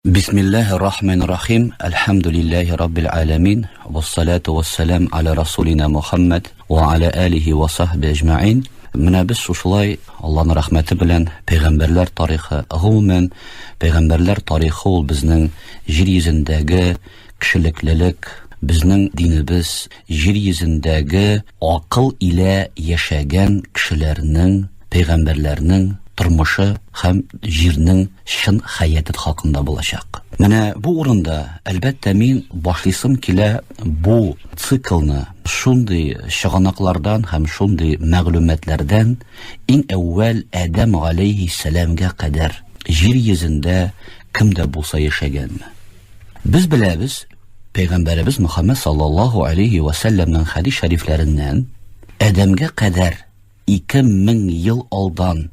Бисмиллаһи рахмани рахим. Әлхәмдүлиллаһи раббил аламин. Вассалату вассалам аля расулина Мухаммад ва аля алихи ва сахби әҗмәин. Менә без шушылай Аллаһның рәхмәте белән пәйгамбәрләр тарихы, гомумән пәйгамбәрләр тарихы ул безнең җир йөзендәге кешелеклелек, безнең динебез җир йөзендәге акыл илә яшәгән кешеләрнең, пәйгамбәрләрнең тормышы һәм җирнең чын хәяте хакында булачак. Менә бу урында, әлбәттә, мин башлыйсым килә бу циклны шундый чыганаклардан һәм шундый мәгълүматлардан иң әүвәл Адәм галәйһиссәламгә кадәр җир йөзендә кем дә булса яшәгәнме? Без беләбез, Пәйгамбәребез Мөхәммәд саллаллаһу алейһи вә сәлләмнең хәдис шәрифләреннән Адәмгә кадәр 2000 ел алдан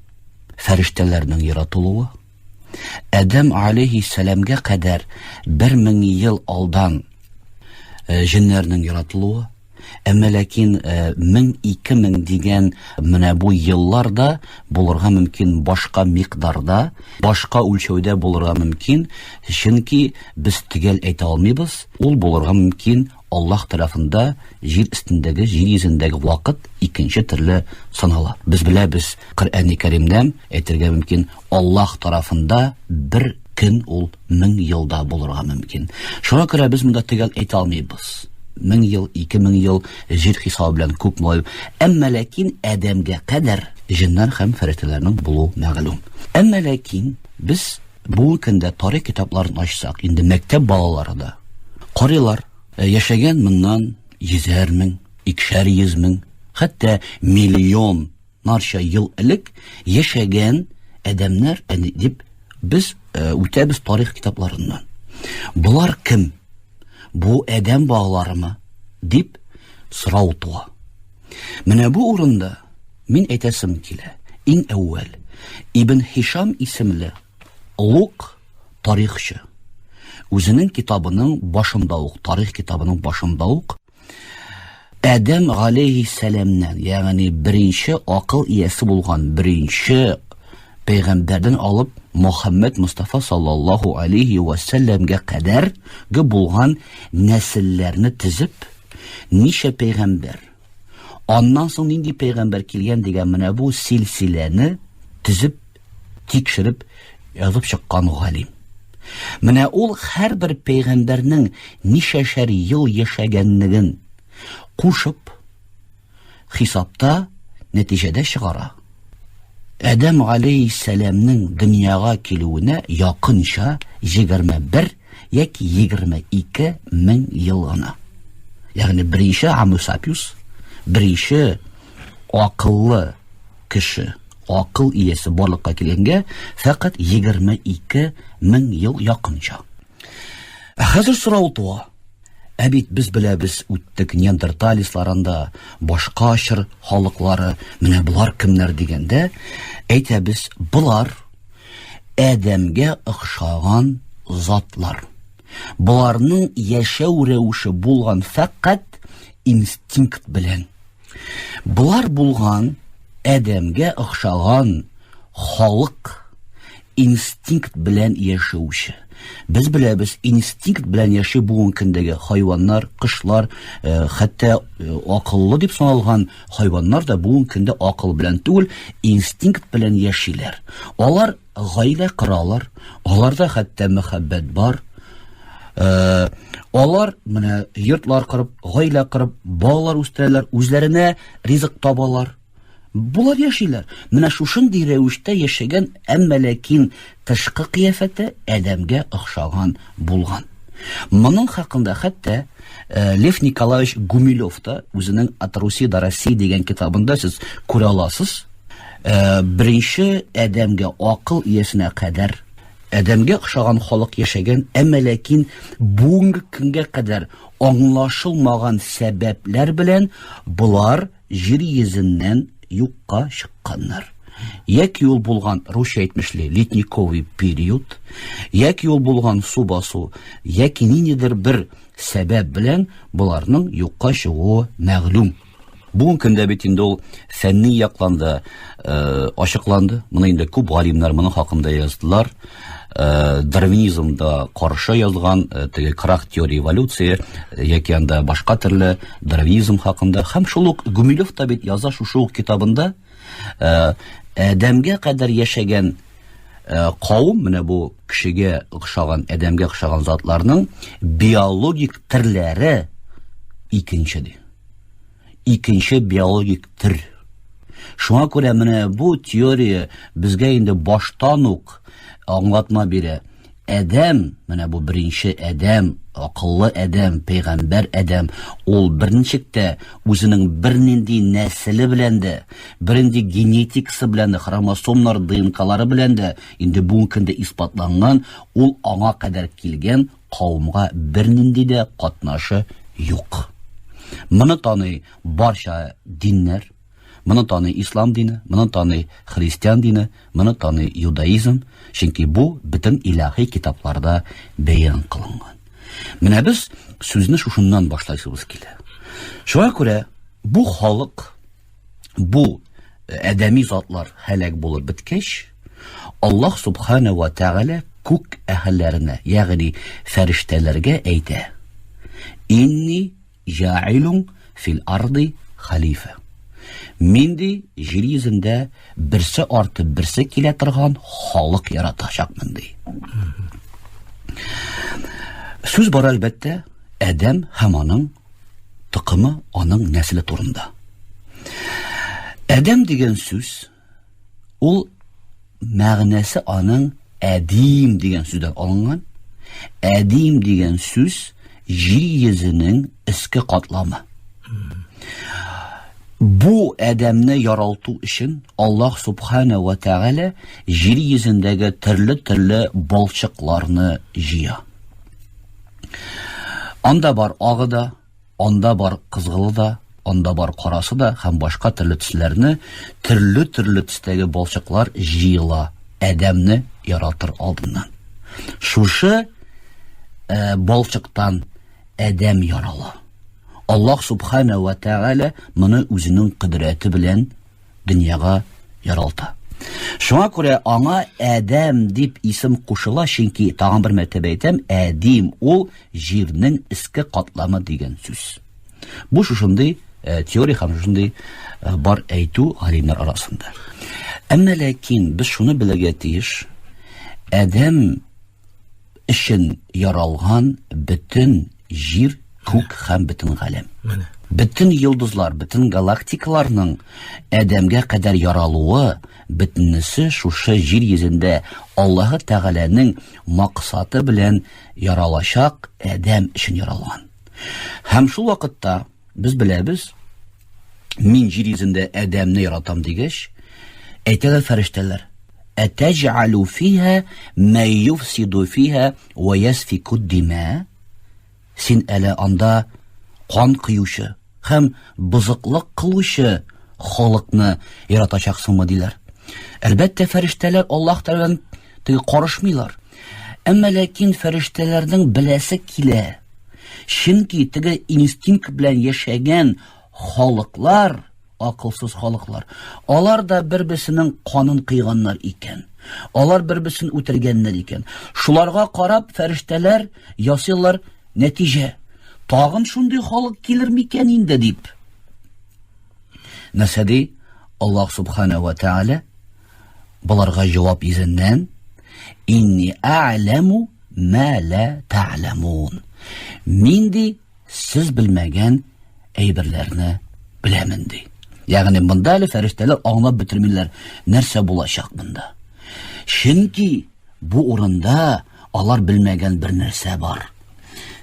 фәрештәләрнең яратылуы, Адәм алейһиссәламгә кадәр 1000 ел алдан э, җеннәрнең яратылуы, әмма ләкин 1000-2000 э, дигән менә бу елларда булырга мөмкин башка микъдарда, башка үлчәүдә булырга мөмкин, чөнки без төгәл әйтә алмыйбыз, ул булырга мөмкин Аллаһ тарафында җир өстендәге, җир йөзендәге вакыт икенче төрле санала. Без беләбез, Коръәни Кәримдән әйтергә мөмкин, Аллаһ тарафында бер көн ул мең елда булырга мөмкин. Шуңа күрә без монда төгәл әйтә алмыйбыз. Мең ел, 2000 ел җир хисабы белән күп мулай. Әмма ләкин Адәмгә кадәр җеннәр һәм фәрештәләрнең булуы мәгълүм. Әмма ләкин без Бүгенге көндә тарих китапларын ачсак, инде мәктәп балалары да карыйлар. Э, яшәгән моннан йөзәр мең, икешәр йөз мең, хәтта миллионнарча ел элек яшәгән адәмнәр дип без э, үтәбез тарих китапларыннан. Болар кем? Бу адәм балаларымы? дип сорау туа. Менә бу урында мин әйтәсем килә, иң әүвәл Ибн Һишам исемле олуг тарихчы үзенең китабының башында ук, тарих китабының башында ук Адәм галәйһиссәламнән, ягъни беренче акыл иясе булган беренче пәйгамбәрдән алып Мөхәммәд Мустафа саллаллаһу алейхи ва сәлләмгә кадәрге булган нәселләрне тезеп, ничә пәйгамбәр, Аннан соң нинди пәйгамбәр килгән дигән менә бу силсиләне төзеп, тикшереп язып чыккан галим. Менә ул һәрбер пәйгамбәрнең ничәшәр ел яшәгәнлеген кушып, хисапта нәтиҗәдә чыгара. Адәм галәйһиссәламнең дөньяга килүенә якынча 21 яки 22 мең ел гына. Ягъни беренче Homo sapiens, беренче акыллы кеше, акыл иясе барлыкка килгәнгә фәкать 22 мең ел якынча. Ә хәзер сорау туа. Ә бит без беләбез, үттек неандерталецларында, башка чор халыклары, менә болар кемнәр дигәндә, әйтәбез, болар адәмгә охшаган затлар. Боларның яшәү рәвеше булган фәкать инстинкт белән. Болар булган адәмгә охшаган халык инстинкт белән яшәүче. Без беләбез, инстинкт белән яши бүгенге көндәге хайваннар, кошлар, э, хәтта э, акыллы дип саналган хайваннар да бүгенге көндә акыл белән түгел, инстинкт белән яшиләр. Алар гаилә коралар, аларда хәтта мәхәббәт бар. Э, алар менә йортлар корып, гаилә корып, балалар үстерәләр, үзләренә ризык табалар. Болар яшиләр. Менә шушындый рәвештә яшәгән, әмма ләкин тышкы кыяфәте адәмгә охшаган булган. Моның хакында хәтта э, Лев Николаевич Гумилев та үзенең От Руси до России дигән китабында сез күрә аласыз. Э, беренче адәмгә акыл иясенә кадәр адәмгә охшаган халык яшәгән, әмма ләкин бүгенге көнгә кадәр аңлашылмаган сәбәпләр белән болар җир йөзеннән юкка чыкканнар. Яки ул булган, русча әйтмешли, ледниковый период, яки ул булган су басу, яки ниндидер бер сәбәп белән боларның юкка чыгуы мәгълүм. Бүгенге көндә бит инде ул фәнни яктан да э, ачыкланды. Моны инде күп галимнәр моның хакында яздылар. Э, дарвинизмда каршы язган э, теге крах теории эволюции э, яки анда башка төрле дарвинизм хакында һәм шул ук Гумилев та бит яза шушы ук китабында э, адәмгә кадәр яшәгән э, кавым менә бу кешегә охшаган адәмгә охшаган затларның биологик төрләре икенче ди. Икенче биологик төр. Шуңа күрә менә бу теория безгә инде баштан ук аңлатма бирә. Адәм, менә бу беренче адәм, акыллы адәм, пәйгамбәр адәм, ул берничек тә үзенең бернинди нәселе белән дә, бернинди генетикасы белән дә, хромосомнар, ДНКлары белән дә инде бүгенге көндә исбатланган, ул аңа кадәр килгән кавымга бернинди дә катнашы юк. Моны таный барча диннәр, моны таный ислам дине, моны таный христиан дине, моны таный иудаизм, чөнки бу бөтен илаһи китапларда бәян кылынган. Менә без сүзне шушыннан башлайсыбыз килә. Шуңа күрә бу халык, бу адәми затлар һәлак булып беткәч, Аллаһ субхана ва тәгалә күк әһелләренә, ягъни фәрештәләргә әйтә: Инни җаилун фил арды халифа. Мин ди җир йөзендә берсе арты берсе килә торган халык яратачакмын ди. Сүз бар әлбәттә Адәм һәм аның токымы, аның нәселе турында. Адәм дигән сүз ул мәгънәсе аның әдим дигән сүздән алынган. Әдим дигән сүз җир йөзенең өске катламы. Бу адәмне яралту өчен Аллаһ субхана ва тәгалә җир йөзендәге төрле-төрле балчыкларны җыя. Анда бар агы да, анда бар кызгылы да, анда бар карасы да һәм башка төрле төсләрне, төрле-төрле төстәге балчыклар җыела адәмне яратыр алдыннан. Шушы э, балчыктан адәм ярала. Аллаһ субхана ва тәгалә моны үзенең кодрәте белән дөньяга яралта. Шуңа күрә аңа Адәм дип исем кушыла, чөнки тагын бер мәртәбә әйтәм, Әдим ул җирнең өске катламы дигән сүз. Бу шушындый э, теория һәм шушындый э, бар әйтү галимнәр арасында. Әмма ләкин без шуны белергә тиеш, Адәм өчен яралган бөтен җир, күк һәм бөтен галәм. Менә. Бөтен йолдызлар, бөтен галактикаларның Адәмгә кадәр яралуы, бөтенесе шушы җир йөзендә Аллаһы Тәгаләнең максаты белән яралачак Адәм өчен яралган. Һәм шул вакытта без беләбез, мин җир йөзендә Адәмне яратам дигәч, әйтәләр фәрештәләр, Әтәҗәлү фиһә мә юфсиду фиһә вә ясфику димә? Син әле анда кан коючы һәм бозыклык кылучы халыкны яратачаксыңмы диләр. Әлбәттә, фәрештәләр Аллаһ Тәгаләдән теге карышмыйлар. Әмма ләкин фәрештәләрнең беләсе килә. Чөнки теге инстинкт белән яшәгән халыклар акылсыз халыклар. Алар да бер-берсенең канын кыйганнар икән. Алар бер-берсен үтергәннәр икән. Шуларга карап фәрештәләр ясыйлар нәтиҗә. Тагын шундый халык килер микән инде дип. Нәрсә ди? Аллаһ субхана ва тааля боларга җавап йөзеннән Инни а'ламу ма ла та'ламун. Мин ди сез белмәгән әйберләрне беләмен ди. Ягъни монда әле фәрештәләр аңлап бетермиләр, нәрсә булачак монда. Чөнки бу урында алар белмәгән бер нәрсә бар.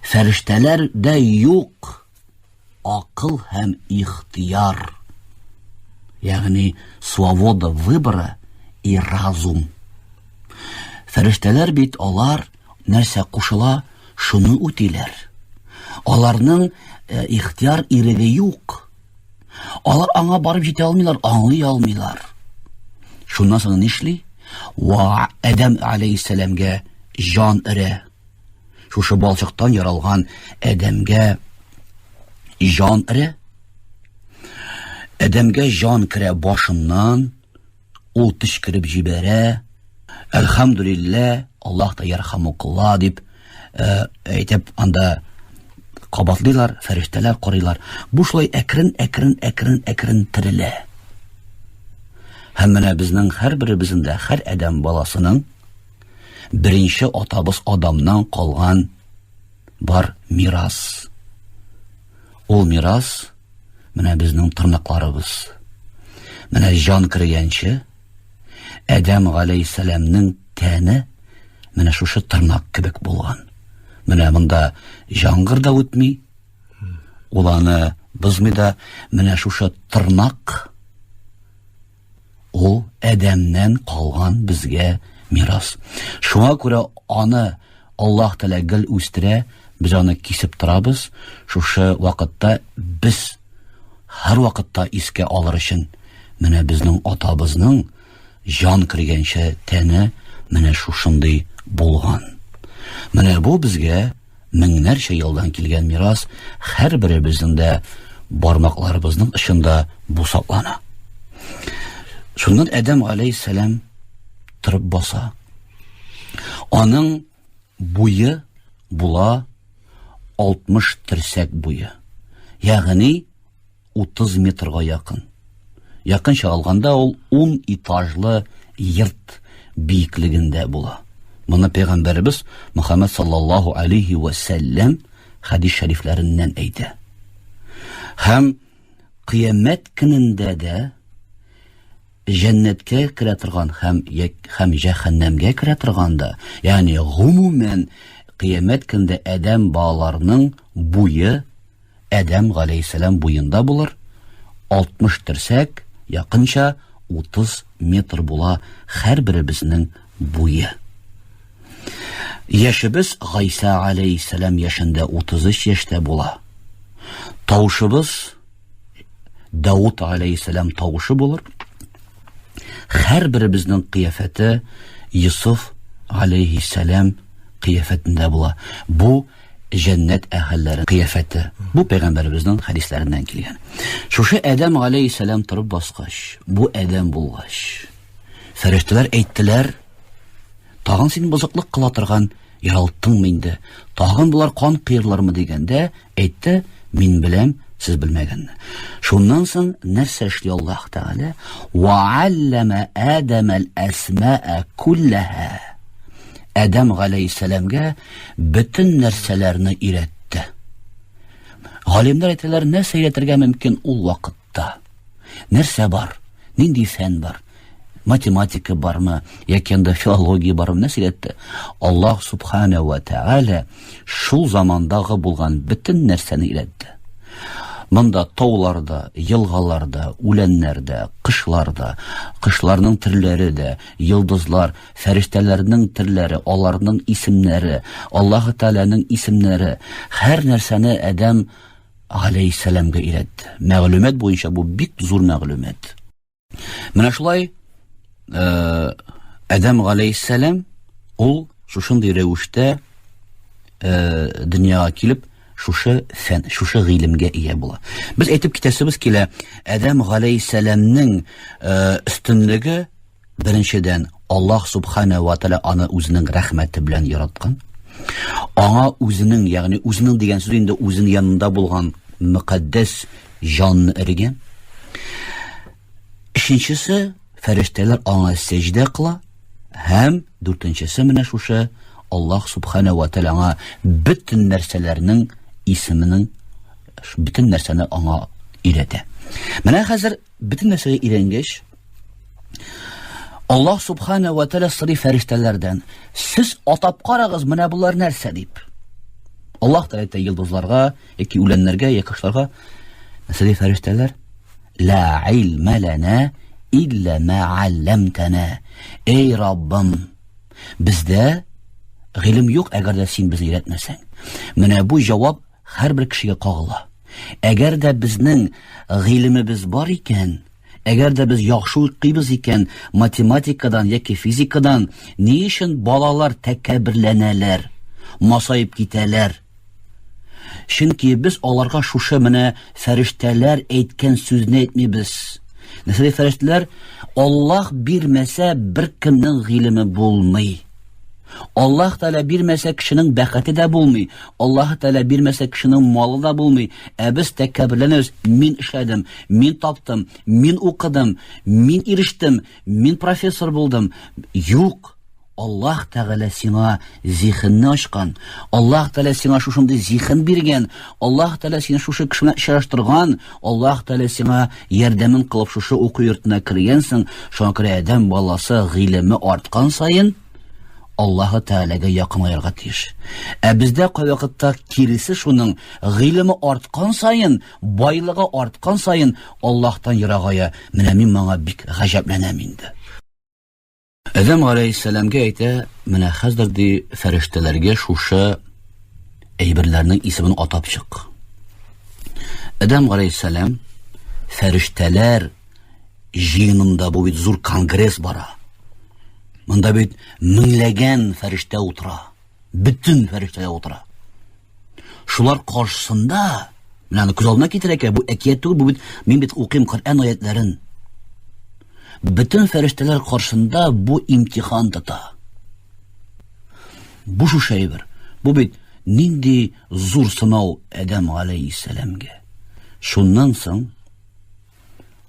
Фәрештәләр дә юк акыл һәм ихтияр. Ягъни свобода выбора и разум. Фәрештәләр бит алар нәрсә кушыла, шуны үтиләр. Аларның э, ихтияр иреге юк. Алар аңа барып җитә алмыйлар, аңлый алмыйлар. Шуннан соң нишли? Ва Адәм алейһиссәламгә җан өрә. Шушы балчыктан яралган Адәмгә җан өрә. Адәмгә җан керә башыннан, ул төчкереп җибәрә. Әлхәмдүлилләһ, Аллаһ та ярхамукалла дип э, әйтеп анда кабатлыйлар, фәрештәләр карыйлар. Бу шулай әкрен, әкрен, әкрен, әкрен терелә. Һәм менә безнең һәрберебезнең дә, һәр адәм баласының беренче атабыз Адамнан калган бар мирас. Ул мирас менә безнең тырнакларыбыз. Менә җан кергәнче Адәм галәйһиссәламнең тәне менә шушы тырнак кебек булган. Менә монда җаңгыр да үтми, ул аны бозмый да, менә шушы тырнак ул Адәмнән калган безгә мирас. Шуңа күрә аны Аллаһ Тәгалә гел үстерә, без аны кисеп торабыз. Шушы вакытта без һәр вакытта искә алыр өчен менә безнең атабызның җан кергәнчә тәне менә шушындый булган. Менә бу безгә меңнәрчә елдан килгән мирас, һәрберебезнең дә бармакларыбызның очында бу саклана. Шуннан Адәм галәйһиссәлам торып баса. Аның буе була 60 терсәк буе. Ягъни 30 метрга якын. Якынча алганда ул 10 этажлы йорт биеклегендә була. Моны пәйгамбәребез Мөхәммәд саллаллаһу алейхи ва сәлләм хәдис шәрифләреннән әйтә. Һәм кыямәт көнендә дә җәннәткә керә торган һәм һәм җәһәннәмгә керә торган да, ягъни гомумән кыямәт көндә адәм балаларының буе Адәм галәйһиссәлам буенда булыр, 60 терсәк, якынча 30 метр була һәрберебезнең буе. Яшебез Гайсә галәйһиссәлам яшендә 33 яшьтә була. Тавышыбыз Дауд галәйһиссәлам тавышы булыр. Һәрберебезнең кыяфәте Йосыф галәйһиссәлам кыяфәтендә була. Бу җәннәт әһелләре кыяфәте. Бу пәйгамбәребезнең хәдисләреннән килгән. Шушы Адәм галәйһиссәлам торып баскач, бу адәм булгач, фәрештәләр әйттеләр, тагын син бозыклык кыла торган яралттыңмы инде? Тагын болар кан кыерлармы дигәндә, әйтте, мин беләм, сез белмәгәнне. Шуннан соң нәрсә эшли Аллаһ Тәгалә? Ва аллама Адама ал-асмаа куллаха. Адәм галәйһиссәламгә бөтен нәрсәләрне өйрәтте. Галимнәр әйтәләр, нәрсә өйрәтергә мөмкин ул вакытта? Нәрсә бар? Нинди фән бар? Математика бармы, яки анда филология бармы, нәрсә өйрәтте? Аллаһ субхана ва тааля шул замандагы булган бөтен нәрсәне өйрәтте. Монда тауларда, елгаларда, үләннәрдә, кышларда, кышларның төрләре дә, йолдызлар, фәрештәләрнең төрләре, аларның исемнәре, Аллаһы Тәгаләнең исемнәре, һәр нәрсәне Адәм галәйһиссәламгә өйрәтте. Мәгълүмат буенча бу бик зур мәгълүмат. Менә шулай э, Адәм галәйһиссәлам ул шушындый рәвештә э, дөньяга килеп, шушы фән, шушы гыйлемгә ия була. Без әйтеп китәсебез килә, Адәм галәйһиссәламнең э, өстенлеге Беренчедән, Аллаһ субхана ва тәгалә аны үзенең рәхмәте белән яраткан. Аңа үзенең, ягъни үзенең дигән сүз инде үзенең янында булган мөкаддәс җанны өргән. Өченчесе, фәрештәләр аңа сәҗдә кыла һәм дүртенчесе менә шушы Аллаһ субхана ва тәгалә аңа бөтен нәрсәләрнең исеменең бөтен нәрсәне аңа өйрәтә. Менә хәзер Бөтен нәрсәгә өйрәнгәч, Аллаһ субхана ва тәгалә сорый фәрештәләрдән, сез атап карагыз, менә болар нәрсә дип. Аллаһ Тәгалә әйтә йолдызларга, яки үләннәргә, яки кошларга, нәрсә ди фәрештәләр? Ла илмә ләнә илля ма алламтана. Эй Раббым, бездә гыйлем юк, әгәр дә син безне өйрәтмәсәң. Менә бу җавап һәрбер кешегә кагыла. Әгәр дә безнең гыйлемебез бар икән, әгәр дә без яхшы укыйбыз икән, математикадан яки физикадан, ни өчен балалар тәкәбберләнәләр, масаеп китәләр? Чөнки без аларга шушы менә фәрештәләр әйткән сүзне әйтмибез. Нәрсә фәрештәләр? Аллаһ бирмәсә, беркемнең гыйлеме булмый. Аллаһ Тәгалә бирмәсә, кешенең бәхете дә булмый. Аллаһ Тәгалә бирмәсә, кешенең малы да булмый. Ә без тәкәбберләнәбез. Мин эшләдем, мин таптым, мин укыдым, мин ирештем, мин профессор булдым. Юк. Аллаһ Тәгалә сиңа зиһенне ачкан, Аллаһ Тәгалә сиңа шушындый зиһен биргән, Аллаһ Тәгалә сине шушы кеше белән очраштырган, Аллаһ Тәгалә сиңа ярдәмен кылып шушы уку йортына кергәнсең. Шуңа күрә адәм баласы гыйлеме арткан саен Аллаһы Тәгаләгә якынаерга тиеш. Ә бездә кайвакытта киресе шуның, гыйлеме арткан саен, байлыгы арткан саен Аллаһтан ерагая. Менә мин моңа бик гаҗәпләнәм инде. Адәм галәйһиссәламгә әйтә, менә хәзер ди фәрештәләргә шушы әйберләрнең исемен атап чык. Адәм галәйһиссәлам фәрештәләр җыенында бу бит зур конгресс бара. Монда бит меңләгән фәрештә утыра. Бөтен фәрештәләр утыра. Шулар каршысында, менә аны күз алдына китерә икән, бу әкият түгел, бу бит мин бит укыйм Коръән аятларын. Бөтен фәрештәләр каршында бу имтихан тота. Бу шушы әйбер. Бу бит нинди зур сынау Адәм алейһиссәламгә. Шуннан соң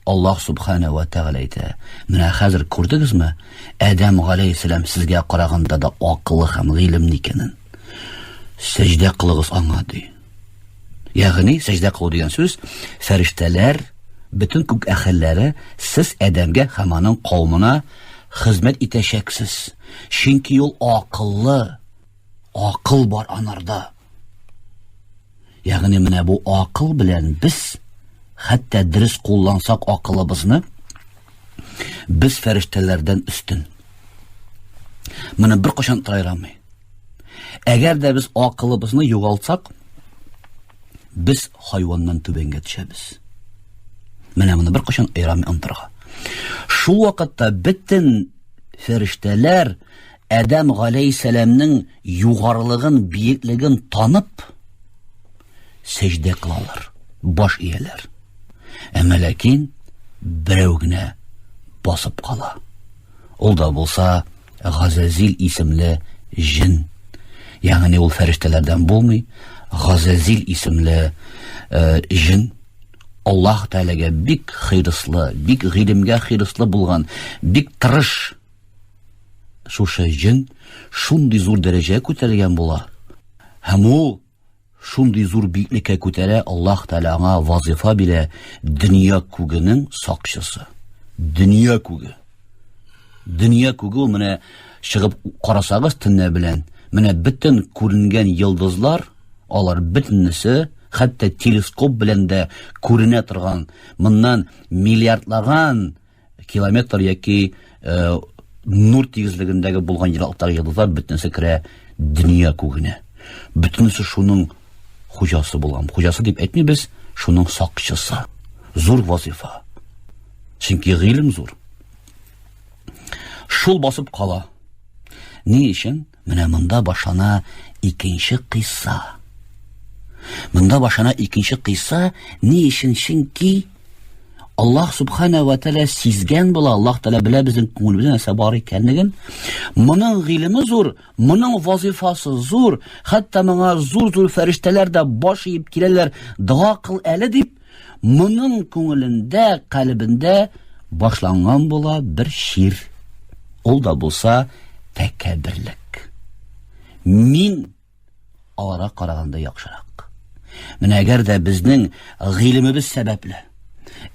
Аллаһ Субхана ва Тәгалә әйтә, менә хәзер күрдегезме, Адәм галәйһиссәлам сезгә караганда да акыллы һәм гыйлемле икәнен. Сәҗдә кылыгыз аңа, ди. Ягъни сәҗдә кылу дигән сүз, фәрештәләр, бөтен күк әһелләре сез Адәмгә һәм аның кавымына хезмәт итәчәксез. Чөнки ул акыллы, акыл бар анарда. Ягъни менә бу акыл белән без хәтта дөрес куллансак акылыбызны, без фәрештәләрдән өстен. Моны беркайчан тайрамый. Әгәр дә без акылыбызны югалтсак, без хайваннан түбәнгә төшәбез. Менә моны беркайчан айрамый онытырга. Шул вакытта бөтен фәрештәләр Адәм галәйһиссәламнең югарылыгын, биеклеген танып, сәҗдә кылалар, баш ияләр. Әмма ләкин берәү генә басып кала. Ул да булса Газазил исемле җен. Ягъни ул фәрештәләрдән булмый, Газазил исемле э, җен Аллаһ Тәгаләгә бик хирыслы, бик гыйлемгә хирыслы булган, бик тырыш Шушы җен шундый зур дәрәҗәгә күтәрелгән була. Һәм ул шундый зур биеклеккә күтәрә, Аллаһ Тәгалә аңа вазифа бирә, дөнья күгенең сакчысы. Дөнья күге. Дөнья күге ул менә чыгып карасагыз төнлә белән, менә бөтен күренгән йолдызлар, алар бөтенесе, хәтта телескоп белән дә күренә торган, моннан миллиардлаган километр яки э, нур тигезлегендәге булган ераклыктагы йолдызлар бөтенесе керә дөнья күгенә. Бөтенесе шуның хуҗасы булган. Хуҗасы дип әйтмибез, шуның сакчысы. Зур вазифа. Чөнки гыйлем зур. Шул басып кала. Ни өчен? Менә монда башлана икенче кыйсса. Монда башлана икенче кыйсса. Ни өчен? Чөнки Аллаһ Субхана ва Тәгалә сизгән була, Аллаһ Тәгалә белә безнең күңелебездә нәрсә бар икәнлеген. Моның гыйлеме зур, моның вазифасы зур, хәтта моңа зур-зур фәрештәләр дә баш иеп киләләр, дога кыл әле дип, моның күңелендә, калебендә башланган була бер чир. Ул да булса тәкәбберлек. Мин аларга караганда яхшырак. Менә әгәр дә безнең гыйлемебез сәбәпле,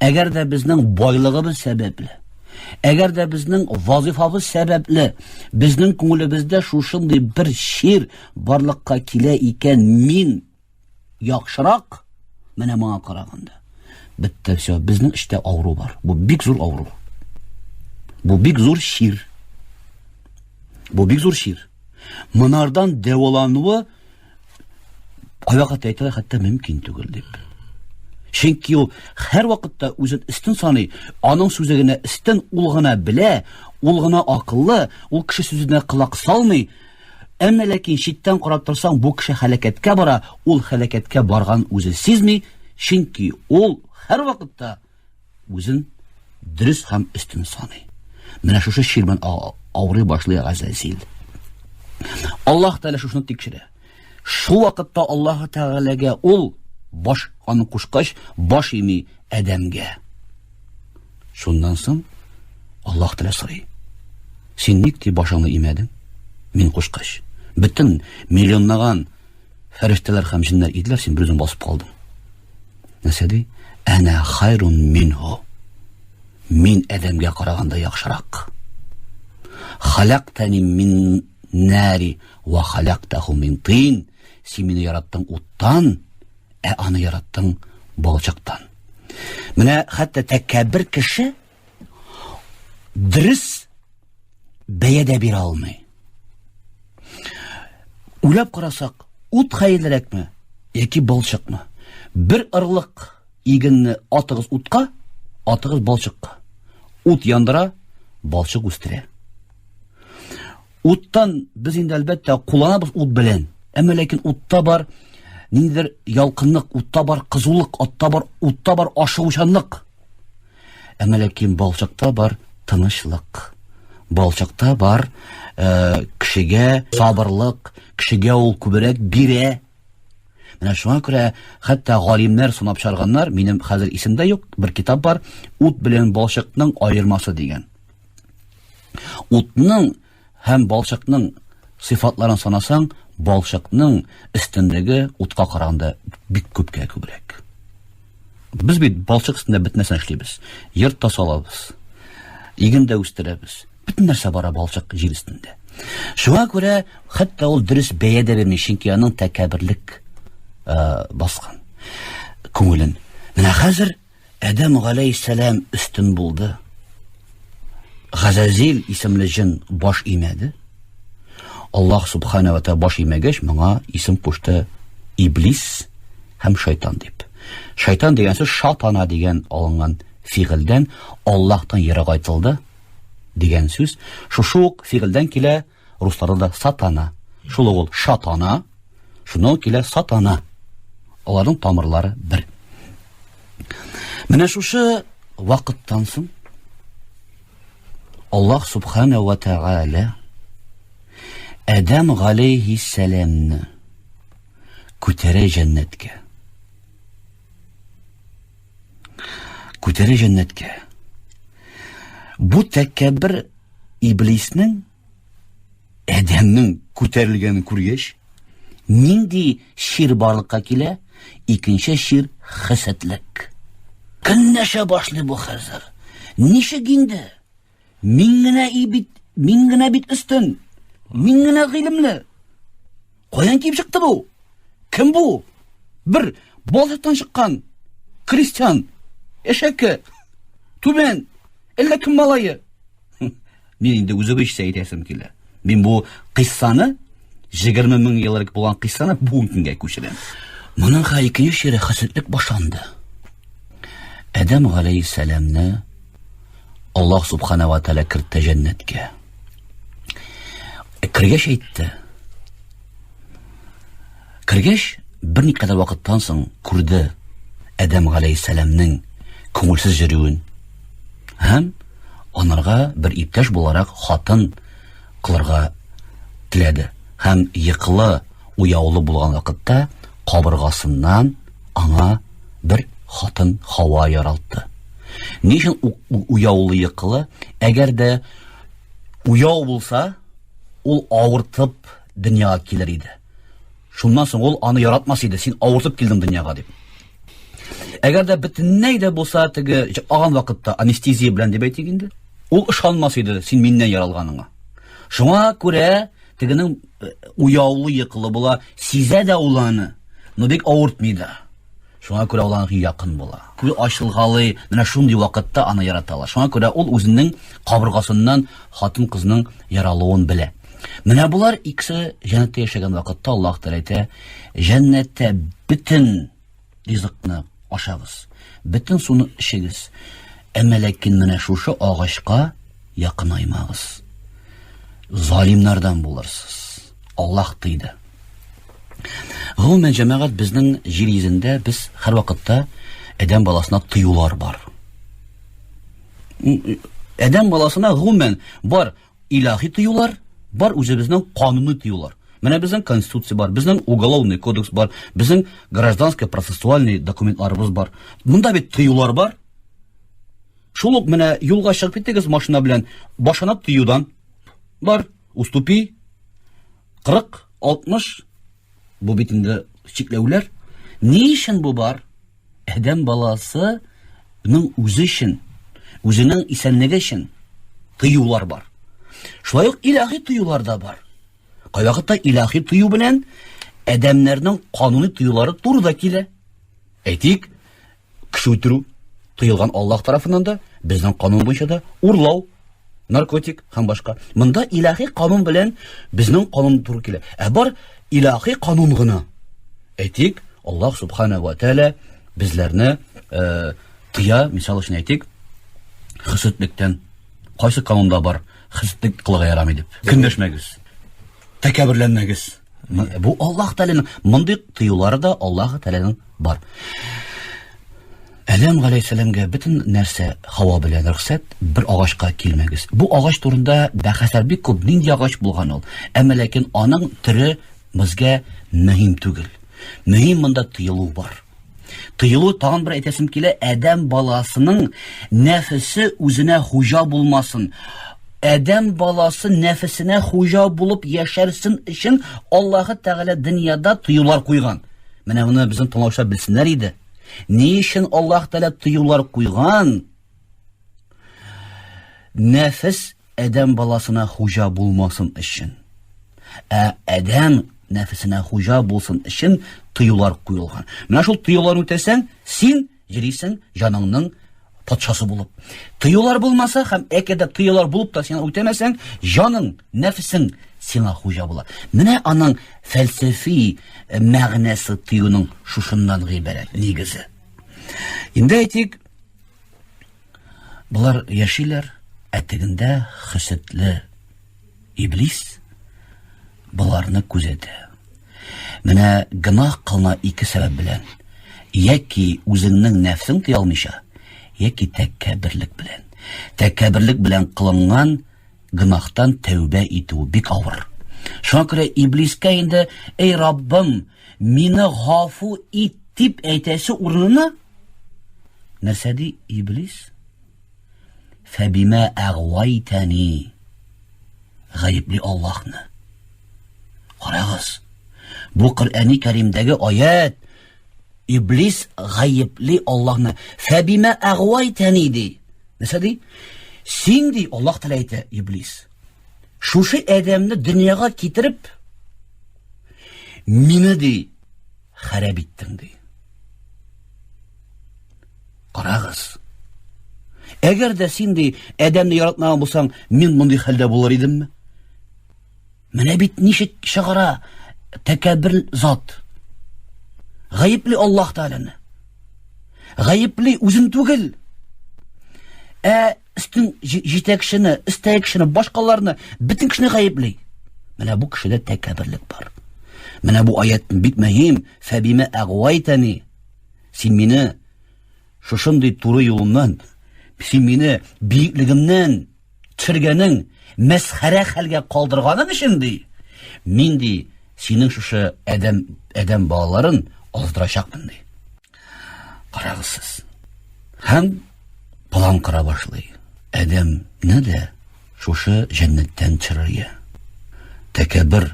әгәр дә безнең байлыгыбыз сәбәпле, әгәр дә безнең вазифабыз сәбәпле, безнең күңелебездә шушындый бер чир барлыкка килә икән, мин яхшырак, менә моңа караганда. Бетте, все, безнең эчтә авыру бар. Бу бик зур авыру. Бу бик зур чир. Бу бик зур чир. Монардан дәвалануы кайвакыт әйтәләр, хәтта мөмкин түгел дип. Чөнки ул һәр вакытта үзен өстен саный, аның сүзе генә өстен, ул гына белә, ул гына акыллы, ул кеше сүзенә колак салмый. Әмма ләкин читтән карап торсаң, бу кеше һәлакәткә бара, ул һәлакәткә барган үзе сизми, чөнки ул һәрвакытта үзен дөрес һәм өстен саный. Менә шушы чир белән авырый башлый Газазил. Аллаһ Тәгалә шушыны тикшерә. Шул вакытта Аллаһ Тәгаләгә ул баш аны кушкач, баш ими Адәмгә. Шуннан соң Аллаһ Тәгалә сорый. Син ник ди башыңны имәдең? Мин кушкач. Бөтен миллионлаган фәрештәләр һәм җеннәр иделәр, син берүзең басып калдың. Нәрсә ди? Әнә хайрун минһу. Мин Адәмгә караганда яхшырак. Халактани мин нари ва халактаху мин тин. Син мине яраттың уттан, ә аны яраттың балчыктан. Менә хәтта тәкәббер кеше дөрес бәя дә бирә алмый. Уйлап карасак, ут хәерлерәкме яки балчыкмы? Бер ырлык игенне атыгыз утка, атыгыз балчыкка. Ут яндыра, балчык үстерә. Уттан без инде әлбәттә кулланабыз ут белән. Әмма ләкин утта бар ниндидер ялкынлык, утта бар кызулык, утта бар, утта бар ашыгучанлык. Әмма ләкин балчыкта бар тынычлык. Балчыкта бар э, кешегә сабырлык, кешегә ул күбрәк бирә. Менә шуңа күрә хәтта галимнәр санап чыгарганнар, минем хәзер исемдә юк, бер китап бар, ут белән балчыкның аермасы дигән. Утның һәм балчыкның сыйфатларын санасаң, балчыкның өстенлеге утка караганда бик күпкә күбрәк. Без бит балчык өстендә бөтен нәрсә эшлибез. Йорт та салабыз, иген дә үстерәбез. Бөтен нәрсә бара балчык җир өстендә. Шуңа күрә хәтта ул дөрес бәя дә бирми, чөнки аның тәкәбберлек баскан күңелен. Менә хәзер Адәм галәйһиссәлам өстен булды. Газазил исемле җен баш имәде. Аллаһ субхана ва тааля баш имәгәч, моңа исем кушты Иблис һәм шайтан дип. Шайтан дигән сүз шатана дигән алынган фигыльдән Аллаһтан ерагайтылды дигән сүз. Шушы ук фигыльдән килә русларда да сатана. Шул ук ул шатана, шуннан ук килә сатана. Аларның тамырлары бер. Менә шушы вакыттан соң Аллаһ субхана ва тааля Адәм галәйһиссәламны күтәрә җәннәткә. Күтәрә җәннәткә. Бу тәкәббер иблиснең Адәмнең күтәрелгәнен күргәч, нинди чир барлыкка килә? Икенче чир хәсәтлек. Көнләшә башлый бу хәзер. Ничек инде? Мин генә и бит, мин генә бит өстен. Мин генә гыйлемле. Каян килеп чыкты бу? Кем бу? Бер балчыктан чыккан крестьян, әшәке, түбән, әллә кем малае. Мин инде үзебезчә әйтәсем килә. Мин бу кыйссаны 20 мең ел элек булган кыйссаны бүгенге көнгә күчерәм. Моның икенче чире хәсәтлек башланды. Адәм галәйһиссәламне Аллаһ субхана ва тааля кертте җәннәткә. Кергәч әйтте. Кергәч, берникадәр вакыттан соң күрде Адәм галәйһиссәламнең күңелсез йөрүен һәм анарга бер иптәш буларак хатын кылырга теләде һәм йокылы, уяулы булган вакытта кабыргасыннан аңа бер хатын Хава яралтты. Ни өчен уяулы йокылы? Әгәр дә уяу булса, ул авыртып дөньяга килер иде. Шуннан соң ул аны яратмас иде, син авыртып килдең дөньяга дип. Әгәр дә бөтенләй дә булса теге аган вакытта анестезия белән дип әйтик инде, ул ышанмас иде син миннән яралганыңа. Шуңа күрә тегенең э, уяулы йокылы була, сизә дә ул аны, но бик авыртмый да. Шуңа күрә ул аңа якын була. Күз ачылгалый, менә шундый вакытта аны яраталар. Шуңа күрә ул үзенең кабыргасыннан хатын-кызның яралуын белә. Менә болар икесе җәннәттә яшәгән вакытта Аллаһ Тәгалә әйтә, җәннәттә бөтен ризыкны ашагыз, бөтен суны эчегез. Әмма ләкин менә шушы агачка якынаймагыз. Залимнардан булырсыз. Аллаһ тыйды. Гомумән, җәмәгать, безнең җир йөзендә без һәрвакытта адәм баласына тыюлар бар. Адәм баласына гомумән бар илаһи тыюлар, бар үзебезнең кануни тыюлар. Менә безнең конституция бар, безнең уголовный кодекс бар, безнең гражданский процессуальный документларыбыз бар. Монда бит тыюлар бар. Шул ук менә юлга чыгып киттегез машина белән, башына тыюдан бар, уступи 40, 60 бу бит инде чикләүләр. Ни өчен бу бар? Адәм баласының үзе өчен, үзенең исәнлеге өчен тыюлар бар. Шулай ук илаһи тыюлар да бар. Кайвакытта илаһи тыю белән адәмнәрнең кануни тыюлары туры да килә. Әйтик, кеше үтерү тыелган Аллаһ тарафыннан да, безнең канун буенча да, урлау, наркотик һәм башка. Монда илаһи канун белән безнең канун туры килә. Ә бар илаһи канун гына. Әйтик, Аллаһ субхана ва тааля безләрне э, тыя, мисал өчен әйтик, хөсетлектән. Кайсы канунда бар хөсетлек кылырга ярамый дип? Көнләшмәгез. Тәкәбберләнмәгез. Бу Аллаһ Тәгаләнең мондый тыюлары да Аллаһ Тәгаләнең бар. Адәм галәйһиссәламгә бөтен нәрсә һава белән рөхсәт, бер агачка килмәгез. Бу агач турында бәхәсләр бик күп, нинди агач булган ул. Әмма ләкин аның төре безгә мөһим түгел. Мөһим монда тыелу бар. Тыелу тагын бер әйтәсем килә, адәм баласының нәфесе үзенә хуҗа булмасын. Адәм баласы нәфесенә хуҗа булып яшәрсен өчен Аллаһы Тәгалә дөньяда тыюлар куйган. Менә моны безнең тыңлаучылар белсеннәр иде. Ни өчен Аллаһ Тәгалә тыюлар куйган? Нәфес адәм баласына хуҗа булмасын өчен. Ә адәм нәфесенә хуҗа булсын өчен тыюлар куелган. Менә шул тыюларны үтәсәң, син йөрисең җаныңның патшасы булып. Тыюлар булмаса һәм әгәр дә тыюлар булып та син үтәмәсәң, җаның, нәфесең сиңа хуҗа була. Менә аның фәлсәфи э, мәгънәсе тыюның шушыннан гыйбарәт нигезе. Инде әйтик, Болар яшиләр, ә тегендә хөсетле иблис боларны күзәтә. Менә гөнаһ кылына ике сәбәп белән. Яки үзеңнең нәфсең тыя алмыйча, яки тәкәбберлек белән. Тәкәбберлек белән кылынган гөнаһтан тәүбә итү бик авыр. Шуңа күрә иблискә инде, эй Раббым, мине гафу ит дип әйтәсе урынына, Нәрсә ди иблис? Фәбимә әгвайтәни. Гаепли Аллаһны. Карагыз. Бу Коръәни Кәримдәге аят. Иблис гаепли Аллаһны. Фәбимә әгвайтәни ди. Нәрсә ди? Син ди, Аллаһ Тәгалә әйтә, иблис. Шушы адәмне дөньяга китереп, мине ди, хәрәп иттең, ди. Карагыз. Әгәр дә син ди, адәмне яратмаган булсаң, мин мондый хәлдә булыр идемме? Менә бит ничек чыгара тәкәббер зат. Гаепли Аллаһ Тәгаләне. Гаепли үзен түгел. Ә өстен җитәкчене, өстәге кешене, башкаларны, бөтен кешене гаепли. Менә бу кешедә тәкәбберлек бар. Менә бу аят бик мөһим. Фәбимә әгвайтәни. Син мине шушындый туры юлымнан, син мине биеклегемнән төшергәнең, мәсхәрә хәлгә калдырганың өчен ди, мин ди, синең шушы адәм адәм балаларын аздырачакмын ди. Карагыз сез. Һәм план кора башлый. Адәмне дә шушы җәннәттән төшерергә. Тәкәббер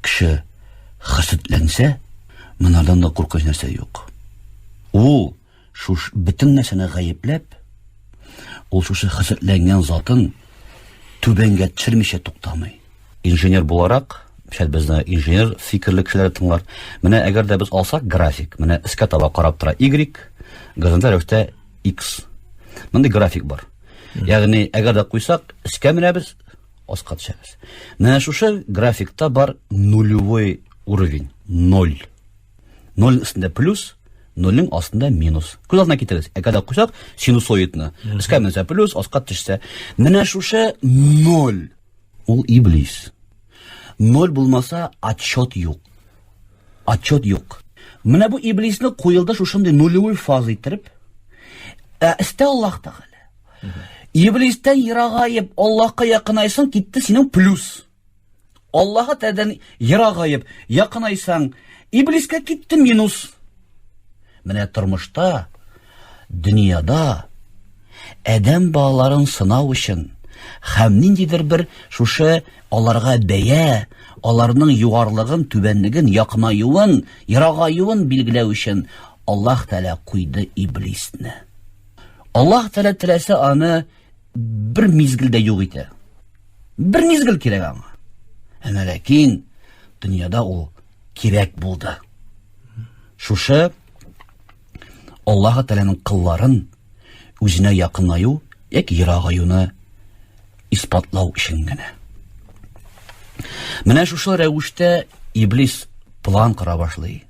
кеше хәсетләнсә, монардан да куркыныч нәрсә юк. Ул шуш бөтен нәрсәне гаепләп, ул шушы хәсетләнгән затын түбәнгә төшермичә туктамый. Инженер буларак, шәт безне инженер фикерле кешеләр тыңлар. Менә әгәр дә без алсак график, менә өскә таба карап тора Y, горизонталь рәвештә X. Мондый график бар. Ягъни, әгәр дә куйсак, өскә менәбез, аска төшәбез. Менә шушы графикта бар нулевой уровень, ноль. Ноль өстендә плюс, нольнең астында минус. Күз алдына китерегез. Әгәр дә куйсак синусоидны, өскә менсә плюс, аска төшсә. Менә шушы ноль ул иблис. Ноль булмаса, отчет юк. Отчет юк. Менә бу иблисне куелды шушындый нулевой фаза иттереп. Ә өстә Аллаһ Тәгалә. Иблистән ерагаеп, Аллаһка якынайсаң, китте синең плюс. Аллаһы Тәгаләдән ерагаеп, якынайсаң, иблискә китте минус. Менә тормышта, дөньяда адәм балаларын сынау өчен һәм ниндидер бер шушы аларга бәя, аларның югарлыгын, түбәнлеген, якынаюын, ерагаюын билгеләү өчен Аллаһ Тәгалә куйды иблисне. Аллаһ Тәгалә теләсә аны бер мизгелдә юк итә. Бер мизгел кирәк аңа. Әмма ләкин дөньяда ул кирәк булды. Шушы Аллаһ Тәгаләнең кылларын үзенә якынаю яки ерагаюны исбатлау өчен генә. Менә шушы рәвештә иблис план кора башлый.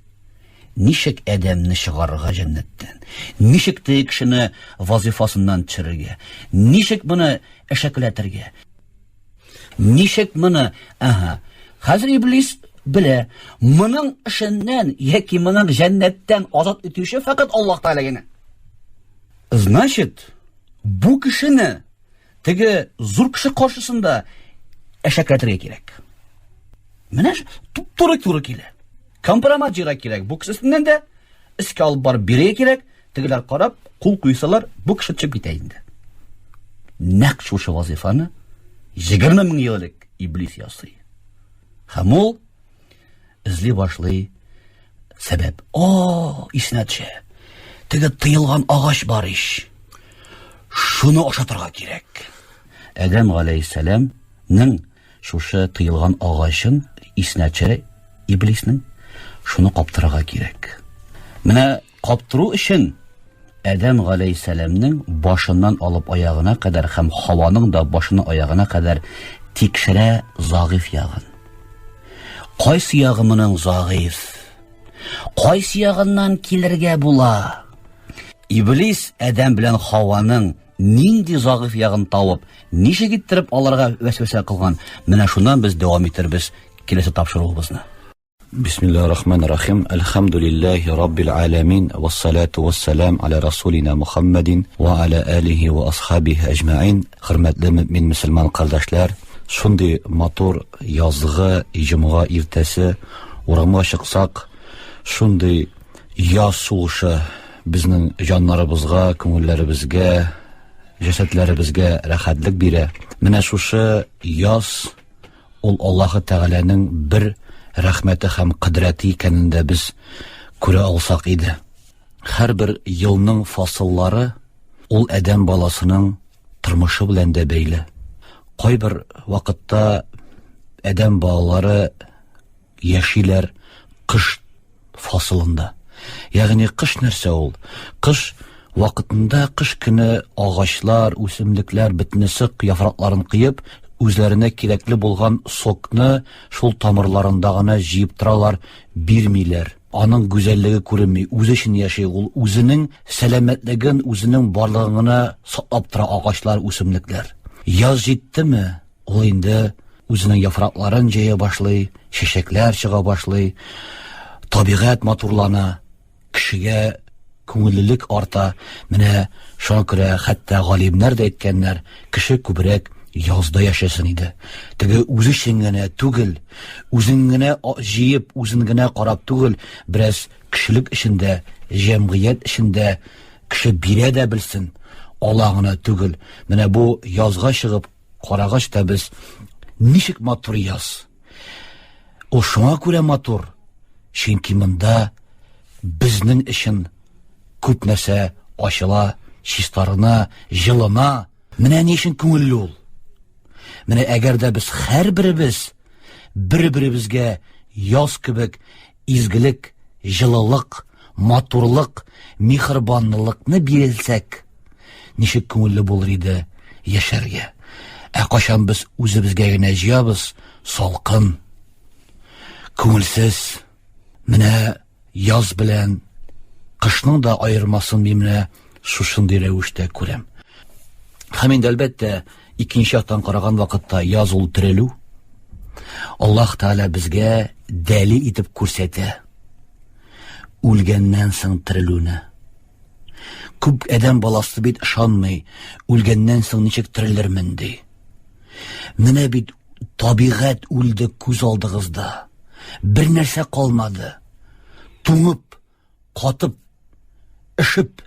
Ничек адәмне чыгарырга җәннәттән? Ничек теге кешене вазифасыннан төшерергә? Ничек моны әшәкеләтергә? Ничек моны? Ага. Хәзер иблис белә, моның эшеннән яки моның җәннәттән азат итүче фәкать Аллаһ Тәгалә генә. Значит, бу кешене теге зур кеше каршысында әшәкләтергә кирәк. Менә туп-туры туры килә. Компромат җыйга кирәк. Бу кеше өстеннән дә искә алып барып бирергә кирәк. Тегеләр карап, кул куйсалар, бу кеше төшеп китә инде. Нәкъ шушы вазифаны 20 мең ел элек иблис ясый. Һәм ул эзли башлый сәбәп. О, исенә төшә. Теге тыелган агач бар ич. Шуны ашатырга кирәк. Адәм галәйһиссәламнең Шушы тыелган агачын исенә төшерә иблиснең, шуны каптырырга кирәк. Менә каптыру өчен Адәм галәйһиссәламнең башыннан алып аягына кадәр һәм Хаваның да башыннан аягына кадәр тикшерә загыйф ягын. Кайсы ягы моның загыйф? Кайсы ягыннан килергә була? Иблис Адәм белән Хаваның нинди загыйф ягын табып, ничек иттереп аларга вәсвәсә кылган, менә шуннан без дәвам итербез киләсе тапшыруыбызны. Бисмиллаһир рахманир рахим. Әлхәмдүлилләһи раббил аламин вассалату вассалам аля расулина Мухаммадин ва аля алихи ва асхабихи әҗмәин. Хөрмәтле мөмин мөселман кардәшләр, шундый матур язгы җомга иртәсе урамга чыксак, шундый Яз сулышы безнең җаннарыбызга, күңелләребезгә, җәсәдләребезгә рәхәтлек бирә. Менә шушы яз ул Аллаһы Тәгаләнең бер рәхмәте һәм кодрәте икәнен дә без күрә алсак иде. Һәрбер елның фасыллары ул адәм баласының тормышы белән дә бәйле. Кайбер вакытта адәм балалары яшиләр кыш фасылында. Ягъни кыш нәрсә ул? Кыш вакытында кыш көне агачлар, үсемлекләр бөтенесе яфракларын кыеп, үзләренә кирәкле булган сокны шул тамырларында гына җыеп торалар, бирмиләр. Аның гүзәллеге күренми, үзе өчен яши ул, үзенең сәламәтлеген, үзенең барлыгын гына саклап тора агачлар, үсемлекләр. Яз җиттеме, Ул инде үзенең яфракларын җәя башлый, чәчәкләр чыга башлый, табигать матурлана, кешегә күңеллелек арта. Менә шуңа күрә хәтта галимнәр дә әйткәннәр, кеше күбрәк язда яшәсен иде. Теге үзе өчен генә түгел, үзен генә җыеп, үзен генә карап түгел, бераз кешелек эчендә, җәмгыять эчендә кеше бирә дә белсен, ала гына түгел. Менә бу язга чыгып Карагач та без ничек матур яз. Ул шуңа күрә матур, чөнки монда безнең өчен күп нәрсә ачыла, чистарына, җылына. Менә ни өчен күңелле ул. Менә әгәр дә без һәрберебез бер-беребезгә яз кебек изгелек, җылылык, матурлык, миһербанлылыкны бирелсәк, ничек күңелле булыр иде яшәргә. Ә кайчан без үзебезгә генә җыябыз, салкын, күңелсез. Менә яз белән кышның да аермасын мин менә шушындый рәвештә күрәм. Һәм инде әлбәттә, икенче яктан караган вакытта яз ул терелү. Аллаһ Тәгалә безгә дәлил итеп күрсәтә. Үлгәннән соң терелүне. Күп адәм баласы бит ышанмый, үлгәннән соң ничек терелермен ди. Менә бит табигать үлде күз алдыгызда. Бер нәрсә калмады. Туңып, катып, өшеп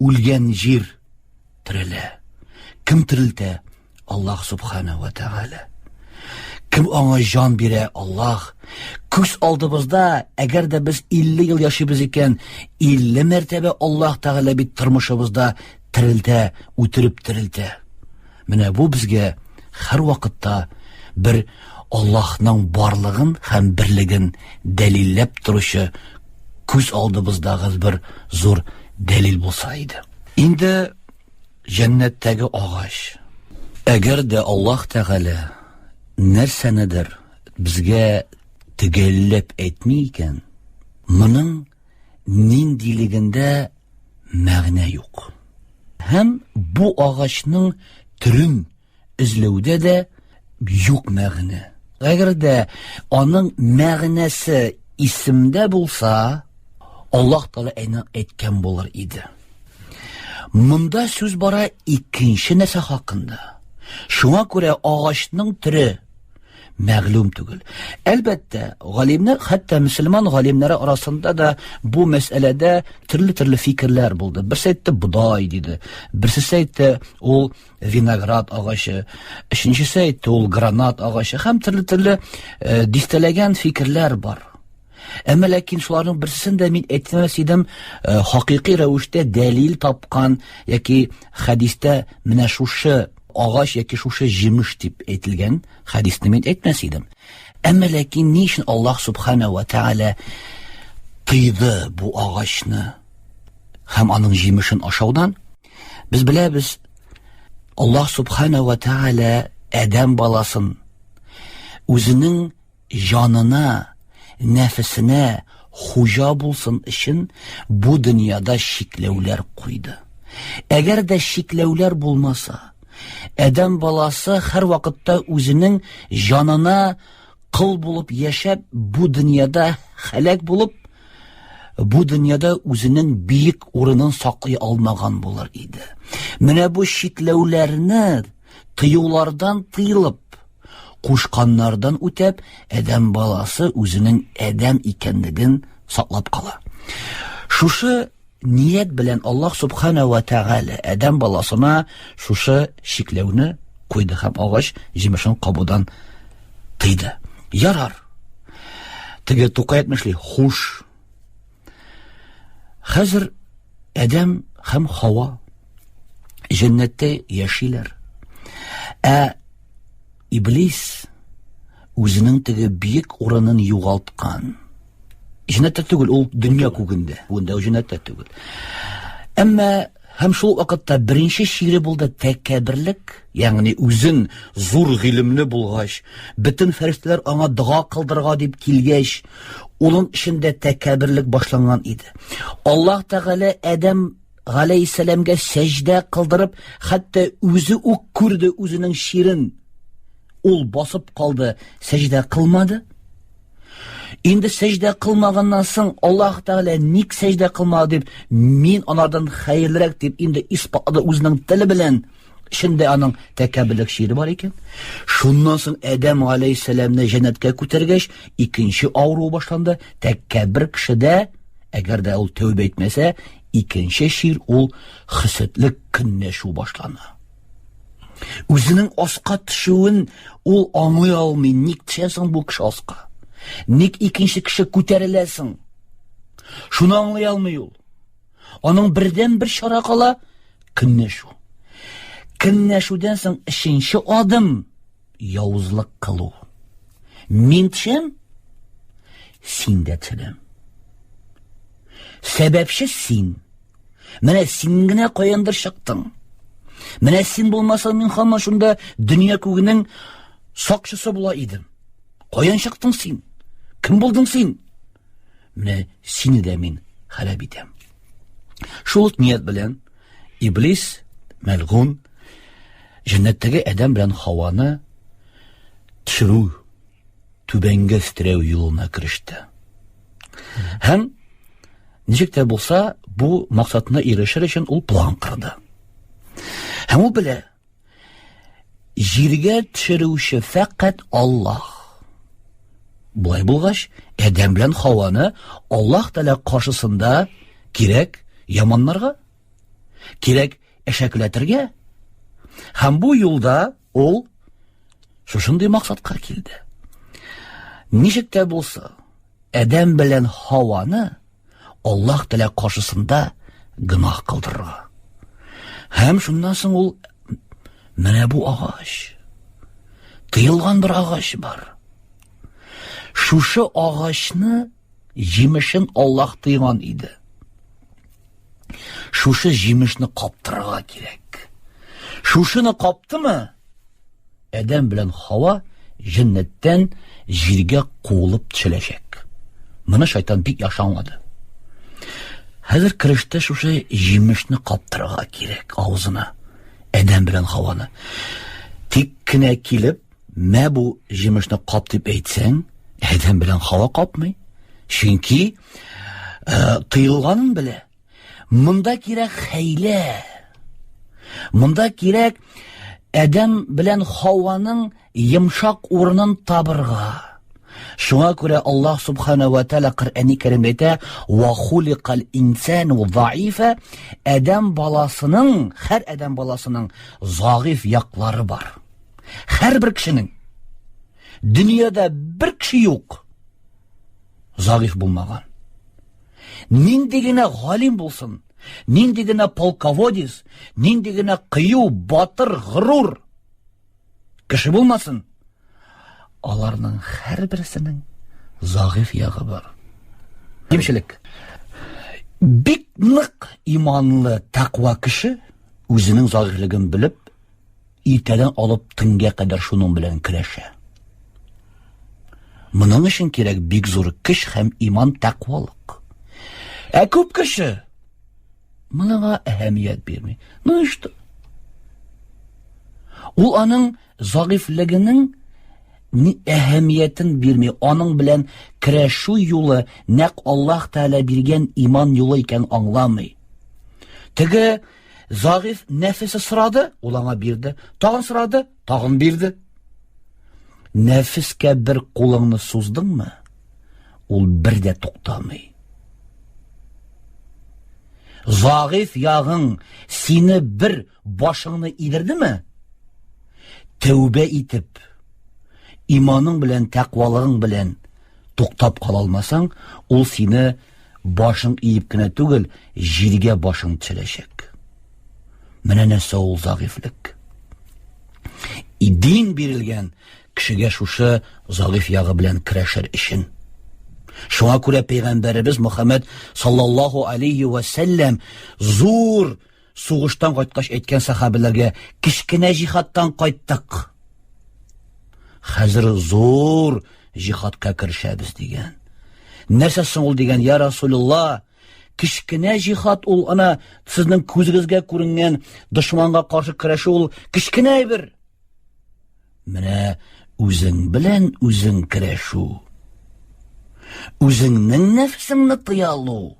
үлгән җир терелә. Кем терелтә? Аллаһ субхана ва тәгалә. Кем аңа җан бирә? Аллаһ. Күз алдыбызда, әгәр дә без 50 ел яшибез икән, 50 мәртәбә Аллаһ Тәгалә бит тормышыбызда терелтә, үтереп терелтә. Менә бу безгә һәр вакытта бер Аллаһның барлыгын һәм берлеген дәлилләп торучы күз алдыбыздагы бер зур дәлил булса иде. Инде җәннәттәге агач. Әгәр дә Аллаһ Тәгалә нәрсәнедер безгә төгәлләп әйтми икән, моның ниндилегендә мәгънә юк. Һәм бу агачның төрен эзләүдә дә юк мәгънә. Әгәр дә аның мәгънәсе исемдә булса, Аллаһ Тәгалә әйне әйткән булыр иде. Монда сүз бара икенче нәрсә хакында. Шуңа күрә агачның төре мәгълүм түгел. Әлбәттә, галимнәр, хәтта мөселман галимнәре арасында да бу мәсьәләдә төрле-төрле фикерләр булды. Берсе әйтте бодай диде, берсесе әйтте ул виноград агачы, өченчесе әйтте ул гранат агачы һәм төрле-төрле э, дистәләгән фикерләр бар. Әмма ләкин шуларның берсен дә мин әйтмәс идем, э, хакыйкый рәвештә дәлил тапкан яки хәдистә менә шушы агач яки шушы җимеш дип әйтелгән хәдисне мин әйтмәс идем. Әмма ләкин ни өчен Аллаһ субхана ва тааля тыйды бу агачны һәм аның җимешен ашаудан? Без беләбез, Аллаһ субхана ва тааля адәм баласын үзенең җанына, нәфесенә хуҗа булсын өчен бу дөньяда чикләүләр куйды. Әгәр дә чикләүләр булмаса, адәм баласы һәрвакытта үзенең җанына кол булып яшәп, бу дөньяда һәлак булып, бу дөньяда үзенең биек урынын саклый алмаган булыр иде. Менә бу чикләүләрне тыюлардан тыелып, кушканнардан үтәп, адәм баласы үзенең адәм икәнлеген саклап кала. Шушы ният белән Аллаһ субхана ва тәгалә адәм баласына шушы чикләүне куйды һәм агач җимешен кабудан тыйды. Ярар. Теге Тукай әйтмешли, хуш. Хәзер Адәм һәм Хава җәннәттә яшиләр. Ә Иблис үзенең теге биек урынын югалткан. Җәннәттә түгел, ул дөнья күгендә. Күгендә ул җәннәттә түгел. Әмма һәм шул вакытта беренче чире булды тәкәбберлек, ягъни үзен зур гыйлемле булгач, бөтен фәрештәләр аңа дога кылдырга дип килгәч, улың эчендә тәкәбберлек башланган иде. Аллаһ Тәгалә Адәм галәйһиссәламгә сәҗдә кылдырып, хәтта үзе үк күрде үзенең чирен. Ул басып калды, сәҗдә кылмады. Инде сәҗдә кылмаганнан соң Аллаһ Тәгалә ник сәҗдә кылмады дип, мин анардан хәерлерәк дип инде исбатлады үзенең теле белән. Эчендә аның тәкәбберлек чире бар икән. Шуннан соң Адәм галәйһиссәламне җәннәткә күтәргәч, икенче авыру башланды. Тәкәббер кешедә, әгәр дә ул тәүбә итмәсә, икенче чир ул хөсетлек көнләшү башлана. Үзенең аска төшүен ул аңлый алмый. Ник төшә соң бу кеше аска? Ник икенче кеше күтәрелә соң? Шуны аңлый алмый ул. Аның бердән-бер чара кала көнләшү. Көнләшүдән соң өченче адым явызлык кылу. Мин төшәм, син дә төшәм. Сәбәпче син. Менә син генә каяндыр чыктың. Менә син булмасаң, мин һаман шунда дөнья күгенең сакчысы була идем. Каян чыктың син? Кем булдың син? Менә сине дә мин харап итәм. Шул ук ният белән Иблис, мәлгун, җәннәттәге Адәм белән Хаваны төшерү түбәнгә өстерәү юлына кереште. Һәм ничек тә булса, бу максатына ирешер өчен ул план корды. Һәм ул белә, җиргә төшерүче фәкать Аллаһ. Болай булгач, Адәм белән Хаваны Аллаһ Тәгалә каршысында кирәк яманнарга, кирәк әшәкеләтергә. Һәм бу юлда ул шушындый максатка килде. Ничек тә булса, Адәм белән Хаваны Аллаһ Тәгалә каршысында гөнаһ кылдырырга. Һәм шуннан соң ул менә бу агач. Тыелган бер агач бар. Шушы агачны җимешен Аллаһ тыйган иде. Шушы җимешне каптырырга кирәк. Шушыны каптымы, Адәм белән Хава җәннәттән җиргә куылып төшеләчәк. Моны шайтан бик яхшы аңлады. Хәзер кереште шушы җимешне каптырырга кирәк авызына. Адәм белән Хаваны. Тик кенә килеп, мә бу җимешне кап дип әйтсәң, Адәм белән Хава капмый. Чөнки э, тыелганын белә. Монда кирәк хәйлә. Монда кирәк Адәм белән Хаваның йомшак урынын табырга. Шуңа күрә Аллаһ субхана ва тааля Коръәни Кәримдә әйтә: "Ва хуликал инсану заифа" Адәм баласының, һәр адәм баласының заиф яклары бар. Һәрбер кешенең. Дөньяда бер кеше юк заиф булмаган. Нинди генә галим булсын, нинди генә полководец, нинди генә кыю, батыр, горур кеше булмасын, аларның һәрберсенең зәгыйфь ягы бар. Кимчелек. Бик нык иманлы тәкъва кеше үзенең зәгыйфьлеген белеп, иртәдән алып төнгә кадәр шуның белән көрәшә. Моның өчен кирәк бик зур көч һәм иман тәкъвалык. Ә күп кеше моныңа әһәмият бирми. Ну и что? Ул аның зәгыйфьлегенең әһәмиятен бирми, аның белән көрәшү юлы нәкъ Аллаһ Тәгалә биргән иман юлы икән аңламый. Теге Зәгыйфь нәфесе сорады, ул аңа бирде. Тагын сорады, тагын бирде. Нәфескә бер кулыңны суздыңмы, ул бер дә туктамый. Зәгыйфь ягың сине бер башыңны идердеме? Тәүбә итеп, иманың белән, тәкъвалыгың белән туктап кала алмасаң, ул сине Башың иеп кенә түгел, җиргә башың төшерәчәк. Менә нәрсә ул зәгыйфьлек. Дин бирелгән кешегә шушы зәгыйфь ягы белән көрәшер өчен. Шуңа күрә пәйгамбәребез Мөхәммәд саллаллаһу алейхи ва сәлләм зур сугыштан кайткач әйткән сахабәләргә, кечкенә җихадтан кайттык. Хәзер зур җихадка керешәбез дигән. Нәрсә соң ул дигән, я Расулулла, кечкенә җихад ул ана сезнең күзегезгә күренгән дошманга каршы көрәшү ул кечкенә әйбер. Менә үзең белән үзең көрәшү. Үзеңнең нәфсеңне тыя алу.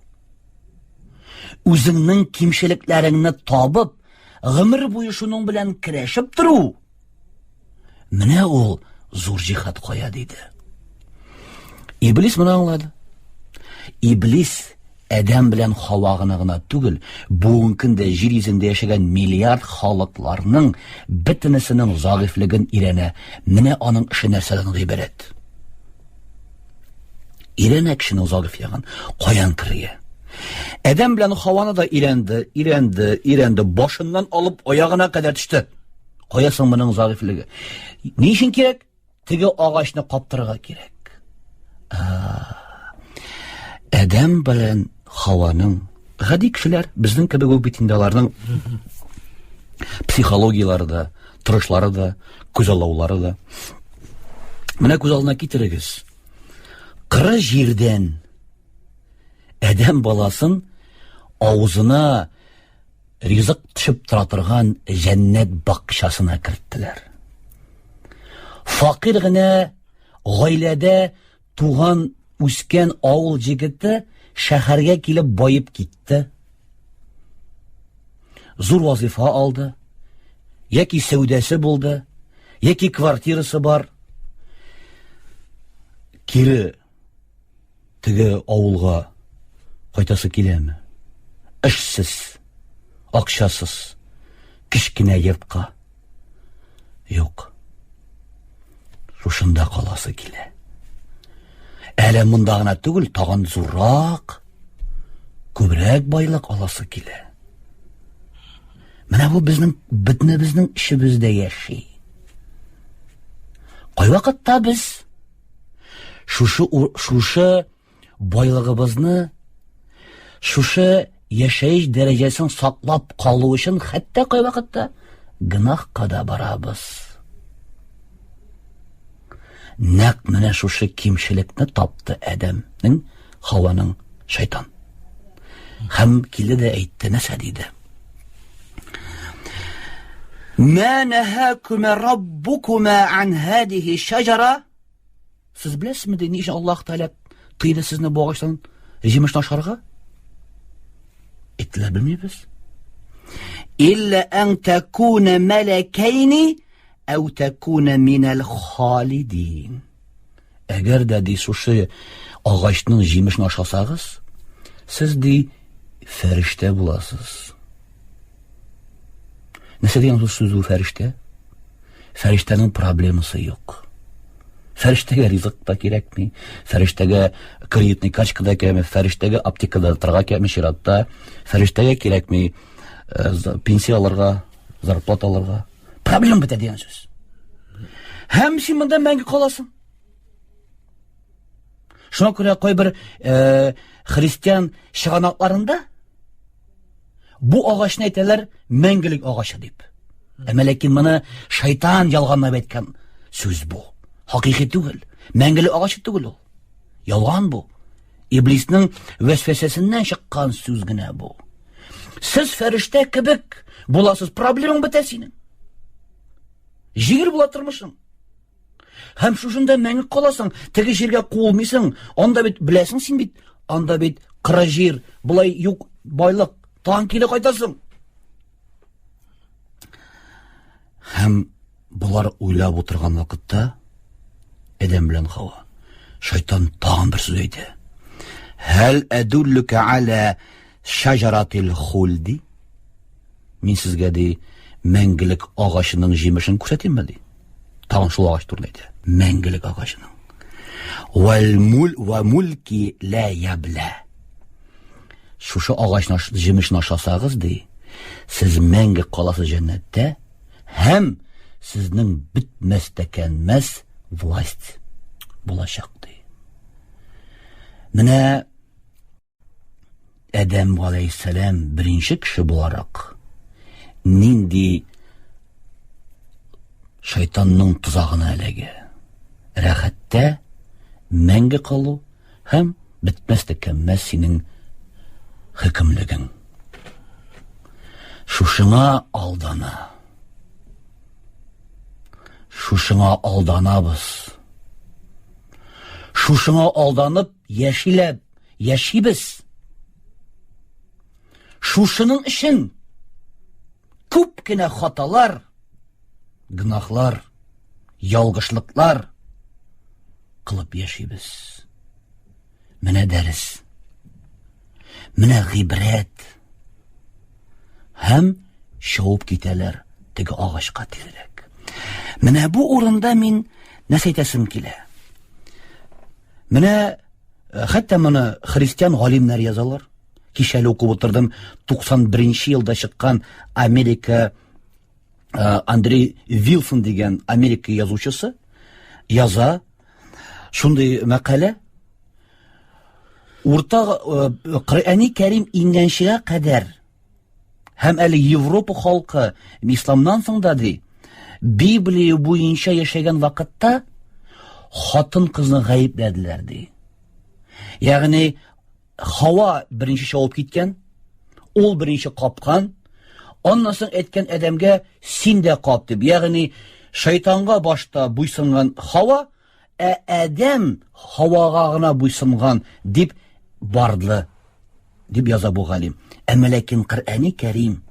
Үзеңнең кимчелекләреңне табып, гомер буе шуның белән көрәшеп тору. Менә ул зур җихад кая диде. Иблис моны аңлады. Иблис Адәм белән Хавагына гына түгел, бүгенге көндә җир йөзендә яшәгән миллиард халыкларның бөтенесенең зәгыйфьлеген өйрәнә. Менә аның эше нәрсәдән гыйбарәт. Өйрәнә кешенең зәгыйфь ягын, каян керергә. Адәм белән Хаваны да өйрәнде, өйрәнде, өйрәнде, башыннан алып аягына кадәр төште. Кая соң моның зәгыйфьлеге? Ни өчен кирәк? Теге агачны каптырырга кирәк. Адәм белән Хаваның гади кешеләр, безнең кебек үк бит инде аларның психологияләре дә, торышлары да, күзаллаулары да. Менә күз алдына китерегез. Кыры җирдән адәм баласын авызына ризык төшеп тора торган җәннәт бакчасына керттеләр. Факир генә гаиләдә туган үскән авыл җегете шәһәргә килеп баеп китте. Зур вазифа алды, яки сәүдәсе булды, яки квартирасы бар. Кире теге авылга кайтасы киләме? Эшсез, акчасыз, кечкенә йортка. Юк. Шушында каласы килә. Әле монда гына түгел, тагын зуррак, күбрәк байлык аласы килә. Менә бу безнең бөтенебезнең эчебездә яши. Кайвакытта без шушы шушы байлыгыбызны шушы яшәеш дәрәҗәсен саклап калу өчен хәтта кайвакытта гөнаһка да барабыз. Нәкъ менә шушы кимчелекне тапты Адәмнең, Хаваның шайтан. Һәм килде дә әйтте, нәрсә диде? Ма нахакума раббукума ан һадихи шаҗара? Сез беләсезме, ди, ни өчен Аллаһ Тәгалә тыйды сезне бу агачтан җимешне ашарга? Әйттеләр, белмибез. Илля ан такуна малакайни ау такуна минал халидин. Әгәр дә ди шушы агачның җимешен ашасагыз, сез ди фәрештә буласыз. Нәрсә дигән сүз ул фәрештә? Фәрештәнең проблемасы юк. Фәрештәгә ризык та кирәкми, фәрештәгә кредитный карточка да кирәкми, фәрештәгә аптекада торырга кирәкми чиратта, фәрештәгә кирәкми э, пенсия алырга, зарплата алырга. Проблема бетә дигән сүз. Һәм син монда мәңге каласың. Шуңа күрә кайбер э, христиан чыганакларында бу агачны әйтәләр мәңгелек агачы дип. Әмма ләкин моны шайтан ялганлап әйткән сүз бу. Хакыйкый түгел. Мәңгелек агачы түгел ул. Ялган бу. Иблиснең вәсвәсәсеннән чыккан сүз генә бу. Сез фәрештә кебек буласыз, проблемаң бетә синең. Җиңел була тормышың. Һәм шушында мәңге каласың, теге җиргә куылмыйсың. Анда бит беләсең син бит, анда бит кыры җир, болай юк байлык, тагын кире кайтасың. Һәм болар уйлап утырган вакытта Адәм белән Хава шайтан тагын бер сүз әйтә. Һәл әдуллүкә аля шаҗаратил хулди? Мин сезгә ди мәңгелек агачының җимешен күрсәтимме ди. Тагын шул агач турында әйтә. Мәңгелек агачының. Вәл мул ва мулки ла ябла. Шушы агачның җимешен ашасагыз ди, сез мәңге каласыз җәннәттә һәм сезнең бетмәс тәкәнмәс власть булачак ди. Менә Адәм галәйһиссәлам беренче кеше буларак нинди шайтанның тозагына эләгә. Рәхәттә мәңге калу һәм бетмәс текәнмәс синең хөкемлегең. Шушыңа алдана. Шушыңа алданабыз. Шушыңа алданып яшиләп яшибез. Шушының өчен күп кенә хаталар, гөнаһлар, ялгышлыклар кылып яшибез. Менә дәрес. Менә гыйбрәт. Һәм чабып китәләр теге агачка тизрәк. Менә бу урында мин нәрсә әйтәсем килә? Менә э, хәтта моны христиан галимнәр язалар. Кичә әле укып утырдым, 91 елда чыккан Америка э, Андрей Вилсон дигән Америка язучысы яза шундый мәкалә. Урта э, Коръәни Кәрим иңгәнчегә кадәр Һәм әле Европа халкы исламнан соң да ди, Библия буенча яшәгән вакытта хатын-кызны гаепләделәр ди. Ягъни Хава беренче чабып киткән, ул беренче капкан, аннан соң әйткән адәмгә син дә кап дип. Ягъни шайтанга башта буйсынган Хава, ә Адәм Һавага гына буйсынган дип барды, дип яза бу галим. Әмма ләкин Коръәни Кәрим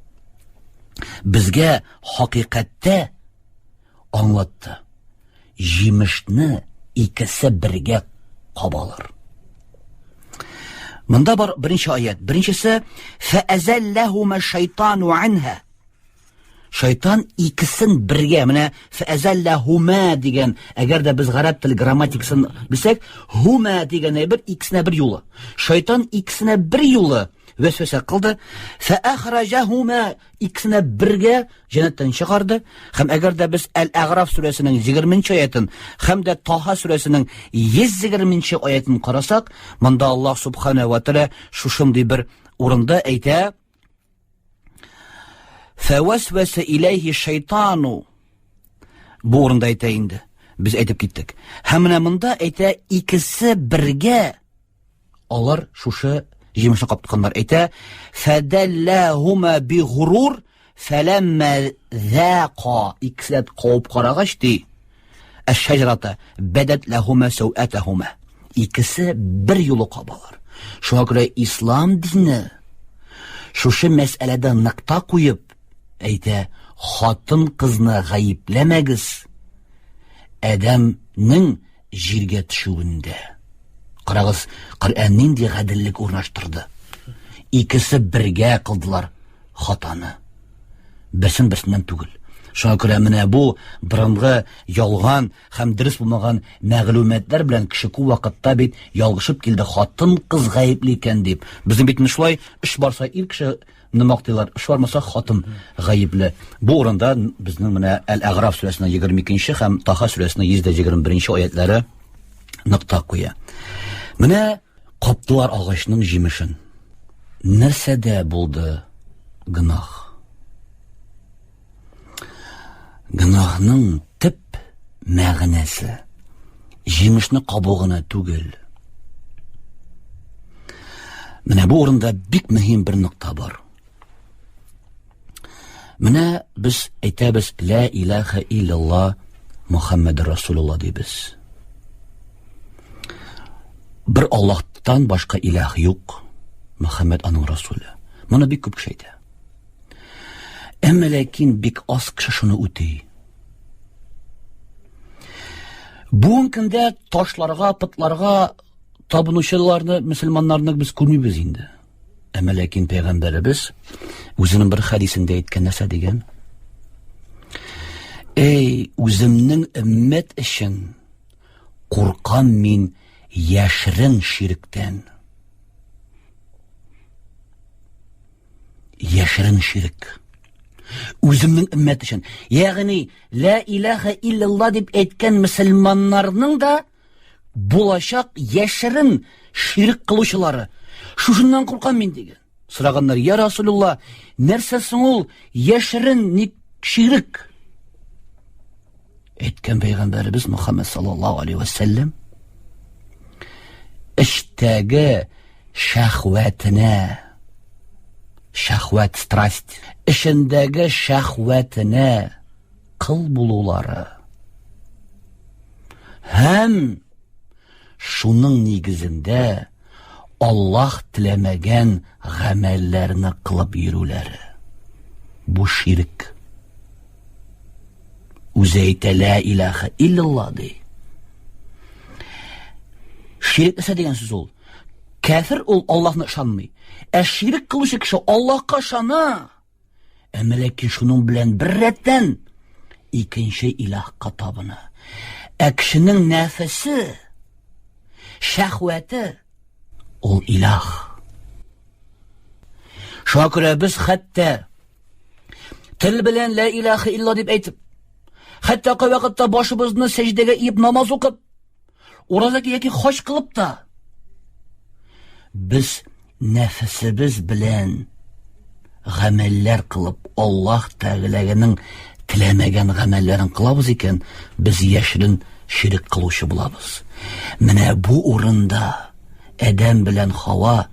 безгә хакыйкатьтә аңлатты. Җимешне икесе бергә кабалар. Монда бар беренче аят. Беренчесе фәәзәлләһума шайтану анха. Шайтан икесен бергә, менә фәәзәлләһума дигән, әгәр дә без гарәп тел грамматикасын белсәк, һума дигән әйбер икесенә бер юлы. Шайтан икесенә бер юлы вәсвәсә кылды. Фәәхраҗәһума икесенә бергә җәннәттән чыгарды. Һәм әгәр дә без Әл-Әгъраф сүрәсенең 20 аятын һәм дә Таһа сүрәсенең 120 аятын карасак, монда Аллаһ субхана ва тәгалә шушындый бер урында әйтә: Фәвәсвәсә иләйһи шайтану. Бу урында әйтә инде. Без әйтеп киттек. Һәм менә монда әйтә икесе бергә алар шушы җимешне каптканнар. Әйтә фәдәлләһума би гурур фәләммә зәка икесе дә кабып карагач ди. Әш-шәҗрата бәдәт ләһума сәүәтәһума. Икесе бер юлы кабалар. Шуңа күрә ислам дине шушы мәсьәләдә ныкта куеп әйтә, хатын-кызны гаепләмәгез. Адәмнең җиргә төшүендә. Карагыз, Коръән нинди гаделлек урнаштырды. Икесе бергә кылдылар хатаны. Берсен берсеннән түгел. Шуңа күрә менә бу борынгы ялган һәм дөрес булмаган мәгълүматлар белән кеше күп вакытта бит ялгышып килде, хатын-кыз гаепле икән дип. Безнең бит шулай эш барса ир кеше мактыйлар, эш бармаса хатын гаепле. Бу урында безнең менә Әл-Әгъраф сүрәсенең 22 һәм Таха сүрәсенең 121 аятлары нокта куя. Менә каптылар агачның җимешен. Нәрсәдә булды гөнаһ? Гөнаһның төп мәгънәсе җимешне кабу гына түгел. Менә бу урында бик мөһим бер нокта бар. Менә без әйтәбез ла илаһа иллалла Мухаммад Расулулла дибез. Бер Аллаһтан башка илаһ юк. Мухаммад аның расулы. Моны бик күп кеше әйтә. Әмма ләкин бик аз кеше шуны үти. Бүгенге көндә ташларга, пытларга табынучыларны, мөселманнарны без күрмибез инде. Әмма ләкин пәйгамбәребез үзенең бер хәдисендә әйткән нәрсә дигән? Эй, үземнең өммәт өчен куркам мин яшерен ширектән. Яшерен ширек. Үземнең өммәт өчен. Ягъни, ла илаһа иллалла дип әйткән мөселманнарның да булачак яшерен ширек кылучылары. Шушыннан куркам мин дигән. Сораганнар, я Расулулла, нәрсә соң ул яшерен ник ширек? Әйткән пәйгамбәребез Мухаммад саллаллаһу алейхи ва сәлләм эштәге шәхвәтенә шәхвәт страсть эшендәге шәхвәтенә кыл булулары һәм шуның нигезендә Аллаһ теләмәгән гамәлләрне кылып йөрүләре. Бу ширк. Үзе әйтә лә илаһа иллалла ди. Ширк нәрсә дигән сүз ул? Кәфер ул Аллаһны ышанмый. Ә ширк кылучы кеше Аллаһка ышана. Әмма ләкин шуның белән бер рәттән икенче илаһка табына. Ә кешенең нәфесе, шәһвәте ул илаһ. Шуңа күрә без хәтта тел белән лә илаһа илла дип әйтеп, хәтта кайвакытта башыбызны сәҗдәгә иеп намаз укып, Ураза яки хаҗ кылып та без нәфесебез белән гамәлләр кылып Аллаһ Тәгаләнең теләмәгән гамәлләрен кылабыз икән, без яшерен ширек кылучы булабыз. Менә бу урында Адәм белән Хава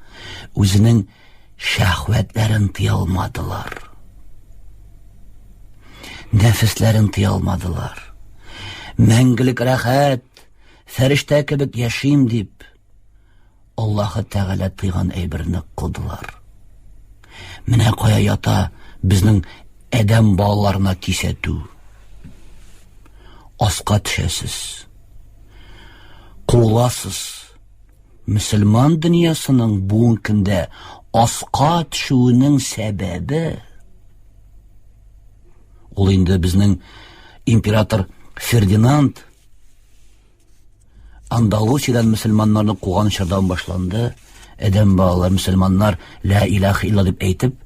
үзенең шәһвәтләрен тыя алмадылар. Нәфесләрен тыя алмадылар. Мәңгелек рәхәт. фәрештә кебек яшим дип, Аллаһы Тәгалә тыйган әйберне кылдылар. Менә кая ята безнең адәм балаларына кисәтү. Аска төшәсез. Куыласыз. Мөселман дөньясының бүгенге көндә аска төшүенең сәбәбе ул инде безнең император Фердинанд Андалусиядән мөселманнарны куган чордан башланды. Адәм балалар мөселманнар ла илаһ илла дип әйтеп,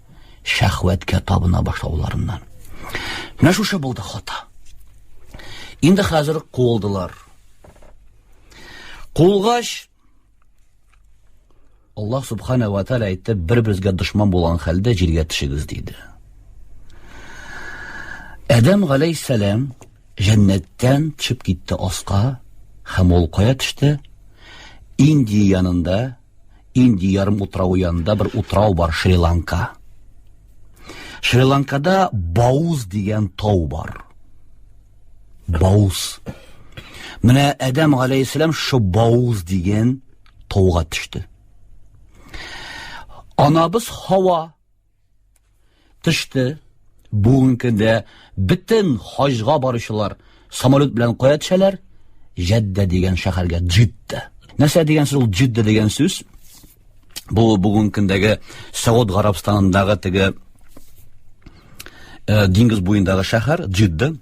шәһвәткә табына башлауларыннан. Менә шушы булды хата. Инде хәзер куылдылар. Куылгач, Аллаһ субхана ва тааля әйтте, бер-берегезгә дошман булган хәлдә җиргә төшегез диде. Адәм галәйһиссәлам җәннәттән төшеп китте аска һәм ул кая төште? Индия янында, Индия ярым утравы янында бер утрау бар, Шри-Ланка. Шри-Ланкада Бауз дигән тау бар. Бауз. Менә Адәм галәйһиссәлам шу Бауз дигән тауга төште. Анабыз Хава төште. Бүгенге көндә бөтен хаҗга баручылар самолет белән кая төшәләр? Җәддә дигән шәһәргә, Джидда. Нәрсә дигән сүз ул Джидда дигән сүз? Бу бүгенге көндәге Сауд Гарәбстанындагы теге э, диңгез буендагы шәһәр Джидда.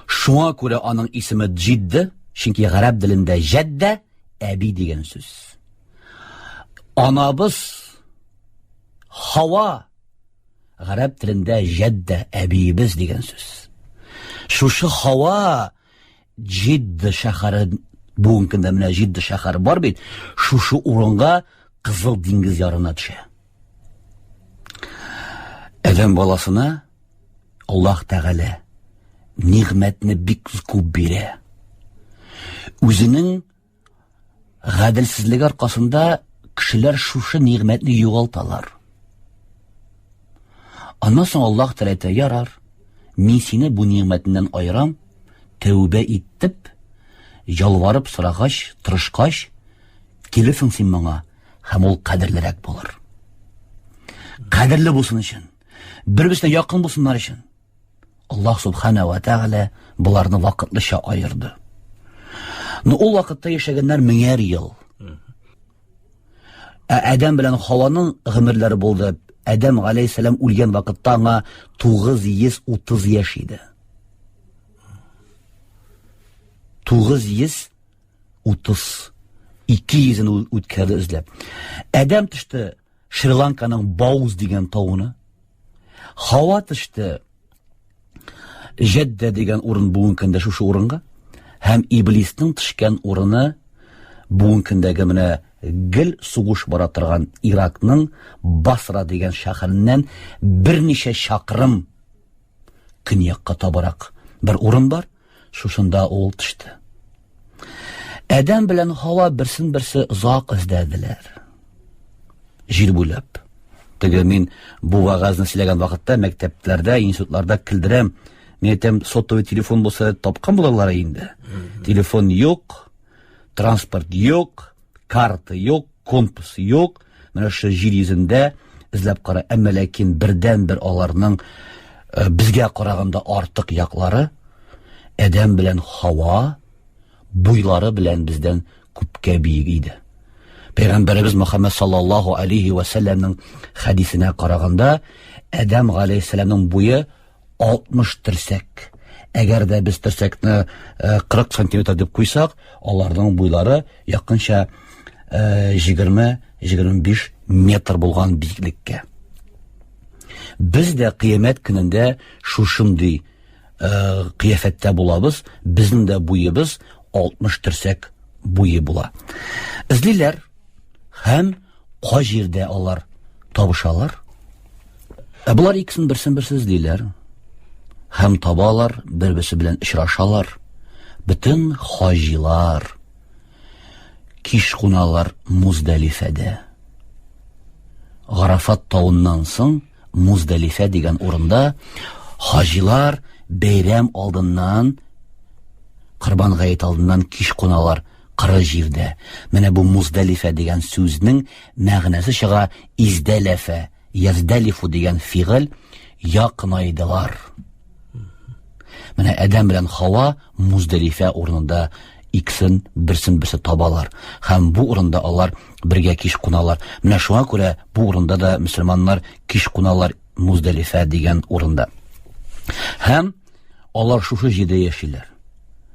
Шуңа күрә аның исеме Джидда, чөнки гарәп телендә җәддә әби дигән сүз. Анабыз Хава гарәп телендә җәддә әбиебез дигән сүз. Шушы Хава Джидда шәһәре бүгенге көндә менә Джидда шәһәре бар бит, шушы урынга Кызыл диңгез ярына төшә. Адәм баласына Аллаһ Тәгалә нигъмәтне бик күп бирә. Үзенең гаделсезлеге аркасында кешеләр шушы нигъмәтне югалталар. Аннан соң Аллаһ Тәгалә әйтә, ярар, мин сине бу нигъмәтеннән аерам, тәүбә итеп, ялварып сорагач, тырышкач, килерсең син моңа, һәм ул кадерлерәк булыр. Кадерле булсын өчен, бер-берсенә якын булсыннар өчен. Аллаһ субхана ва тәгалә боларны вакытлыча аерды. Но ул вакытта яшәгәннәр меңәр ел. Ә Адәм белән Хаваның гомерләре булды. Адәм галәйһиссәлам үлгән вакытта аңа 930 яшь иде. 930 200-ен үткәрде эзләп. Адәм төште Шри-Ланканың Бауз дигән тавына. Хава төште Җәддә дигән урын бүгенге көндә шушы урынга һәм Иблисның төшкән урыны бүгенге көндәге менә гел сугыш бара торган Иракның Басра дигән шәһәреннән берничә чакрым көньякка табарак бер урын бар. Шушында ул төште. Адәм белән Хава берсен-берсе озак эзләделәр. Җир буйлап. Теге мин бу вәгазьне сөйләгән вакытта мәктәпләрдә, институтларда көлдерәм. Мин әйтәм, сотовый телефон булса тапкан булалар инде. Телефон юк, транспорт юк, карта юк, компас юк. Менә шушы җир йөзендә эзләп кара. Әмма ләкин бердән-бер аларның э, безгә караганда артык яклары Адәм белән Хава буйлары белән бездән күпкә биек иде. Пәйгамбәребез Мөхәммәд саллаллаһу алейхи ва сәлләмнең хәдисенә караганда, Адәм галәйһиссәламның буе 60 терсәк. Әгәр дә без терсәкне 40 э, сантиметр дип куйсак, аларның буйлары якынча 20-25 э, метр булган биеклеккә. Без дә кыямәт көнендә шушындый э, кыяфәттә булабыз, безнең дә буебыз 60 терсәк буе була. Эзлиләр һәм кай җирдә алар табышалар? Ә болар икесен берсен берсе эзлиләр һәм табалар, бер-берсе белән очрашалар. Бөтен хаҗилар кич куналар Муздалифәдә. Гарафат тавыннан соң Муздалифә дигән урында хаҗилар бәйрәм алдыннан Корбан гает алдыннан кич куналар кыры җирдә. Менә бу Муздалифә дигән сүзнең мәгънәсе чыга издәләфә, яздәлифу дигән фигыль якынайдылар. Менә Адәм белән Хава Муздалифә урынында икесен берсен берсе табалар һәм бу урында алар бергә кич куналар. Менә шуңа күрә бу урында да мөселманнар кич куналар Муздалифә дигән урында. Һәм алар шушы җирдә яшиләр.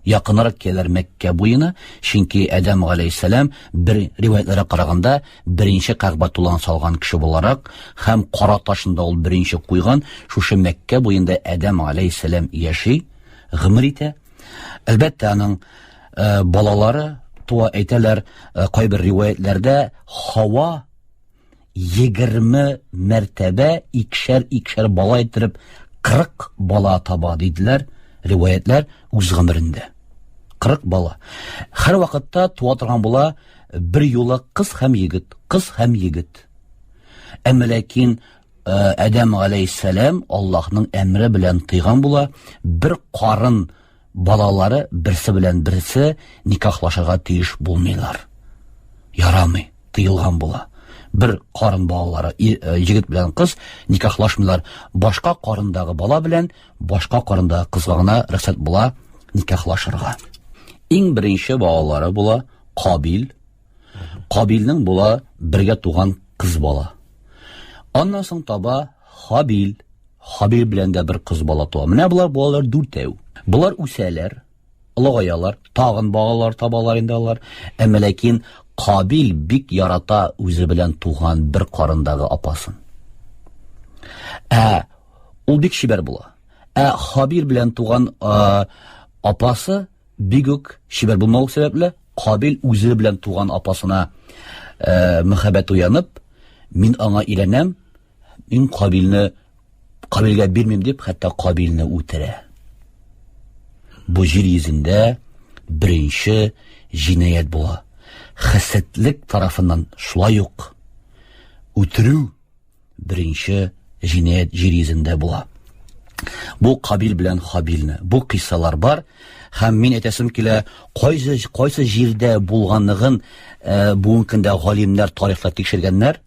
Якынрак киләләр Мәккә буена, чөнки Адәм галәйһиссәлам бер риваятләргә караганда беренче Кәгъбәтулланы салган кеше буларак һәм кара ташын да ул беренче куйган, шушы Мәккә буенда Адәм галәйһиссәлам яши, гомер итә. Әлбәттә, аның э, балалары туа әйтәләр, э, кайбер риваятләрдә Хава 20 мәртәбә икшәр-икшәр бала иттереп 40 бала таба диделәр риваятләр үз гомерендә. 40 бала. Һәр вакытта туа торган була бер юлы кыз һәм егет, кыз һәм егет. Әмма ләкин э, Адәм галәйһиссәлам Аллаһның әмре белән тыйган була, бер карын балалары берсе белән берсе никахлашырга тиеш булмыйлар. Ярамый, тыелган була. Бер карын балалары, э, егет белән кыз никахлашмыйлар. Башка карындагы бала белән башка карындагы кызга гына рөхсәт була никахлашырга. Иң беренче балалары була Кабил. Кабилнең була бергә туган кыз бала. Аннан соң таба Хабил. Хабил белән дә бер кыз бала туа. Менә болар балалар дүртәү. Болар үсәләр, олыгаялар, тагын балалар табалар инде алар. Әмма ләкин Кабил бик ярата үзе белән туган бер карындагы апасын. Ә ул бик чибәр була. Ә Хабил белән туган апасы бик үк чибәр булмау сәбәпле, Кабил үзе белән туган апасына мәхәббәт уянып, мин аңа өйләнәм, Мин Кабилне Кабилгә бирмим дип, хәтта Кабилне үтерә. Бу җир йөзендә беренче җинаять була. Хәсәтлек тарафыннан шулай ук үтерү беренче җинаять җир йөзендә була. Бу Кабил белән Хабилне. Бу кыйссалар бар. Һәм мин әйтәсем килә, кайсы кайсы җирдә булганлыгын э, бүгенге көндә галимнәр тарихта тикшергәннәр.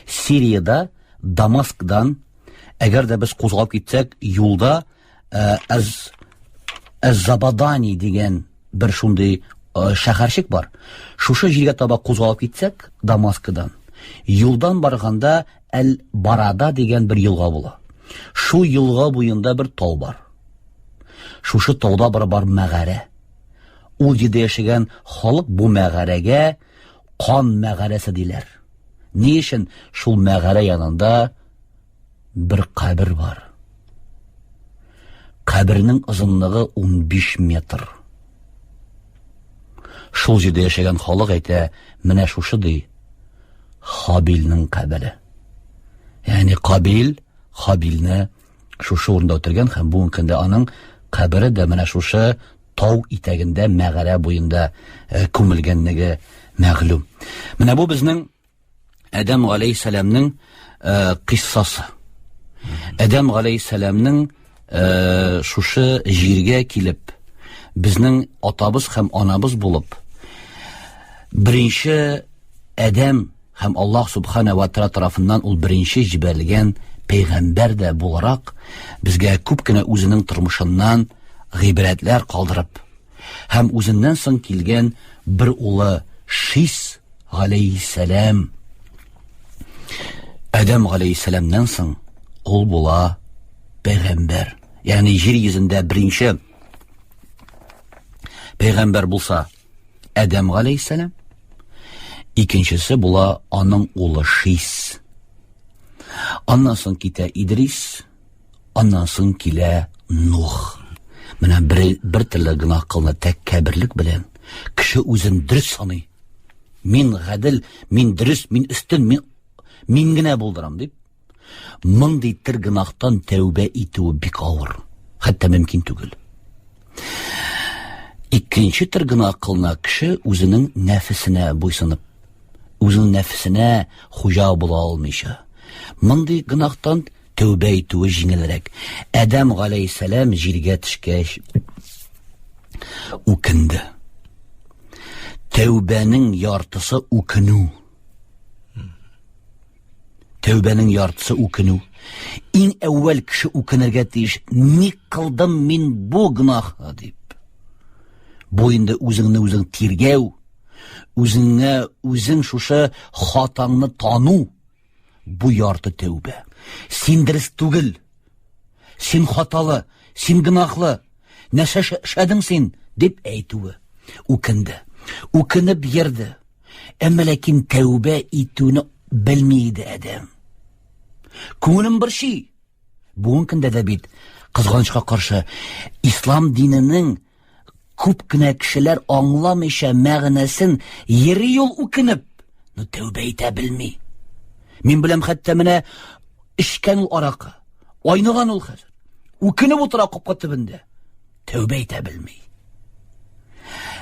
Сириядә Дамаскдан, әгәр дә без кузгалып китсәк, юлда э, Әз Әз-Забадани дигән бер шундый э, шәһәрчек бар. Шушы җиргә таба кузгалып китсәк, Дамаскадан, юлдан барганда Әл-Барада дигән бер елга була. Шул елга буенда бер тау бар. Шушы тауда бер бар мәгарә. Ул җирдә яшәгән халык бу мәгарәгә кан мәгарәсе диләр. Ни өчен шул мәгарә янында бер кабер бар? Кабернең озынлыгы 15 метр. Шул җирдә яшәгән халык әйтә, менә шушы ди, Хабилнең кабере. Ягъни Кабил Хабилне шушы урында үтергән һәм бүгенге көндә аның кабере дә менә шушы тау итәгендә мәгарә буенда э, күмелгәнлеге мәгълүм. Менә бу безнең Адәм галәйһиссәламнең э, кыйссасы. Адәм галәйһиссәламнең э, шушы җиргә килеп, безнең атабыз һәм анабыз булып, беренче Адәм һәм Аллаһ Субхана ва Тааля тарафыннан ул беренче җибәрелгән пәйгамбәр дә буларак, безгә күп кенә үзенең тормышыннан гыйбрәтләр калдырып, һәм үзеннән соң килгән бер улы Шис галәйһиссәлам Адәм галәйһиссәламнән соң ул була пәйгамбәр. Ягъни җир йөзендә беренче пәйгамбәр булса Адәм галәйһиссәлам, икенчесе була аның улы Шис. Аннан соң китә Идрис, аннан соң килә Нух. Менә бер, бер төрле гөнаһ кылына тәкәбберлек белән кеше үзен дөрес саный. Мин гадел, мин дөрес, мин өстен, мин мин генә булдырам дип. Мондый төр гөнаһтан тәүбә итүе бик авыр, хәтта мөмкин түгел. Икенче төр гөнаһ кылына кеше үзенең нәфесенә буйсынып, үзенең нәфесенә хуҗа була алмыйча. Мондый гөнаһтан тәүбә итүе җиңелрәк. Адәм галәйһиссәлам җиргә төшкәч, Үкенде. Тәүбәнең яртысы үкенү. Тәүбәнең яртысы үкенү. Иң әүвәл кеше үкенергә тиеш. Ник кылдым мин бу гөнаһны дип. Бу инде үзеңне үзең тиргәү, үзеңә үзең шушы хатаңны тану. Бу ярты тәүбә. Син дөрес түгел. Син хаталы, син гөнаһлы. Нәрсә эшләдең син? дип әйтүе. Үкенде. Үкенеп йөрде. Әмма ләкин тәүбә итүне белми иде адәм. Күңелем борчый. Бүгенге көндә дә бит кызганычка каршы ислам диненең күп кенә кешеләр аңламыйча мәгънәсен йөри ул үкенеп, но тәүбә итә белми. Мин беләм хәтта менә эчкән ул аракы, айныган ул хәзер. Үкенеп утыра капка төбендә. Тәүбә итә белми.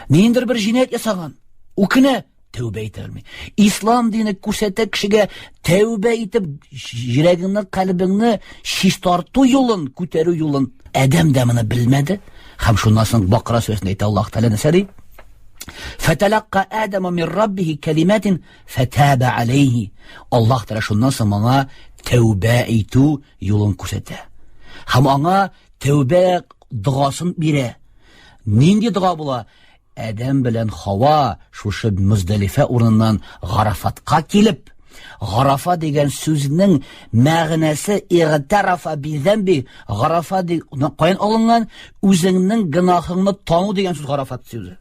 Ниндидер бер җинаять ясаган, үкенә, тәүбә итә белми. Ислам дине күрсәтә кешегә тәүбә итеп йөрәгеңне, кальбеңне чистарту юлын, күтәрү юлын. Адәм дә моны белмәде. Һәм шуннан соң Бакара сүрәсендә әйтә Аллаһ Тәгалә нәрсә ди? Фаталакка Адаму мин раббихи калиматин фатаба алейхи. Аллаһ Тәгалә шуннан соң моңа тәүбә итү юлын күрсәтә. Һәм аңа тәүбә догасын бирә. Нинди дога була? Адәм белән Хава шушы Мөздәлифә урыныннан Гарафатка килеп, Гарафа дигән сүзнең мәгънәсе игътарафа бидәмби, Гарафа ди, каян алынган? Үзеңнең гөнаһыңны тану дигән сүз Гарафат сүзе.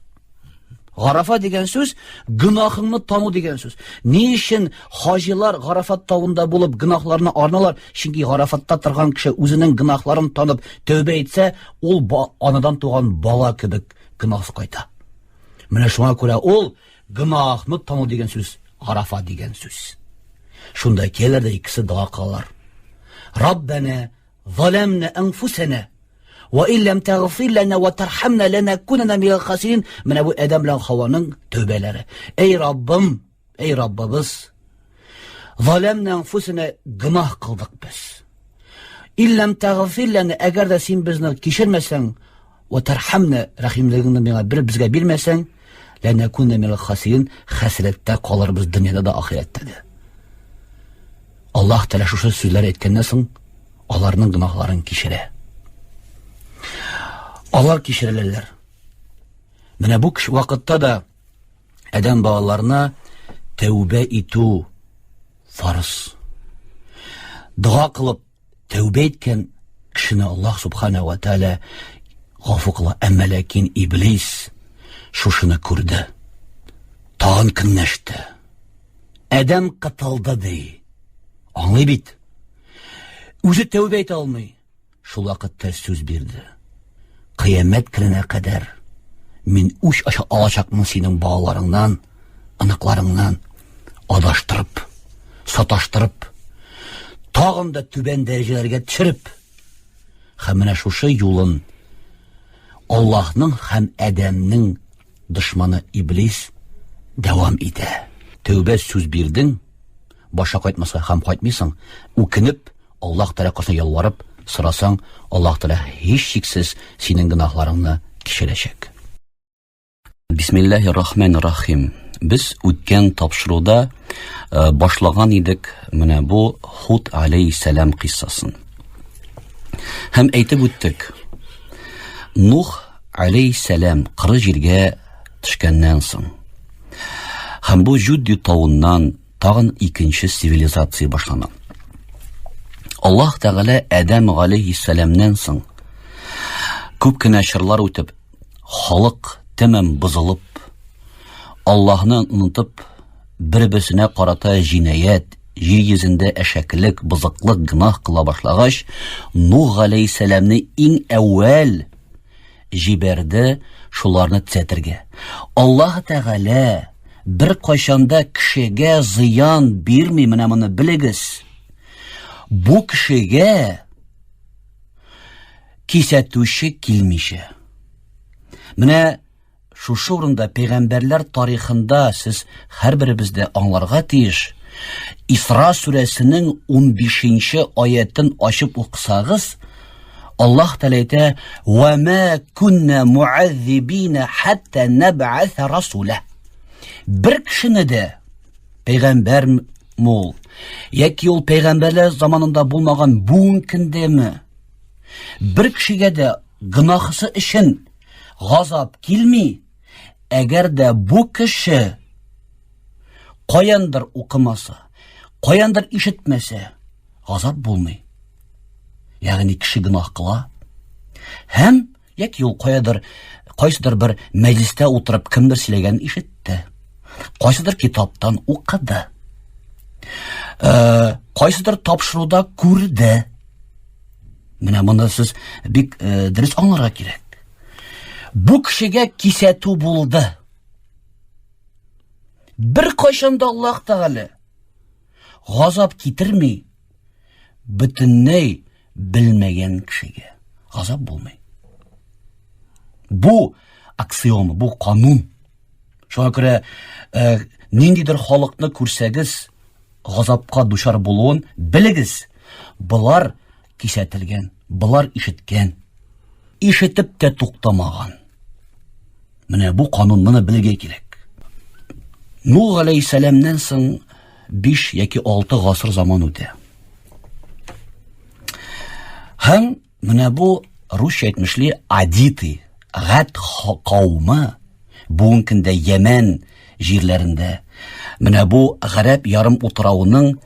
Гарафа дигән сүз гөнаһыңны тану дигән сүз. Ни өчен хаҗилар Гарафат тавында булып гөнаһларына арыналар? Чөнки Гарафатта торган кеше үзенең гөнаһларын танып тәүбә итсә, ул анадан туган бала кебек гөнаһсыз кайта. Менә шуңа күрә ул гөнаһны тану дигән сүз, Гарафа дигән сүз. Шунда киләләр дә икесе дога кылалар. Раббана заламна анфусана ва иллам тагфир лана ва тархамна ланакунана минал хасирин. Менә бу Адәм белән Хаваның тәүбәләре. Эй Раббым, эй Раббыбыз, заламна анфусана гөнаһ кылдык без. Иллам тагфир лана, әгәр дә син безне кичермәсәң, Вә тархамна, рәхимлегеңне миңа бир, безгә бирмәсәң, ләнәкүнә минәл хасирин, хәсрәттә калырбыз дөньяда да, ахирәттә дә. Аллаһ Тәгалә шушы сүзләр әйткәннән соң, аларның гөнаһларын кичерә. Алар кичереләләр. Менә бу вакытта да адәм балаларына тәүбә итү фарыз. Дога кылып Тәүбә иткән кешене Аллаһ Субхана ва Тааля гафу кыла. Әмма ләкин Иблис шушыны күрде. Тагын көнләште. Адәм кытылды ди. Аңлый бит. Үзе тәүбә итә алмый. Шул вакытта сүз бирде. Кыямәт көненә кадәр мин үч аша алачакмын синең балаларыңнан, оныкларыңнан адаштырып, саташтырып, тагын да түбән дәрәҗәләргә төшереп, һәм менә шушы юлын Аллаһның һәм адәмнең дошманы Иблис дәвам итә. Тәүбә сүз бирдең, баша кайтмаса һәм кайтмыйсың, үкенеп, Аллаһ Тәгалә каршына ялварып сорасаң, Аллаһ Тәгалә һичшиксез синең гөнаһларыңны кичерәчәк. Бисмиллаһир рахманир рахим. Без үткән тапшыруда э, башлаган идек менә бу Худ алейхиссалам кыйссасын. Һәм әйтеп үттек. Нух алейхиссалам кыры җиргә төшкәннән соң һәм бу Җудди тавыннан тагын икенче цивилизация башлана. Аллаһ Тәгалә Адәм галәйһиссәламнән соң күп кенә чорлар үтеп, халык тәмам бозылып, Аллаһны онытып, бер-берсенә карата җинаять, җир йөзендә әшәкелек, бозыклык, гөнаһ кыла башлагач, Нух галәйһиссәламне иң әүвәл җибәрде шуларны төзәтергә. Аллаһ Тәгалә бер кайчанда кешегә зыян бирми, менә моны белегез. Бу кешегә кисәтүче килмичә. Менә шушы урында пәйгамбәрләр тарихында сез һәрберебез дә аңларга тиеш. Исра сүрәсенең 15 нче аятын ачып укысагыз, Аллаһ Тәгалә әйтә: "Ва ма кунна муаззибина хатта наб'аса расула". Бер кешене дә пәйгамбәр мул яки ул пәйгамбәрләр заманында булмаган бүгенге көндәме бер кешегә дә гөнаһысы өчен газап килми, әгәр дә бу кеше каяндыр укымаса, каяндыр ишетмәсә, газап булмый. Ягъни кеше гөнаһ кыла һәм яки ул каядыр кайсыдыр бер мәҗлестә утырып кемдер сөйләгәнен ишетте. Кайсыдыр китаптан укыды. Э, кайсыдыр тапшыруда күрде. Менә моны сез бик э, дөрес аңларга кирәк. Бу кешегә кисәтү булды. Бер кайчан да Аллаһ Тәгалә газап китерми, бөтенләй белмәгән кешегә газап булмый. Бу аксиома, бу канун. Шуңа күрә э, ниндидер халыкны күрсәгез, газапка дучар булуын белегез. Болар кисәтелгән, болар ишеткән. Ишетеп тә туктамаган. Менә бу канун, моны белергә кирәк. Нух галәйһиссәламнән соң 5 яки 6 гасыр заман үтә. Һәм менә бу русча әйтмешли адиты, гад кавымы бүгенге көндә Йәмән җирләрендә, менә бу гарәп ярым утравының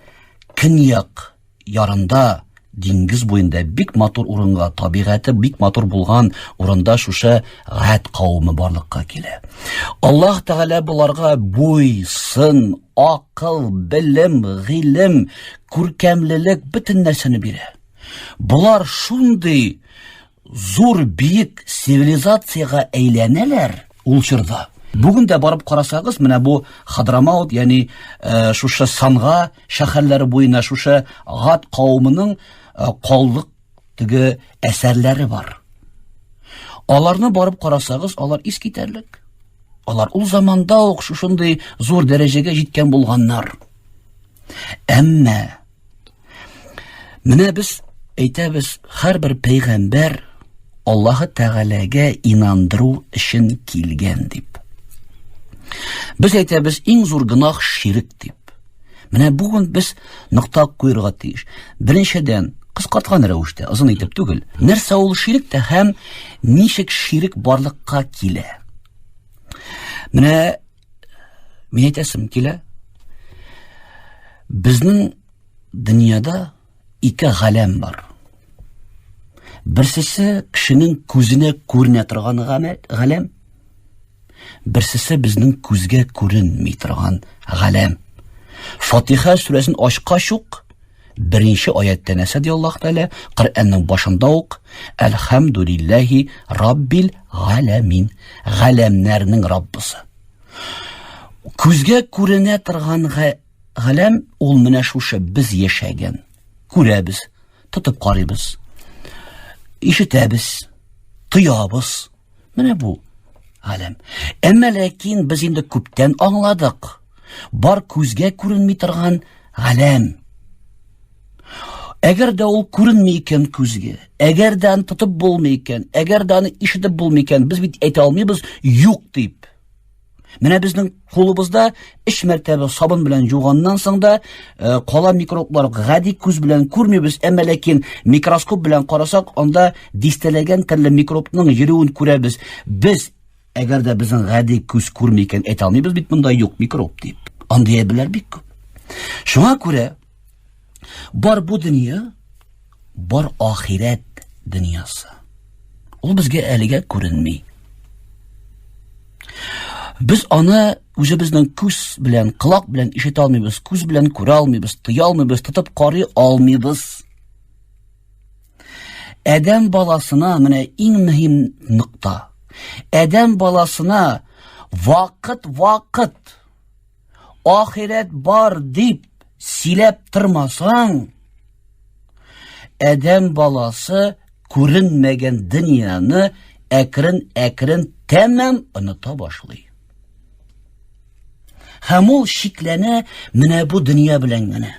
көньяк ярында, диңгез буенда бик матур урынга, табигате бик матур булган урында шушы Гад кавымы барлыкка килә. Аллаһ Тәгалә боларга буй, сын, акыл, белем, гыйлем, күркәмлелек бөтен нәрсәне бирә. Болар шундый зур биек цивилизациягә әйләнәләр ул чорда. Бүген дә барып карасагыз, менә бу Хадрамаут, ягъни э, шушы Санга шәһәрләре буена шушы Гад кавымының э, калдык теге әсәрләре бар. Аларны барып карасагыз, алар искитәрлек. Алар ул заманда ук шушындый зур дәрәҗәгә җиткән булганнар. Әмма Менә без әйтәбез, һәрбер пәйгамбәр Аллаһы Тәгаләгә инандыру өчен килгән дип. Без әйтәбез, иң зур гөнаһ ширек дип. Менә бүген без нокта куерга тиеш. Беренчедән, кыскарткан рәвештә, озын итеп түгел. Нәрсә ул ширек тә һәм ничек ширек барлыкка килә? Менә мин әйтәсем килә. Безнең дөньяда ике галәм бар. Берсесе кешенең күзенә күренә торган галәм, берсесе безнең күзгә күренми торган галәм. Фатиха сүрәсен ачкач ук беренче аятта нәрсә ди Аллаһ Тәгалә? Коръәннең башында ук Әлхәмдүлилләһи Раббил галәмин. Галәмнәрнең Раббысы. Күзгә күренә торган Галәм ул менә шушы без яшәгән. Күрәбез, тотып карыйбыз. Ишетәбез, тоябыз. Менә бу галәм. Әмма ләкин без инде күптән аңладык. Бар күзгә күренми торган галәм. Әгәр дә ул күренми икән күзгә, әгәр дә аны тотып булмый икән, әгәр дә аны ишетеп булмый икән, без бит әйтә алмыйбыз юк дип. Менә безнең кулыбызда өч мәртәбә сабын белән юганнан соң да э, кала микроблар гади күз белән күрмибез, әмма ләкин микроскоп белән карасак, анда дистәләгән төрле микробның йөрүен күрәбез. Без әгәр дә безнең гади күз күрми икән, әйтә алмыйбыз бит монда юк микроб дип. Андый әйберләр бик күп. Шуңа күрә бар бу дөнья, бар ахирәт дөньясы. Ул безгә әлегә күренми. Без аны үзебезнең күз белән, колак белән ишетә алмыйбыз, күз белән күрә алмыйбыз, тоя алмыйбыз, тотып карый алмыйбыз. Адәм баласына менә иң мөһим нокта. Адәм баласына вакыт-вакыт Ахирәт бар дип сөйләп тормасаң, адәм баласы күренмәгән дөньяны әкрен-әкрен тәмам оныта башлый. Һәм ул шикләнә менә бу дөнья белән генә.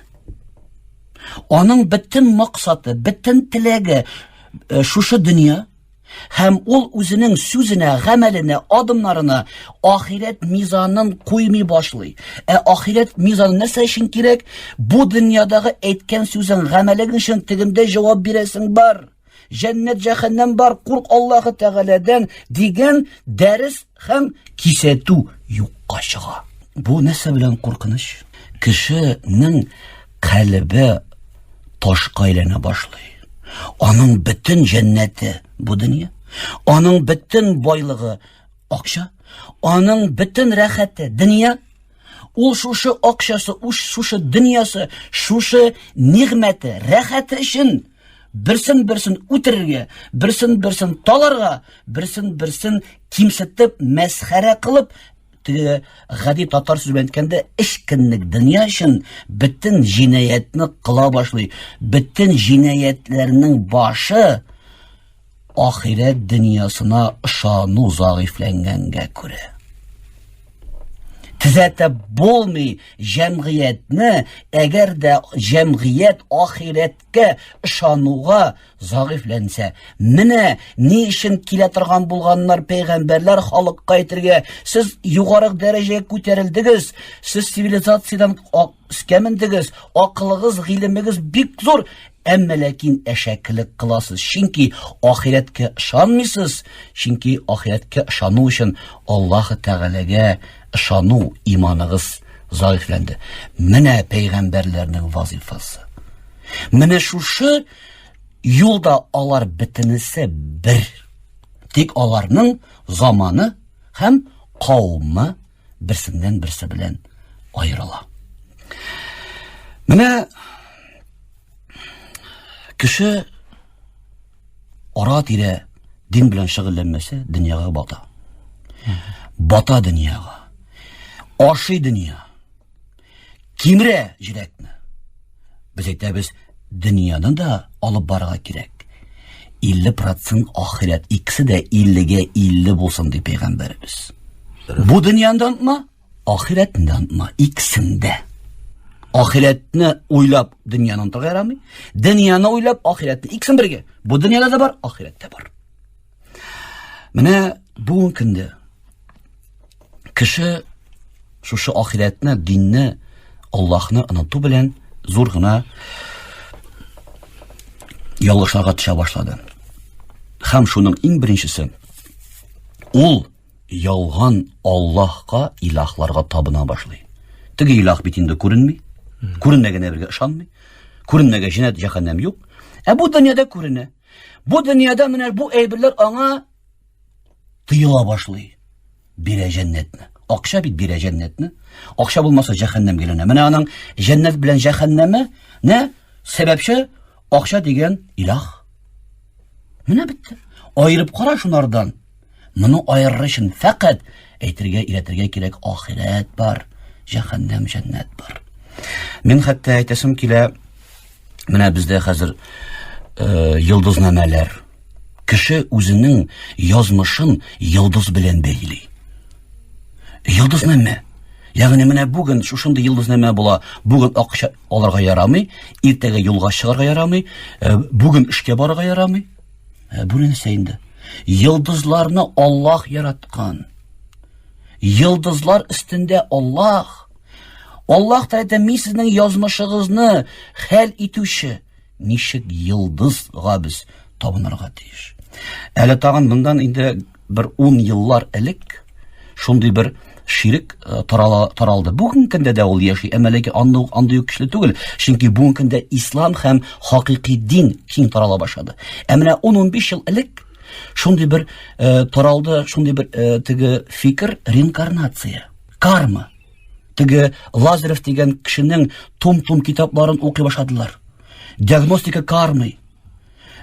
Аның бөтен максаты, бөтен теләге, э, шушы дөнья һәм ул үзенең сүзенә, гамәленә, адымнарына ахирәт мизанын куймый башлый. Ә ахирәт мизаны нәрсә өчен кирәк? Бу дөньядагы әйткән сүзең, гамәлең өчен тегендә җавап бирәсең бар. Җәннәт, җәһәннәм бар, курк Аллаһы Тәгаләдән дигән дәрес һәм кисәтү юкка чыга. Бу нәрсә белән куркыныч? Кешенең калебе ташка әйләнә башлый. Аның бөтен җәннәте бу дөнья. Аның бөтен байлыгы акча. Аның бөтен рәхәте дөнья. Ул шушы акчасы, уш шушы дөньясы, шушы нигъмәте, рәхәте өчен берсен-берсен үтерергә, берсен-берсен таларга, берсен-берсен кимсетеп, мәсхәрә кылып, теге гади татар сүзе белән әйткәндә, эш көнлек дөнья өчен бөтен җинаятьне кыла башлый. Бөтен җинаятьләрнең башы ахирәт дөньясына ышану зәгыйфьләнгәнгә күрә. Төзәтеп булмый җәмгыятьне, әгәр дә җәмгыять ахирәткә ышануга зәгыйфьләнсә. Менә ни өчен килә торган булганнар пәйгамбәрләр халыкка әйтергә, сез югары дәрәҗәгә күтәрелдегез, сез цивилизациядән өскә мендегез, акылыгыз, гыйлемегез бик зур, әмма ләкин әшәкелек кыласыз, чөнки ахирәткә ышанмыйсыз, чөнки ахирәткә ышану өчен Аллаһы Тәгаләгә ышану иманыгыз зәгыйфьләнде. Менә пәйгамбәрләрнең вазифасы. Менә шушы юлда алар бөтенесе бер. Тик аларның заманы һәм кавымы берсеннән берсе белән аерыла. Менә кеше ара-тирә дин белән шөгыльләнмәсә, дөньяга бата. Бата дөньяга. Ашый дөнья. Кимерә җиләкне. Без әйтәбез, дөньяны да алып барырга кирәк. 50% ахирәт, икесе дә 50-гә 50 булсын ди пәйгамбәребез. Бу дөньяны да онытма, ахирәтне дә онытма, икесен дә. Ахирәтне уйлап дөньяны онытырга ярамый, дөньяны уйлап ахирәтне, икесен бергә. Бу дөньяда да бар, ахирәттә бар. Менә бүгенге көндә кеше шушы ахирәтне, динне, Аллаһны оныту белән зур гына ялгышларга төшә башлады. Һәм шуның иң беренчесе ул ялган Аллаһка, илаһларга табына башлый. Теге илаһ бит инде күренми. Күренмәгән әйбергә ышанмый. Күренмәгән җәннәт, җәһәннәм юк. Ә бу дөньяда күренә. Бу дөньяда менә бу әйберләр аңа тыела башлый. Бирә җәннәтне. Акча бит бирә җәннәтне. Акча булмаса җәһәннәмгә әйләнә. Менә аның җәннәт белән җәһәннәме нә сәбәпче акча дигән илаһ. Менә бетте. Аерып кара шунардан. Моны аерыр өчен фәкать әйтергә, өйрәтергә кирәк, ахирәт бар, җәһәннәм, җәннәт бар. Мин хәтта әйтәсем килә, менә бездә хәзер э, йолдызнамәләр. Кеше үзенең язмышын йолдыз белән бәйли. Йолдызнамә. Ягъни менә бүген шушындый йолдызнамә була, бүген акча алырга ярамый, иртәгә юлга чыгарга ярамый, э, бүген эшкә барырга ярамый. Э, бу нәрсә инде? Йолдызларны Аллаһ яраткан. Йолдызлар өстендә Аллаһ. Аллаһ та әйтә, мин сезнең язмышыгызны хәл итүче. Ничек йолдызга без табынырга тиеш? Әле тагын моннан инде бер 10 еллар элек шундый бер ширек э, тарала, таралды. Бүгенге көндә дә ул яши, әмма ләкин андый андый ук көчле түгел. Чөнки бүгенге көндә ислам һәм хакыйкый дин киң тарала башлады. Ә менә 10-15 ел элек шундый бер э, таралды, шундый бер э, теге фикер реинкарнация, карма. Теге Лазарев дигән кешенең том-том китапларын укый башладылар. Диагностика кармы.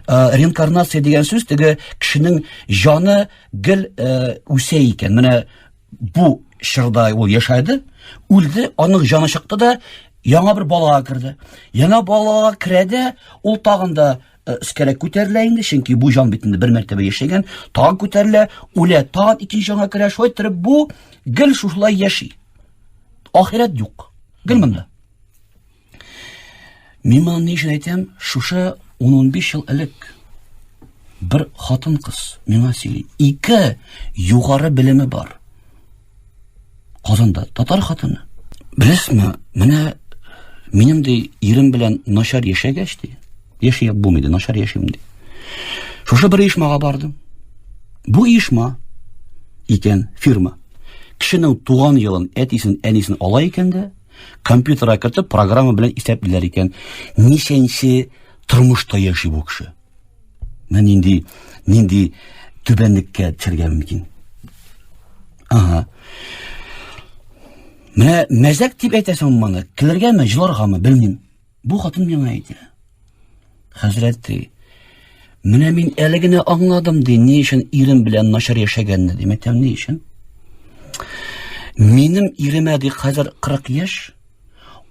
Э, реинкарнация дигән сүз теге кешенең җаны гел э, үсә икән. Менә бу чорда ул яшәде, үлде, аның җаны чыкты да яңа бер балага керде. Яңа балага керә дә, ул тагын да э, өскәрәк күтәрелә инде, чөнки бу җан бит инде бер мәртәбә яшәгән, тагын күтәрелә, үлә, тагын икенче җанга керә, шулай иттереп бу гел шушылай яши. Ахирәт юк. Гел монда. Мин моны ни өчен әйтәм? Шушы 10-15 ел элек Бер хатын-кыз миңа сөйли. Ике югары белеме бар. Казанда татар хатыны. Беләсезме, менә минем ди ирем белән начар яшәгәч ди, яши булмый ди, начар яшим ди. Шушы бер оешмага бардым. Бу оешма икән фирма. Кешенең туган елын, әтисен, әнисен ала икән дә, компьютерга кертеп, программа белән исәплиләр икән. Ничәнче тормышта яши бу кеше? Менә нинди, нинди түбәнлеккә төшәргә мөмкин. Ага. Менә мәзәк дип әйтәсең моны, көлергәме, җыларгамы, белмим. Бу хатын миңа әйтә. Хәзрәт ди, менә мин әле генә аңладым ди, ни өчен ирем белән начар яшәгәнне ди. Әйтәм, ни өчен? Минем иремә ди хәзер 40 яшь,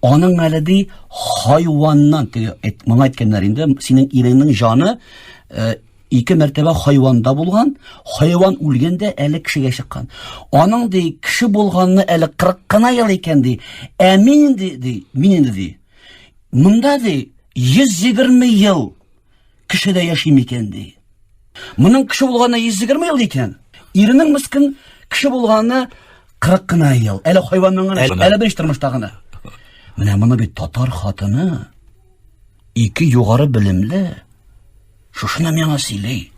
Аның әле ди хайваннан, теге моңа әйткәннәр инде, синең иреңнең җаны э, ике мәртәбә хайванда булган, хайван үлгәндә әле кешегә чыккан. Аның ди кеше булганны әле 40 кына ел икән ди. Ә мин инде ди, мин инде ди. Монда ди 120 ел кешедә яшим икән ди. Моның кеше булганына 120 ел икән. Иренең мескен кеше булганына 40 кына ел. Әле хайванның гына, әле беренче тормышта гына. Менә моны бит татар хатыны ике югары белемле шушыны миңа сөйли.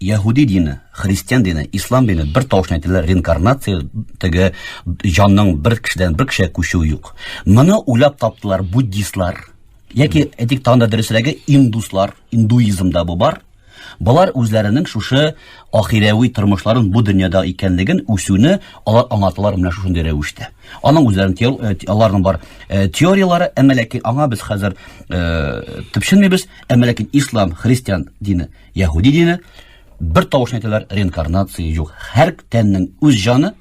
Яһүди дине, христиан дине, ислам дине бер тавышны әйтәләр, реинкарнация теге җанның бер кешедән бер кешегә күчүе юк. Моны уйлап таптылар буддистлар. Яки әйтик тагын да дөресрәге индуслар, индуизмда бу бар. Болар үзләренең шушы ахирәви тормышларын бу дөньяда икәнлеген, үсүне алар аңлаталар менә шушындый рәвештә. Аның үзләренең э, аларның бар э, теорияләре, әмма ләкин аңа без хәзер э, төпченмибез, әмма ләкин ислам, христиан дине, яһүди дине бер тавышны әйтәләр, реинкарнация юк. Һәр тәннең үз җаны,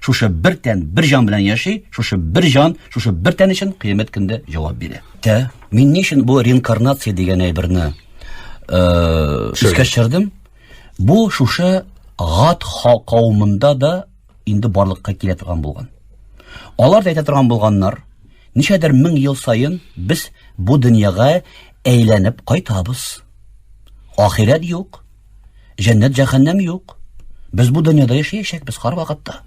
шушы бер тән, бер җан белән яши, шушы бер җан, шушы бер тән өчен кыямәт көндә җавап бирә. Тә, мин ни өчен бу реинкарнация дигән әйберне э, искә төшердем? Бу шушы Гад кавымында да инде барлыкка килә торган булган. Алар да әйтә торган булганнар, ничәдер мең ел саен без бу дөньяга әйләнеп кайтабыз. Ахирәт юк. Җәннәт җәһәннәм юк. Без бу дөньяда яшәячәкбез һәрвакытта.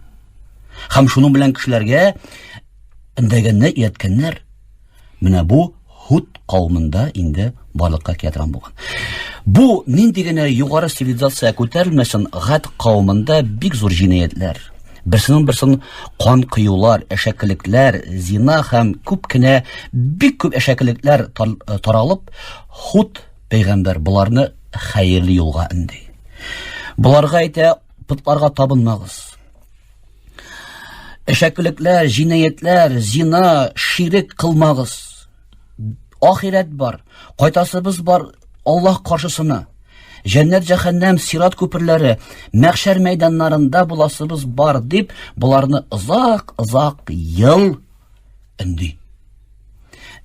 Һәм шуның белән кешеләргә эндәгәнне өйрәткәннәр. Менә бу Һуд кавымында инде барлыкка килә торган булган. Бу нинди генә югары цивилизация күтәрелмәсен, Гад кавымында бик зур җинаятьләр, берсенең берсен кан коюлар, әшәкелекләр, зина һәм күп кенә бик күп әшәкелекләр э, таралып, Һуд пәйгамбәр боларны хәерле юлга өнди. Боларга әйтә, потларга табынмагыз. Әшәкелекләр, җинаятьләр, зина, ширек кылмагыз. Ахирәт бар, кайтасыбыз бар Аллаһ каршысына. Җәннәт, җәһәннәм, сират күперләре, мәхшәр мәйданнарында буласыбыз бар дип, боларны озак-озак ел өнди.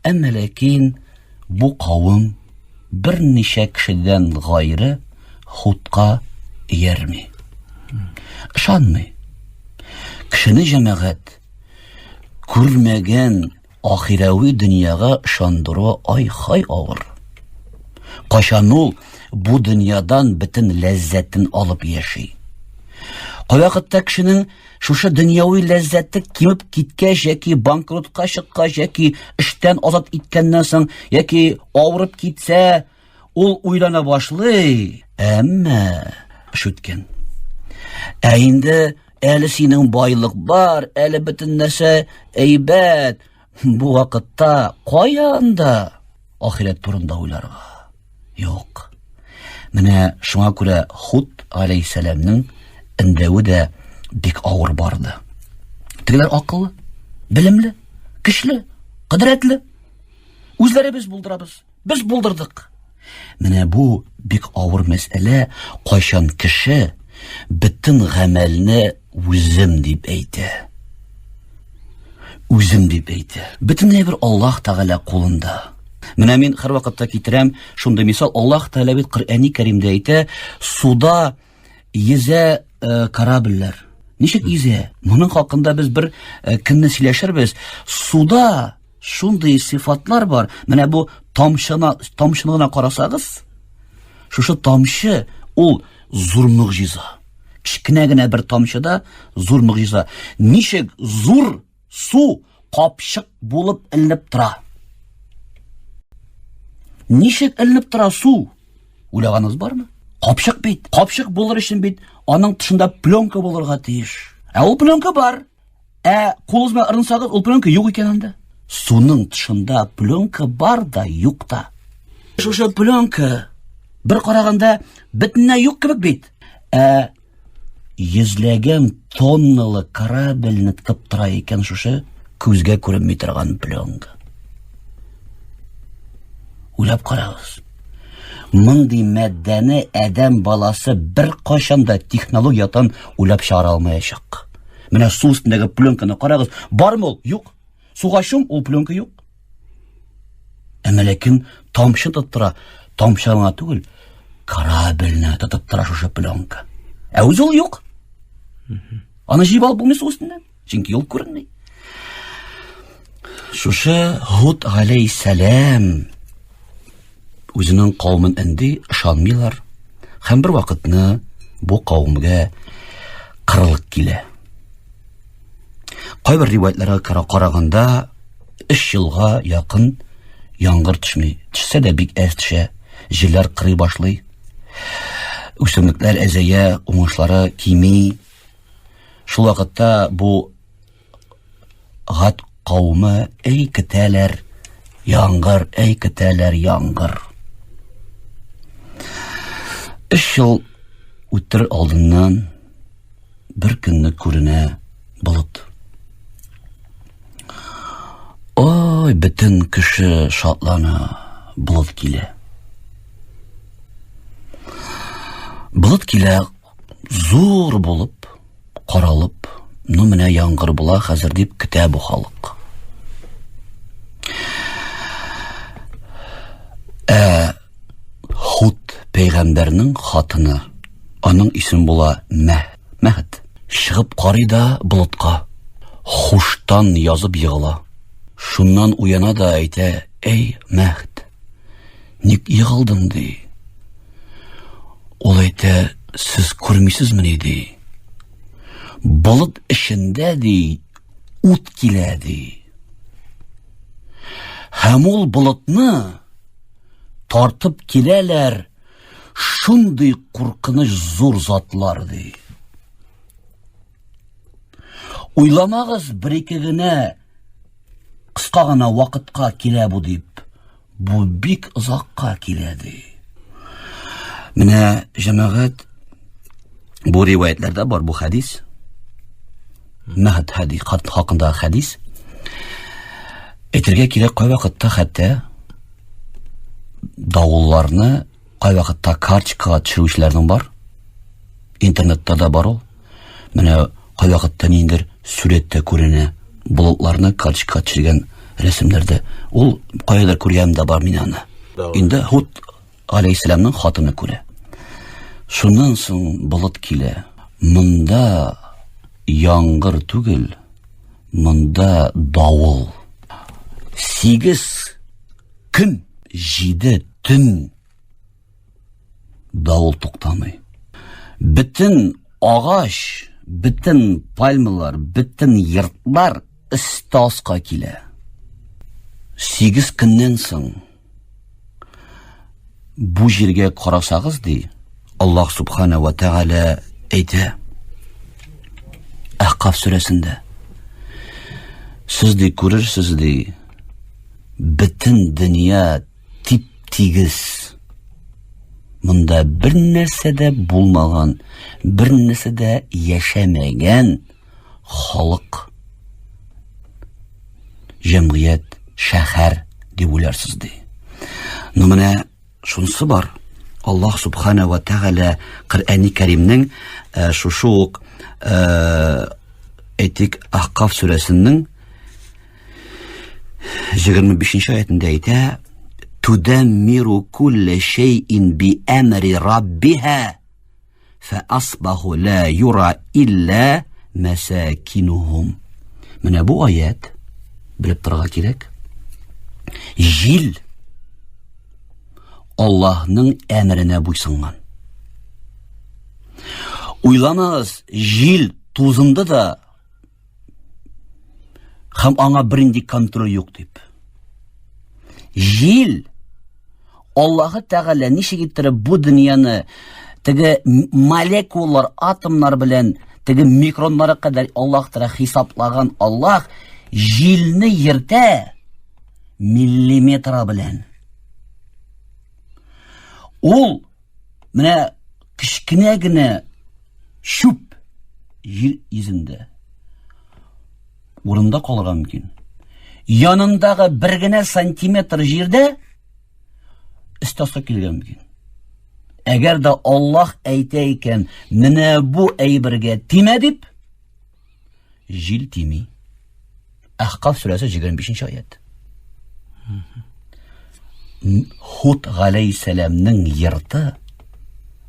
Әмма ләкин бу кавым берничә кешедән гайре Худка иярми. Ышанмый. Кешене җәмәгать күрмәгән ахирәви дөньяга ышандыру ай-хай авыр. Кайчан ул бу дөньядан бөтен ләззәтен алып яши. Кайвакытта кешенең Шушы дөньяви ләззәте кимеп киткәч яки банкротка чыккач яки эштән азат иткәннән соң яки авырып китсә, ул уйлана башлый, әмма эш үткән. Ә инде әле синең байлык бар, әле бөтен нәрсә әйбәт. Бу вакытта кая анда ахирәт турында уйларга? Юк. Менә шуңа күрә Худ алейһиссәламнең эндәве дә бик авыр барды. Тегеләр акыллы, белемле, көчле, кодрәтле. Үзләребез булдырабыз. Без булдырдык. Менә бу бик авыр мәсьәлә, кайчан кеше бөтен гамәлне үзем дип әйтә. Үзем дип әйтә. Бөтен әйбер Аллаһ Тәгалә кулында. Менә мин һәрвакытта китерәм шундый мисал. Аллаһ Тәгалә бит Коръәни Кәримдә әйтә, суда йөзә э, корабльләр. Ничек йөзә? Моның хакында без бер э, көнне сөйләшербез. Суда шундый сыйфатлар бар. Менә бу тамчына, тамчыны гына карасагыз, шушы тамчы Ул зур могҗиза. Кечкенә генә бер тамчыда зур могҗиза. Ничек зур су капчык булып эленеп тора. Ничек эленеп тора су? Уйлаганыгыз бармы? Капчык бит. Капчык булыр өчен бит аның тышында пленка булырга тиеш. Ә ул пленка бар. Ә кулыгыз белән ырынсагыз, ул пленка юк икән анда. Суның тышында пленка бар да, юк та. Шушы пленка бер караганда бөтенләй юк кебек бит. Ә йөзләгән тонналы корабльне тотып тора икән шушы күзгә күренми торган пленка. Уйлап карагыз. Мондый матдәне адәм баласы беркайчан да технологиядан уйлап чыгара алмаячак. Менә су өстендәге пленканы карагыз, бармы ул? Юк. Суга чум, ул пленка юк. Әмма ләкин тамчы тотып тора, тамчы гына түгел, корабльне тотып тора шушы пленка. Ә үзе ул юк. Аны җыеп алып булмый су өстеннән, чөнки юл күренми. Шушы Һуд галәйһиссәлам үзенең кавемен инде ышанмыйлар. Һәм бер вакытны бу кавемгә кырылык килә. Кайбер риваятларга караганда, өч елга якын яңгыр төшми. Төшсә дә бик әз төшә. Җирләр кырый башлый. Үсемлекләр әзәя, уңышлары кими. Шул вакытта бу Гад кавымы әй көтәләр яңгыр, әй көтәләр яңгыр. Өч ел үтер алдыннан бер көнне күренә болыт. Ой, бөтен кеше шатлана, болыт килә. Болыт килә зур булып, каралып, ну менә яңгыр була хәзер дип көтә бу халык. Ә Худ пәйгамбәрнең хатыны, аның исеме була Мәһ, Мәһд. Чыгып карый да болытка, хуштан язып егыла. Шуннан уяна да әйтә, әй, Мәһд, ник егылдың, ди. Ул әйтә, сез күрмисезмени, ди. Болыт эчендә, ди, ут килә, ди. Һәм ул болытны тартып киләләр шундый куркыныч зур затлар, ди. Уйламагыз, бер-ике генә кыска гына вакытка килә бу дип. Бу бик озакка килә ди. Менә җәмәгать бу риваятләрдә бар бу хәдис. Мәһд хәдис хакындагы хәдис. Әйтергә кирәк, кайвакытта хәтта давылларны кайвакытта карточкага төшерүчеләрнең бар. Интернетта да бар ул. Менә кайвакытта ниндидер сурәттә күренә. Болытларны карточкага төшергән рәсемнәрдә. Ул каядыр күргәнем дә бар мин аны. Инде Һуд алейһиссәламның хатыны күрә. Шуннан соң болыт килә. Монда яңгыр түгел, монда давыл. 8 көн, 7 төн Давыл туктамый. Бөтен агач, бөтен пальмалар, бөтен йортлар өсте аска килә. Сигез көннән соң бу җиргә карасагыз, ди, Аллаһ субхана ва тәгалә әйтә Әхкаф сүрәсендә. Сез ди күрерсез ди, бөтен дөнья Тип-тигез. Монда бер нәрсә дә булмаган, бер нәрсә дә яшәмәгән халык, җәмгыять, шәһәр дип уйларсыз ди. Ну менә шунысы бар. Аллаһ субхана ва тәгалә Коръәни Кәримнең э, шушы ук э, әйтик Ахкаф сүрәсенең 25 нче аятында әйтә, Тудаммиру кулле шәйин би әмри раббиха фә асбаху ла юра илля мәсәкинухум. Менә бу аят белеп торырга кирәк. Җил Аллаһның әмеренә буйсынган. Уйламагыз, җил тузынды да һәм аңа бернинди контроль юк дип. Җил Аллаһы Тәгалә ничек иттереп бу дөньяны теге молекулалар, атомнар белән теге микроннары кадәр Аллаһ Тәгалә хисаплаган Аллаһ җилне йөртә миллиметры белән. Ул менә кечкенә генә чүп җир йөзендә урында калырга мөмкин. Янындагы бер генә сантиметр җирдә өстә килергә мөмкин. Әгәр дә Аллаһ әйтә икән, менә бу әйбергә тимә дип, җил тими. Әхкаф сүрәсе 25 аят. Худ галәйһиссәламнең йорты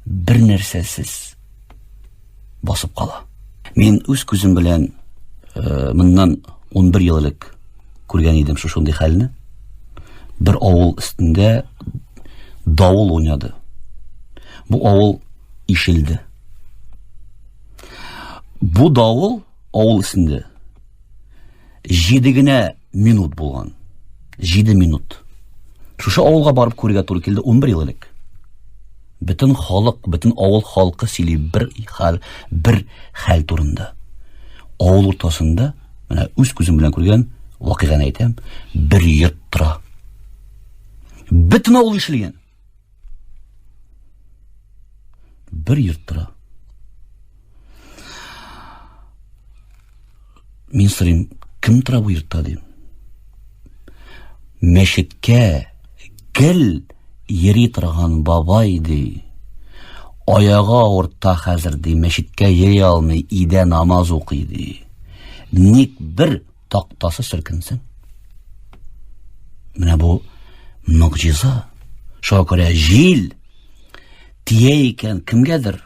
бер нәрсәсез басып кала. Мин үз күзем белән э, моннан 11 ел элек күргән идем шушындый хәлне. Бер авыл өстендә давыл уйнады. Бу авыл ишелде. Бу давыл авыл өстендә җиде генә минут булган. Җиде минут. Шушы авылга барып күрергә туры килде 11 ел элек. Бөтен халык, бөтен авыл халкы сөйли бер хәл, бер хәл турында. Авыл уртасында, менә үз күзем белән күргән вакыйганы әйтәм, бер йорт тора. Бөтен авыл ишелгән. Бер йорт тора. Мин сорыйм, кем тора бу йортта дим. Мәчеткә гел йөри торган бабай ди. Аягы авырта хәзер ди, мәчеткә йөри алмый, өйдә намаз укый ди. Ник бер тактасы селкенсен? Менә бу могҗиза. Шуңа күрә җил тия икән кемгәдер,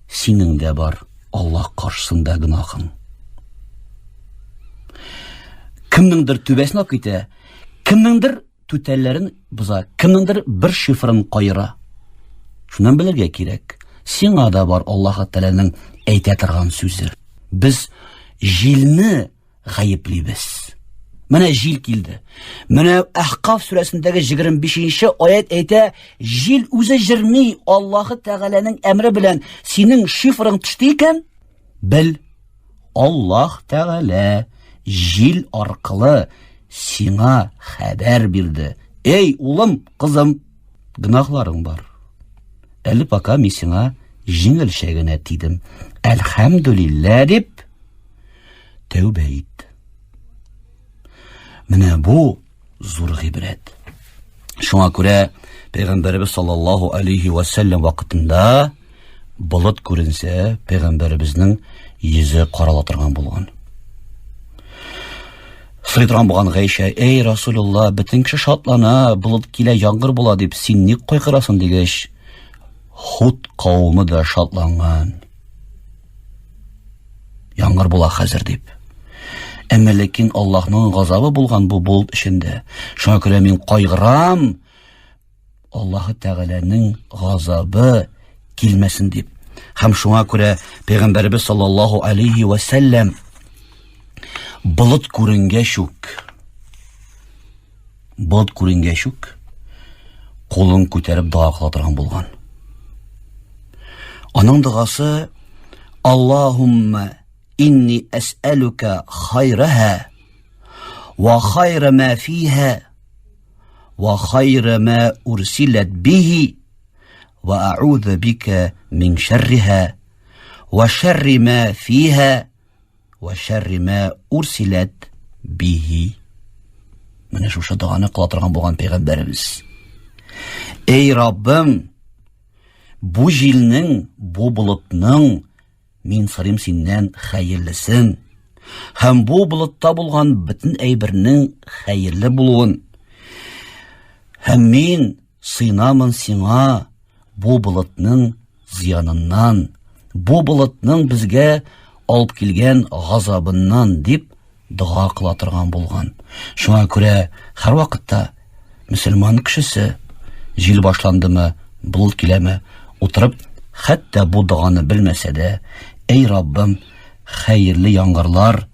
синең дә бар Аллаһ каршысында гөнаһың. Кемнеңдер түбәсен алып китә, кемнеңдер түтәлләрен боза, кемнеңдер бер шифрын каера. Шуннан белергә кирәк. Сиңа да бар Аллаһ Тәгаләнең әйтә торган сүзе. Без җилне гаеплибез. Менә җил килде. Менә Әхкаф сүрәсендәге 25-нче аят әйтә, җил үзе җырми, Аллаһы Тәгаләнең әмре белән синең шифрың төште икән, бел, Аллаһ Тәгалә җил аркылы сиңа хәбәр бирде. Эй, улым, кызым, гөнаһларың бар. Әле пока мин сиңа җиңелчә генә тидем. Әлхәмдүлилләһ дип тәүбә ит. Менә бу зур гыйбрәт. Шуңа күрә Пәйгамбәребез саллаллаһу алейхи ва сәлләм вакытында болыт күренсә, пәйгамбәребезнең йөзе карала торган булган. Сорый торган булган Гайшә, "Эй Расулулла, бөтен кеше шатлана, болыт килә, яңгыр була дип, син ник кайгырасың?" дигәч, Худ кавымы да шатланган. Яңгыр була хәзер дип. Әмма ләкин Аллаһның газабы булган бу болыт эчендә. Шуңа күрә мин кайгырам, Аллаһы Тәгаләнең газабы килмәсен дип. Һәм шуңа күрә Пәйгамбәребез саллаллаһу алейхи ва сәлләм болыт күренгәч үк болыт күренгәч үк кулын күтәреп дога кыла торган булган. Аның догасы Аллаһумма инни әсәлүкә хайраһа ва хайра ма фиһа ва хайра ма урсилат бихи ва а'узу бика мин шарриха ва шарри ма фиха ва шарри ма урсилат бихи. Менә шушы доганы кыла торган булган пәйгамбәребез. Эй Раббым, бу җилнең, бу болытның Мин сорыйм синнән хәерлесен һәм бу болытта булган бөтен әйбернең хәерле булуын. Һәм мин сыйнамын сиңа бу болытның зыяныннан, бу болытның безгә алып килгән газабыннан дип дога кыла торган булган. Шуңа күрә һәрвакытта мөселман кешесе җил башландымы, болыт киләме, утырып Хәтта бу доганы белмәсә дә, әй Раббым, хәерле яңгырлар,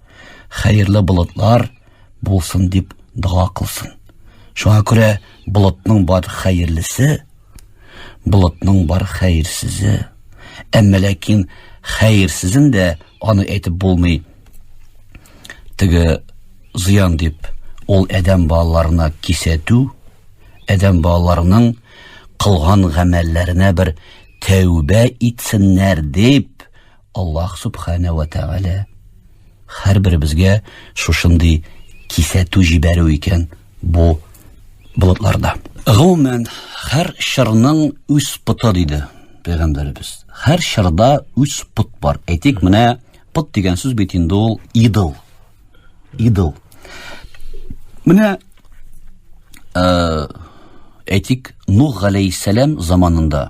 хәерле болытлар булсын дип дога кылсын. Шуңа күрә болытның бар хәерлесе, болытның бар хәерсезе. Әмма ләкин хәерсезен дә аны әйтеп булмый. Теге зыян дип, ул адәм балаларына кисәтү, адәм балаларының кылган гамәлләренә бер тәүбә итсеннәр дип, Аллаһ субхана ва тәгалә һәрберебезгә шушындый кисәтү җибәрү икән бу болытларда. Гомумән, һәр чорның үз поты диде пәйгамбәребез. Һәр чорда үз пот бар. Әйтик, менә пот дигән сүз бит инде ул идол. Идол. Менә э, әйтик, Нух галәйһиссәлам заманында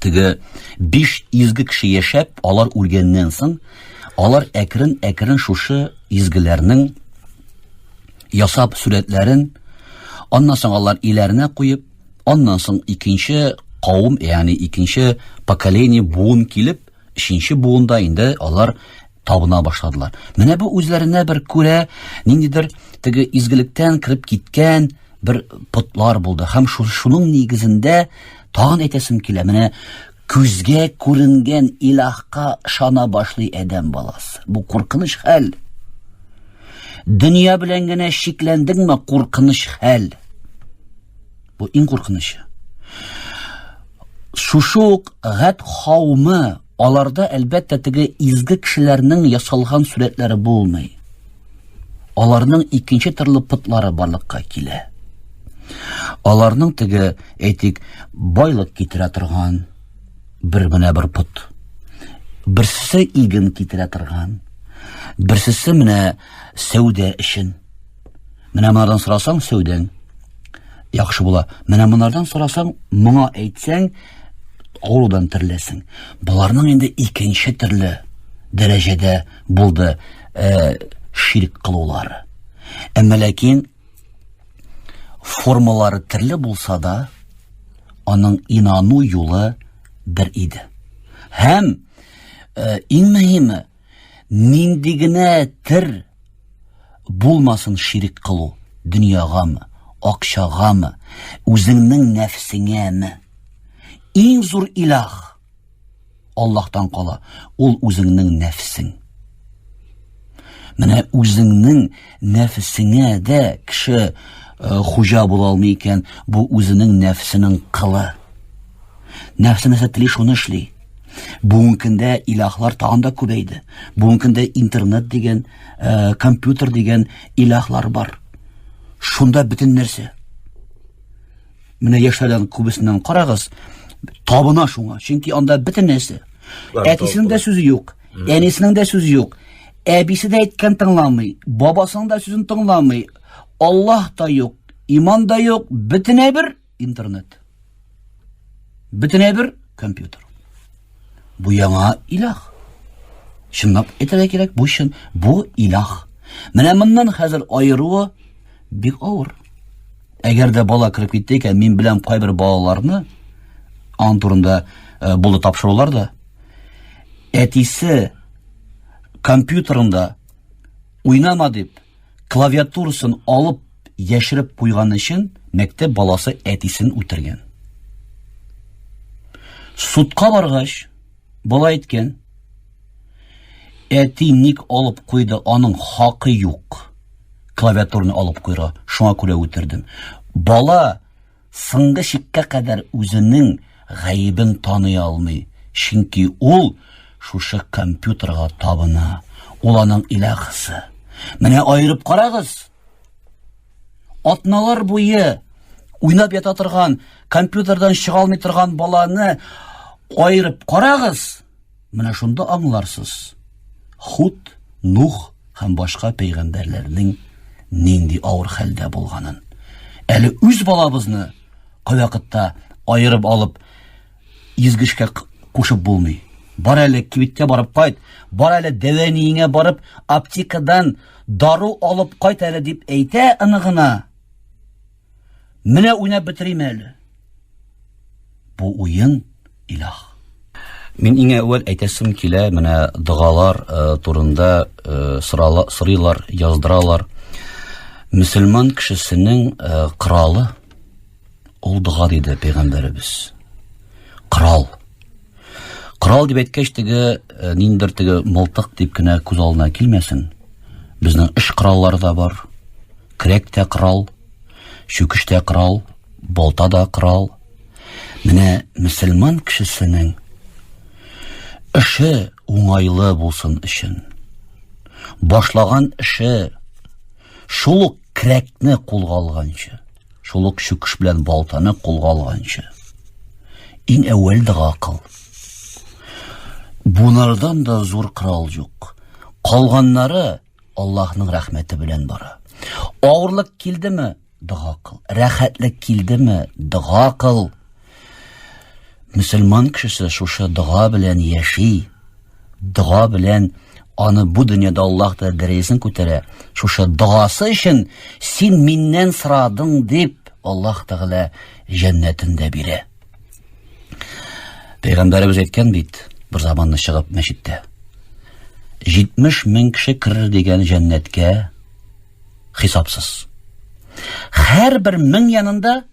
теге биш изге кеше яшәп, алар үлгәннән соң, алар әкрен-әкрен шушы изгеләрнең ясап сурәтләрен, аннан соң алар иләренә куеп, аннан соң икенче кавым, ягъни икенче поколение буын килеп, өченче буында инде алар табына башладылар. Менә бу үзләренә бер күрә ниндидер теге изгелектән кереп киткән бер потлар булды. Һәм шуның нигезендә тагын әйтәсем килә. Менә күзгә күренгән илаһка ышана башлый адәм баласы. Бу куркыныч хәл. Дөнья белән генә шикләндеңме, куркыныч хәл. Бу иң куркынычы. Шушы ук Гад хаумы аларда әлбәттә теге изге кешеләрнең ясалган сурәтләре булмый. Аларның икенче төрле потлары барлыкка килә. Аларның теге, әйтик, байлык китерә торган бер менә бер пот. Берсе иген китерә торган, берсесе менә сәүдә өчен. Менә монардан сорасаң, сәүдәң яхшы була. Менә монардан сорасаң, моңа әйтсәң, авырудан тереләсең. Боларның инде икенче төрле дәрәҗәдә булды э, ширк кылулары. Әмма ләкин формалары төрле булса да, аның инану юлы бер иде. Һәм э, иң мөһиме, нинди генә тер булмасын ширк кылу, дөньягамы, акчагамы, үзеңнең нәфсеңәме. Иң зур илах Аллаһтан кала, ул үзеңнең нәфсең. Менә үзеңнең нәфсеңә дә кеше э, хуҗа була алмый икән, бу үзенең нәфсенең кылы. Нәфсе нәрсә тели, шуны эшли. Бүгенге көндә илаһлар тагын да күбәйде. Бүгенге көндә интернет дигән, э, компьютер дигән илаһлар бар. Шунда бөтен нәрсә. Менә яшьләрдән күбесеннән карагыз, табына шуңа. Чөнки анда бөтен нәрсә. Әтисенең дә сүзе юк, әнисенең дә сүзе юк. Әбисе дә әйткән тыңламый, бабасының да сүзен тыңламый. Аллаһ та юк, иман да юк, бөтен әйбер интернет. Бөтен әйбер компьютер. Бу яңа илах. Чынлап әйтергә кирәк, бу чын, бу илах. Менә моннан хәзер аеруы бик авыр. Әгәр дә бала кереп китте икән, мин беләм кайбер балаларны, аның турында э, булды тапшырулар да. Әтисе компьютерында уйнама дип клавиатурасын алып яшереп куйган өчен мәктәп баласы әтисен үтергән. Судка баргач, бала әйткән, әти ник алып куйды, аның хакы юк. Клавиатураны алып куйырга, шуңа күрә үтердем. Бала соңгы чиккә кадәр үзенең гаебен таный алмый, чөнки ул шушы компьютерга табына, ул аның илаһысы. Менә аерып карагыз. Атналар буе уйнап ята торган, компьютердан чыга алмый торган баланы аерып карагыз. Менә шунда аңларсыз. Худ, Нух һәм башка пәйгамбәрләрнең нинди авыр хәлдә булганын. Әле үз балабызны кайвакытта аерып алып изге эшкә кушып булмый. Бар әле кибеткә барып кайт, бар әле дәвәниеңә барып аптекадан дару алып кайт әле дип әйтә оныгына. Менә уйнап бетерим әле. Бу уен илах. Мин иң әүвәл әйтәсем килә, менә догалар э, турында э, сорала, сорыйлар, яздыралар. Мөселман кешесенең э, коралы ул дога диде пәйгамбәребез. Корал. Корал дип әйткәч, теге э, ниндидер теге мылтык дип кенә күз алдына килмәсен. Безнең эш кораллары да бар. Көрәк тә корал, чүкеч тә корал, балта да корал. Менә мөселман кешесенең эше уңайлы булсын өчен, башлаган эше шул ук көрәкне кулга алганчы, шул ук чүкеч белән балтаны кулга алганчы, иң әүвәл дога кыл. Бунардан да зур корал юк. Калганнары Аллаһның рәхмәте белән бара. Авырлык килдеме? Дога кыл. Рәхәтлек килдеме? Дога кыл. Мөселман кешесе шушы дога белән яши. Дога белән аны бу дөньяда Аллаһ та дәрәҗәсен күтәрә. Шушы догасы өчен син миннән сорадың дип Аллаһ Тәгалә җәннәтен дә бирә. Пәйгамбәребез әйткән бит, бер заманны чыгып мәчеттә. 70 мең кеше керер дигән җәннәткә хисапсыз. Һәрбер мең янында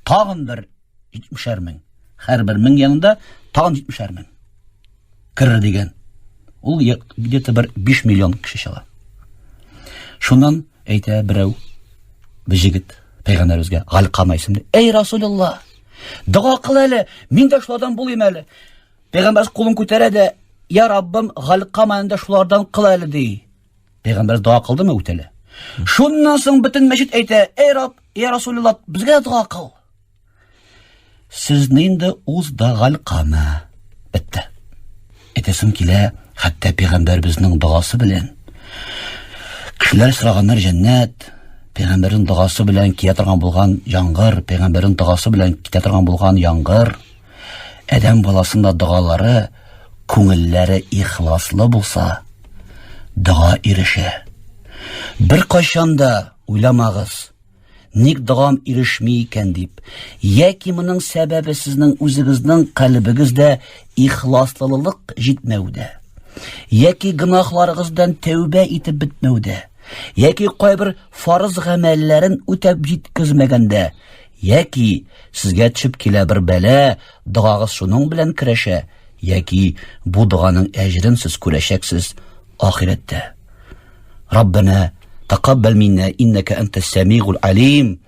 тагын бер 70 мең. Һәрбер мең янында тагын 70 мең керер дигән. Ул где-то бер 5 миллион кеше чыга. Шуннан әйтә берәү, бер җегет пәйгамбәребезгә, Галкама исемле. Эй, Расулулла, дога кыл әле, мин дә шулардан булыйм әле. Пәйгамбәребез кулын күтәрә дә, Я Раббым, Галкаманы да шулардан кыл әле, ди. Пәйгамбәр дога кылдымы үтәле? Шуннан соң бөтен мәчет әйтә, Эй Рабб, я Расулулла, безгә дә дога кыл. Сезне инде узды Галкама. Бетте. Әйтәсем килә, хәтта пәйгамбәребезнең догасы белән кешеләр сораганнар җәннәт, пәйгамбәрнең догасы белән килә торган булган яңгыр, пәйгамбәрнең догасы белән китә торган булган яңгыр. Адәм баласында догалары, күңелләре ихласлы булса, дога ирешә. Беркайчан да уйламагыз, ник догам ирешми икән дип, яки моның сәбәбе сезнең үзегезнең калебегездә ихласлылык җитмәүдә, яки гөнаһларыгыздан тәүбә итеп бетмәүдә, яки кайбер фарыз гамәлләрен үтәп җиткезмәгәндә, яки сезгә төшеп килә бер бәла, догагыз шуның белән керәшә, яки бу доганың әҗерен сез күрәчәксез ахирәттә. Раббана тақаббал минна иннака анта самигул алим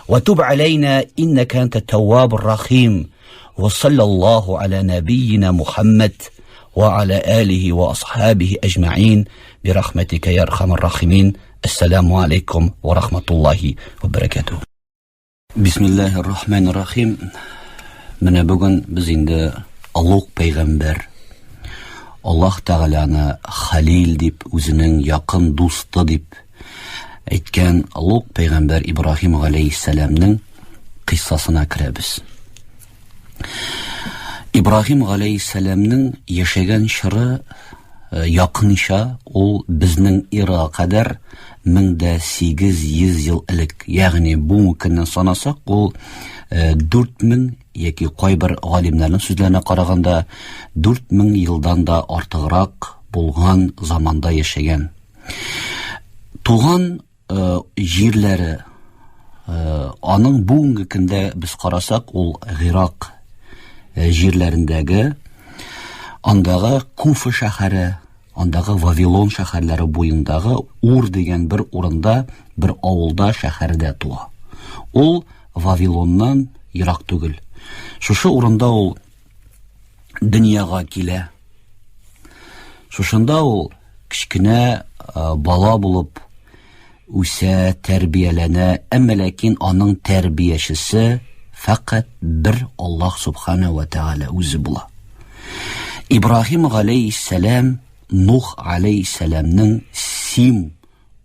ва туб алейна иннака анта таввабур рахим. Ва саллаллаху аля набийина Мухаммад ва аля алихи ва асхабихи ажмаин би рахматика я архамар рахимин. Ассаламу алейкум ва рахматуллахи ва баракатух. Бисмиллахир рахманир рахим. Менә бүген без инде Олуг пәйгамбәр Аллаһ Тәгаләне Халил дип, үзенең якын дусты дип әйткән Олуг пәйгамбәр Ибраһим галәйһиссәламнең кыйссасына керәбез. Ибраһим галәйһиссәламнең яшәгән чоры э, якынча ул безнең эрага кадәр 1800 ел элек, ягъни бу көннән санасак, ул 4000 э, яки кайбер галимнәрнең сүзләренә караганда 4000 елдан да артыграк булган заманда яшәгән. Туган Э, җирләре э, аның бүгенге көндә без карасак, ул Гыйрак э, җирләрендәге андагы Куфа шәһәре, андагы Вавилон шәһәрләре буендагы Ур дигән бер урында, бер авылда, шәһәрдә туа. Ул Вавилоннан ерак түгел. Шушы урында ул дөньяга килә. Шушында ул кечкенә бала булып үсә, тәрбияләнә, әмма ләкин аның тәрбиячесе фәкать бер Аллаһ субхана ва тәгалә үзе була. Ибраһим галәйһиссәлам Нух галәйһиссәламнең Сим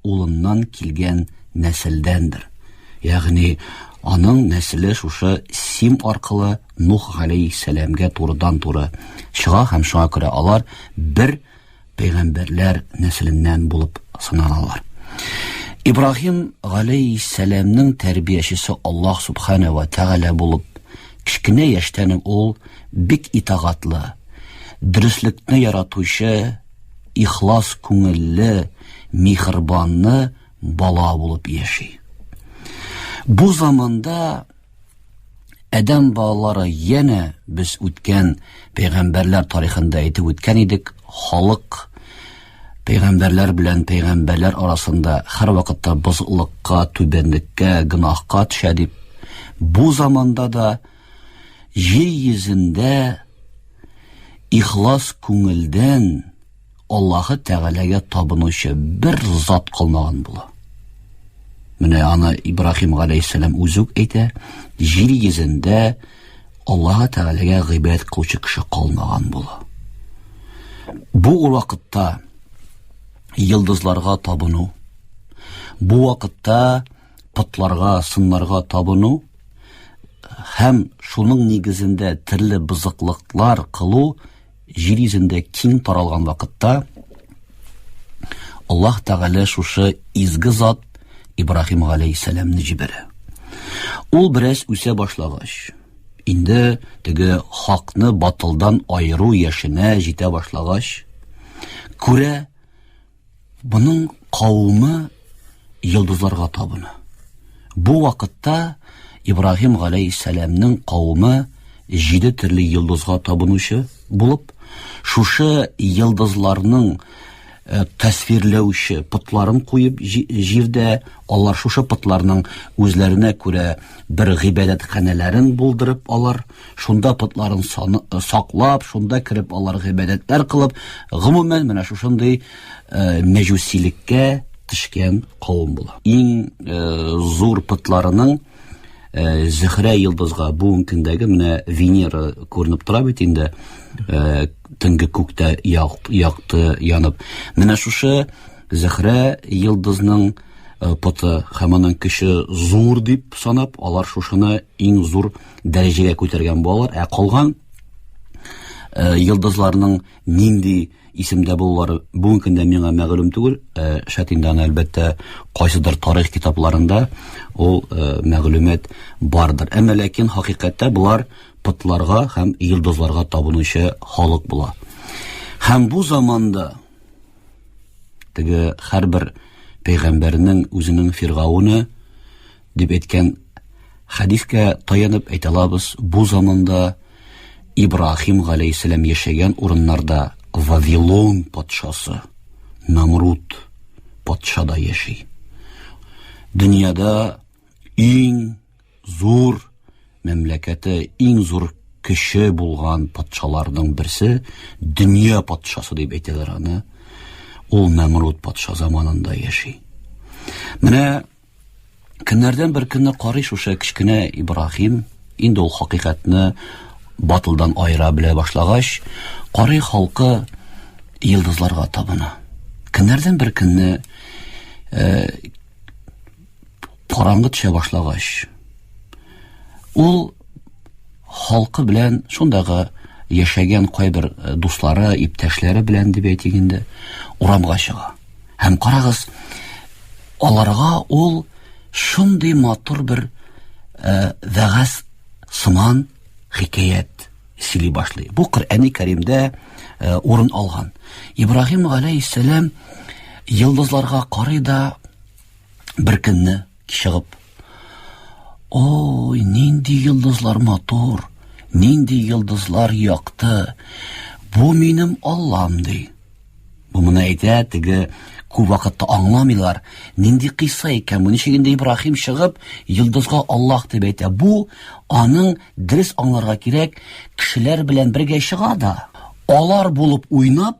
улыннан килгән нәселдәндер. Ягъни аның нәселе шушы Сим аркылы Нух галәйһиссәламгә турыдан-туры чыга һәм шуңа күрә алар бер пәйгамбәрләр нәселеннән булып саналалар. Ибраһим галәйһиссәламнең тәрбиячесе Аллаһ субхана ва тәгалә булып, кечкенә яшьтән үк ул бик итагатлы, Дөреслекне яратучы, ихлас күңелле, михербанны бала булып яши. Бу заманда Адәм балалары янә без үткән пәйгамбәрләр тарихында әйтеп үткән идек, халык пәйгамбәрләр белән пәйгамбәрләр арасында һәрвакытта бозыклыкка, түбәнлеккә, гөнаһка төшә дип. Бу заманда да җир йөзендә ихлас күңелдән Аллаһы Тәгаләгә табынучы бер зат калмаган була. Менә аны Ибраһим галәйһиссәлам үзе үк әйтә, җир йөзендә Аллаһы Тәгаләгә гыйбадәт кылучы кеше калмаган була. Бу вакытта йолдызларга табыну, бу вакытта потларга, сыннарга табыну һәм шуның нигезендә төрле бозыклыклар кылу җир йөзендә киң таралган вакытта Аллаһ Тәгалә шушы изге зат Ибраһим галәйһиссәламне җибәрә. Ул бераз үсә башлагач, инде теге хакны батылдан аеру яшенә җитә башлагач, күрә, Буның кавымы йолдызларга табына. Бу вакытта Ибраһим галәйһиссәламнең кавымы җиде төрле йолдызга табынучы булып, шушы йолдызларның э, тәсвирләүче потларын куеп җирдә, алар шушы потларның үзләренә күрә бер гыйбадәтханәләрен булдырып алар шунда потларын э, саклап, шунда кереп алар гыйбадәтләр кылып, гомумән менә шушындый э, мәҗүсилеккә төшкән кавым була. Иң э, зур потларының э, Зөһрә йолдызга бүгенге көндәге менә Венера күренеп тора бит инде, э, төнге күктә якты янып. Менә шушы Зөһрә йолдызның э, поты һәм аның көче зур дип санап, алар шушыны иң зур дәрәҗәгә күтәргән булалар. Ә калган э, йолдызларның нинди исемдә булулары бүгенге көндә миңа мәгълүм түгел. Э, шәт инде аны әлбәттә кайсыдыр тарих китапларында ул э, мәгълүмат бардыр. Әмма ләкин хакыйкатьтә болар потларга һәм йолдызларга табынучы халык була. Һәм бу заманда теге һәрбер пәйгамбәрнең үзенең фиргавыны дип әйткән хәдискә таянып әйтә алабыз, бу заманда Ибраһим галәйһиссәлам яшәгән урыннарда Вавилон патшасы Намруд патша да яши. Дөньяда иң зур мәмләкәте, иң зур көче булган патшаларның берсе, дөнья патшасы дип әйтәләр аны. Ул Намруд патша заманында яши. Менә Көннәрдән бер көнне карый шушы кечкенә Ибраһим, инде ул хакыйкатьне батылдан аера белә башлагач, карый халкы йолдызларга табына. Көннәрдән бер көнне э, караңгы төшә башлагач, ул халкы белән шундагы яшәгән кайбер э, дуслары, иптәшләре белән дип әйтик инде, урамга чыга. Һәм карагыз, аларга ул шундый матур бер э, вәгазь сыман хикәят сөйли башлый. Бу Коръәни Кәримдә э, урын алган. Ибраһим галәйһиссәлам йолдызларга карый да бер көнне чыгып, Ой, нинди йолдызлар матур, нинди йолдызлар якты. Бу минем Аллам, ди. Бу моны әйтә, теге күп вакытта аңламыйлар. Нинди кыйсса икән бу? Ничек инде Ибраһим чыгып, йолдызга Аллаһ дип әйтә? Бу аның дөрес аңларга кирәк, кешеләр белән бергә чыга да, алар булып уйнап,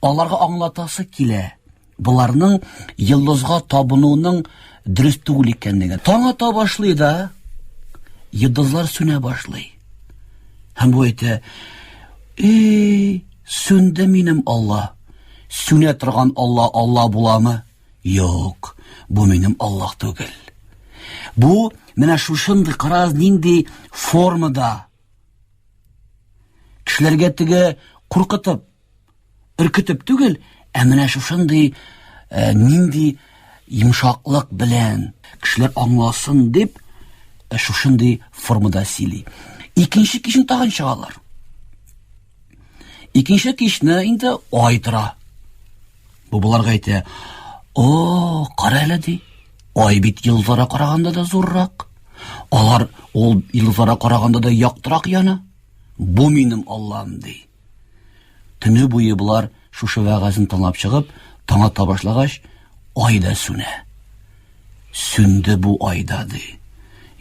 аларга аңлатасы килә. Боларның йолдызга табынуның дөрес түгел икәнлеген. Таң ата башлый да, йолдызлар сүнә башлый. Һәм бу әйтә, "Эй, сүнде минем Алла. Сүнә торган Алла Алла буламы? Юк, бу минем Аллаһ түгел. Бу менә шушындый караз нинди формада кешеләргә теге куркытып, өркетеп түгел, ә менә шушындый э, нинди йомшаклык белән кешеләр аңласын дип э, шушындый формада сөйли. Икенче кичен тагын чыгалар. Икенче кичне инде ай тора. Бу боларга әйтә, "О, кара әле ди. Ай бит йолдызларга караганда да зуррак. Алар ул йолдызларга караганда да яктырак яна. Бу минем Аллам ди. Төне буе болар шушы вәгазен тыңлап чыгып, таң ата башлагач, ай да сүнә. Сүнде бу айда ди.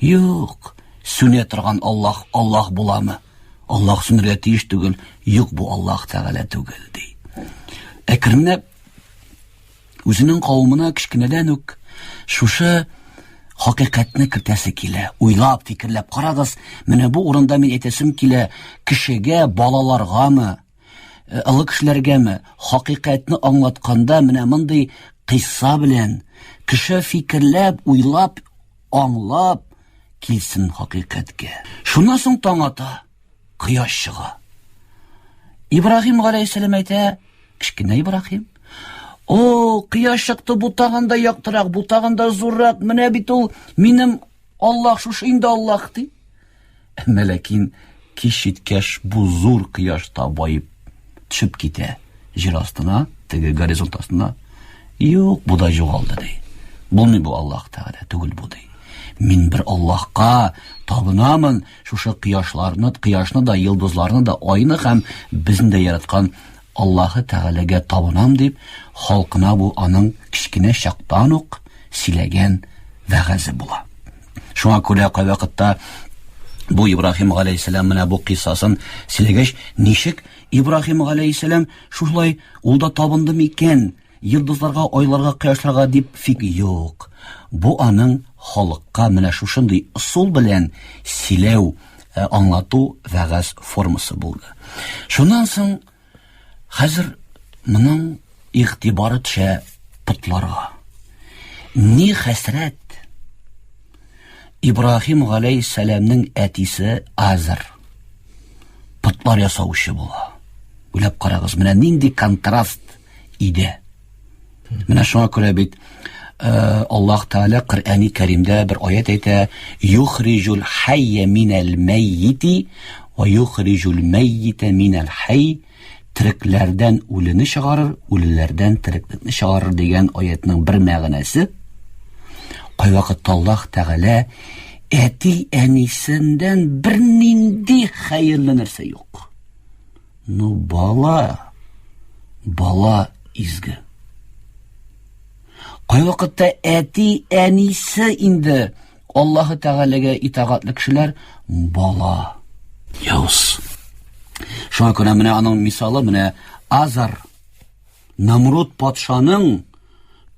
Юк, сүнә торган Аллаһ Аллаһ буламы? Аллаһ сүнергә тиеш түгел, юк бу Аллаһ Тәгалә түгел ди. Әкренләп үзенең кавымына кечкенәдән үк шушы хакыйкатьне кертәсе килә. Уйлап, фикерләп карагыз, менә бу урында мин әйтәсем килә, кешегә, балаларгамы, э, олы кешеләргәме, хакыйкатьне аңлатканда менә мондый кыйсса белән кеше фикерләп, уйлап, аңлап килсен хакыйкатькә. Шуннан соң таң ата. Кояш чыга. Ибраһим галәйһиссәлам әйтә, кечкенә Ибраһим, О, кояш чыкты, бу тагын да яктырак, бу тагын да зуррак, менә бит ул минем Аллаһ, шушы инде Аллаһ, ди. Әмма ләкин кич җиткәч, бу зур кояш та баеп төшеп китә җир астына, теге горизонт астына. Юк, бу да югалды, ди. Булмый бу Аллаһ Тәгалә түгел бу, ди. Мин бер Аллаһка табынамын, шушы кояшларны, кояшны да, йолдызларны да, айны һәм безне дә яраткан Аллаһы Тәгаләгә табынам дип, халкына бу аның кечкенә чактан ук сөйләгән вәгазе була. Шуңа күрә кайвакытта бу Ибраһим галәйһиссәлам менә бу кыйссасын сөйләгәч, ничек Ибраһим галәйһиссәлам шулай ул да табынды микән? Йолдызларга, айларга, кояшларга дип фик юк. Бу аның халыкка менә шушындый ысул белән сөйләү, э, аңлату вәгазь формасы булды. Шуннан соң хәзер моның игътибары төшә потларга. Ни хәсрәт! Ибраһим галәйһиссәламнең әтисе Азар потлар ясаучы була. Уйлап карагыз, менә нинди контраст иде. Менә шуңа күрә бит э, Аллаһ Тәгалә Коръәни Кәримдә бер аят әйтә: "Юхриҗул хайя минәл мәййити ва юхриҗул мәййитә минәл хай" Терекләрдән үлене чыгарыр, үлеләрдән тереклекне чыгарыр дигән аятның бер мәгънәсе. Кайвакытта Аллаһ Тәгалә әти-әнисеннән бернинди хәерле нәрсә юк. Ну, бала, бала изге. Кайвакытта әти-әнисе инде Аллаһы Тәгаләгә итагатьле кешеләр бала явыз. Шуңа күрә менә аның мисалы менә Азар Намруд патшаның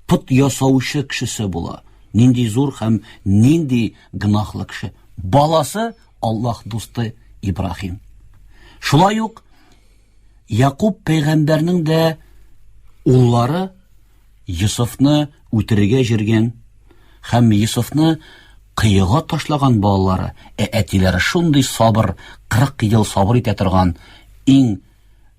пот ясаучы кешесе була. Нинди зур һәм нинди гөнаһлы кеше. Баласы Аллаһ дусты Ибраһим. Шулай ук Якуб пәйгамбәрнең дә уллары Йосыфны үтерергә җиргән һәм Йосыфны кыега ташлаган балалары, ә әтиләре шундый сабыр, 40 ел сабыр итә торган иң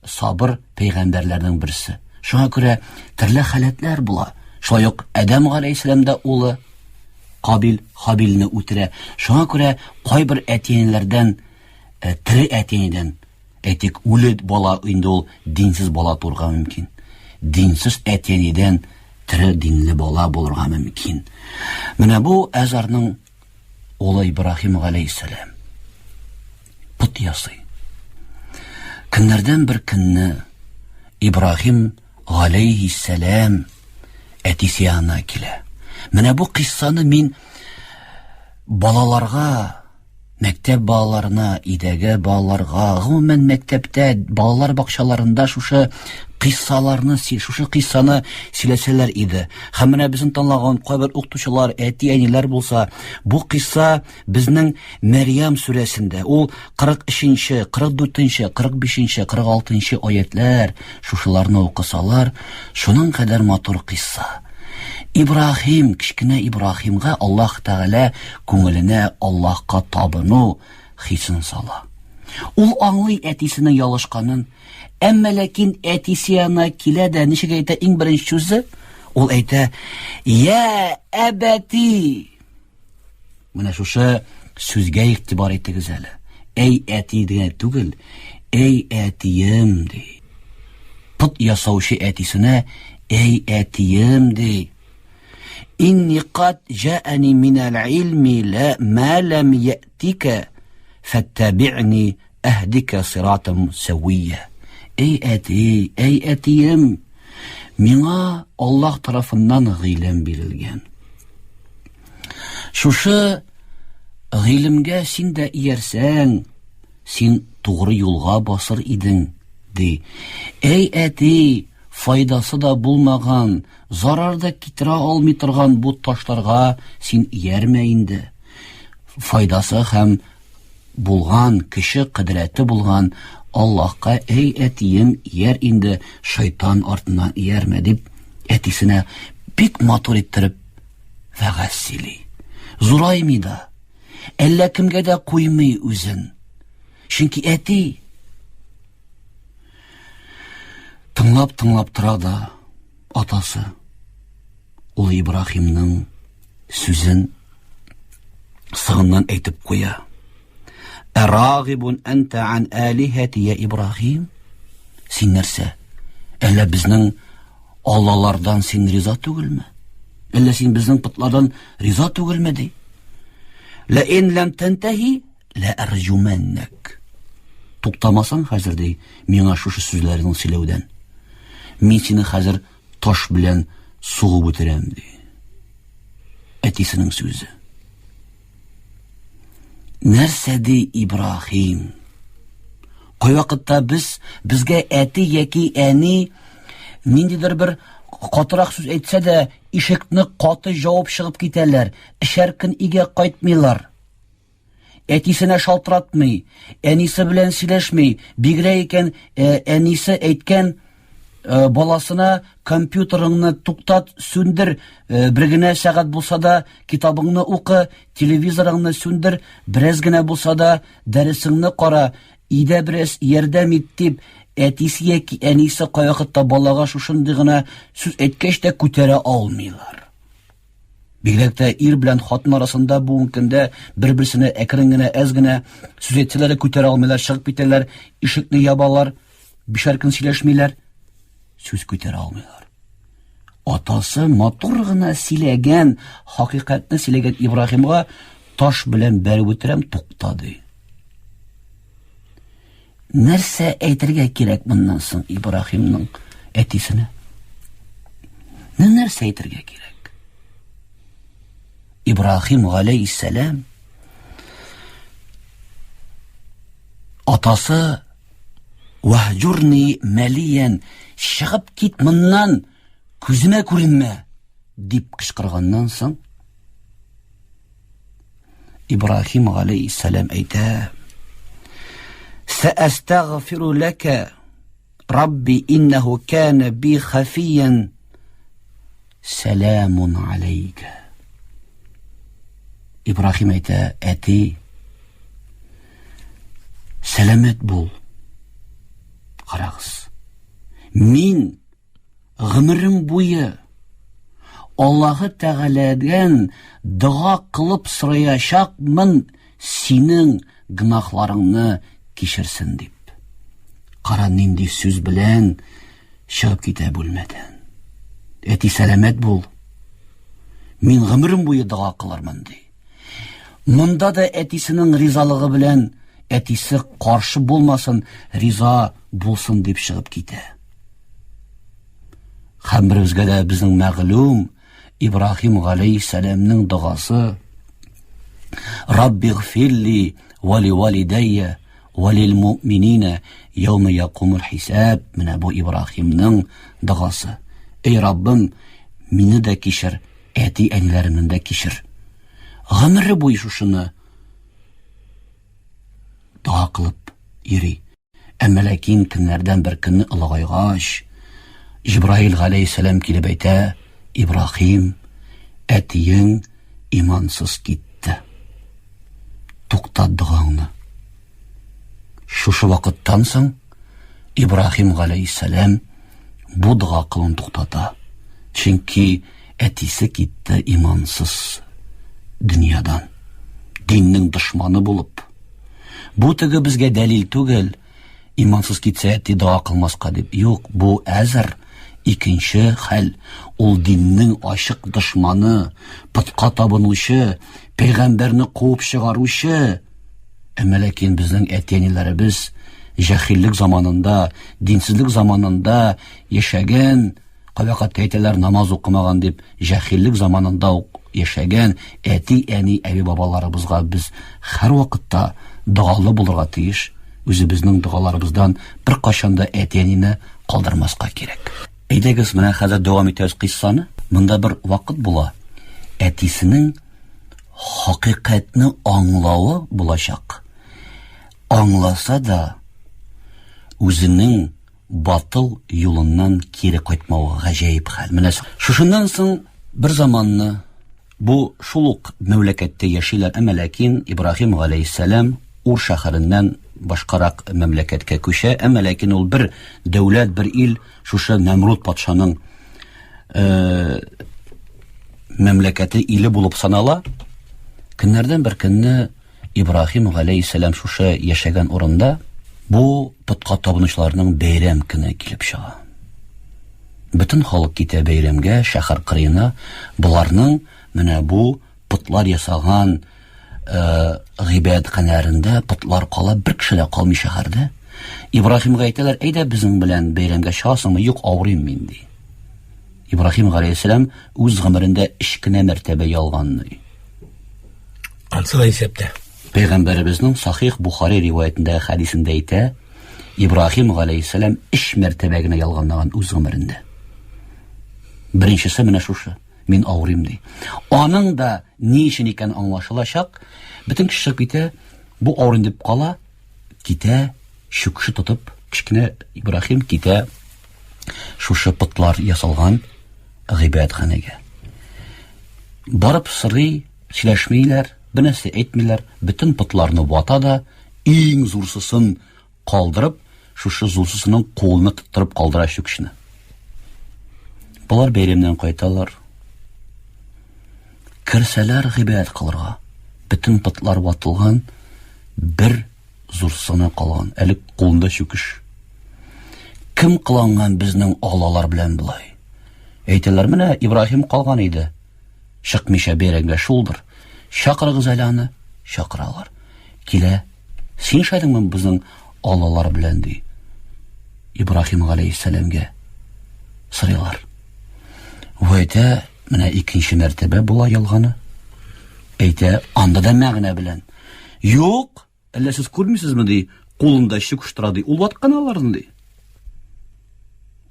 сабыр пәйгамбәрләрнең берсе. Шуңа күрә төрле халәтләр була. Шулай ук Адәм галәйһиссәлам да улы Кабил Хабилне үтерә. Шуңа күрә кайбер әти-әниләрдән, э, тере әти-әнидән, әйтик, үле бала инде ул динсез бала туырга мөмкин. Динсез әти-әнидән тере динле бала булырга мөмкин. Менә бу Әзарның улы Ибраһим галәйһиссәлам пот ясый. Көннәрдән бер көнне Ибраһим галәйһиссәлам әтисе янына килә. Менә бу кыйссаны мин балаларга, мәктәп балаларына, өйдәге балаларга, гомумән мәктәптә, балалар бакчаларында шушы кыйссаларны, шушы кыйссаны сөйләсәләр иде. Һәм менә безне тыңлаган кайбер укытучылар, әти-әниләр булса, бу кыйсса безнең Мәрьям сүрәсендә, ул 43-нче, 44-нче, 45-нче, 46-нчы аятлар, шушыларны укысалар, шуның кадәр матур кыйсса. Ибраһим, кечкенә Ибраһимга Аллаһ Тәгалә күңеленә Аллаһка табыну хисен сала. Ул аңлый әтисенең ялышканын, әмма ләкин әтисе янына килә дә ничек әйтә иң беренче сүзе? Ул әйтә: "Я әбәти!" Менә шушы сүзгә игътибар итегез әле. Әй әти генә түгел, Әй әтием, ди. Пот ясаучы әтисенә, әй әтием, ди. Инни кад җаани минәл илми ла ма ләм яътика фәттаби'ни әһдика сиратам сәвия. Әй әти, әй әтием, миңа Аллаһ тарафыннан гыйлем бирелгән. Шушы гыйлемгә син дә иярсәң, син тугры юлга басыр идең, ди. Әй әти, файдасы да булмаган, зарар да китерә алмый торган бу ташларга син иярмә инде. Файдасы һәм булган, көче, кодрәте булган Аллаһка, әй әтием, ияр инде, шайтан артыннан иярмә, дип, әтисенә бик матур иттереп вәгазь сөйли. Зураймый да, әллә кемгә дә куймый үзен. Чөнки әти тыңлап-тыңлап тора да атасы ул Ибраһимның сүзен сыңыннан әйтеп куя. Әрагибун әнтә ан алихати я Ибраһим? Син нәрсә? Әллә безнең Аллалардан син риза түгелме? Әллә син безнең потлардан риза түгелме ди? Лә ин ләм тәнтәһи лә әрҗүмәннәк. Туктамасаң хәзер ди, миңа шушы сүзләреңне сөйләүдән. Мин сине хәзер таш белән сугып үтерәм ди. Әтисенең сүзе. Нәрсә ди Ибраһим? Кайвакытта без безгә әти яки әни ниндидер бер катырак сүз әйтсә дә, ишекне каты җавып чыгып китәләр, эчәр көн өйгә кайтмыйлар. Әтисенә шалтыратмый, әнисе белән сөйләшми, бигрәк икән, э, әнисе әйткән Э, баласына компьютерыңны туктат, сүндер, э, бер генә сәгать булса да китабыңны укы, телевизорыңны сүндер, бераз генә булса да дәресеңне кара, өйдә бераз ярдәм ит дип, әтисе яки әнисе кайвакытта балага шушындый гына сүз әйткәч тә күтәрә алмыйлар. Бигрәк тә ир белән хатын арасында бүгенге көндә бер-берсенә әкрен генә, әз генә сүз әйтсәләр дә күтәрә алмыйлар, чыгып китәләр, ишекне ябалар. Бишәр көн сөйләшмиләр, сүз күтәрә алмыйлар. Атасы матур гына сөйләгән, хакыйкатьне сөйләгән Ибраһимга таш белән бәреп үтерәм, тукта ди. Нәрсә әйтергә кирәк моннан соң Ибраһимның әтисенә? Нәрсә әйтергә кирәк? Ибраһим галәйһиссәлам атасы Ваһҗурни мәлиян, чыгып кит моннан, күземә күренмә, дип кычкырганнан соң, Ибраһим галәйһиссәлам әйтә: Сәәстәгъфиру ләкә Рабби иннәһу кана би хафиян Сәламун алейка. Ибраһим әйтә, әти, сәламәт бул. Карагыз. Мин гомерем буе Аллаһы Тәгаләдән дога кылып сораячакмын синең гөнаһларыңны кичерсен дип. Кара нинди сүз белән чыгып китә бүлмәдән. Әти сәламәт бул. Мин гомерем буе дога кылырмын ди. Монда да әтисенең ризалыгы белән әтисе каршы булмасын, риза булсын дип чыгып китә. Һәм беребезгә дә безнең мәгълүм Ибраһим галәйһиссәламнең догасы Раббигъфирли ва ли валидайя ва лил муъминина яума якумул хисаб. Менә бу Ибраһимның догасы. Эй Раббым, мине дә кичер, әти-әниләремне дә кичер. Гомере буе шушыны дога кылып йөри. Әмма ләкин көннәрдән бер көнне олыгайгач, Җибраил галәйһиссәлам килеп әйтә, Ибраһим, әтиең имансыз китте. Туктат догаңны. Шушы вакыттан соң Ибраһим галәйһиссәлам бу дога кылуын туктата. Чөнки әтисе китте имансыз дөньядан. Диннең дошманы булып. Бу теге безгә дәлил түгел. Имансыз китсә, әти дога кылмаска дип. Юк, бу әзер икенче хәл. Ул диннең ачык дошманы, потка табынучы, пәйгамбәрне куып чыгаручы. Әмма ләкин безнең әти-әниләребез җәһиллек заманында, динсезлек заманында яшәгән, кайвакытта әйтәләр намаз укымаган дип, җәһиллек заманында ук яшәгән әти-әни, әби-бабаларыбызга без һәрвакытта догалы булырга тиеш. Үзебезнең догаларыбыздан беркайчан да әти-әнине калдырмаска кирәк. Әйдәгез, менә хәзер дәвам итәбез кыйссаны. Монда бер вакыт була. Әтисенең хакыйкатьне аңлавы булачак. Аңласа да, үзенең батыл юлыннан кире кайтмавы гаҗәеп хәл. Менә шушыннан соң бер заманны бу шул ук мәмләкәттә яшиләр, әмма ләкин Ибраһим галәйһиссәлам Ур шәһәреннән башкарак мәмләкәткә күчә, әмма ләкин ул бер дәүләт, бер ил шушы Нәмруд патшаның э, мәмләкәте иле булып санала. Көннәрдән бер көнне Ибраһим галәйһиссәлам шушы яшәгән урында бу потка табынучыларның бәйрәм көне килеп чыга. Бөтен халык китә бәйрәмгә, шәһәр кырыена. Боларның менә бу потлар ясаган э, гыйбадәтханәләрендә потлар кала, бер кеше дә калмый шәһәрдә. Ибраһимга әйтәләр, әйдә безнең белән бәйрәмгә чыгасыңмы? Юк, авырыйм мин, ди. Ибраһим галәйһиссәлам үз гомерендә өч кенә мәртәбә ялганлый. Ансы да исәптә. Пәйгамбәребезнең Сахих Бухари риваятендәге хәдисендә әйтә, Ибраһим галәйһиссәлам өч мәртәбә генә ялганлаган үз гомерендә. Беренчесе менә шушы. Мин авырыйм ди. Аның да ни өчен икән аңлашылачак. Бөтен кеше чыгып китә, бу авырыйм дип кала, китә, чүкше тотып, кечкенә Ибраһим китә шушы потлар ясалган гыйбадәтханәгә. Барып сорый, сөйләшмиләр, бер нәрсә әйтмиләр, бөтен потларны вата да, иң зурсысын калдырып, шушы зурсысының кулына тоттырып калдыра чүкечне. Болар бәйрәмнән кайталар. Керсәләр гыйбадәт кылырга, бөтен потлар ватылган, бер зурсы гына калган, әле кулында чүкеш. Кем кыланган безнең аллалар белән болай? Әйтәләр, менә Ибраһим калган иде. Чыкмыйча бәйрәмгә шулдыр. Чакырыгыз әле аны. Чакыралар. Килә. Син эшләдеңме безнең аллалар белән, ди. Ибраһим галәйһиссәламгә сорыйлар. Бу әйтә, менә икенче мәртәбә була ялганы. Әйтә, анда да мәгънә белән. Юк, әллә сез күрмисезме, ди, кулында чүкеш тора, ди. Ул ваткан аларны, ди.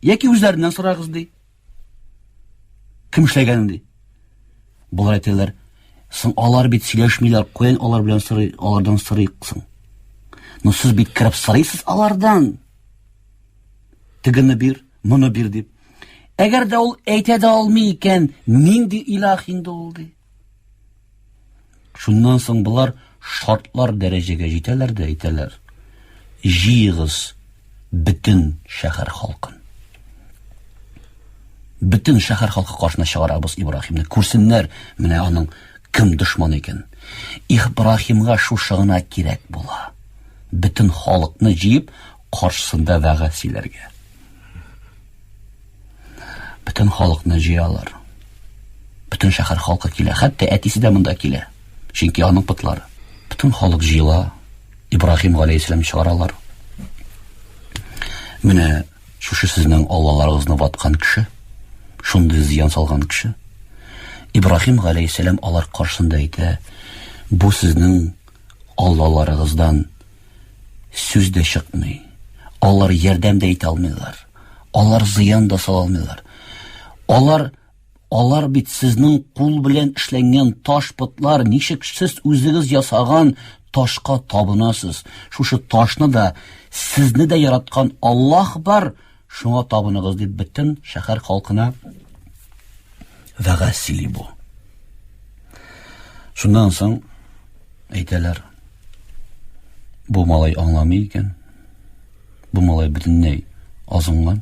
Яки үзләреннән сорагыз, ди. Кем эшләгәнен, ди. Болар әйтәләр, соң алар бит сөйләшмиләр, каян алар белән сорый, алардан сорыйк соң? Но сез бит кереп сорыйсыз алардан. Тегене бир, моны бир дип. Әгәр дә ул әйтә дә алмый икән, нинди илаһ инде ул, ди. Шуннан соң болар шартлар дәрәҗәгә җитәләр дә әйтәләр. Җыегыз бөтен шәһәр халкын. Бөтен шәһәр халкы каршына чыгарабыз Ибраһимны. Күрсеннәр менә аның кем дошман икән. Ибраһимга шушы гына кирәк була. Бөтен халыкны җыеп, каршысында вәгазь сөйләргә. Бөтен халыкны җыялар. Бөтен шәһәр халкы килә. Хәтта әтисе дә монда килә. Чөнки аның потлары. Бөтен халык җыела. Ибраһим галәйһиссәлам чыгаралар. Менә шушы сезнең аллаларыгызны ваткан кеше, шундый зыян салган кеше. Ибраһим галәйһиссәлам алар каршында әйтә, бу сезнең аллаларыгыздан сүз дә чыкмый. Алар ярдәм дә итә алмыйлар. Алар зыян да сала алмыйлар. Алар алар бит сезнең кул белән эшләнгән таш потлар, ничек сез үзегез ясаган ташка табынасыз. Шушы ташны да, сезне дә яраткан Аллаһ бар, шуңа табыныгыз дип бөтен шәһәр халкына вәгазь сөйли бу. Шуннан соң әйтәләр, бу малай аңламый икән, бу малай бөтенләй азынган.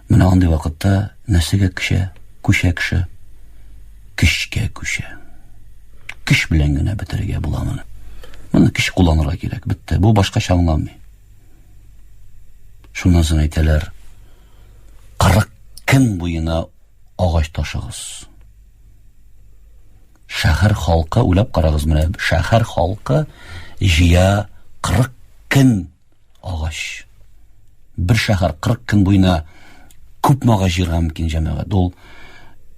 Менә андый вакытта нәрсәгә кеше, күчә кеше, көчкә күчә. Көч белән генә бетерергә була моны. Моны көч кулланырга кирәк, бетте. Бу башкача аңламый. Шуннан соң әйтәләр, 40 көн буена агач ташыгыз. Шәһәр халкы, уйлап карагыз менә, шәһәр халкы җыя 40 көн агач. Бер шәһәр 40 көн буена күпме агач җыярга мөмкин, җәмәгать. Ул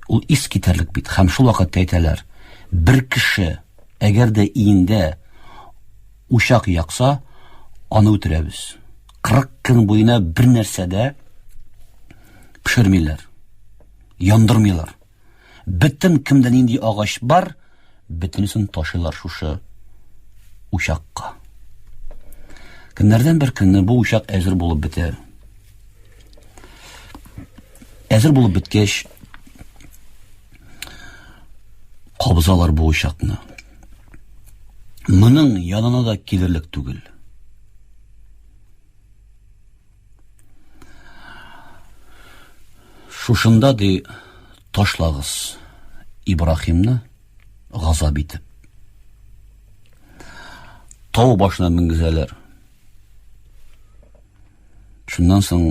ул ис китәрлек бит. Һәм шул вакытта әйтәләр, бер кеше әгәр дә өендә учак якса, аны үтерәбез. 40 көн буена бер нәрсә дә пешермиләр, яндырмыйлар. Бөтен кемдә нинди агач бар, бөтенесен ташыйлар шушы учакка. Көннәрдән бер көнне бу учак әзер булып бетә. Әзер булып беткәч, кабызалар бу учакны. Моның янына да килерлек түгел. Шушында ди ташлагыз Ибраһимны газап итеп. Тау башына менгезәләр. Шуннан соң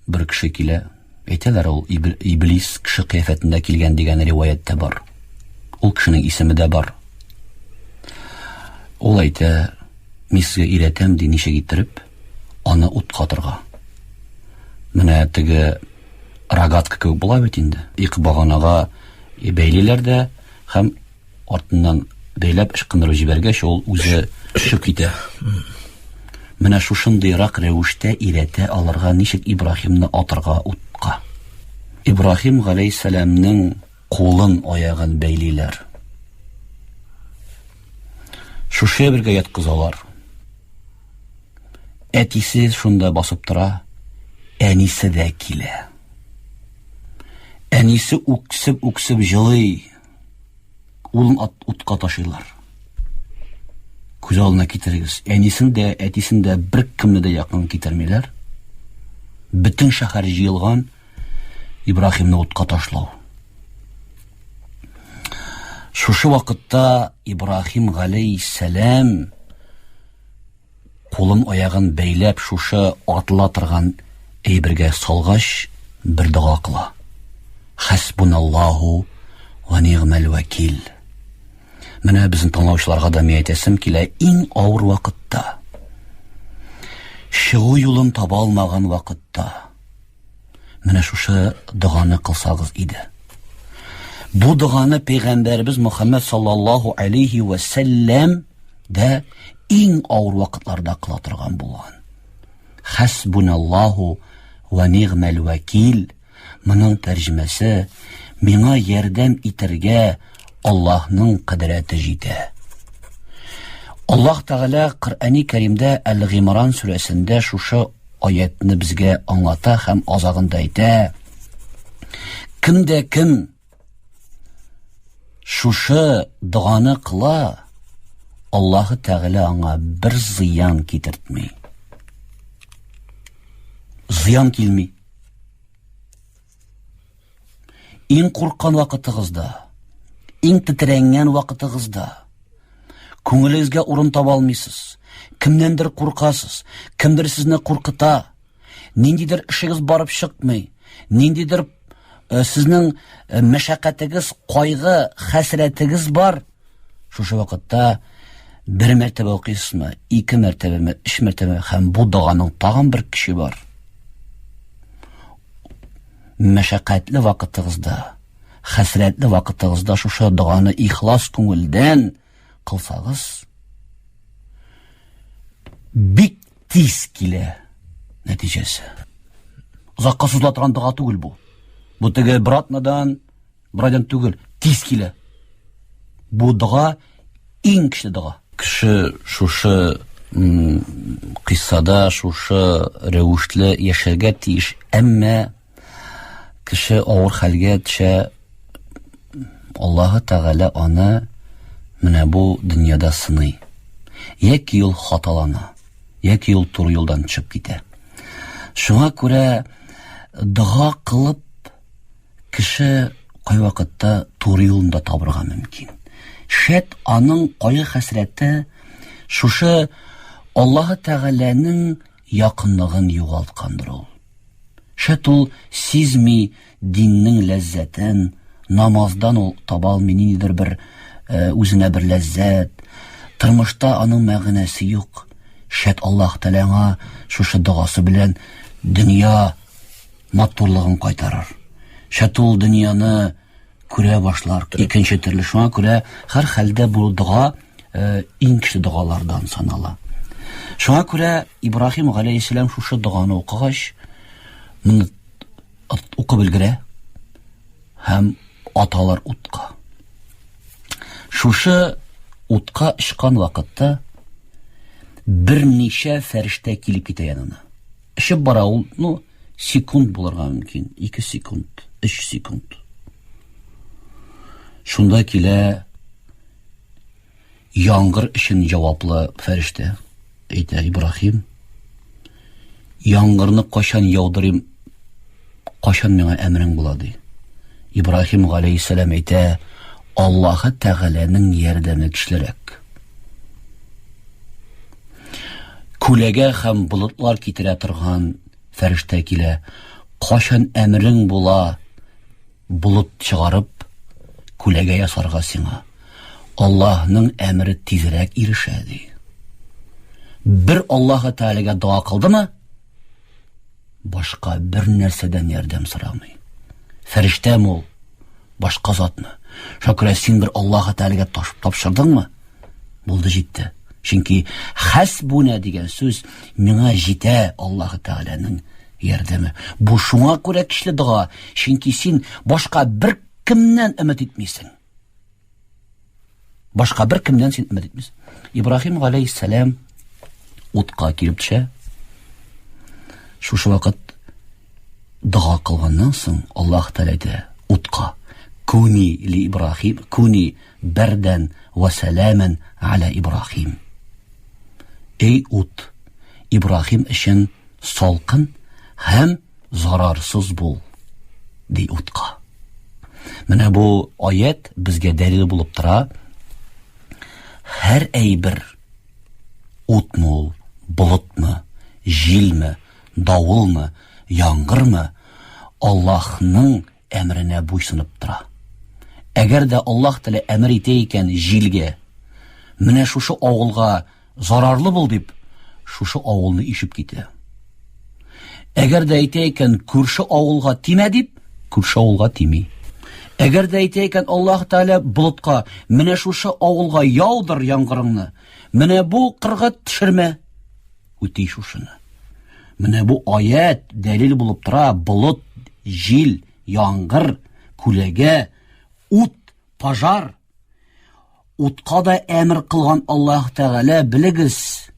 бер кеше килә, әйтәләр ул иблис кеше кыяфәтендә килгән дигән риваять тә бар. Ул кешенең исеме дә бар. Ул әйтә, мин сезгә өйрәтәм, ди, ничек иттереп аны утка атырга. Менә теге рогатка кебек була бит инде. Ике баганага бәйлиләр дә һәм артыннан бәйләп ычкындырып җибәргәч, ул үзе очып китә. Менә шушындыйрак рәвештә өйрәтә аларга ничек Ибраһимны атырга утка. Ибраһим галәйһиссәламнең кулын, аягын бәйлиләр. Шушы бергә яткызалар. Әтисе шунда басып тора, әнисе дә килә. Әнисе үксеп-үксеп җылый. Улын ат, утка ташыйлар. Күз алдына китерегез. Әнисен дә, әтисен дә бер кемне дә якын китермиләр. Бөтен шәһәр җыелган Ибраһимны утка ташлау. Шушы вакытта Ибраһим галәйһиссәлам Кулын аягын бәйләп шушы атыла торган әйбергә салгач, бер дога кыла. Хәсбуналлаһу ва нигъмәл вәкил. Менә безнең тыңлаучыларга да мин әйтәсем килә, иң авыр вакытта, чыгу юлын таба алмаган вакытта, Менә шушы доганы кылсагыз иде. Бу доганы пәйгамбәребез Мөхәммәд саллаллаһу алейхи ва сәлләм дә иң авыр вакытларда кыла торган булган. Хәсбуналлаһу ва нигъмәл вәкил. Моның тәрҗемәсе миңа ярдәм итәргә Аллаһның кадрәте җитә. Аллаһ Тәгалә Коръәни Кәримдә Әл-Гыймран сүрәсендә шушы аятны безгә аңлата һәм азагында әйтә: Кем дә кем шушы доганы кыла, Аллаһы Тәгалә аңа бер зыян китертми. Зыян килми. Иң курккан вакытыгызда, иң тетрәнгән вакытыгызда күңелегезгә урын таба алмыйсыз, кемнәндер куркасыз, кемдер сезне куркыта, ниндидер эшегез барып чыкмый, ниндидер э, сезнең э, мәшәкатегез, кайгы, хәсрәтегез бар. Шушы вакытта бер мәртәбә укыйсызмы, ике мәртәбәме, өч мәртәбә һәм бу доганың тагын бер көче бар. Мәшәкатьле вакытыгызда, хәсрәтле вакытыгызда шушы доганы ихлас күңелдән кылсагыз, бик тиз килә нәтиҗәсе. Озакка сузыла торган дога түгел бу. Бу теге бер атнадан, бер айдан түгел, тиз килә. Бу дога иң көчле дога. Кеше шушы кыйссада шушы рәвешле яшәргә тиеш, әмма кеше авыр хәлгә төшә, Аллаһы Тәгалә аны менә бу дөньяда сыный. Яки ул хаталана, яки ул туры юлдан төшеп китә. Шуңа күрә дога кылып Кеше кайвакытта туры юлын да табырга мөмкин. Шәт аның кайгы-хәсрәте Шушы Аллаһы Тәгаләнең якынлыгын югалткандыр ул. Шәт ул сизми диннең ләззәтен, намаздан ул таба алмый ниндидер бер э, үзенә бер ләззәт. Тормышта аның мәгънәсе юк. Шәт Аллаһ Тәгалә аңа шушы догасы белән дөнья матурлыгын кайтарыр. Шәт ул дөньяны күрә башлар икенче төрле. Шуңа күрә һәр хәлдә бу дога э, иң көчле догалардан санала. Шуңа күрә Ибраһим галәйһиссәлам шушы доганы укыгач, моны укып өлгерә һәм аталар утка. Шушы утка очкан вакытта берничә фәрештә килеп китә янына. Очып бара ул, ну, секунд булырга мөмкин, 2 секунд, 3 секунд. Шунда килә яңгыр өчен җаваплы фәрештә. Әйтә, Ибраһим, яңгырны кайчан яудырыйм, кайчан миңа әмерең була, ди. Ибраһим галәйһиссәлам әйтә, Аллаһы Тәгаләнең ярдәме көчлерәк. Күләгә һәм болытлар китерә торган фәрештә килә. Кайчан әмерең була, болыт чыгарып, күләгә ясарга сиңа. Аллаһның әмере тизрәк ирешә, ди. Бер Аллаһы Тәгаләгә дога кылдымы, башка бер нәрсәдән ярдәм сорамый. Фәрештәме ул, башка затмы? Шуңа күрә син бер Аллаһы Тәгаләгә тапшырдыңмы? Булды җитте. Чөнки хәсбүнә дигән сүз миңа җитә Аллаһы Тәгаләнең ярдәме. Бу шуңа күрә көчле дога, чөнки син башка бер кемнән өмет итмисең. Башка бер кемнән син өмет итмисең. Ибраһим галәйһиссәлам утка килеп төшә. Шушы вакыт дога кылганнан соң Аллаһ Тәгалә әйтә утка: "Куни ли Ибраһим, куни бәрдән вә сәламән аля Ибраһим". Эй ут, Ибраһим өчен салкын һәм зарарсыз бул, ди утка. Менә бу аят безгә дәлил булып тора. Һәр әйбер утмы ул, болытмы, җилме, давылмы, яңгырмы, Аллаһның әмеренә буйсынып тора. Әгәр дә Аллаһ Тәгалә әмер итә икән җилгә, менә шушы авылга зарарлы бул дип, шушы авылны ишеп китә. Әгәр дә әйтә икән, күрше авылга тимә дип, күрше авылга тими. Әгәр дә әйтә икән Аллаһ Тәгалә болытка, менә шушы авылга яудыр яңгырыңны, менә бу кырга төшермә, үти шушыны. Менә бу аят дәлил булып тора, болыт, җил, яңгыр, күләгә, ут, пожар. Утка да әмер кылган Аллаһ Тәгалә, белегез,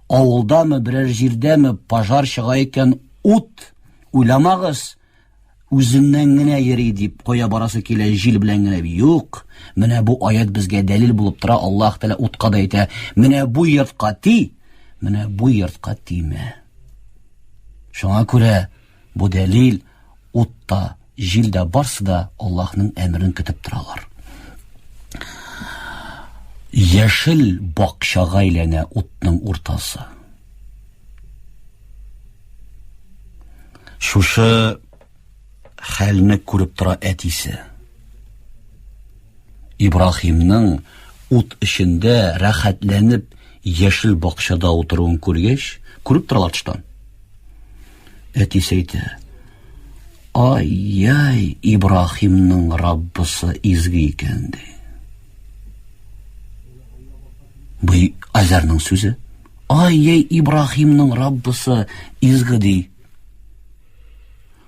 авылдамы, берәр җирдәме пожар чыга икән, ут, уйламагыз, үзеннән генә йөри дип, кая барасы килә, җил белән генә. Юк, менә бу аят безгә дәлил булып тора. Аллаһ Тәгалә утка да әйтә, менә бу йортка ти, менә бу йортка тимә. Шуңа күрә бу дәлил ут та, җил дә барсы да Аллаһның әмерен көтеп торалар. Яшел бакчага әйләнә утның уртасы. Шушы хәлне күреп тора әтисе. Ибраһимның ут эчендә рәхәтләнеп яшел бакчада утыруын күргәч, күреп торалар тыштан. Әтисе әйтә, Ай-яй, Ибраһимның Раббысы изге икән, ди. Бу Азәрнең сүзе. Ай-яй, Ибраһимның Раббысы изге, ди.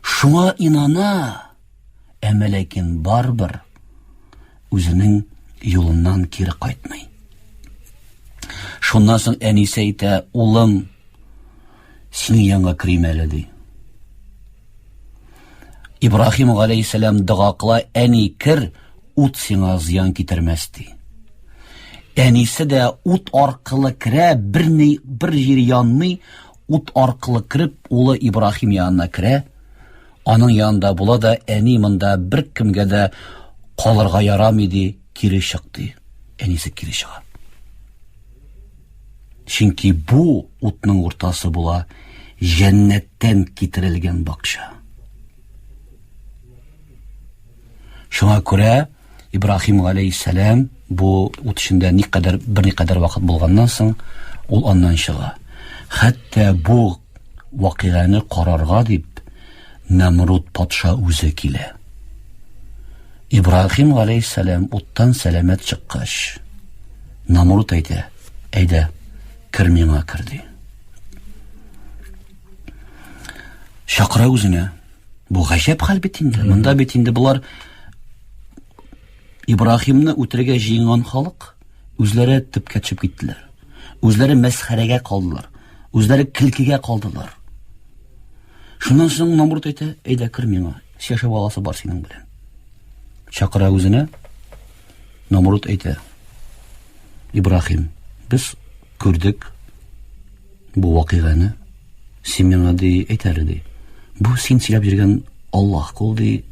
Шуңа инана, әмма ләкин барыбер үзенең юлыннан кире кайтмый. Шуннан соң әнисе әйтә, улым, синең янга керим әле, ди. Ибраһим галәйһиссәлам дога кыла, әни кер, ут сиңа зыян китермәс, ди. Әнисе дә ут аркылы керә, берни бер җире янмый, ут аркылы кереп, улы Ибраһим янына керә. Аның янында була да, әни монда беркемгә дә калырга ярамый, ди, кире чык, ди. Әнисе кире чыга. Чөнки бу утның уртасы була җәннәттән китерелгән бакча. Шуңа күрә Ибраһим галәйһиссәлам бу ут эчендә никадәр берникадәр вакыт булганнан соң ул аннан чыга. Хәтта бу вакыйганы карарга дип Нәмруд патша үзе килә. Ибраһим галәйһиссәлам уттан сәламәт чыккач, Намруд әйтә: "Әйдә, кер миңа кер" ди. Чакыра үзенә. Бу гаҗәп хәл бит инде. Монда бит инде болар Ибраһимны үтерергә җыенган халык үзләре төпкә төшеп киттеләр. Үзләре мәсхәрәгә калдылар. Үзләре көлкегә калдылар. Шуннан соң Намрут әйтә, әйдә кер миңа, сөйләшеп аласы бар синең белән. Чакыра үзенә. Намрут әйтә, Ибраһим, без күрдек бу вакыйганы. Син миңа ди, әйт әле ди. Бу син сөйләп йөргән Аллаһ кул ди.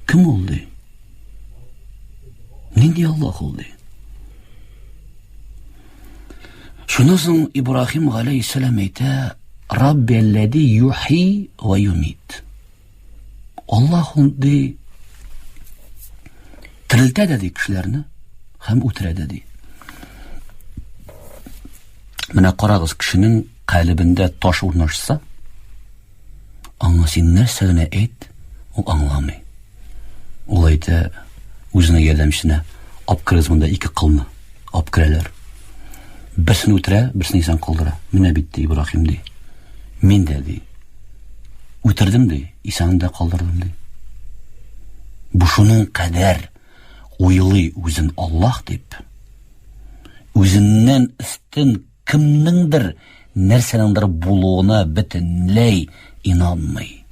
Кем ул ди? Нинди Аллаһ ул ди? Шуннан соң Ибраһим галәйһиссәлам әйтә, Рабби аллази юхи ва юмит. Аллаһ ул ди терелтә дә ди кешеләрне һәм үтерә дә ди. Менә карагыз, кешенең калебендә таш урнашса, аңа син нәрсә генә әйт, ул аңламый. Ул әйтә үзенең ярдәмчесенә, алып керегез монда ике кылны. Алып керәләр. Берсен үтерә, берсен исән калдыра. Менә бит ди Ибраһим ди. Мин дә ди. Үтердем ди, исәнен дә калдырдым ди. Бу шуның кадәр уйлый үзен Аллаһ дип. Үзеннән өстен кемнеңдер нәрсәнеңдер булуына бөтенләй инанмый.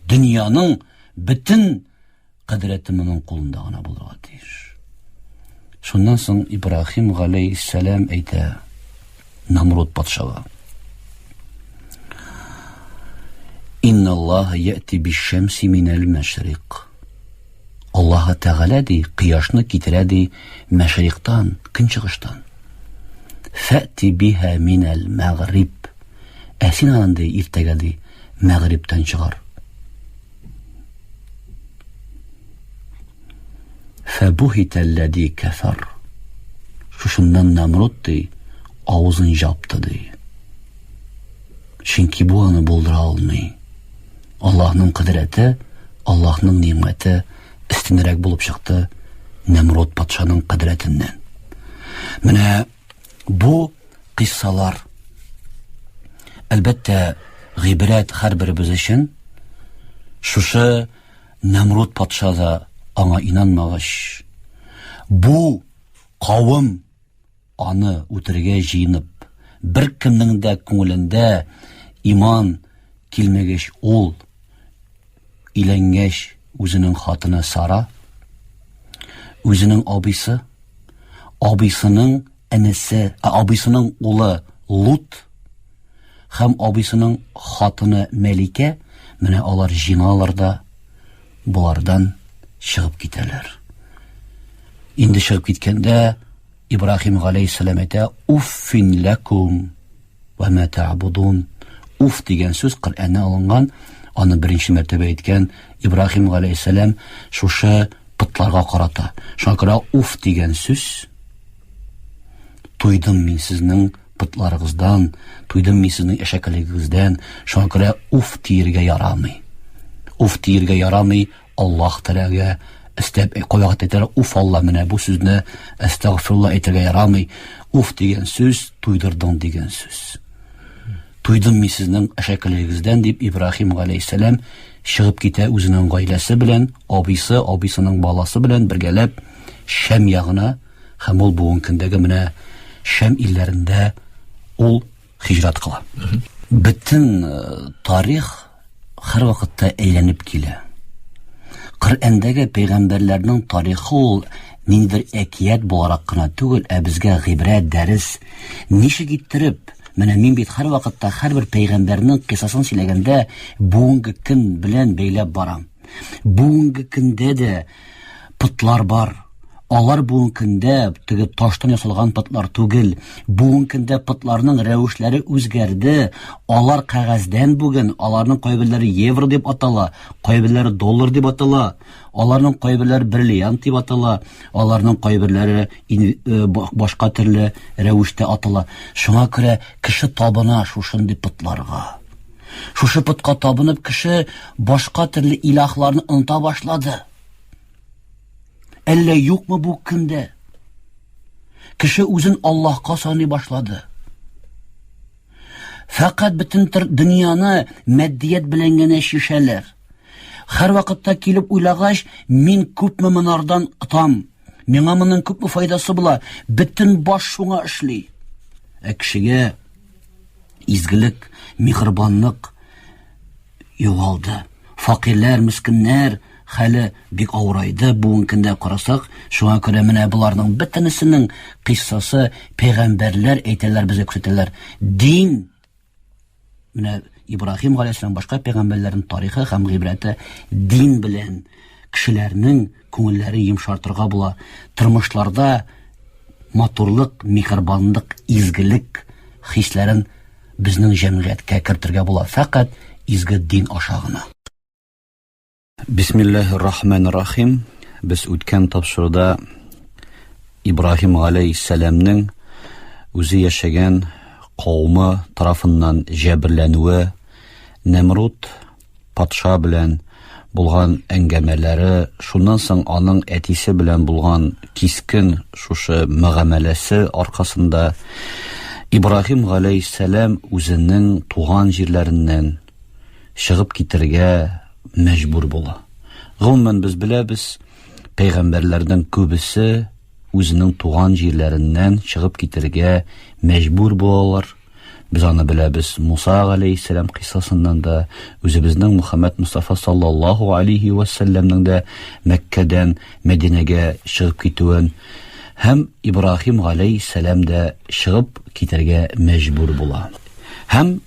Дөньяның бөтен кодрәте моның кулында гына булырга тиеш. Шуннан соң Ибраһим галәйһиссәлам әйтә Намруд патшага. Инна Аллаһ яти бишшәмси минәл мәшрик. Аллаһы Тәгалә ди, кояшны китерә ди мәшриктан, көнчыгыштан. Фәти биһа минәл мәгриб. Ә син аны ди иртәгә ди мәгрибтән чыгар. Фәбуһитәлләди кәфәр. Шушыннан Намруд ди, авызын жапты ди. Чөнки бу аны булдыра алмый. Аллаһның кодрәте, Аллаһның нимәте өстенрәк булып чыкты Нәмруд патшаның кодрәтеннән. Менә бу кыйссалар әлбәттә гыйбрәт һәрберебез өчен. Шушы Нәмруд патша да аңа инанмагач, бу кавым аны үтерергә җыенып, беркемнең дә күңелендә иман килмәгәч, ул өйләнгәч үзенең хатыны Сара, үзенең абыйсы, абыйсының энесе, абыйсының улы Лут һәм абыйсының хатыны Мәликә, менә алар җыйналар да болардан чыгып китәләр. Инде чыгып киткәндә Ибраһим галәйһиссәлам әйтә, "Уффин ләкум ва ма та'будун". Уф дигән сүз Коръәннән алынган, аны беренче мәртәбә әйткән Ибраһим галәйһиссәлам шушы потларга карата. Шуңа күрә уф дигән сүз туйдым мин сезнең потларыгыздан, туйдым мин сезнең әшәкелегегездән, шуңа күрә уф диергә ярамый. Уф диергә ярамый Аллаһ Тәгаләгә өстәп кайвакыт әйтәләр, уф Алла, менә бу сүзне әстәгъфирулла әйтергә ярамый. Уф дигән сүз туйдырдың дигән сүз. Туйдым мин сезнең әшәкелегегездән дип Ибраһим галәйһиссәлам чыгып китә үзенең гаиләсе белән, абыйсы, абыйсының баласы белән бергәләп Шәм ягына һәм ул бүгенге көндәге менә Шәм илләрендә ул хиҗрат кыла. Бөтен э, тарих һәрвакытта әйләнеп килә. Коръәндәге пәйгамбәрләрнең тарихы ул ниндидер әкият буларак кына түгел, ә безгә гыйбрәт, дәрес. Ничек иттереп, менә мин бит һәрвакытта һәрбер пәйгамбәрнең кыйссасын сөйләгәндә бүгенге көн белән бәйләп барам. Бүгенге көндә дә потлар бар. Алар бүгенге көндә теге таштан ясалган потлар түгел. Бүгенге көндә потларның рәвешләре үзгәрде. Алар кәгазьдән бүген, аларның кайберләре евро дип атала, кайберләре доллар дип атала, аларның кайберләре бриллиант дип атала, аларның кайберләре э, башка төрле рәвештә атала. Шуңа күрә кеше табына шушындый потларга. Шушы потка табынып кеше башка төрле илаһларны оныта башлады. Әллә юкмы бу көндә? Кеше үзен Аллаһка саный башлады. Фәкать бөтен дөньяны мәддият белән генә чишәләр. Һәр вакытта килеп уйлагач, мин күпме монардан отам, миңа моның күпме файдасы була, бөтен баш шуңа эшли. Ә кешегә изгелек, миһербанлык югалды. Факирләр, мескеннәр хәле бик авырайды. Бүгенге көндә карасак, шуңа күрә менә боларның бөтенесенең кыйссасы пәйгамбәрләр әйтәләр, безгә күрсәтәләр. Дин менә Ибраһим галәйһиссәлам башка пәйгамбәрләрнең тарихы һәм гыйбрәте дин белән кешеләрнең күңелләрен йомшартырга була. Тормышларда матурлык, миһербанлык, изгелек хисләрен безнең җәмгыятькә кертергә була фәкать изге дин аша гына. Бисмиллаһир рахманир рахим. Без үткән тапшыруда Ибраһим галәйһиссәламнең үзе яшәгән кавымы тарафыннан җәберләнүе, Нәмруд патша белән булган әңгәмәләре, шуннан соң аның әтисе белән булган кискен шушы мөгамәләсе аркасында Ибраһим галәйһиссәлам үзенең туган җирләреннән чыгып китергә мәҗбүр була. Гомумән без беләбез, пәйгамбәрләрнең күбесе үзенең туган җирләреннән чыгып китергә мәҗбүр булалар. Без аны беләбез Муса галәйһиссәлам кыйссасыннан да, үзебезнең Мөхәммәд Мустафа саллаллаһу алейһи вә сәлләмнең дә Мәккәдән Мәдинәгә чыгып китүен һәм Ибраһим галәйһиссәлам дә чыгып китәргә мәҗбүр була. Һәм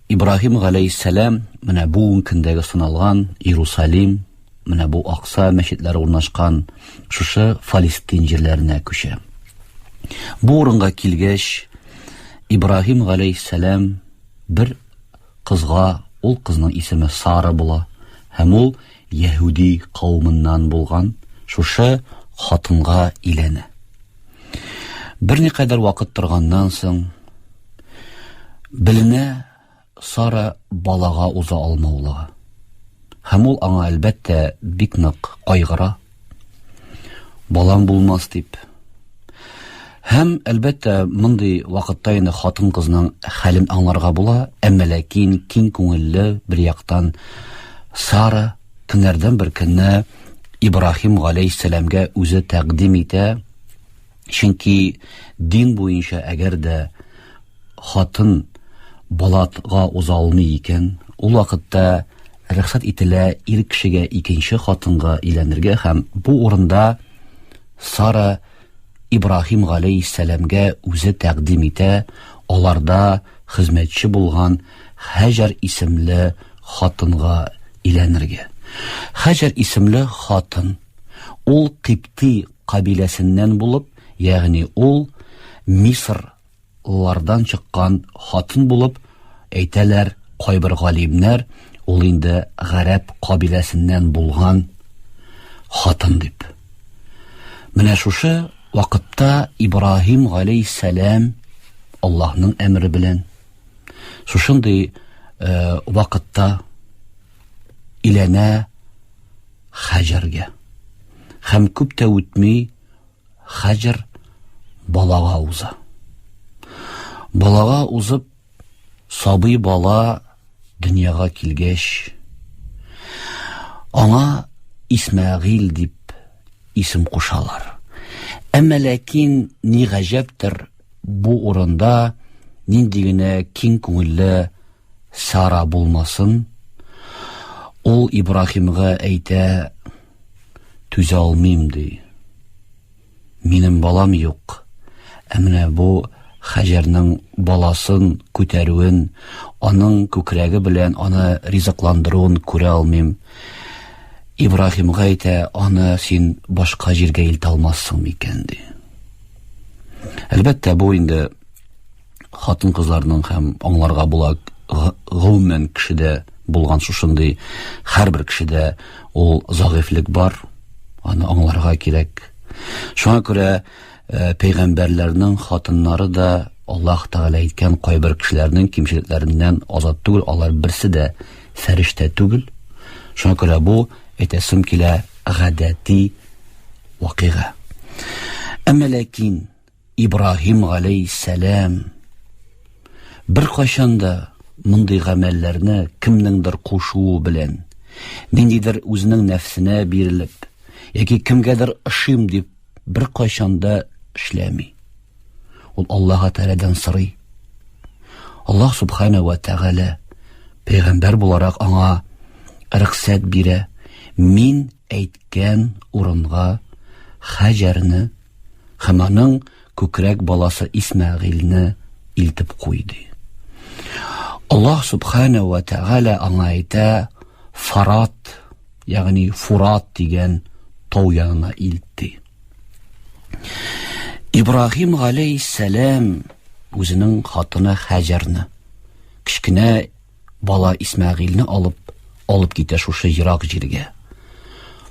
Ибраһим галәйһиссәлам менә бүгенге көндәге саналган Иерусалим, Менә бу Акса мәчетләре урнашкан шушы Фалестин җирләренә күчә. Бу урынга килгәч, Ибраһим галәйһиссәлам бер кызга, ул кызның исеме Сара була, һәм ул яһүди кавымыннан булган шушы хатынга иләнә. Берникадәр вакыт торганнан соң беленә Сара балага уза алмаулыгы. Һәм ул аңа, әлбәттә, бик нык кайгыра. Балам булмас дип. Һәм, әлбәттә, мондый вакытта инде хатын-кызның хәлен аңларга була, әмма ләкин киң күңелле бер яктан Сара көннәрдән бер көнне Ибраһим галәйһиссәламгә үзе тәкъдим итә, чөнки дин буенча әгәр дә хатын балага уза алмый икән, ул вакытта рөхсәт ителә ир кешегә икенче хатынга өйләнергә һәм бу урында Сара Ибраһим галәйһиссәламгә үзе тәкъдим итә, аларда хезмәтче булган Хаҗәр исемле хатынга өйләнергә. Хаҗәр исемле хатын ул Кыйпти кабиләсеннән булып, ягъни ул Мисыр лардан чыккан хатын булып, әйтәләр кайбер галимнәр, ул инде гарәп кабиләсеннән булган хатын дип. Менә шушы вакытта Ибраһим галәйһиссәлам Аллаһның әмере белән шушындый э, вакытта иләнә Хаҗәргә. Һәм күп тә үтми Хаҗәр балага уза. Балага узып, сабый бала дөньяга килгәч, аңа Исмәгыйль дип исем кушалар. Әмма ләкин ни гаҗәптер, бу урында нинди генә киң күңелле Сара булмасын, ул Ибраһимга әйтә, Түзә алмыйм, ди. Минем балам юк. Ә менә бу Хаҗәрнең баласын күтәрүен, аның күкрәге белән аны ризыкландыруын күрә алмыйм. Ибраһимга әйтә, аны син башка җиргә илтә алмассың микән, ди. Әлбәттә, бу инде хатын-кызларның һәм аңларга була гомумән кешедә булган шушындый һәрбер кешедә ул зәгыйфьлек бар, аны аңларга кирәк. Шуңа күрә э, пәйгамбәрләрнең хатыннары да Аллаһ Тәгалә әйткән кайбер кешеләрнең кимчелекләреннән азат түгел, алар берсе дә фәрештә түгел. Шуңа күрә бу әйтәсем килә гадәти вакыйга. Әмма ләкин Ибраһим галәйһиссәлам беркайчан да мондый гамәлләрне кемнеңдер кушуы белән, ниндидер үзенең нәфсенә бирелеп, яки кемгәдер ышыйм дип беркайчан да эшләми. Ул Аллаһ Тәгаләдән сорый. Аллаһ Субхана ва Тәгалә пәйгамбәр буларак аңа рөхсәт бирә. Мин әйткән урынга Хаҗәрне һәм аның күкрәк баласы Исмәгыйльне илтеп куй, ди. Аллаһ Субхана ва Тәгалә аңа әйтә, Фарат, ягъни Фурат дигән тау янына илт, ди. Ибраһим галәйһиссәлам үзенең хатыны Хаҗәрне, кечкенә бала Исмәгыйльне алып, алып китә шушы ерак җиргә.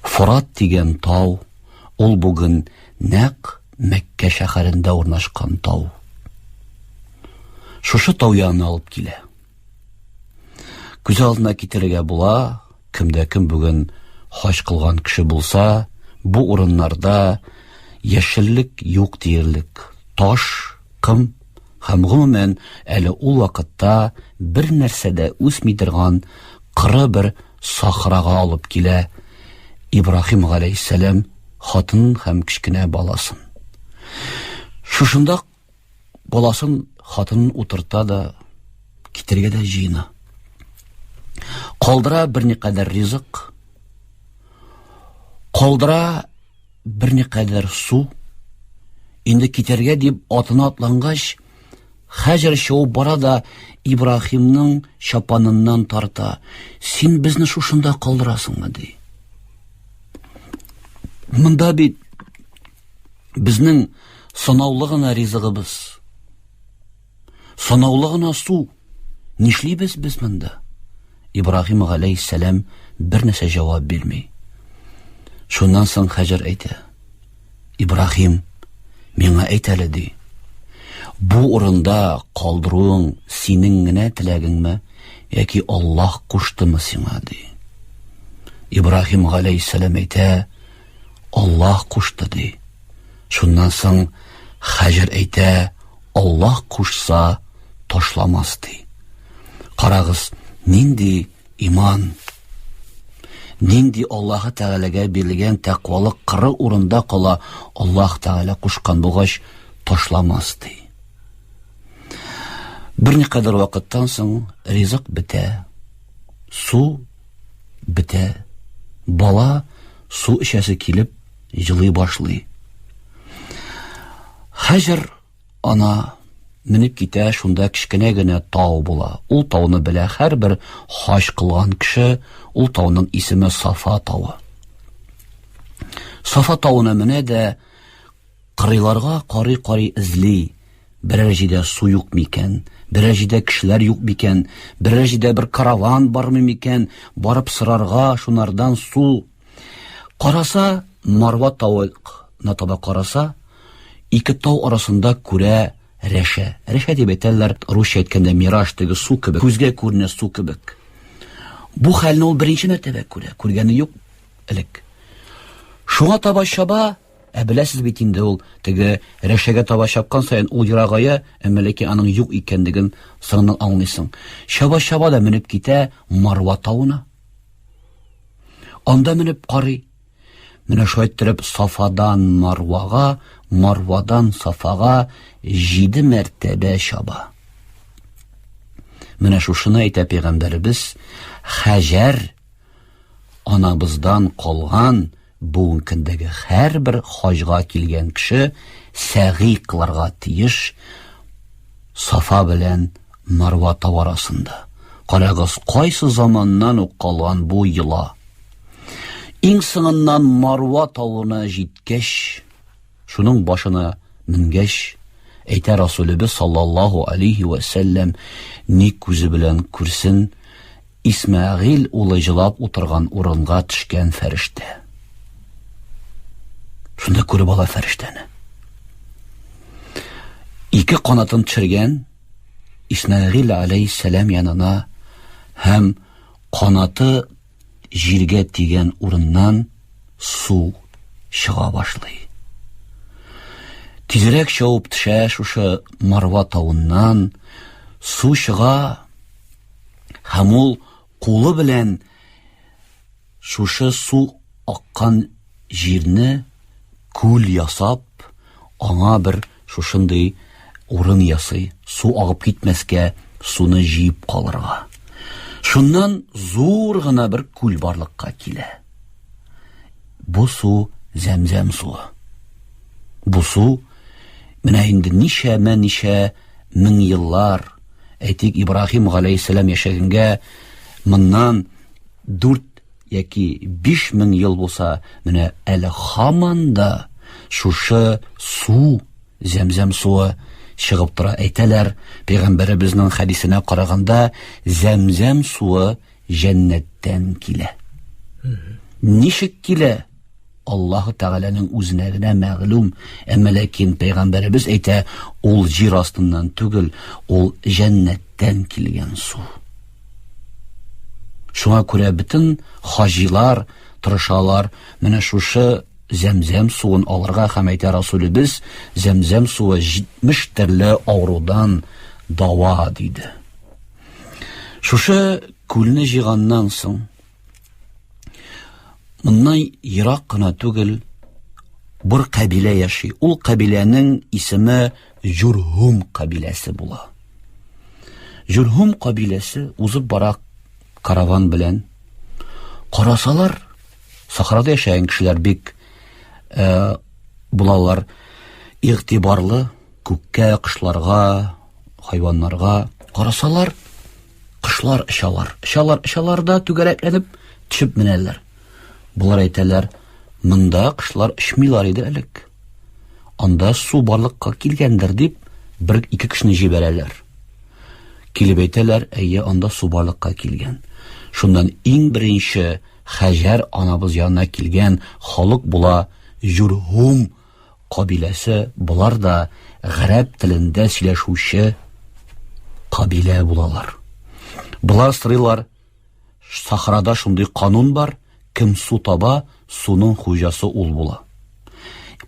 Форат дигән тау, ул бүген нәкъ Мәккә шәһәрендә урнашкан тау. Шушы тау янына алып килә. Күз алдына китерергә була, кемдә кем бүген хаҗ кылган кеше булса, бу урыннарда яшеллек юк диярлек. Таш, кым һәм гомумән әле ул вакытта бер нәрсә дә үсми торган коры бер сахрага алып килә Ибраһим галәйһиссәлам хатынын һәм кечкенә баласын. Шушында баласын хатынын утырта да китергә дә җыена. Калдыра берникадәр ризык, калдыра берникадәр су. Инде китәргә дип атына атлангач, Хаҗәр чабып бара да Ибраһимның чапаныннан тарта. Син безне шушында калдырасыңмы, ди. Монда бит безнең санаулы гына ризыгыбыз. Санаулы гына су. Нишлибез без монда? Ибраһим галәйһиссәлам бер нәрсә җавап бирми. Шуннан соң Хаҗәр әйтә: Ибраһим, миңа әйт әле, ди. Бу урында калдыруың синең генә теләгеңме, яки Аллаһ куштымы сиңа, ди. Ибраһим галәйһиссәлам әйтә: Аллаһ кушты, ди. Шуннан соң Хаҗәр әйтә: Аллаһ кушса, ташламас, ди. Карагыз, нинди иман! Нинди Аллаһы Тәгаләгә бирелгән тәкъвалык кыры урында кала, Аллаһ Тәгалә кушкан булгач, ташламас, ди. Берникадәр вакыттан соң ризык бетә, су бетә. Бала су эчәсе килеп җылый башлый. Хаҗәр ана менеп китә, шунда кечкенә генә тау була. Ул тауны белә һәрбер хаҗ кылган кеше, ул тауның исеме Сафа тавы. Сафа тавына менә дә кырыйларга карый-карый эзли, берәр җирдә су юк микән, берәр җирдә кешеләр юк микән, берәр җирдә бер караван бармы микән, барып сорарга шунардан су. Караса, Марва тавына таба караса, ике тау арасында күрә рәшә. Рәшә дип әйтәләр, русча әйткәндә мираж теге су кебек, күзгә күренә су кебек. Бу хәлне ул беренче мәртәбә күрә, күргәне юк элек. Шуңа таба чаба, ә беләсез бит инде ул теге рәшәгә таба чапкан саен ул ерагая, әмма ләкин аның юк икәнлеген соңыннан аңлыйсың. Чаба-чаба да менеп китә Марва тавына. Анда менеп карый. Менә шулай иттереп Сафадан Марвага, Марвадан Сафага җиде мәртәбә чаба. Менә шушыны әйтә пәйгамбәребез, Хаҗәр анабыздан калган бүгенге көндәге һәрбер хаҗга килгән кеше сәгый кылырга тиеш Сафа белән Марва тау арасында. Карагыз, кайсы заманнан ук калган бу йола. Иң соңыннан Марва тавына җиткәч, шуның башына менгәч, әйтә Расулебез саллаллаһу алейхи вә сәлләм, ни күзе белән күрсен, Исмәгыйль улы җылап утырган урынга төшкән фәрештә. Шунда күреп ала фәрештәне. Ике канатын төшергән Исмәгыйль алейхиссәлам янына һәм канаты җиргә тигән урыннан су чыга башлый. Тизрәк чабып төшә шушы Марва тавыннан, су чыга һәм ул кулы белән шушы су аккан җирне күл ясап, аңа бер шушындый урын ясый, су агып китмәскә, суны җыеп калырга. Шуннан зур гына бер күл барлыкка килә. Бу су зәмзәм суы. Бу су менә инде ничәмә ничә мең еллар, әйтик, Ибраһим галәйһиссәлам яшәгәнгә моннан 4 яки 5000 ел булса, менә әле һаман да шушы су, зәмзәм суы чыгып тора. Әйтәләр, пәйгамбәребезнең хәдисенә караганда, зәмзәм суы җәннәттән килә. Ничек килә? Аллаһы Тәгаләнең үзенә генә мәгълүм, әмма ләкин пәйгамбәребез әйтә, ул җир астыннан түгел, ул җәннәттән килгән су. Шуңа күрә бөтен хаҗилар тырышалар менә шушы зәмзәм суын алырга һәм әйтә Расулебез, зәмзәм суы 70 төрле авырудан дава диде. Шушы күлне җыйганнан соң моннан ерак кына түгел бер кабилә яши. Ул кабиләнең исеме Җурһум кабиләсе була. Җурһум кабиләсе узып бара караван белән. Карасалар, сахарада яшәгән кешеләр бик э, булалар игътибарлы күккә, кошларга, хайваннарга. Карасалар, кошлар очалар. Очалар, очалар да түгәрәкләнеп төшеп менәләр. Болар әйтәләр, монда кошлар очмыйлар иде элек. Анда су барлыкка килгәндер дип, бер ике кешене җибәрәләр. Килеп әйтәләр, әйе, анда су барлыкка килгән. Шуннан иң беренче Хәҗәр анабыз янына килгән халык була Җурһум кабиләсе, болар да гарәп телендә сөйләшүче кабилә булалар. Болар сорыйлар, сахарада шундый канун бар, кем су таба, суның хуҗасы ул була.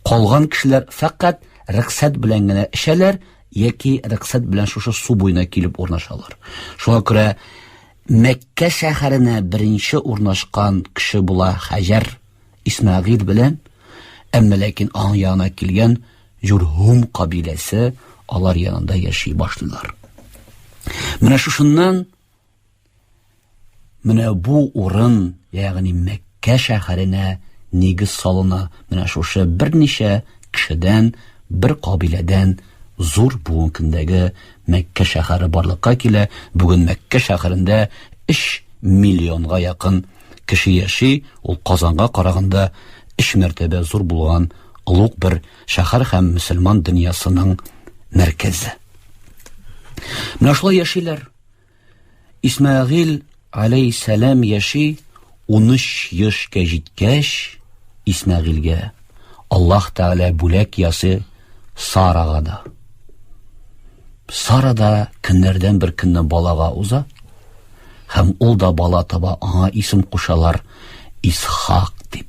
Калган кешеләр фәкать рөхсәт белән генә эчәләр яки рөхсәт белән шушы су буена килеп урнашалар. Шуңа күрә Мәккә шәһәренә беренче урнашкан кеше була Хаҗәр Исмәгыйль белән, әмма ләкин аның янына килгән Җурһум кабиләсе алар янында яши башлыйлар. Менә шушыннан менә бу урын, ягъни Мәккә шәһәренә нигез салына, менә шушы берничә кешедән, бер кабиләдән зур бүгенге көндәге Мәккә шәһәре барлыкка килә. Бүген Мәккә шәһәрендә 3 миллионга якын кеше яши, ул Казанга караганда 3 мәртәбә зур булган олуг бер шәһәр һәм мөселман дөньясының мәркәзе. Менә шулай яшиләр. Исмәгыйль алейһиссәлам яши 13 яшькә җиткәч, Исмәгыйльгә Аллаһ Тәгалә бүләк ясый Сарага да. Сара да көннәрдән бер көнне балага уза һәм ул да бала таба, аңа исем кушалар Исхак дип.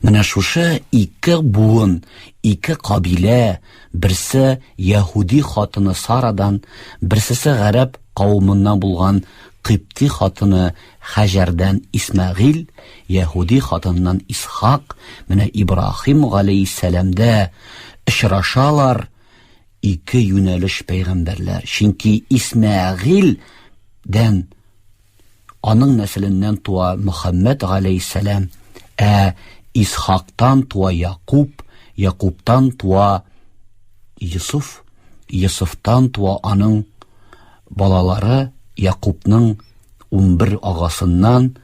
Менә шушы ике буын, ике кабилә, берсе яһүди хатыны Сарадан, берсесе гарәп кавымыннан булган Кыйпти хатыны Хаҗәрдән Исмәгыйль, яһүди хатыныннан Исхак, менә Ибраһим галәйһиссәламдә очрашалар ике юнәлеш пәйгамбәрләр. Чөнки Исмәгыйльдән аның нәселеннән туа Мөхәммәд галәйһиссәлам, ә Исхактан туа Якуб, Якубтан туа Йосыф, Йосыфтан туа аның балалары Якубның 11 агасыннан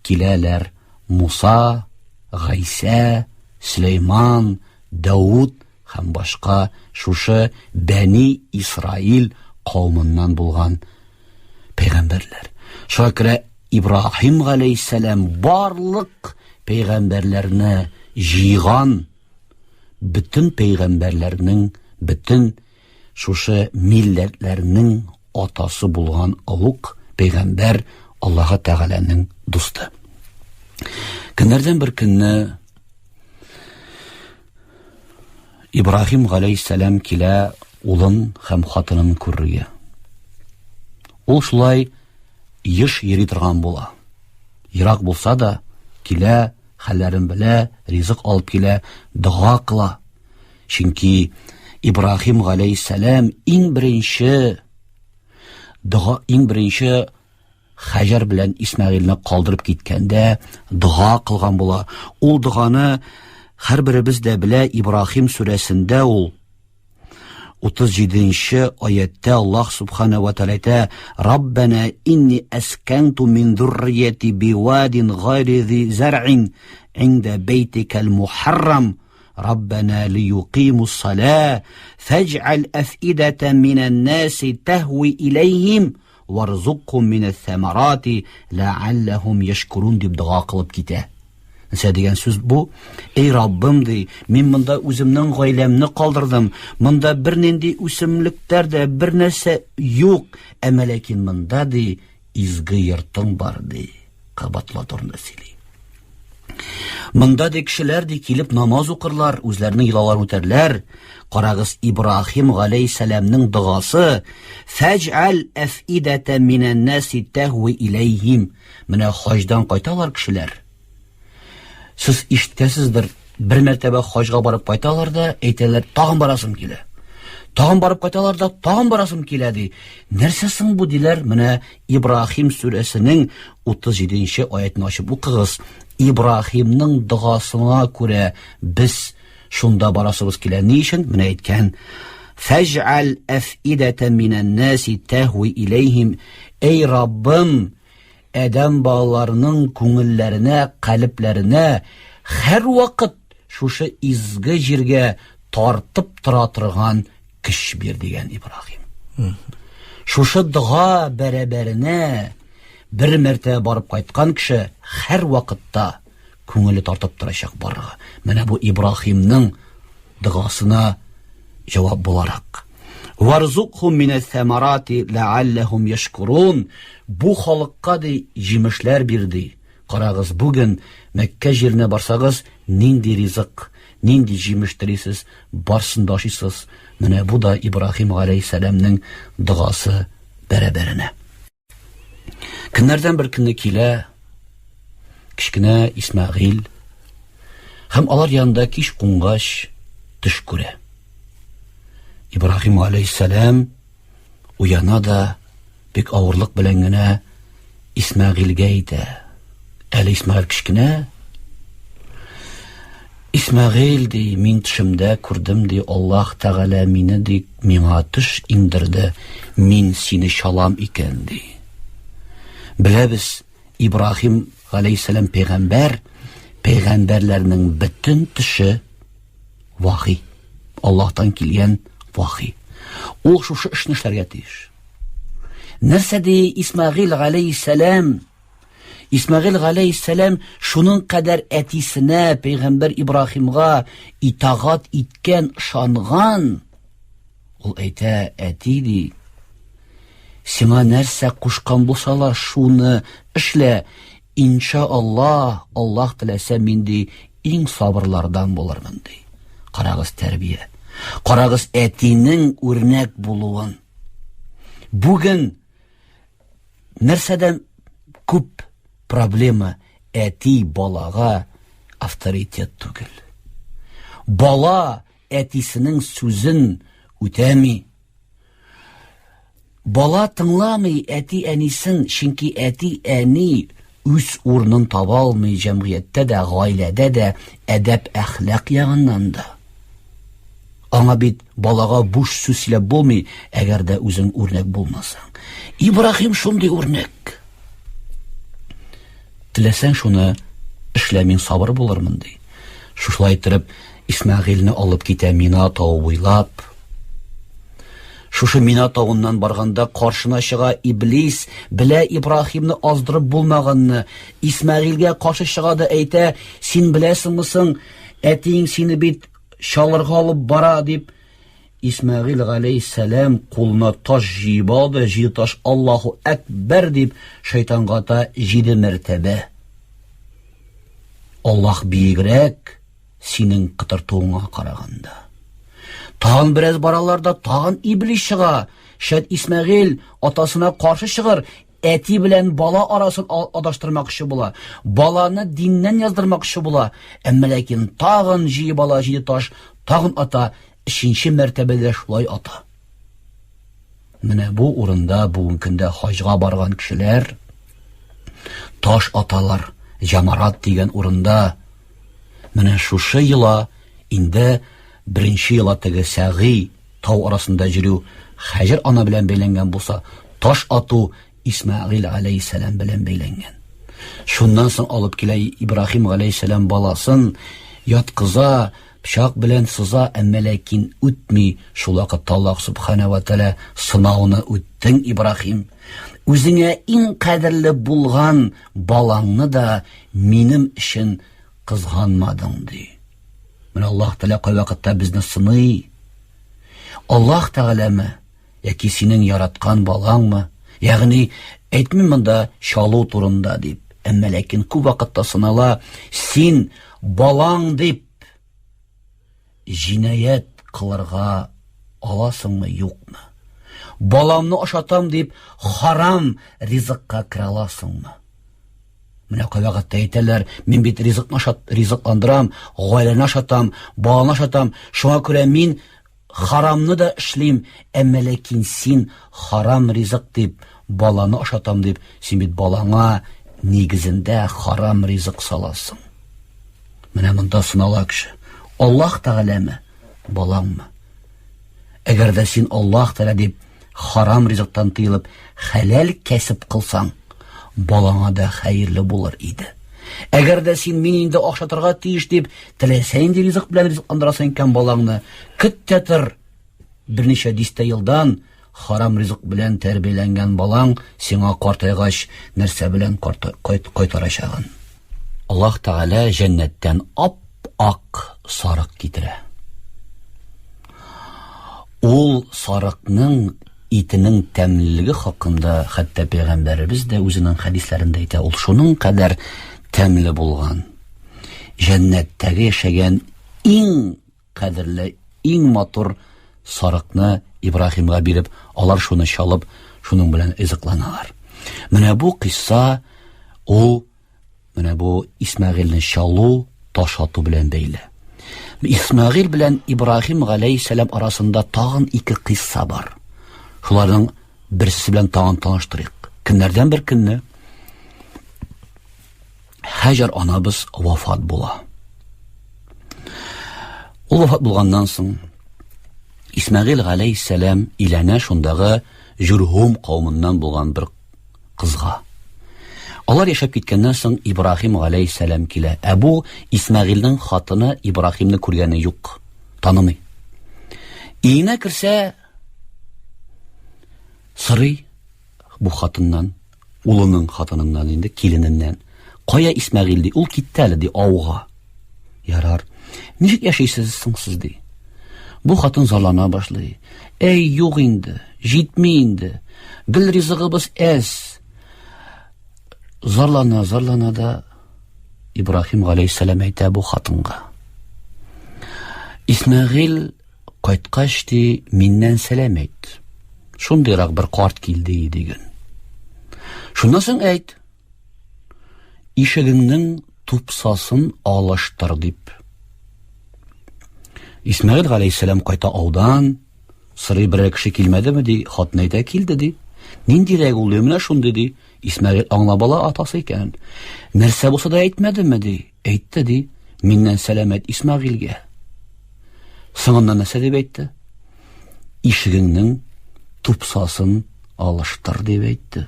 киләләр. Муса, Гайсә, Сөләйман, Дауд һәм башка шушы Бәни Исраил кавымыннан булган пәйгамбәрләр. Шуңа күрә Ибраһим галәйһиссәлам барлык пәйгамбәрләрне җыйган, бөтен пәйгамбәрләрнең, бөтен шушы милләтләрнең атасы булган олуг пәйгамбәр, Аллаһы Тәгаләнең дусты. Көннәрдән бер көнне Ибраһим галәйһиссәлам килә улын һәм хатынын күрергә. Ул шулай еш йөри торган була. Ерак булса да, килә, хәлләрен белә, ризык алып килә, дога кыла. Чөнки Ибраһим галәйһиссәлам иң беренче дога, иң беренче Хаҗәр белән Исмәгыйльне калдырып киткәндә дога кылган була. Ул доганы һәрберебез дә белә, Ибраһим сүрәсендә ул 37 нче аятьтә Аллаһ Субхана ва Тәгалә әйтә: "Раббана инни әскәнту мин зуррияти бивадин гайри зи зар'ин инда бейтикал мухаррам Раббана лиюкимус сала фәҗ'ал әфидәтән минән наси тәһви иләйһим варзукхум минәс сәмарати ләалләһум яшкурун" дип дога кылып китә. Нәрсә дигән сүз бу? Эй Раббым, ди, мин монда үземнең гаиләмне калдырдым. Монда бернинди үсемлекләр дә, бер нәрсә юк. Әмма ләкин монда, ди, изге йортың бар, ди. Кабатла турында сөйли. Монда ди кешеләр ди килеп намаз укырлар, үзләренең йолаларын үтәрләр. Карагыз, Ибраһим галәйһиссәламнең догасы: "Фәҗ'әл әфидәтә минән наси тәһви иләйһим". Менә хаҗдан кайталар кешеләр. Сез ишетәсездер, бер мәртәбә хаҗга барып кайталар да, әйтәләр, тагын барасым килә. Тагын барып кайталар да, тагын барасым килә ди. Нәрсә соң бу диләр? Менә Ибраһим сүрәсенең 37 аятын ачып укыгыз. Ибраһимның догасына күрә без шунда барасыбыз килә. Ни өчен? Менә әйткән: "Фәҗ'әл әфидәтә минән наси тәһви иләйһим". Эй Раббым, адәм балаларының күңелләренә, калебләренә һәрвакыт шушы изге җиргә тартып тора торган көч бир дигән Ибраһим. Шушы дога бәрабәренә бер мәртәбә барып кайткан кеше һәр вакытта күңеле тартып торачак барырга. Менә бу Ибраһимның догасына җавап буларак. Варзукхум минәс самарати ләалләһум яшкурун. Бу халыкка ди җимешләр бир ди. Карагыз, бүген Мәккә җиренә барсагыз, нинди ризык, нинди җимеш телисез, барсын да ашыйсыз. Менә бу да Ибраһим галәйһиссәламнең догасы бәрабәренә. Көннәрдән бер көнне килә кечкенә Исмәгыйль һәм алар янында кич кунгач төш күрә. Ибраһим алейһиссәлам уяна да бик авырлык белән генә Исмәгыйльгә әйтә. Әле Исмәгыйль кечкенә. Исмәгыйль ди, мин төшемдә күрдем ди, Аллаһ Тәгалә мине ди, миңа төш иңдерде, мин сине чалам икән ди. Беләбез, Ибраһим галәйһиссәлам пәйгамбәр, пәйгамбәрләрнең бөтен төше вахи. Аллаһтан килгән вахи. Ул шушы эшне эшләргә тиеш. Нәрсә ди Исмәгыйль галәйһиссәлам? Исмәгыйль галәйһиссәлам шуның кадәр әтисенә, пәйгамбәр Ибраһимга итагать иткән, ышанган. Ул әйтә, әти ди, сиңа нәрсә кушкан булсалар, шуны эшлә. Инша Аллаһ, Аллаһ теләсә, мин ди, иң сабырлардан булырмын ди. Карагыз тәрбия. Карагыз әтинең үрнәк булуын. Бүген нәрсәдән күп проблема әти балага авторитет түгел. Бала әтисенең сүзен үтәми. Бала тыңламый әти-әнисен, чөнки әти-әни үз урынын таба алмый җәмгыятьтә дә, гаиләдә дә, әдәп-әхлак ягыннан да. Аңа бит балага буш сүз сөйләп булмый, әгәр дә үзең үрнәк булмасаң. Ибраһим шундый үрнәк. Теләсәң шуны Эшлә, мин сабыр булырмын, ди. Шушылай иттереп, Исмәгыйльне алып китә Мина тавы буйлап. Шушы Мина тавыннан барганда каршына чыга Иблис, белә Ибраһимны аздырып булмаганны. Исмәгыйльгә каршы чыга да әйтә, син беләсеңме соң, әтиең сине бит чалырга алып бара, дип. Исмәгыйль галәйһиссәлам кулына таш җыеп алды, җиде таш Аллаһу әкбәр дип шайтанга ата җиде мәртәбә. Аллаһ биегрәк синең кытыртуыңа караганда. Тагын бераз баралар да тагын иблис чыга. Шәт Исмәгыйль атасына каршы чыгыр, әти белән бала арасын адаштырмакчы була. Баланы диннән яздырмакчы була. Әмма ләкин тагын җыеп ала җиде таш, тагын ата, өченче мәртәбәдә шулай ата. Менә бу урында бүгенге көндә хаҗга барган кешеләр таш аталар. Җамарат дигән урында менә шушы йола инде беренче йола теге сәгый тау арасында йөрү Хәҗер ана белән бәйләнгән булса, таш ату Исмәгыйль галәйһиссәлам белән бәйләнгән. Шуннан соң алып килә Ибраһим галәйһиссәлам баласын, яткыза, пычак белән сыза, әмма ләкин үтми. Шул вакытта Аллаһ субхана ва тәгалә сынауны үттең, Ибраһим. Үзеңә иң кадерле булган балаңны да минем өчен кызганмадың, ди. Менә Аллаһ Тәгалә кайвакытта безне сыный. Аллаһ Тәгаләме яки синең яраткан балаңмы? Ягъни әйтмим монда чалу турында дип, әмма ләкин күп вакытта сынала, син балаң дип җинаять кылырга аласыңмы, юкмы? Баламны ашатам дип харам ризыкка керә аласыңмы? Менә кайвакытта әйтәләр, мин бит ризыкны ашат, ризыкландырам, гаиләне ашатам, баланы ашатам, шуңа күрә мин харамны да эшлим, әмма ләкин син харам ризык дип, баланы ашатам дип, син бит балаңа нигезендә харам ризык саласың. Менә монда сынала кеше. Аллаһ Тәгаләме, балаңмы? Әгәр дә син Аллаһ Тәгалә дип харам ризыктан тыелып, хәләл кәсеп кылсаң, балаңа да хәерле булыр иде. Әгәр дә син мин инде ашатырга тиеш дип, теләсә нинди ризык белән ризыкландырасың икән балаңны, көт тә тор, берничә дистә елдан харам ризык белән тәрбияләнгән балаң сиңа картайгач нәрсә белән кайтарачагын. Аллаһ Тәгалә җәннәттән ап-ак сарык китерә. Ул сарыкның итенең тәмлелеге хакында хәтта пәйгамбәребез дә үзенең хәдисләрендә әйтә, ул шуның кадәр тәмле булган. Җәннәттәге яшәгән иң кадерле, иң матур сарыкны Ибраһимга биреп, алар шуны чалып, шуның белән ризыкланалар. Менә бу кыйсса ул Менә бу Исмәгыйльне чалу, таш ату белән бәйле. Исмәгыйль белән Ибраһим галәйһиссәлам арасында тагын ике кыйсса бар. Шуларның берсе белән тагын таныштырыйк. Көннәрдән бер көнне Хаҗар анабыз вафат була. Ул вафат булганнан соң Исмәгыйль галәйһиссәлам иләнә шундагы Җурһум кавымыннан булган бер кызга. Алар яшәп киткәннән соң Ибраһим галәйһиссәлам килә. Ә бу Исмәгыйльнең хатыны Ибраһимны күргәне юк, танымый. Өенә керсә, сорый бу хатыннан, улының хатыныннан инде, килененнән. Кая Исмәгыйль ди, ул китте әле ди ауга. Ярар. Ничек яшисез соң сез ди. Бу хатын зарлана башлый. Әй, юк инде, җитми инде. Гел ризыгыбыз әз. Зарлана, зарлана да Ибраһим галәйһиссәлам әйтә бу хатынга. Исмәгыйль кайткач ди, миннән сәлам әйт. Шундыйрак бер карт килде диген. Шуннан соң әйт, Ишегеңнең тупсасын алыштыр дип. Исмәгыйль галәйһиссәлам кайта аудан, сорый берәр кеше килмәдеме ди, хатын әйтә килде ди. Ниндирәк ул ди, менә шундый ди. Исмәгыйль аңлап ала атасы икәнен. Нәрсә булса да әйтмәдеме ди. Әйтте ди. Миннән сәлам әйт Исмәгыйльгә. Соңыннан нәрсә дип әйтте? Ишегеңнең тупсасын алыштыр дип әйтте.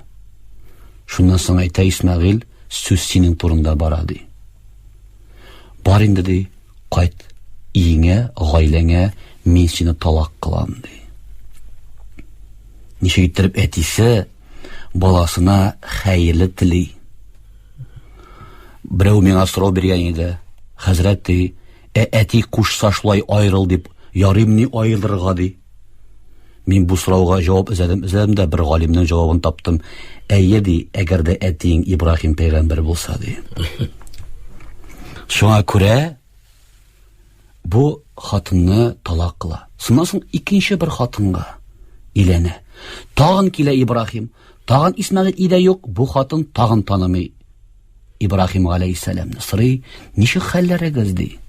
Шуннан соң әйтә Исмәгыйль, сүз синең турында бара ди. Бар инде, ди, кайт өеңә, гаиләңә, мин сине талак кылам, ди. Ничек иттереп әтисе баласына хәерле тели. Берәү миңа сорау биргән иде. Хәзрәт, ди, ә әти кушса шулай аерыл дип, ярыймни аерылырга, ди. Мин бу сорауга җавап эзләдем, эзләдем дә бер галимнең җавабын таптым. Әйе, ди, әгәр дә әтиең Ибраһим пәйгамбәр булса, ди. Шуңа күрә бу хатынны талак кыла. Шуннан соң икенче бер хатынга өйләнә. Тагын килә Ибраһим, тагын Исмәгыйль өйдә юк, бу хатын тагын танымый. Ибраһим галәйһиссәламне сорый, ничек хәлләрегез, ди.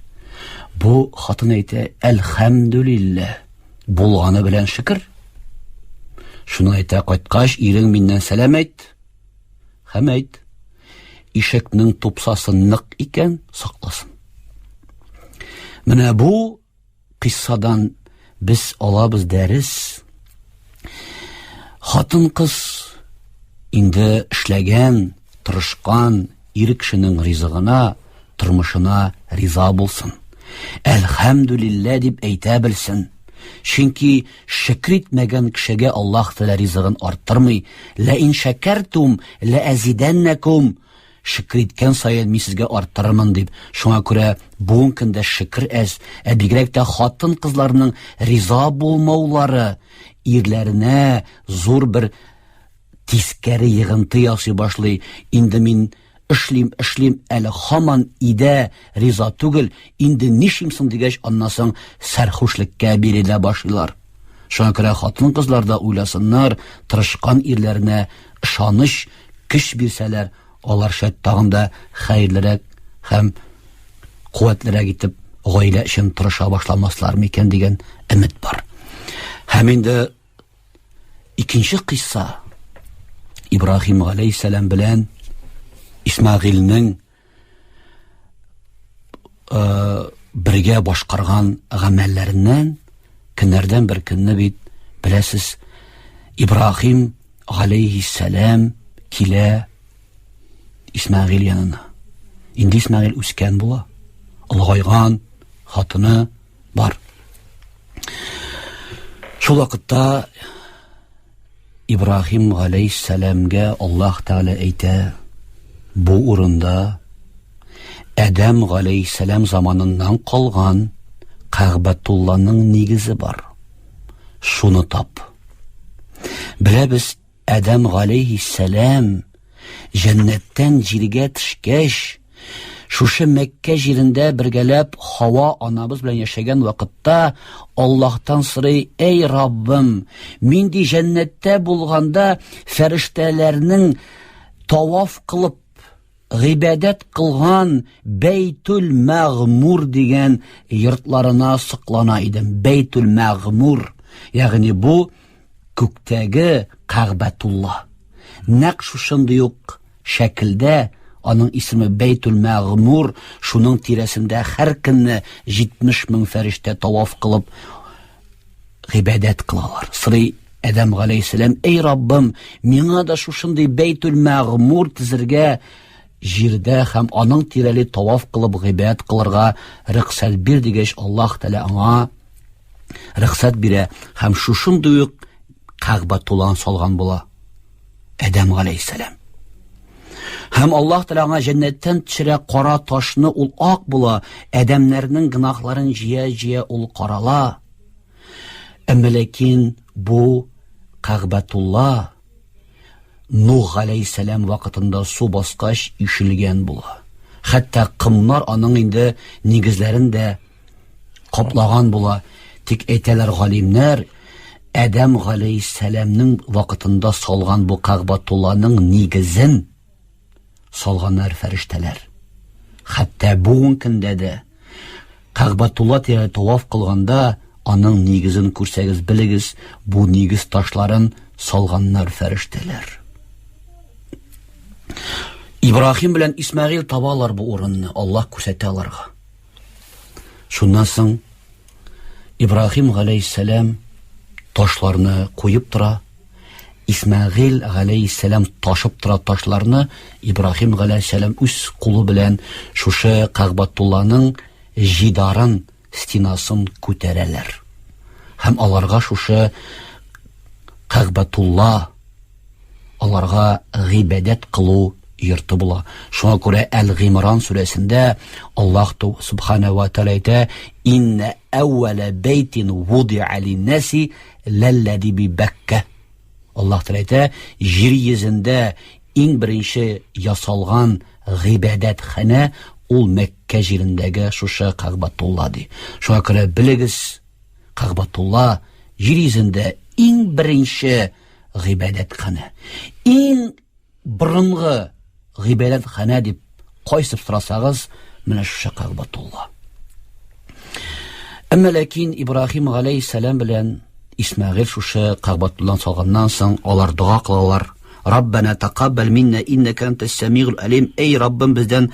Бу хатын әйтә, әлхәмдүлилләһ, булганы белән шөкер. Шуны әйтә кайткач, ирең миннән сәлам әйт. Һәм әйт, ишекнең тупсасы нык икән, сакласын. Менә бу Кыйссадан без алабыз дәрес. Хатын-кыз инде эшләгән, тырышкан ир кешенең ризыгына, тормышына риза булсын. Әлхәмдүлиллә дип әйтә белсен. Чөнки шөкер итмәгән кешегә Аллаһ Тәгалә ризыгын арттырмый. Лә ин шәкәртум, лә әзидәннәкум. Шөкер иткән саен мин сезгә арттырырмын дип. Шуңа күрә бүгенге көндә шөкер әз, ә бигрәк тә хатын-кызларның риза булмаулары ирләренә зур бер тискәре йыгынты ясый башлый. Инде мин эшлим, эшлим, әле һаман өйдә риза түгел, инде нишлим соң дигәч, аннан соң сәрхүшлеккә бирелә башлыйлар. Шуңа күрә хатын-кызлар да уйласыннар, тырышкан ирләренә ышаныч, көч бирсәләр, алар шәт тагын да хәерлерәк һәм куәтлерәк итеп гаилә өчен тырыша башламаслар микән дигән өмет бар. Һәм инде икенче кыйсса Ибраһим галәйһиссәлам белән Исмәгыйльнең э, бергә башкарган гамәлләреннән көннәрдән бер көнне бит беләсез Ибраһим галәйһиссәлам килә Исмәгыйль янына. Инде Исмәгыйль үскән була, олыгайган, хатыны бар. Шул вакытта Ибраһим галәйһиссәламгә Аллаһ Тәгалә әйтә, бу урында Адәм галәйһиссәлам заманыннан калган Кәгъбәтулланың нигезе бар. Шуны тап. Беләбез, Адәм галәйһиссәлам җәннәттән җиргә төшкәч, шушы Мәккә җирендә бергәләп Хава анабыз белән яшәгән вакытта Аллаһтан сорый: "Әй Раббым, мин ди җәннәттә булганда фәрештәләрнең таваф кылып гыйбадәт кылган Бәйтүл Мәгъмур дигән йортларына соклана идем. Бәйтүл Мәгъмур, ягъни бу күктәге Кәгъбәтулла. Нәкъ шушындый ук шәкелдә аның исеме Бәйтүл Мәгъмур, шуның тирәсендә һәр көнне 70 мең фәрештә таваф кылып гыйбадәт кылалар. Сорый Адәм галәйһиссәлам, "Эй Раббым, миңа да шушындый Бәйтүл Мәгъмур төзергә җирдә һәм аның тирәли таваф кылып гыйбадәт кылырга рөхсәт бир" дигәч, Аллаһ Тәгалә аңа рөхсәт бирә һәм шушындый ук Кәгъбәтулланы салган була. Адәм галәйһиссәлам. Һәм Аллаһ Тәгалә аңа җәннәттән төшерә кара ташны, ул ак була, адәмнәрнең гөнаһларын җыя-җыя ул карала. Әмма ләкин бу Кәгъбәтулла Нух галәйһиссәлам вакытында су баскач ишелгән була. Хәтта комнар аның инде нигезләрен дә каплаган була. Тик әйтәләр галимнәр, Адәм галәйһиссәламнең вакытында салган бу Кәгъбәтулланың нигезен салганнар фәрештәләр. Хәтта бүгенге көндә дә Кәгъбәтулла тирәли таваф кылганда аның нигезен күрсәгез белегез, бу нигез ташларын салганнар фәрештәләр. Ибраһим белән Исмәгыйль табалар бу урынны, Аллаһ күрсәтә аларга. Шуннан соң Ибраһим галәйһиссәлам ташларны куеп тора. Исмәгыйль галәйһиссәлам ташып тора ташларны, Ибраһим галәйһиссәлам үз кулы белән шушы Кәгъбатулланың җидарын, стенасын күтәрәләр. Һәм аларга шушы Кәгъбатулла аларга гыйбадәт кылу йорты була. Шуңа күрә Әл-Гыймран сүрәсендә Аллаһ субхана ва тааля әйтә: "Инна әүвәлә бәйтин вудиа линнаси ләлләзи би Бәккә". Аллаһ Тәгалә әйтә, җир йөзендә иң беренче ясалган гыйбадәтханә ул Мәккә җирендәге шушы Кәгъбатулла ди. Шуңа күрә белегез, Кәгъбатулла җир йөзендә иң беренче гыйбадәтханә. Иң борынгы гыйбадәтханә дип кайсы сорасагыз, менә шушы Кәгъбатулла. Әмма ләкин Ибраһим галәйһиссәлам белән Исмәгыйль шушы Кәгъбатулланы салганнан соң алар дога кылалар. Раббана тақаббал минна иннака антас самигул алим. Эй Раббым, бездән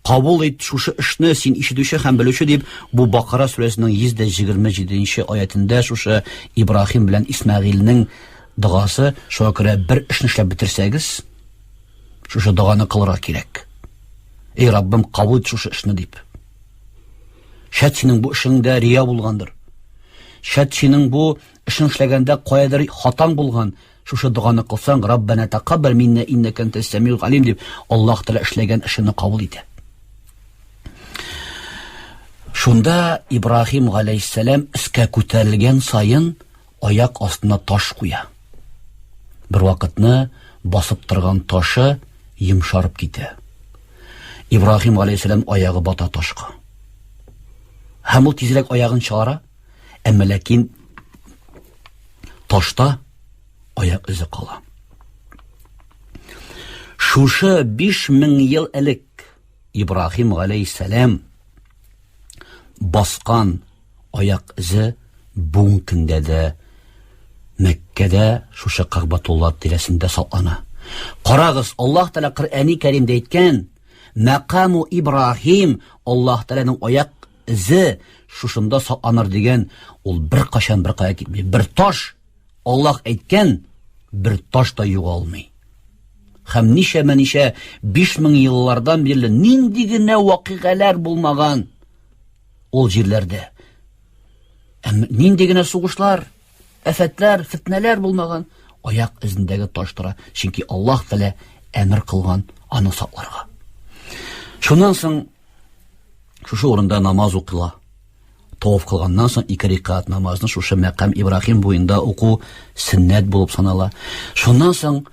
кабул ит шушы эшне, син ишетүче һәм белүче дип, бу Бакара сүрәсенең 127 нче аятендә шушы Ибраһим белән Исмәгыйльнең догасы. Шуңа күрә бер эшне эшләп бетерсәгез, шушы доганы кылырга кирәк. Эй Раббым, кабул ит шушы эшне дип. Шәт синең бу эшеңдә рия булгандыр. Шәт синең бу эшең эшләгәндә каядыр хатаң булган. Шушы доганы кылсаң, Раббана тақаббал минна иннака антас самиул алим дип, Аллаһ Тәгалә эшләгән эшеңне кабул итә. Шунда Ибраһим галәйһиссәлам өскә күтәрелгән саен аяк астына таш куя. Бер вакытны басып торган ташы йомшарып китә. Ибраһим галәйһиссәлам аягы бата ташка. Һәм ул тизрәк аягын чыгара, әмма ләкин ташта аяк эзе кала. Шушы 5000 ел элек Ибраһим галәйһиссәлам баскан аяк эзе бүгенге көндә дә Мәккәдә шушы Кәгъбатулла тирәсендә саклана. Карагыз, Аллаһ Тәгалә Коръәни Кәримдә әйткән, Мәкаму Ибраһим, Аллаһ Тәгаләнең аяк эзе шушында сакланыр дигән, ул беркайчан беркая китми. Бер таш, Аллаһ әйткән, бер таш та югалмый. Һәм ничәмә-ничә 5000 еллардан бирле нинди генә вакыйгалар булмаган ул җирләрдә. Әмма нинди генә сугышлар, афәтләр, фитнәләр булмаган, аяк эзендәге таш тора, чөнки Аллаһ Тәгалә әмер кылган аны сакларга. Шуннан соң шушы урында намаз укыла. Таваф кылганнан соң ике рикат намазны шушы мәкам Ибраһим буенда уку сөннәт булып санала. Шуннан соң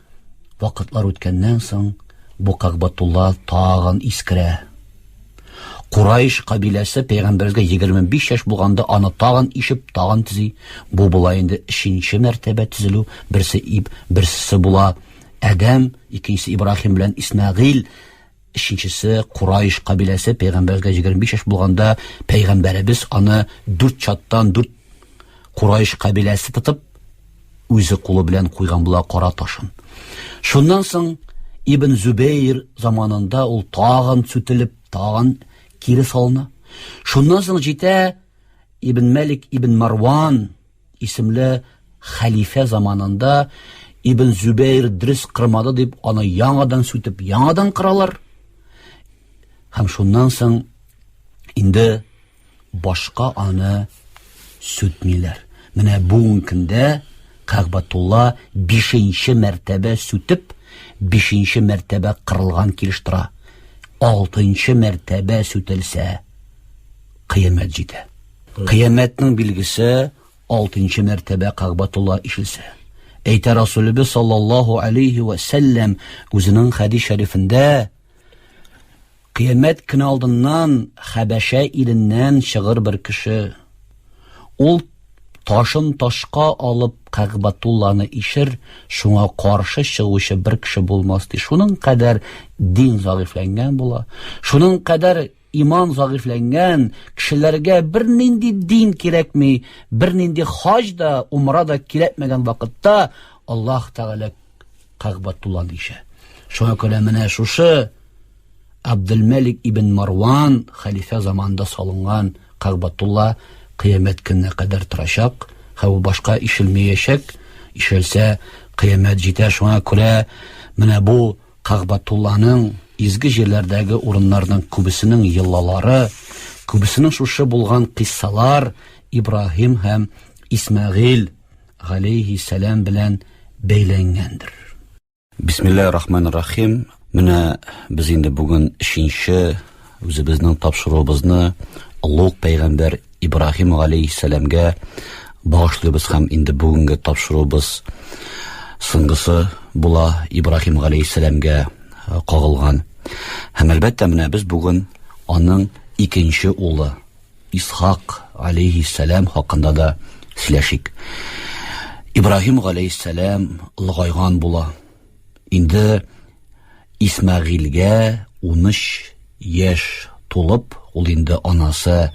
вакытлар үткәннән соң бу Кәгъбатулла тагын искерә. Курайш кабиләсе пәйгамбәргә 25 яшь булганда аны тагын ишеп, тагын төзи. Бу була инде өченче мәртәбә төзелү. Берсе Иб, берсе була Адәм, икенчесе Ибраһим белән Исмәгыйль, өченчесе Курайш кабиләсе пәйгамбәргә 25 яшь булганда пәйгамбәребез аны дүрт чаттан дүрт Курайш кабиләсе тотып үзе кулы белән куйган була кара ташын. Шуннан соң Ибн Зубейр заманында ул тагын сүтелеп, тагын кире салына. Шуннан соң җитә Ибн Мәлик Ибн Марван исемле хәлифә заманында Ибн Зубейр дөрес кырмады дип аны яңадан сүтеп, яңадан кыралар. Һәм шуннан соң инде башка аны сүтмиләр. Менә бүгенге көндә Кәгъбатулла бишенче мәртәбә сүтеп, бишенче мәртәбә кырылган килеш тора. Алтынчы мәртәбә сүтелсә, кыямәт җитә. Кыямәтнең билгесе алтынчы мәртәбә Кәгъбатулла ишелсә. Әйтә Расулебез саллаллаһу алейхи вә сәлләм үзенең хәдис шәрифендә, Кыямәт көне алдыннан Хәбәшә иленнән чыгыр бер кеше. Ул ташын ташка алып Кәгъбатулланы ишер, шуңа каршы чыгучы бер кеше булмас ди. Шуның кадәр дин зәгыйфьләнгән була. Шуның кадәр иман зәгыйфьләнгән, кешеләргә бернинди дин кирәкми, бернинди хаҗ да, умра да кирәкмәгән вакытта Аллаһ Тәгалә Кәгъбатулланы ишә. Шуңа күрә менә шушы Абдулмәлик ибн Марван хәлифә заманында салынган Кәгъбатулла кыямәт көненә кадәр торачак, һәм ул башка ишелмәячәк. Ишелсә, Кыямәт җитә, шуңа күрә менә бу Кәгъбәтулланың изге җирләрдәге урыннарның күбесенең еллалары, күбесенең шушы булган кыйссалар Ибраһим һәм Исмәгыйль галәйһиссәлам белән бәйләнгәндер. Бисмиллаһир рахманир рахим. Менә без инде бүген өченче үзебезнең тапшыруыбызны олуг пәйгамбәр Ибраһим галәйһиссәламгә багышлыйбыз һәм инде бүгенге тапшыруыбыз соңгысы була Ибраһим галәйһиссәламгә э, кагылган. Һәм әлбәттә менә без бүген аның икенче улы Исхак алейһиссәлам хакында да сөйләшик. Ибраһим галәйһиссәлам олыгайган була. Инде Исмәгыйльгә 13 яшь тулып, ул инде анасы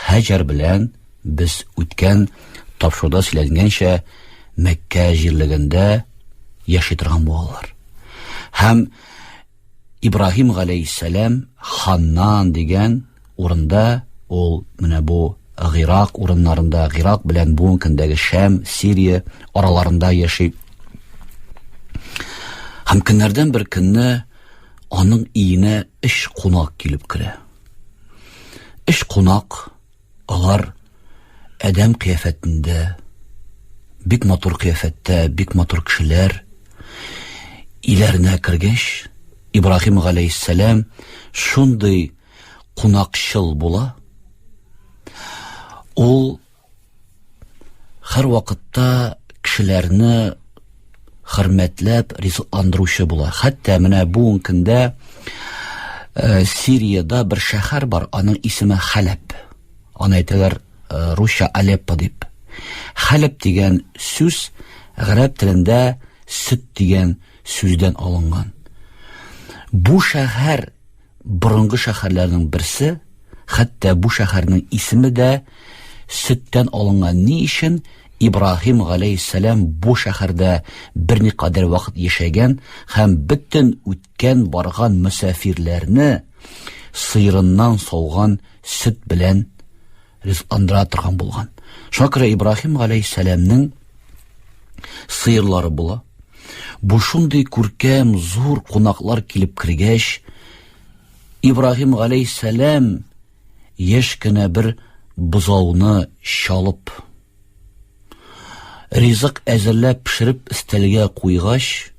Һәҗәр белән без үткән тапшыруда сөйләнгәнчә Мәккә җирлегендә яши торган булалар. Һәм Ибраһим галәйһиссәлам Ханнан дигән урында, ул менә бу Гыйрак урыннарында, Гыйрак белән бүгенге көндәге Шәм, Сирия араларында яши. Һәм көннәрдән бер көнне аның өенә өч кунак килеп керә. Өч кунак Алар адәм кыяфәтендә, бик матур кыяфәттә, бик матур кешеләр. Иләренә кергәч, Ибраһим галәйһиссәлам шундый кунакчыл була. Ул һәр вакытта кешеләрне хөрмәтләп ризыкландыручы була. Хәтта менә бүгенге көндә э, Сириядә бер шәһәр бар, аның исеме Хәләп. Аны әйтәләр э, русча Алеппо дип. Хәләп дигән сүз гарәп телендә сөт дигән сүздән алынган. Бу шәһәр борынгы шәһәрләрнең берсе, хәтта бу шәһәрнең исеме дә сөттән алынган. Ни өчен Ибраһим галәйһиссәлам бу шәһәрдә берникадәр вакыт яшәгән һәм бөтен үткән барган мөсафирләрне сыерыннан сауган сөт белән ризыкландыра торган булган. Шуңа күрә Ибраһим галәйһиссәламнең сыерлары була. Бу шундый күркәм, зур кунаклар килеп кергәч, Ибраһим галәйһиссәлам яшь кенә бер бозауны чалып, ризык әзерләп пешереп өстәлгә куйгач,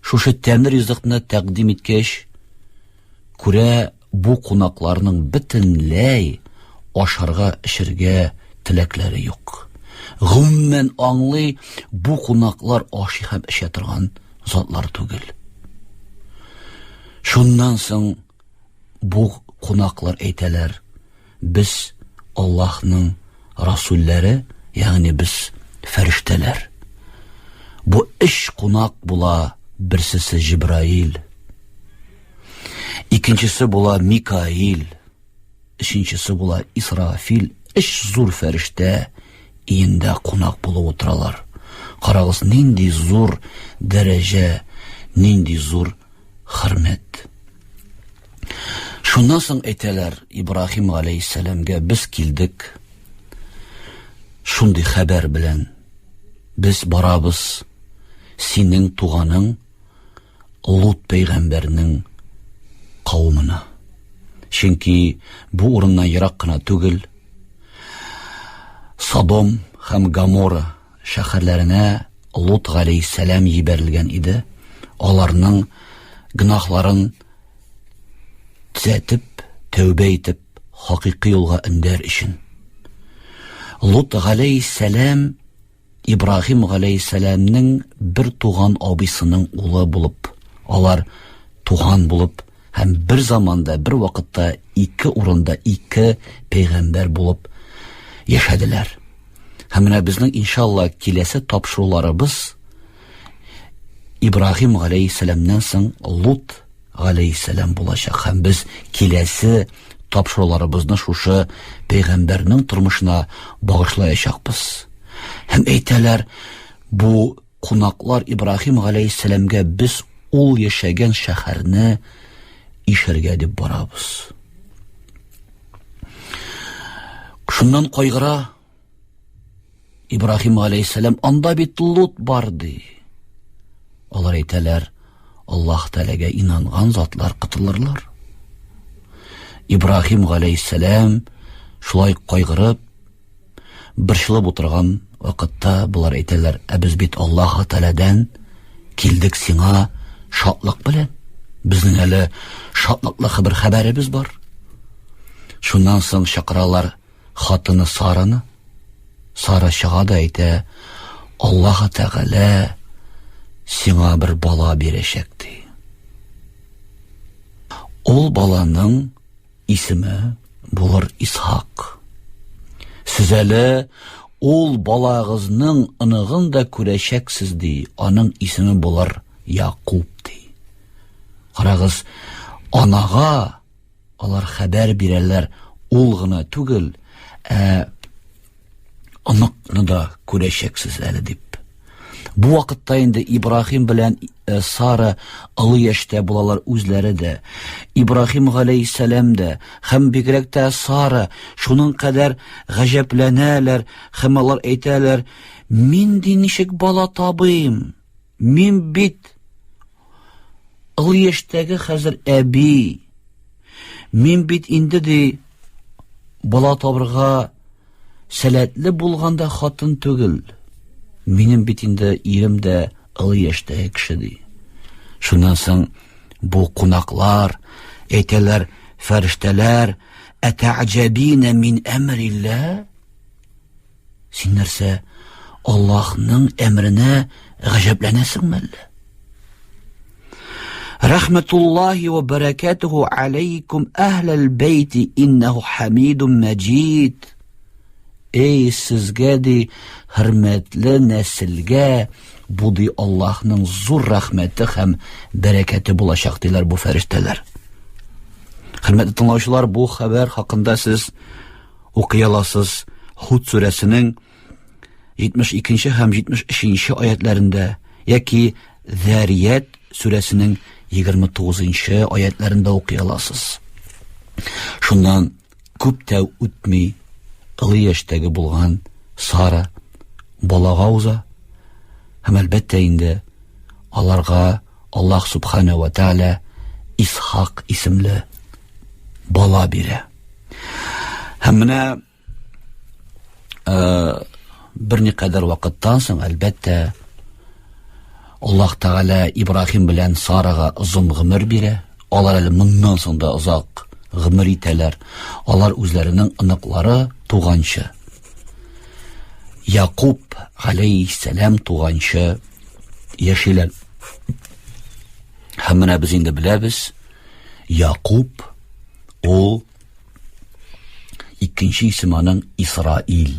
шушы тәмле ризыкны тәкъдим иткәч, күрә бу кунакларның бөтенләй ашарга, эчәргә теләкләре юк. Гомумән аңлый, бу кунаклар ашый һәм эчә торган затлар түгел. Шуннан соң бу кунаклар әйтәләр, без Аллаһның расулләре, ягъни без фәрештәләр. Бу өч кунак була, берсесе Җибраил, икенчесе була Микаил, өченчесе була Исрафил. Өч зур фәрештә иендә кунак булып утыралар. Карагыз, нинди зур дәрәҗә, нинди зур хөрмәт. Шуннан соң әйтәләр Ибраһим галәйһиссәламгә, без килдек шундый хәбәр белән. Без барабыз синең туганың Лут пәйгамбәрнең кавымына. Чөнки бу урыннан ерак кына түгел, Содом һәм Гоморра шәһәрләренә Лут галәйһиссәлам җибәрелгән иде. Аларның гөнаһларын төзәтеп, тәүбә итеп, хакыйкый юлга өндәр өчен. Лут галәйһиссәлам Ибраһим галәйһиссәламнең бер туган абыйсының улы булып, алар туган булып һәм бер заманда, бер вакытта ике урында ике пәйгамбәр булып яшәделәр. Һәм менә безнең иншалла киләсе тапшыруларыбыз Ибраһим галәйһиссәламнән соң Лут галәйһиссәлам булачак һәм без киләсе тапшыруларыбызны шушы пәйгамбәрнең тормышына багышлаячакбыз. Һәм әйтәләр, бу кунаклар Ибраһим галәйһиссәламгә без ул яшәгән шәһәрне ишәргә дип барабыз. Шуннан кайгыра Ибраһим галәйһиссәлам, анда бит Лут бар ди. Алар әйтәләр, Аллаһ Тәгаләгә инанган затлар котылырлар. Ибраһим галәйһиссәлам шулай кайгырып, борчылып утырган вакытта болар әйтәләр, ә без бит Аллаһ Тәгаләдән килдек сиңа шатлык белән. Безнең әле шатлыклы бер хәбәребез бар. Шуннан соң чакыралар хатыны Сараны. Сара чыга да әйтә, Аллаһ Тәгалә сиңа бер бала бирәчәк, ди. Ул баланың исеме булыр Исхак. Сез әле ул балагызның оныгын да күрәчәксез, ди. Аның исеме булыр Якуб, ди. Карагыз, анага алар хәбәр бирәләр, ул гына түгел, ә оныкны да күрәчәксез әле дип. Бу вакытта инде Ибраһим белән э, Сара олы яшьтә булалар үзләре дә. Ибраһим галәйһиссәлам дә һәм бигрәк тә Сара шуның кадәр гаҗәпләнәләр һәм алар әйтәләр: "Мин ди ничек бала табыйм? Мин бит олы яшьтәге хәзер әби. Мин бит инде ди бала табырга сәләтле булганда хатын түгел. Минем бит инде ирем дә олы яшьтәге кеше ди. Шуннан соң бу кунаклар әйтәләр, фәрештәләр, әтәҗәбина мин әмрилла? Син нәрсә, Аллаһның әмренә гаҗәпләнәсеңме әллә? Рәхмәтуллаһи ва бәрәкәтүһү алейкум әһләл бәйти иннәһу хамидун мәҗид. Эй, сезгә ди, хөрмәтле нәселгә, бу ди Аллаһның зур рәхмәте һәм бәрәкәте булачак диләр бу фәрештәләр. Хөрмәтле тыңлаучылар, бу хәбәр хакында сез укый аласыз Худ сүрәсенең 72 һәм 73 аятләрендә яки Зәрият сүрәсенең 29 аятләрендә укый аласыз. Шуннан күп тә үтми олы яшьтәге булган Сара балага уза һәм әлбәттә инде аларга Аллаһ Субхана ва Тааля Исхак исемле бала бирә. Һәм менә э, берникадәр вакыттан соң, әлбәттә, Аллаһ Тәгалә Ибраһим белән Сарага озын гомер бирә. Алар әле моннан соң да озак гомер итәләр. Алар үзләренең оныклары туганчы. Якуб алейхиссәлам туганчы яшиләр. Һәм менә без инде беләбез, Якуб ул икенче исем аның Исраил.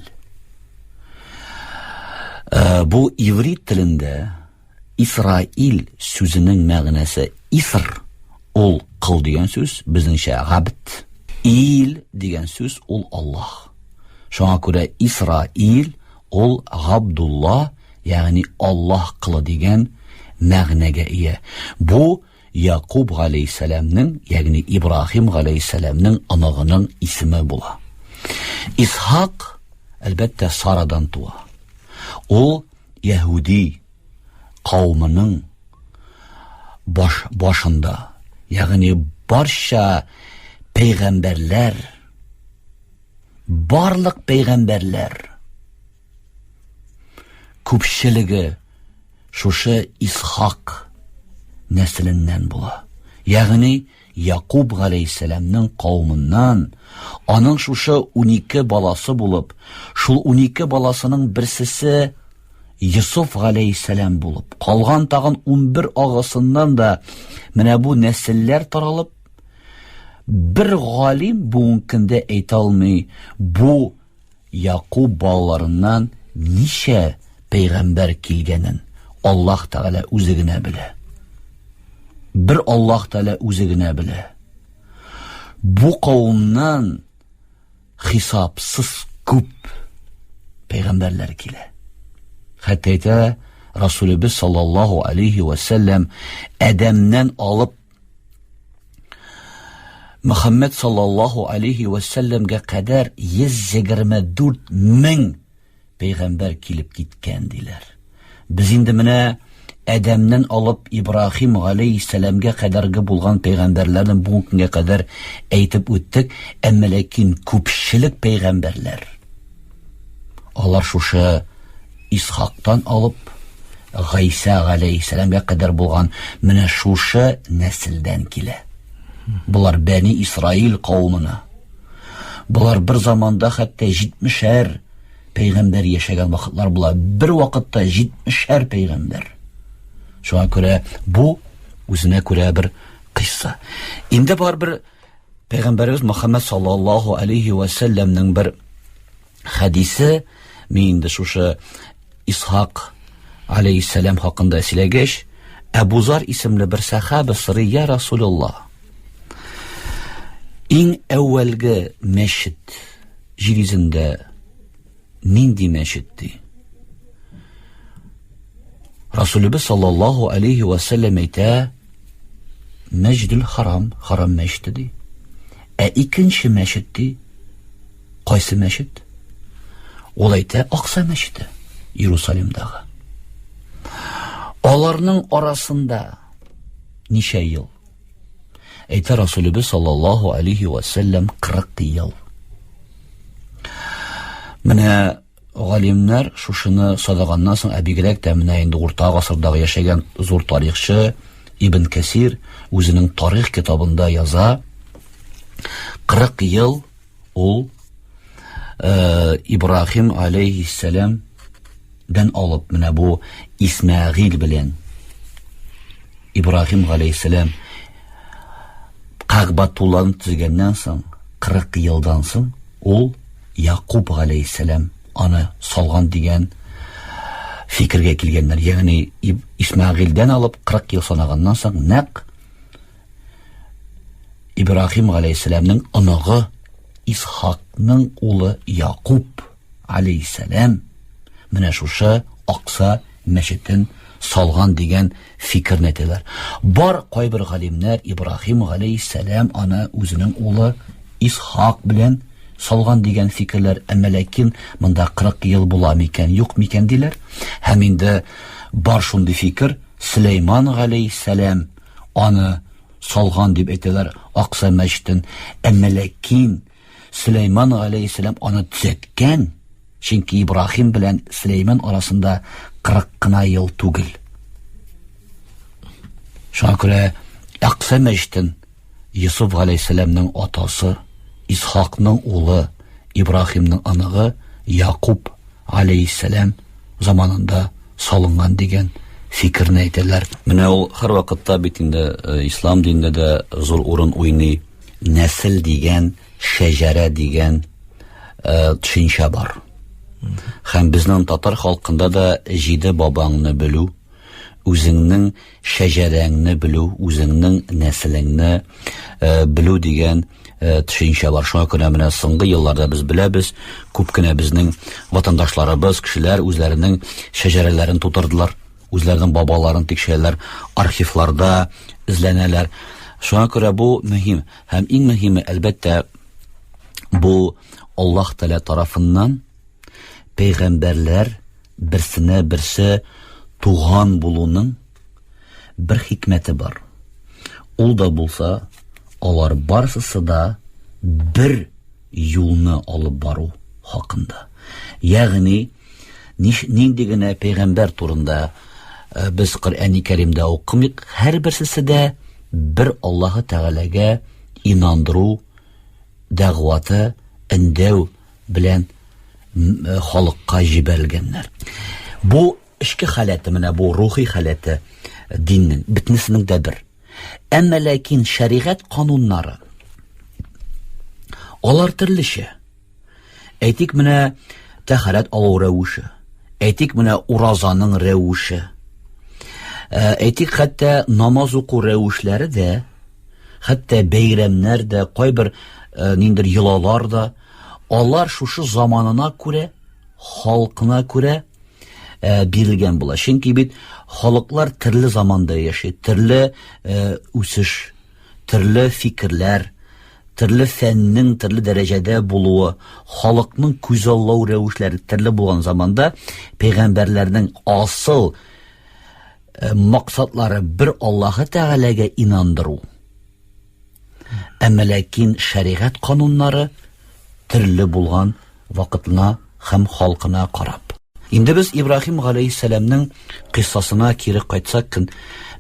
Э, бу иврит телендә Исраил сүзенең мәгънәсе иср ул кыл дигән сүз, безнеңчә габд. Ил дигән сүз ул Аллаһ. Шуңа күрә Исраил ул Габдулла, ягъни Аллаһ кылы дигән мәгънәгә ия. Бу Якуб галәйһиссәламнең, ягъни Ибраһим галәйһиссәламнең оныгының исеме була. Исхак, әлбәттә, Сарадан туа. Ул яһүди кавымының баш башында, ягъни барча пәйгамбәрләр, барлык пәйгамбәрләр күпчелеге шушы Исхак нәселеннән була. Ягъни Якуб галәйһиссәламнең кавымыннан, аның шушы 12 баласы булып, шул 12 баласының берсесе Йосыф галәйһиссәлам булып, калган тагын 11 агасыннан да менә бу нәселләр таралып, бер галим бүгенге көндә әйтә алмый, бу Якуб балаларыннан ничә пәйгамбәр килгәнен Аллаһ Тәгалә үзе генә белә. Бер Аллаһ Тәгалә үзе генә белә. Бу кавымнан хисапсыз күп пәйгамбәрләр килә. Хәтта әйтә Расулебез саллаллаһу алейхи ва сәлләм Адәмнән алып Мөхәммәд саллаллаһу алейхи вә сәлләмгә кадәр 124 мең пәйгамбәр килеп киткән диләр. Без инде менә Адәмнән алып Ибраһим галәйһиссәламгә кадәрге булган пәйгамбәрләрне бүгенге көнгә кадәр әйтеп үттек, әмма ләкин күпчелек пәйгамбәрләр алар шушы Исхактан алып Гайсә галәйһиссәламгә кадәр булган менә шушы нәселдән килә. Болар Бәни Исраил кавымына. Болар бер заманда хәтта 70-әр пәйгамбәр яшәгән вакытлар була. Бер вакытта 70-әр пәйгамбәр. Шуңа күрә бу үзенә күрә бер кыйсса. Инде бар бер пәйгамбәребез Мөхәммәд саллаллаһу алейхи ва сәлләмнең бер хәдисе, мин инде шушы Исхак алейхиссәлам хакында сөйләгәч, Әбу Зар исемле бер сәхабә сорый, я Расулуллаһ, иң әүвәлге мәчет җир йөзендә нинди мәчет ди? Расулыбыз саллаллаһу алейхи ва сәлләм әйтә, Мәҗдүл Харам, Харам мәчете ди. Ә икенче мәчет ди, кайсы мәчет? Ул әйтә, Акса мәчете, Иерусалимдагы. Аларның арасында ничә ел? Әйтә Расулыбыз саллаллаһу алейхи ва сәлләм 40 ел. Менә галимнәр шушыны садаганнан соң, ә бигрәк тә менә инде урта гасырдагы яшәгән зур тарихчы Ибн Кәсир үзенең тарих китабында яза, 40 ел ул э, Ибраһим алейхиссәлам дән алып менә бу Исмәгыйль белән Ибраһим галәйһиссәлам Кәгъбатулланы төзегәннән соң 40 елдан соң ул Якуб галәйһиссәлам аны салган дигән фикергә килгәннәр. Ягъни Исмәгыйльдән алып 40 ел санаганнан соң нәкъ Ибраһим галәйһиссәламнең оныгы Исхакның улы Якуб алейһиссәлам менә шушы Акса мәчетен салган дигән фикерне әйтәләр. Бар кайбер галимнәр Ибраһим галәйһиссәлам аны үзенең улы Исхак белән салган дигән фикерләр, әмма ләкин монда 40 ел була микән, юк микән диләр. Һәм инде бар шундый фикер, Сөләйман галәйһиссәлам аны салган дип әйтәләр Акса мәчетен, әмма ләкин Сөләйман галәйһиссәлам аны төзәткән, чөнки Ибраһим белән Сөләйман арасында 40 кына ел түгел. Шуңа күрә Акса мәчетен Йосыф галәйһиссәламнең атасы, Исхакның улы, Ибраһимның оныгы Якуб галәйһиссәлам заманында салынган дигән фикерне әйтәләр. Менә ул һәрвакытта бит инде э, ислам динендә дә зур урын уйный. Нәсел дигән, шәҗәрә дигән э, төшенчә бар. Һәм безнең татар халкында да җиде бабаңны белү, үзеңнең шәҗәрәңне белү, үзеңнең нәселеңне э, белү дигән э, төшенчә бар. Шуңа күрә менә соңгы елларда без беләбез, күп кенә безнең ватандашларыбыз, кешеләр үзләренең шәҗәрәләрен тутырдылар, үзләренең бабаларын тикшерәләр, архивларда эзләнәләр. Шуңа күрә бу мөһим һәм иң мөһиме, әлбәттә, бу Аллаһ Тәгалә тарафыннан пәйгамбәрләр берсенә берсе туган булуның бер хикмәте бар. Ул да булса, алар барсысы да бер юлны алып бару хакында. Ягъни, нинди генә пәйгамбәр турында э, без Коръәни Кәримдә укымыйк, һәрберсесе дә бер Аллаһы Тәгаләгә инандыру дәгъваты, өндәү белән э, халыкка җибәрелгәннәр. Бу эчке халәте, менә бу рухи халәте э, диннең бөтенесенең дә бер. Әмма ләкин шәригать кануннары алар төрлечә. Әйтик, менә тәһарәт алу рәвеше, әйтик, менә уразаның рәвеше, э, әйтик, хәтта намаз уку рәвешләре дә, хәтта бәйрәмнәр дә, кайбер ниндер йолалар да, алар шушы заманына күрә, халкына күрә э, бирелгән була. Чөнки бит халыклар төрле заманда яши, төрле э, үсеш, төрле фикерләр, төрле фәннең төрле дәрәҗәдә булуы, халыкның күзаллау рәвешләре төрле булган заманда пәйгамбәрләрнең асыл э, максатлары бер Аллаһы Тәгаләгә инандыру. Әмма ләкин шәригать кануннары төрле булган вакытына һәм халкына карап. Инде без Ибраһим галәйһиссәламнең кыйссасына кире кайтсак, көн,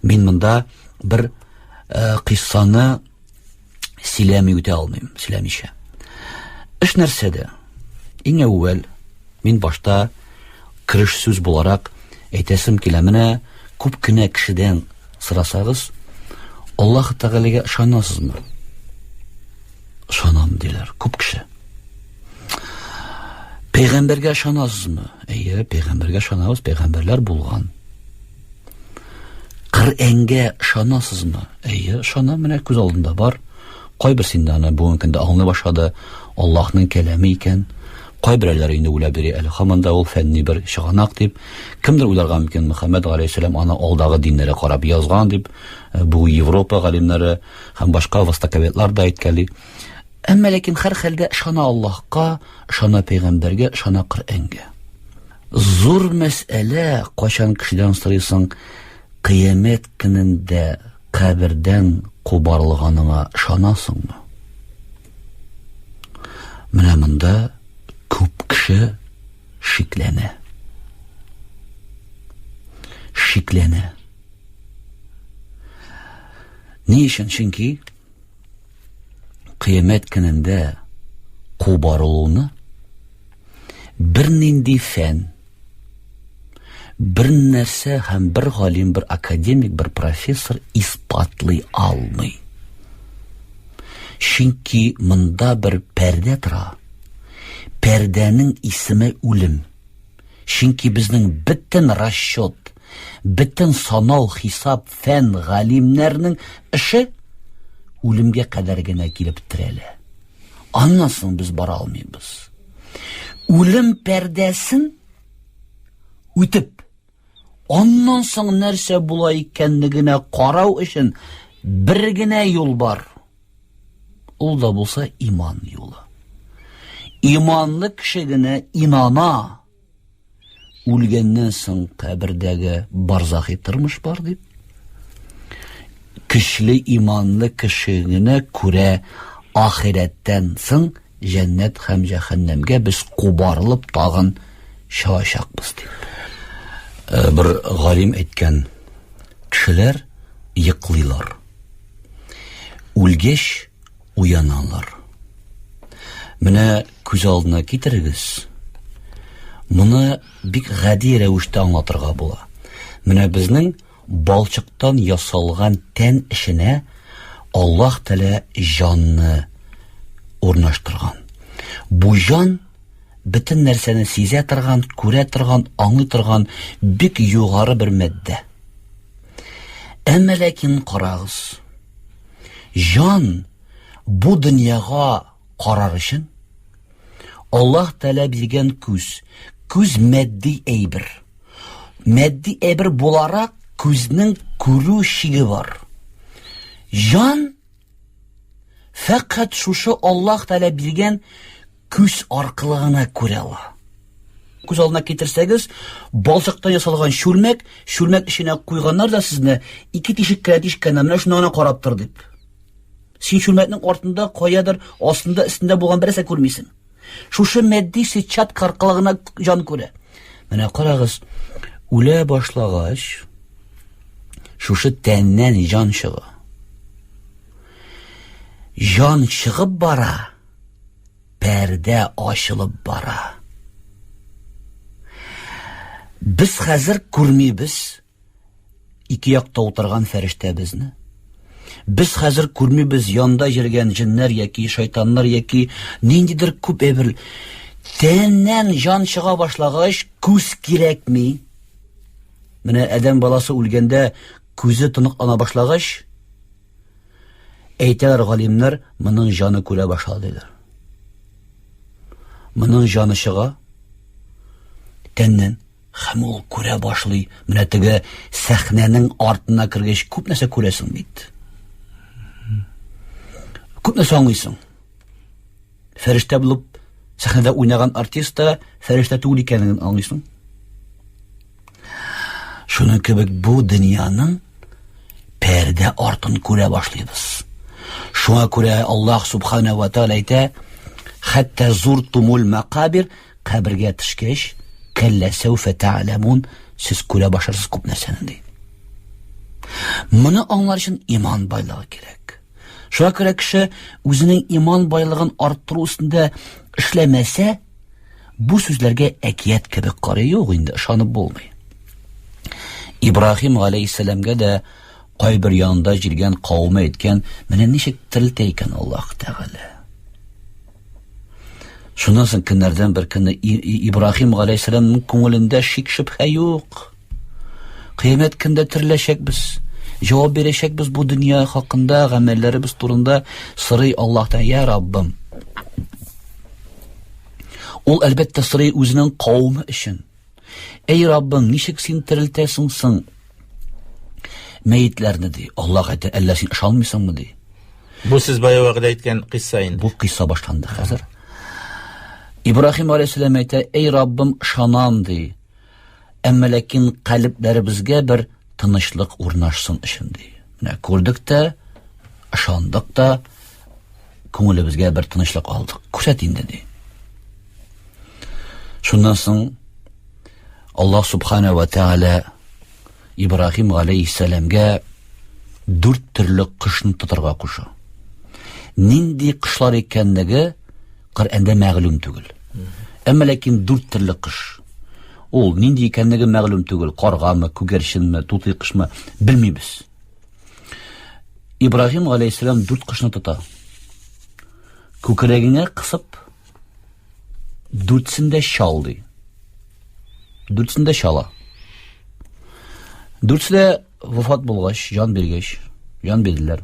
мин монда бер э, кыйссаны сөйләми үтә алмыйм, сөйләмичә. Эш нәрсәдә? Иң әүвәл мин башта кереш сүз буларак әйтәсем килә. Менә күп кенә кешедән сорасагыз, Аллаһ Тәгаләгә ышанасызмы? Ышанам диләр күп кеше. Пәйгамбәргә ышанасызмы? Әйе, пәйгамбәргә ышанабыз, пәйгамбәрләр булган. Коръәнгә ышанасызмы? Әйе, ышанам, менә күз алдында бар. Кайберсе инде аны бүгенге көндә аңлый башлады, Аллаһның кәламе икән. Кайберәүләр инде уйлап йөри, әле һаман да ул фәнни бер чыганак дип. Кемдер уйларга мөмкин, Мөхәммәд галәйһиссәлам аны алдагы диннәргә карап язган дип. Э, бу Европа галимнәре һәм башка востоковедлар да әйткәли. Әмма ләкин һәр хәлдә ышана Аллаһка, ышана пәйгамбәргә, ышана Коръәнгә. Зур мәсьәлә, кайчан кешедән сорыйсың, кыямәт көнендә кабердән кубарылганыңа ышанасыңмы? Менә монда күп кеше шикләнә. Шикләнә. Ни өчен? Чөнки кыямәт көнендә кубарылуны бернинди фән, бер нәрсә һәм бер галим, бер академик, бер профессор исбатлый алмый. Чөнки монда бер пәрдә тора. Пәрдәнең исеме үлем. Чөнки безнең бөтен расчет, бөтен санау, хисап, фән, галимнәрнең эше үлемгә кадәр генә килеп терәлә. Аннан соң без бара алмыйбыз. Үлем пәрдәсен үтеп, аннан соң нәрсә була икәнлегенә карау өчен бер генә юл бар. Ул да булса иман юлы. Иманлы кеше генә инана. Үлгәннән соң кабердәге барзахи тормыш бар дип. Көчле иманлы кеше генә күрә ахирәттән соң җәннәт һәм җәһәннәмгә без кубарылып тагын чыгачакбыз дип. Э, бер галим әйткән, кешеләр йоклыйлар. Үлгәч уяналар. Менә күз алдына китерегез. Моны бик гади рәвештә аңлатырга була. Менә безнең балчыктан ясалган тән эченә Аллаһ Тәгалә җанны урнаштырган. Бу җан бөтен нәрсәне сизә торган, күрә торган, аңлый торган бик югары бер матдә. Әмма ләкин карагыз, җан бу дөньяга карар өчен Аллаһ Тәгалә биргән күз, күз матди әйбер. Матди әйбер буларак күзнең күрү чиге бар. Җан фәкать шушы Аллаһ Тәгалә биргән күз аркылы гына күрә ала. Күз алдына китерсәгез, балчыктан ясалган чүлмәк, чүлмәк эченә куйганнар да сезне ике тишек кенә тишкәннәр, менә шунда гына карап тор дип. Син чүлмәкнең артында каядыр, астында, өстендә булган берәрсә күрмисең. Шушы матди сетчатка аркылы гына җан күрә. Менә карагыз, үлә башлагач, шушы тәннән җан чыга. Җан чыгып бара, пәрдә ачылып бара. Без хәзер күрмибез ике якта утырган фәрештәбезне. Без хәзер күрмибез янда йөргән җеннәр яки шайтаннар яки ниндидер күп әйбер. Тәннән җан чыга башлагач, күз кирәкми. Менә адәм баласы үлгәндә күзе тоныклана башлагач, Әйтәләр галимнәр, моның җаны күрә башлады диләр. Моның җаны чыга тәннән һәм ул күрә башлый. Менә теге сәхнәнең артына кергәч күп нәрсә күрәсең бит. Күп нәрсә аңлыйсың. Фәрештә булып сәхнәдә уйнаган артист та фәрештә түгел икәнлеген аңлыйсың. Шуның кебек бу дөньяның пәрдә артын күрә башлыйбыз. Шуңа күрә Аллаһ субхана ва тааля әйтә, хәтта зур тумул мәкабир кабергә төшкәч, кәллә сәүфә тәгъләмун, сез күрә башларсыз күп нәрсәне ди. Моны аңлар өчен иман байлыгы кирәк. Шуңа күрә кеше үзенең иман байлыгын арттыру өстендә эшләмәсә, бу сүзләргә әкият кебек карый юк инде, ышанып булмый. Ибраһим галәйһиссәламгә дә кайбер янында җиргән кавымы әйткән, менә ничек терелтә икән Аллаһ Тәгалә. Шуннан соң көннәрдән бер көнне Ибраһим галәйһиссәламның күңелендә шик-шөбһә юк. Кыямәт көндә тереләчәкбез. Җавап бирәчәкбез бу дөнья хакында, гамәлләребез турында сорый Аллаһтан, я Раббым. Ул әлбәттә сорый үзенең кавымы өчен. Эй Раббым, ничек син терелтәсең соң мәетләрне ди. Аллаһ әйтә, әллә син ышанмыйсыңмы ди. Бу сез бая вәгъдә иткән кыйсса инде. Бу кыйсса башланды хәзер. Ибраһим алейһиссәлам әйтә, эй Раббым, ышанам ди. Әмма ләкин калебләребезгә бер тынычлык урнашсын өчен ди. Менә күрдек тә, ышандык та, күңелебезгә бер тынычлык алдык. Күрсәт инде ди. Шуннан соң Аллаһ субхана ва тааля Ибраһим галәйһиссәламгә дүрт төрле кошны тотарга куша. Нинди кошлар икәнлеге Коръәндә мәгълүм түгел. Әмма ләкин дүрт төрле кош. Ул нинди икәнлеге мәгълүм түгел. Каргамы, күгәрченме, тутый кошмы, белмибез. Ибраһим галәйһиссәлам дүрт кошны тота. Күкрәгеңә кысып, дүртсен дә чал ди. Дүртсен дә чала. Дүртсе дә вафат булгач, җан биргәч, җан бирделәр.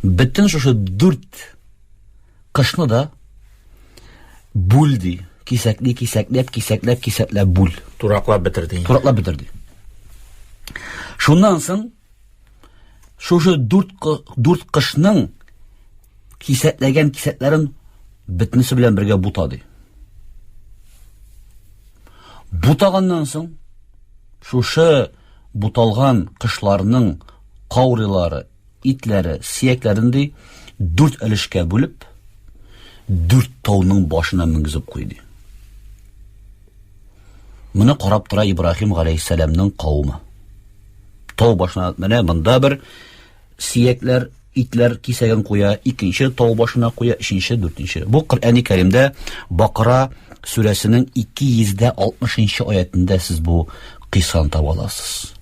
Бөтен шушы дүрт кышны да бүл ди. Кисәкли, кисәкләп, кисәкләп, кисәкләп бүл. Тураклап бетерде. Тураклап бетерде. Шуннан соң шушы дүрт, дүрт кышның кисәкләгән кисәкләрен бөтенесе белән бергә бута ди. Бутаганнан соң шушы буталган кышларның каурыйлары, итләре, сиякләрен ди дүрт өлешкә бүлеп, дүрт тауның башына менгезеп куй ди. Моны карап тора Ибраһим галәйһиссәламнең кавымы. Тау башына менә монда бер сөякләр, итләр кисәген куя, икенче тау башына куя, өченче, дүртенче. Бу Коръәни Кәримдә Бакара сүрәсенең 260 аятендә сез бу кыйссаны таба аласыз.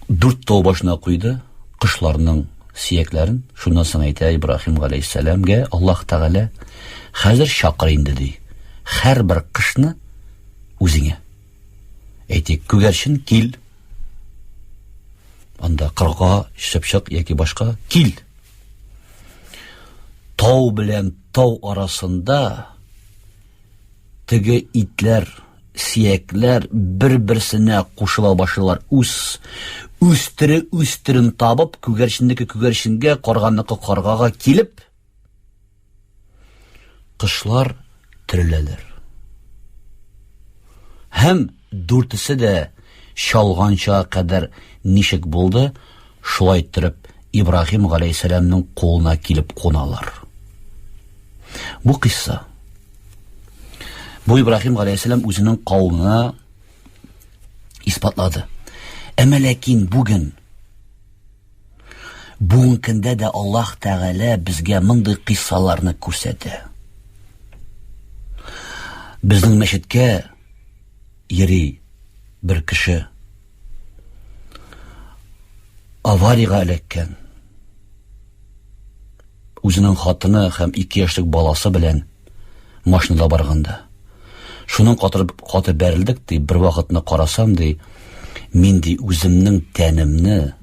Дүрт тау башына куйды кошларның сөякләрен. Шуннан соң әйтә Ибраһим галәйһиссәламгә Аллаһ Тәгалә, хәзер чакыр инде ди. Һәрбер кышны үзеңә. Әйтик, күгәрчен кил. Анда кырга, чыпчык яки башка кил. Тау белән тау арасында теге итләр, сиякләр бер-берсенә кушыла башлыйлар. Үз үстере үстерен табып, күгәрченнеке күгәрченгә, карганыкы каргага килеп, Кошлар тереләләр. Һәм дүртесе дә чалганча кадәр ничек булды, шулай иттереп Ибраһим галәйһиссәламнең кулына килеп куналар. Бу кыйсса. Бу Ибраһим галәйһиссәлам үзенең кавымына исбатлады. Әмма ләкин бүген Бүгенге көндә дә Аллаһ Тәгалә безгә мондый кыйссаларны күрсәтә. Безнең мәчеткә йөри бер кеше авариягә эләккән. Үзенең хатыны һәм 2 яшьлек баласы белән машинада барганда. Шуның катырып каты бәрелдек ди, бер вакытны карасам ди, мин ди үземнең тәнемне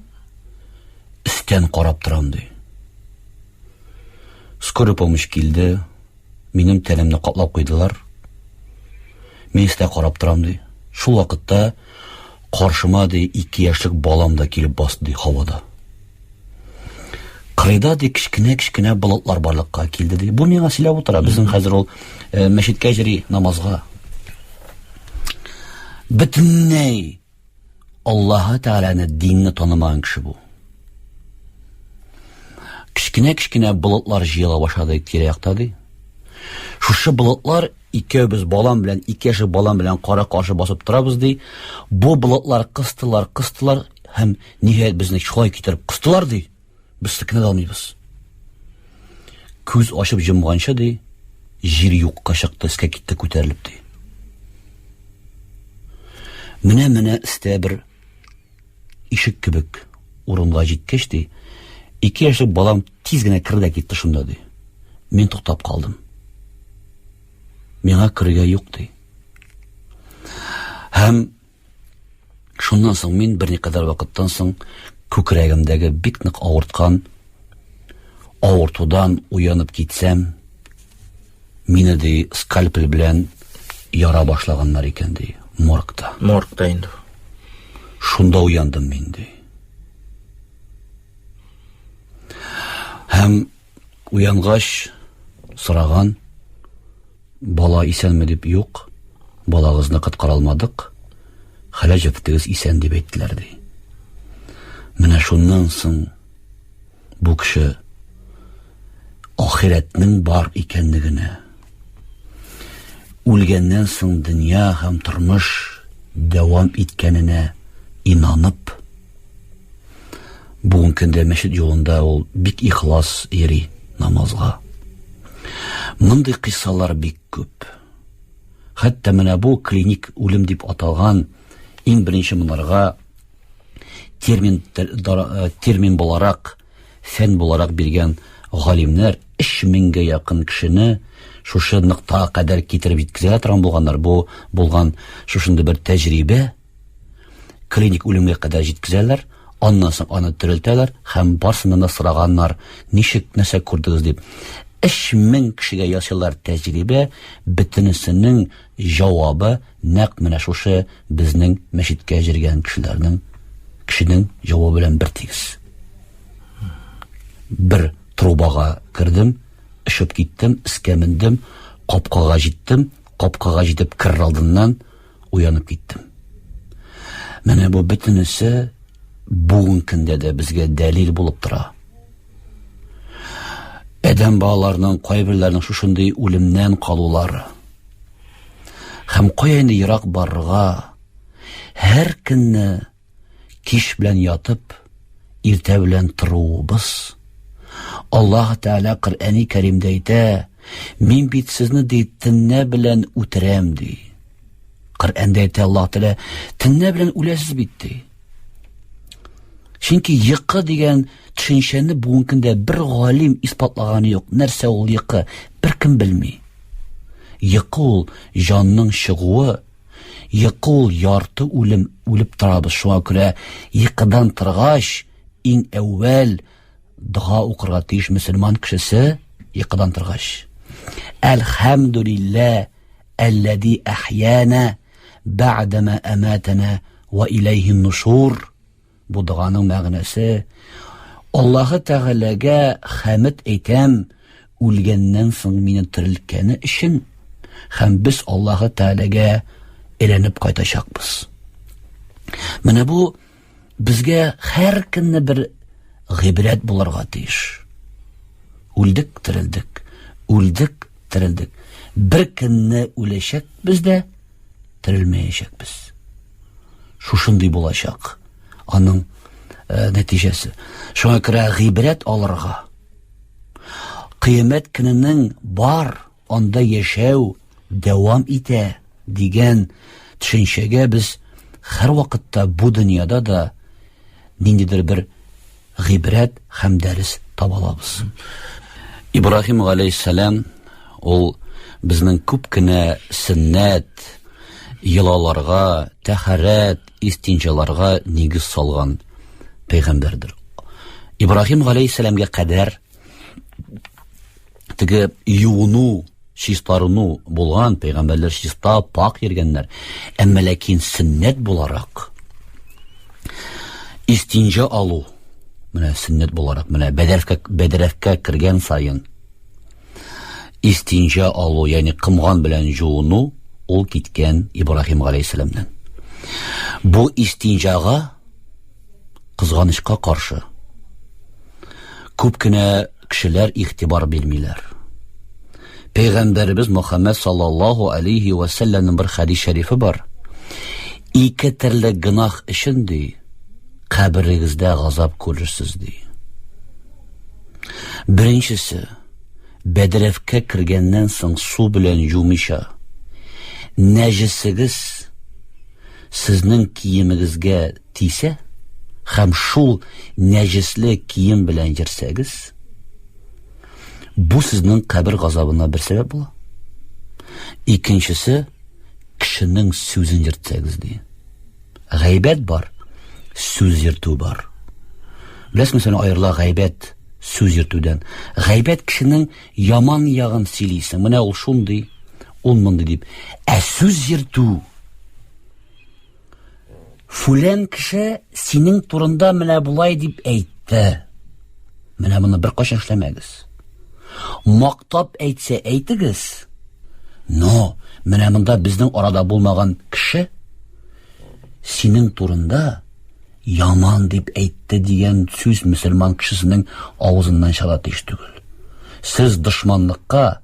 өстән карап торам ди. Скорый помощь килде, минем тәнемне каплап куйдылар. Мин өстә карап торам ди. Шул вакытта каршыма ди 2 яшьлек балам да килеп басты ди һавада. Кырыйда ди кечкенә-кечкенә болытлар барлыкка килде ди. Бу миңа сөйләп утыра. Безнең хәзер ул э, мәчеткә йөри намазга. Бөтенләй Аллаһы Тәгаләне, динне танымаган кеше бу. Кечкенә-кечкенә болытлар җыела башлады тирә-якта, ди. Шушы болытлар икәүбез балам белән, ике яшьлек балам белән кара-каршы басып торабыз, ди. Бу болытлар кыстылар, кыстылар һәм ниһаять безне шулай китереп кыстылар, ди. Без селкенә дә алмыйбыз. Күз ачып йомганчы, ди, җир юкка чыкты, өскә китте күтәрелеп, ди. Менә-менә өстә бер ишек кебек урынга җиткәч, ди, ике яшьлек балам тиз генә керде дә китте шунда, ди. Мин туктап калдым. Миңа керергә юк, ди. Һәм Шуннан соң мин берникадәр вакыттан соң күкрәгемдәге бик нык авырткан авыртудан уянып китсәм, мине ди скальпель белән яра башлаганнар икән ди, моргта. Моргта инде. Шунда уяндым мин ди. Һәм Уянгач, сораган, бала исәнме дип, юк, балагызны коткара алмадык, хәләл җефетегез исән дип әйттеләр, ди. Менә шуннан соң бу кеше ахирәтнең бар икәнлегенә, үлгәннән соң дөнья һәм тормыш дәвам иткәненә инанып, Бүгенге көндә мәчет юлында ул бик ихлас йөри намазга. Мондый кыйссалар бик күп. Хәтта менә бу клиник үлем дип аталган иң беренче монарга термин э, термин буларак, фән буларак биргән галимнәр 3000гә якын кешене шушы ноктага кадәр китереп җиткезә торган булганнар. Бу булган шушындый бер тәҗрибә. Клиник үлемгә кадәр җиткезәләр, аннан соң аны терелтәләр һәм барсыннан да сораганнар, ничек, нәрсә күрдегез дип. 3000 кешегә ясыйлар тәҗрибә, бөтенесенең җавабы нәкъ менә шушы безнең мәчеткә җиргән кешеләрнең кешенең җавабы белән бер тигез. Бер трубага кердем, очып киттем, өскә мендем, капкага җиттем, капкага җитеп керер алдыннан уянып киттем. Менә бу бөтенесе бүген көндә дә безгә дәлил булып тора. Адәм балаларының кайберләренең шушындый үлемнән калулары. Һәм кая инде ерак барырга, һәр көнне кич белән ятып, иртә белән торуыбыз. Аллаһ Тәгалә Коръәни Кәримдә әйтә, мин бит сезне ди төннә белән үтерәм ди. Коръәндә әйтә Аллаһ Тәгалә, төннә белән үләсез бит ди. Чөнки йокы дигән төшенчәне бүгенге көндә бер галим исбатлаганы юк. Нәрсә ул йокы? Беркем белми. Йокы ул җанның чыгуы, Йокы ул ярты үлем, үлеп торабыз. Шуңа күрә йокыдан торгач, иң әүвәл дога укырга тиеш мөселман кешесе йокыдан торгач. Әлхәмдүлилләһ әлләзи әхьяна бәгъдәмә әмәтәнә ва иләйһин нушур. Бу доганың мәгънәсе Аллаһы Тәгаләгә хәмд әйтәм, үлгәннән соң мине терелткәне өчен һәм без Аллаһы Тәгаләгә әйләнеп кайтачакбыз. Менә бу безгә һәр көнне бер гыйбрәт булырга тиеш. Үлдек, терелдек. Үлдек, терелдек. Бер көнне үләчәкбез дә, терелмәячәкбез. Шушындый булачак аның э, нәтиҗәсе. Шуңа күрә гыйбрәт алырга. Кыямәт көненең бар, анда яшәү дәвам итә дигән төшенчәгә без һәрвакытта бу дөньяда да ниндидер бер гыйбрәт һәм дәрес таба алабыз. Ибраһим галәйһиссәлам ул безнең күп кенә сөннәт, йолаларга, тәһарәт, истинҗаларга нигез салган пәйгамбәрдер. Ибраһим галәйһиссәламгә кадәр теге юыну, чистарыну булган, пәйгамбәрләр чиста, пак йөргәннәр. Әмма ләкин сөннәт буларак истинҗа алу, менә сөннәт буларак, менә бәдәрәфкә, бәдәрәфкә кергән саен истинҗа алу, ягъни комган белән жуыну, ул киткән Ибраһим галәйһиссәламнән. Бу истинҗага кызганычка каршы күп кенә кешеләр игътибар бирмиләр. Пәйгамбәребез Мөхәммәд саллаллаһу алейхи ва сәлләмнең бер хәдис шәрифе бар. Ике төрле гөнаһ өчен ди, каберегездә газап күрерсез ди. Беренчесе, бәдрәфкә кергәннән соң су белән юмыйча, нәҗесегез сезнең киемегезгә тисә һәм шул нәҗесле кием белән йөрсәгез, бу сезнең кабер газабына бер сәбәп була. Икенчесе, кешенең сүзен йөртсәгез ди. Гайбәт бар, сүз йөртү бар. Беләсеңме, сен аерыла гайбәт сүз йөртүдән. Гайбәт кешенең яман ягын сөйлисең. Менә ул шундый, ул мондый дип. Ә сүз йөртү Фүлән кеше синең турында менә болай дип әйтте. Менә моны беркайчан эшләмәгез. Мактап әйтсә әйтегез. Но менә монда безнең арада булмаган кеше синең турында яман дип әйтте дигән сүз мөселман кешесенең авызыннан чыга тиеш түгел. Сез дошманлыкка,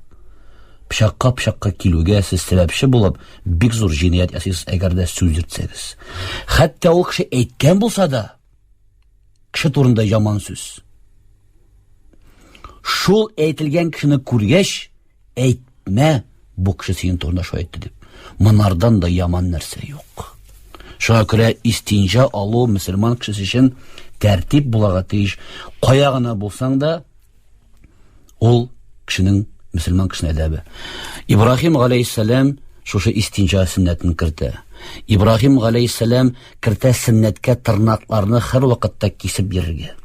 пычакка пычакка килүгә сез сәбәпче булып, бик зур җинаять ясыйсыз, әгәр дә сүз йөртсәгез. Хәтта ул кеше әйткән булса да, кеше турында яман сүз. Шул әйтелгән кешене күргәч, Әйтмә, бу кеше синең турында шулай әйтте дип. Монардан да яман нәрсә юк. Шуңа күрә истинҗа алу мөселман кешесе өчен тәртип булырга тиеш. Кая гына булсаң да, ул кешенең мөселман кешенең әдәбе. Ибраһим галәйһиссәлам шушы истинҗа сөннәтен кертә. Ибраһим галәйһиссәлам кертә сөннәткә тырнакларны һәрвакытта кисеп йөрергә.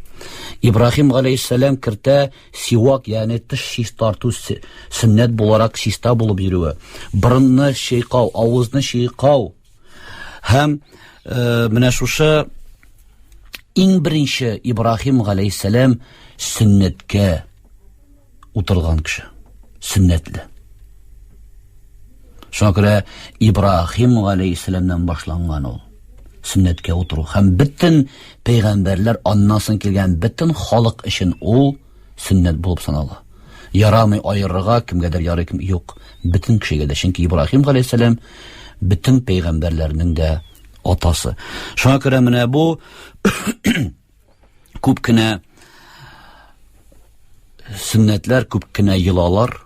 Ибраһим галәйһиссәлам кертә Сивак, ягъни теш чистарту сөннәт буларак чиста булып йөрүе, борынны чайкау, авызны чайкау һәм э, менә шушы иң беренче Ибраһим галәйһиссәлам сөннәткә утырган кеше, сөннәтле. Шуңа күрә Ибраһим галәйһиссәламнән башланган ул сөннәткә утыру һәм бөтен пәйгамбәрләр аннан соң килгән бөтен халык өчен ул сөннәт булып санала. Ярамый аерырга, кемгәдер ярый, кем юк. Бөтен кешегә дә, чөнки Ибраһим галәйһиссәлам бөтен пәйгамбәрләрнең дә атасы. Шуңа күрә менә бу күп кенә сөннәтләр, күп кенә йолалар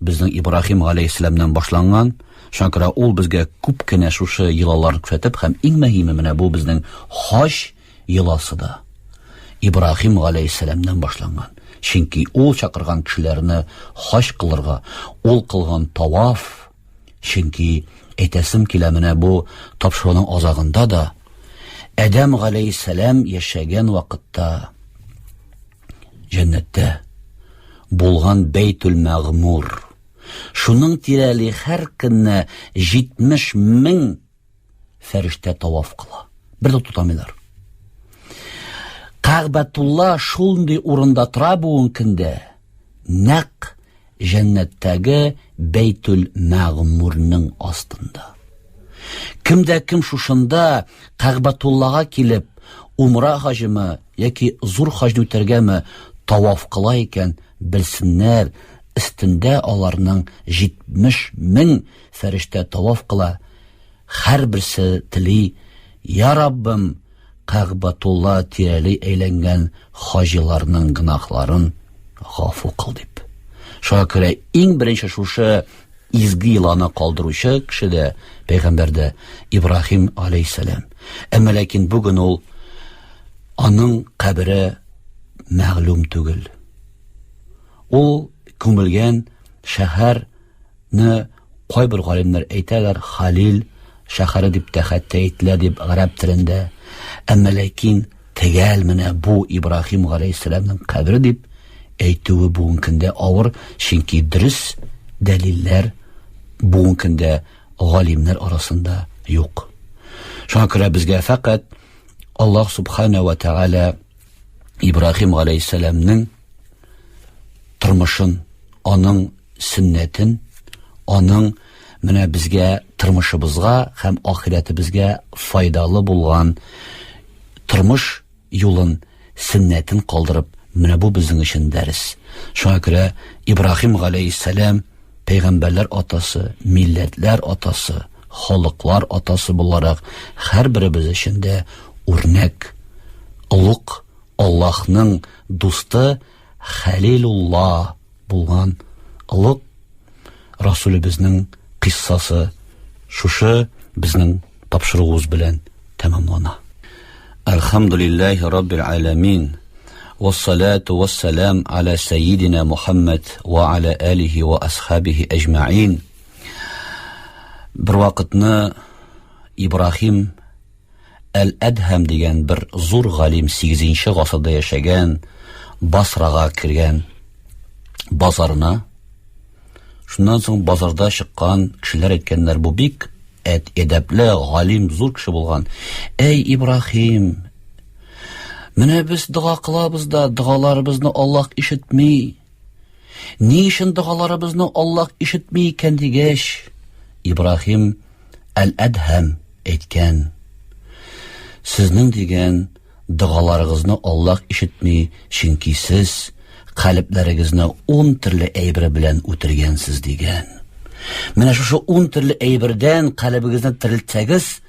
безнең Ибраһим галәйһиссәламнән башланган. Шуңа күрә ул безгә күп кенә шушы йолаларны күрсәтеп һәм иң мөһиме менә бу безнең хаҗ йоласы да Ибраһим галәйһиссәламнән башланган. Чөнки ул чакырган кешеләрне хаҗ кылырга, ул кылган таваф, чөнки әйтәсем килә менә бу тапшыруның азагында да Адәм галәйһиссәлам яшәгән вакытта җәннәттә булган Бәйтүл Мәгъмур. Шуның тирәли һәр көнне 70 мең фәрештә таваф кыла. Бер дә тотамыйлар. Кәгъбәтулла шундый урында тора бүгенге көндә, нәкъ җәннәттәге Бәйтүл Мәгъмурның астында. Кем дә кем шушында Кәгъбәтуллага килеп, умра хаҗымы яки зур хаҗны үтәргәме таваф кыла икән, белсеннәр, өстендә аларның 70 мең фәрештә таваф кыла, һәрберсе тели, Я Раббым, Кәгъбәтулла тирәли әйләнгән хаҗиларның гөнаһларын гафу кыл дип. Шуңа күрә иң беренче шушы изге йоланы калдыручы кеше дә пәйгамбәр дә Ибраһим алейһиссәлам. Әмма ләкин бүген ул аның кабере мәгълүм түгел. Ул күмелгән шәһәр ны кайбер галимнәр әйтәләр, Халил шәһәре дип тә хәтта әйтелә дип гарәп телендә. Әмма ләкин төгәл менә бу Ибраһим галәйһиссәламнең кабере дип әйтүе бүгенге көндә авыр, чөнки дөрес дәлилләр бүгенге көндә галимнәр арасында юк. Шуңа күрә безгә фәкать Аллаһ субхана ва тәгалә Ибраһим галәйһиссәламнең тормышын, аның сөннәтен, аның менә безгә тормышыбызга һәм ахирәтебезгә файдалы булган тормыш юлын, сөннәтен калдырып, менә бу безнең өчен дәрес. Шуңа күрә Ибраһим галәйһиссәлам пәйгамбәрләр атасы, милләтләр атасы, халыклар атасы буларак һәрберебез өчен дә үрнәк, олуг Аллаһның дусты Хәлилулла булган олуг Расулебезнең кыйссасы шушы безнең тапшыруыбыз белән тәмамлана. Әлхәмдүлилләһи раббил аләмин. Вассалату вассалам аля сәйидина Мухаммад ва аля алихи ва асхабихи әҗмәин. Бер вакытны Ибраһим Әл-Әдһәм дигән бер зур галим 8 гасырда яшәгән Басрага кергән базарына. Шуннан соң базарда чыккан кешеләр әйткәннәр, бу бик әдәпле, галим, зур кеше булган. Әй, Ибраһим, менә без дога кылабыз да, догаларыбызны Аллаһ ишетми. Ни өчен догаларыбызны Аллаһ ишетми икән дигәч, Ибраһим Әл-Әдһәм әйткән: Сезнең дигән догаларыгызны Аллаһ ишетми, чөнки сез калебләрегезне ун төрле әйбер белән үтергәнсез дигән. Менә шушы ун төрле әйбердән калебегезне терелтсәгез,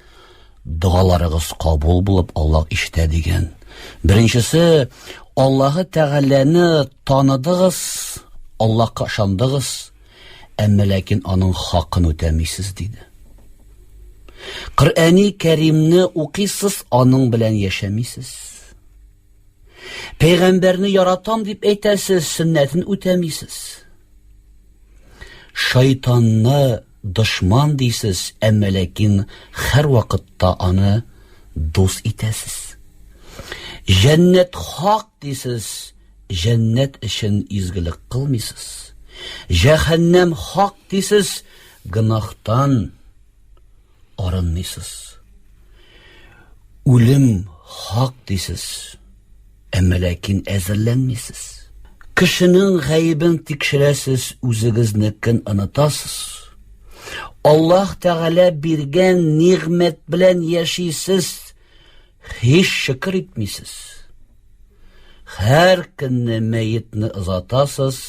догаларыгыз кабул булып Аллаһ ишетә дигән. Беренчесе, Аллаһы Тәгаләне таныдыгыз, Аллаһка ышандыгыз, әмма ләкин аның хакын үтәмисез диде. Коръәни Кәримне укыйсыз, аның белән яшәмисез. Пәйгамбәрне яратам дип әйтәсез, сөннәтен үтәмисез. Шайтанны дошман дисез, әмма ләкин һәр вакытта аны дус итәсез. Җәннәт хак дисез, җәннәт өчен изгелек кылмыйсыз. Җәһәннәм хак дисез, гөнаһтан арынмыйсыз. Үлем хак дисез, әмма ләкин әзерләнмисез. Кешенең гаебен тикшерәсез, үзегезнекен онытасыз. Аллаһ Тәгалә биргән нигъмәт белән яшисез, һич шөкер итмисез. Һәр көнне мәетне озатасыз,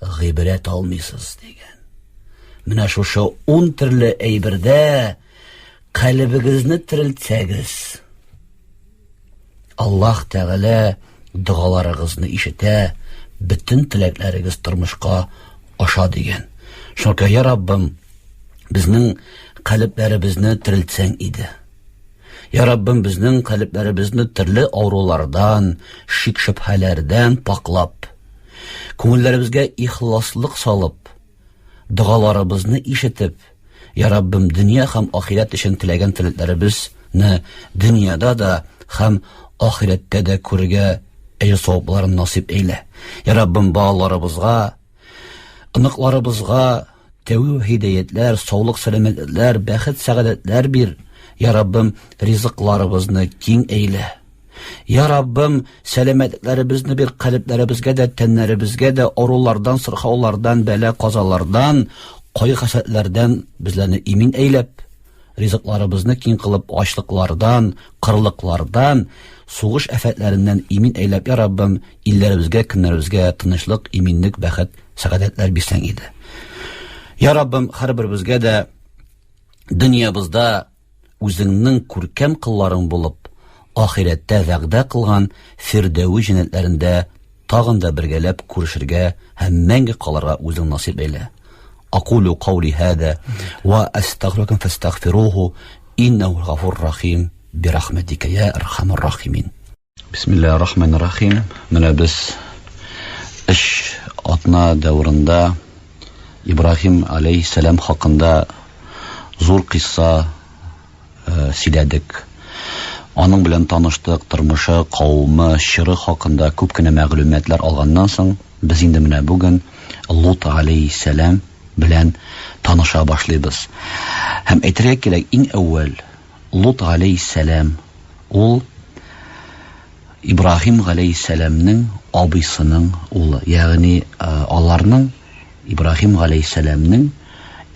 гыйбрәт алмыйсыз дигән. Менә шушы ун төрле әйбердә калебегезне терелтсәгез, Аллаһ Тәгалә догаларыгызны ишетә, бөтен теләкләрегез тормышка аша дигән. Шуңа я Раббым, безнең калебләребезне терелтсәң иде. Я Раббым, безнең калебләребезне төрле авырулардан, шик-шөбһәләрдән паклап, күңелләребезгә ихласлык салып, догаларыбызны ишетеп, Я Раббым, дөнья һәм ахирәт өчен теләгән теләкләребезне дөньяда да һәм ахирәттә дә күрергә әҗер-савапларын насыйп әйлә. Я Раббым, балаларыбызга, оныкларыбызга тәү һидәятләр, саулык, сәламәтлекләр, бәхет, сәгадәтләр бир. Я Раббым, ризыкларыбызны киң әйлә. Я Раббым, сәламәтлекләребезне бир, калебләребезгә дә, тәннәребезгә дә, авырулардан, сырхаулардан, бәла-казалардан, кайгы-хәсрәтләрдән безләрне имин әйләп, ризыкларыбызны киң кылып, ачлыклардан, кырлыклардан, сугыш афәтләреннән имин әйләп, я Раббым, илләребезгә, көннәребезгә тынычлык, иминлек, бәхет, сәгадәтләр бирсәң иде. Я Раббым, һәрберебезгә дә дөньябызда үзеңнең күркәм кылларың булып, ахирәттә вәгъдә кылган Фирдәви җәннәтләрендә тагын да бергәләп күрешергә һәм мәңге калырга үзең насыйп әйлә. Акулю каули һәдә ва астагфирукум фастагфируху иннәһу гафур рахим бирахмәтикә я архамар рахимин. Бисмиллаһир рахманир рахим. Менә без өч атна дәврында Ибраһим алейһиссәлам хакында зур кыйсса э, сөйләдек. Аның белән таныштык, тормышы, кавымы, чоры хакында күп кенә мәгълүматлар алганнан соң, без инде менә бүген Лут алейһиссәлам белән таныша башлыйбыз. Һәм әйтергә кирәк, иң әүвәл Лут галәйһиссәлам ул Ибраһим галәйһиссәламнең абыйсының улы, ягъни аларның Ибраһим галәйһиссәламнең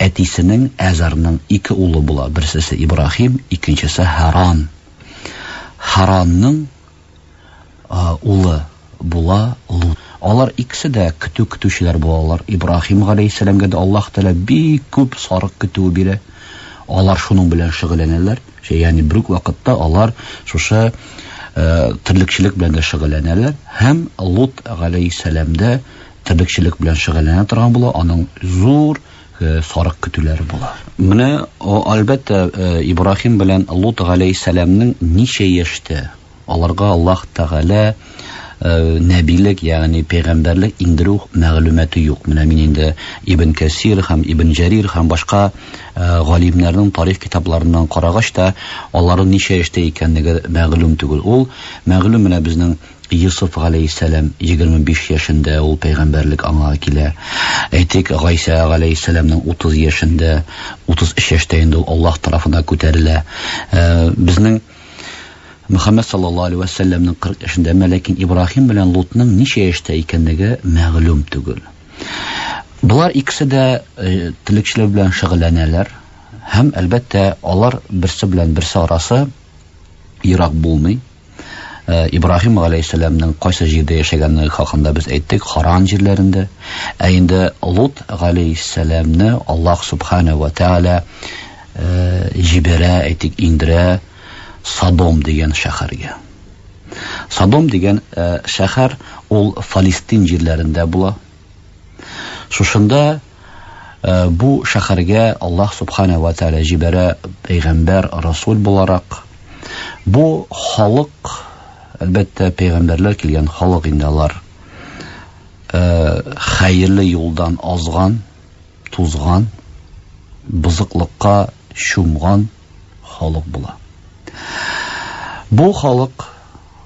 Әтисенең Әзарның ике улы була, берсесе Ибраһим, икенчесе Харан. Харанның улы була Лут. Алар икесе дә көтү көтүчеләр булалар. Ибраһим галәйһиссәламгә дә Аллаһ Тәгалә бик күп сарык көтүе бирә. Алар шуның белән шөгыльләнәләр. Ягъни бер үк вакытта алар шушы терлекчелек белән дә шөгыльләнәләр. Һәм Лут галәйһиссәлам дә терлекчелек белән шөгыльләнә торган була, аның зур сарык көтүләре була. Менә, әлбәттә, Ибраһим белән Лут галәйһиссәламнең ничә яшьтә аларга Аллаһ Тәгалә нәбилек, ягъни пәйгамбәрлек иңдерү мәгълүматы юк. Менә мин инде Ибн Кәсир һәм Ибн Җәрир һәм башка галимнәрнең тарих китапларыннан карагач та, аларның ничә яшьтә икәнлеге мәгълүм түгел. Ул мәгълүм менә безнең Йосыф галәйһиссәлам 25 яшендә ул пәйгамбәрлек аңа килә. Әйтик, Гайсә галәйһиссәламнең 30 яшендә, 33 яшьтә инде ул Аллаһ тарафына күтәрелә. Безнең Мөхәммәд саллаллаһу алейһи вә сәлләмнең 40 яшендә, әмма ләкин Ибраһим белән Лутның ничә яшьтә икәнлеге мәгълүм түгел. Болар икесе дә терлекчелек белән шөгыльләнәләр һәм, әлбәттә, алар берсе белән берсе арасы ерак булмый. Ибраһим галәйһиссәламнең кайсы җирдә яшәгәнлеге хакында без әйттек, Харан җирләрендә. Ә инде Лут галәйһиссәламне Аллаһ субхана ва тәгалә җибәрә, әйтик, иңдерә Содом дигән шәһәргә. Содом дигән шәһәр ул Фалестин җирләрендә була. Шушында бу шәһәргә Аллаһ субхана ва тәгалә җибәрә пәйгамбәр, расул буларак. Бу халык, әлбәттә, пәйгамбәрләр килгән халык инде алар хәерле юлдан азган, тузган, бозыклыкка чумган халык була. Бу халык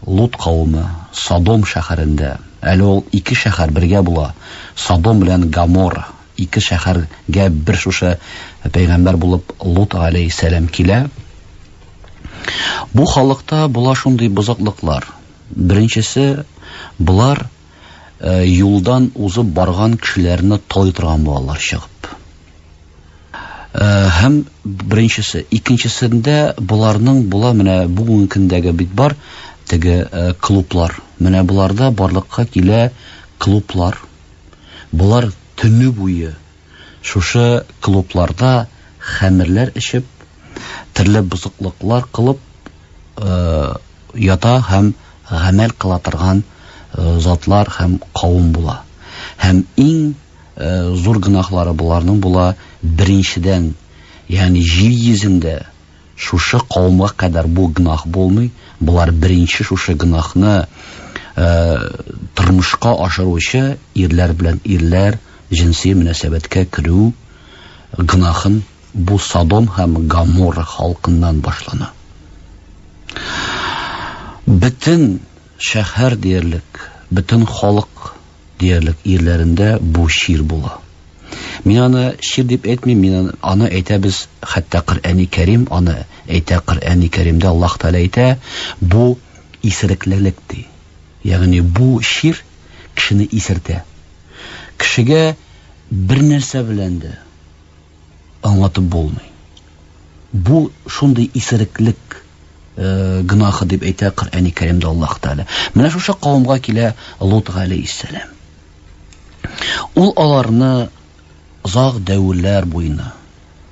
Лут кавымы Содом шәһәрендә, әле ул ике шәһәр бергә була, Содом белән Гоморра, ике шәһәргә бер шушы пәйгамбәр булып Лут галәйһиссәлам килә. Бу халыкта була шундый бозыклыклар. Беренчесе, болар юлдан узып барган кешеләрне талый торган булалар чыгып. Һәм беренчесе, икенчесендә боларның була менә бүгенге көндәге бит бар теге клублар. Менә боларда барлыкка килә клублар. Болар төне буе шушы клубларда хәмерләр эчеп, төрле бозыклыклар кылып ята һәм гамәл кыла торган затлар һәм кавым була. Һәм иң зур гөнаһлары боларның була беренчедән, ягъни җир йөзендә шушы кавымга кадәр бу гөнаһ булмый, болар беренче шушы гөнаһны тормышка ашыручы ирләр белән ирләр җенси мөнәсәбәткә керү гөнаһын бу Содом һәм Гоморра халкыннан башлана. Бөтен шәһәр диярлек, бөтен халык диярлек ирләрендә бу чир була. Мин аны чир дип әйтмим, мин аны әйтәбез, хәтта Коръәни Кәрим аны әйтә, Коръәни Кәримдә Аллаһ Тәгалә әйтә, бу исереклелек ди. Ягъни бу чир кешене исертә. Кешегә бер нәрсә белән дә аңлатып булмый. Бу шундый исереклек гөнаһы дип әйтә Коръәни Кәримдә Аллаһ Тәгалә. Менә шушы кавымга килә Лут галәйһиссәлам. Ул аларны озак дәверләр буена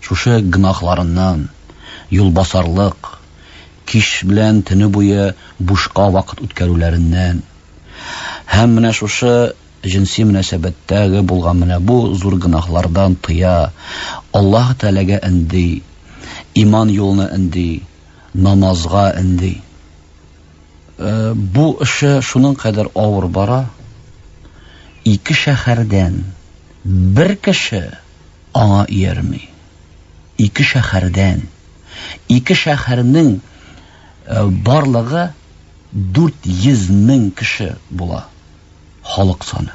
шушы гөнаһларыннан, юлбасарлык, кич белән төне буе бушка вакыт үткәрүләреннән һәм менә шушы җенси мөнәсәбәттәге булган менә бу зур гөнаһлардан тыя, Аллаһ Тәгаләгә өнди, иман юлына өнди, намазга өнди. Бу эше шуның кадәр авыр бара, ике шәһәрдән бер кеше аңа иярми. Ике шәһәрдән. Ике шәһәрнең барлыгы 400 мең кеше була. Халык саны.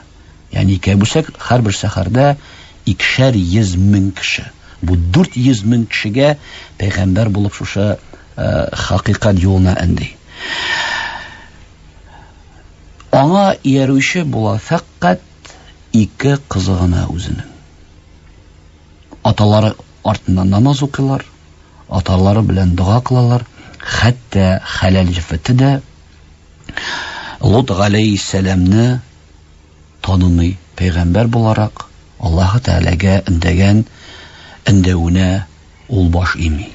Ягъни икегә бүлсәк, һәрбер шәһәрдә 200 мең кеше. Бу 400 мең кешегә пәйгамбәр булып шушы хакыйкать юлына өнди. Аңа иярүче була фәкать ике кызы гына үзенең. Аталары артыннан намаз укыйлар, аталары белән дога кылалар, хәтта хәләл җефете дә Лут галәйһиссәламне танымый, пәйгамбәр буларак Аллаһы Тәгаләгә өндәгән өндәвенә ул баш ими.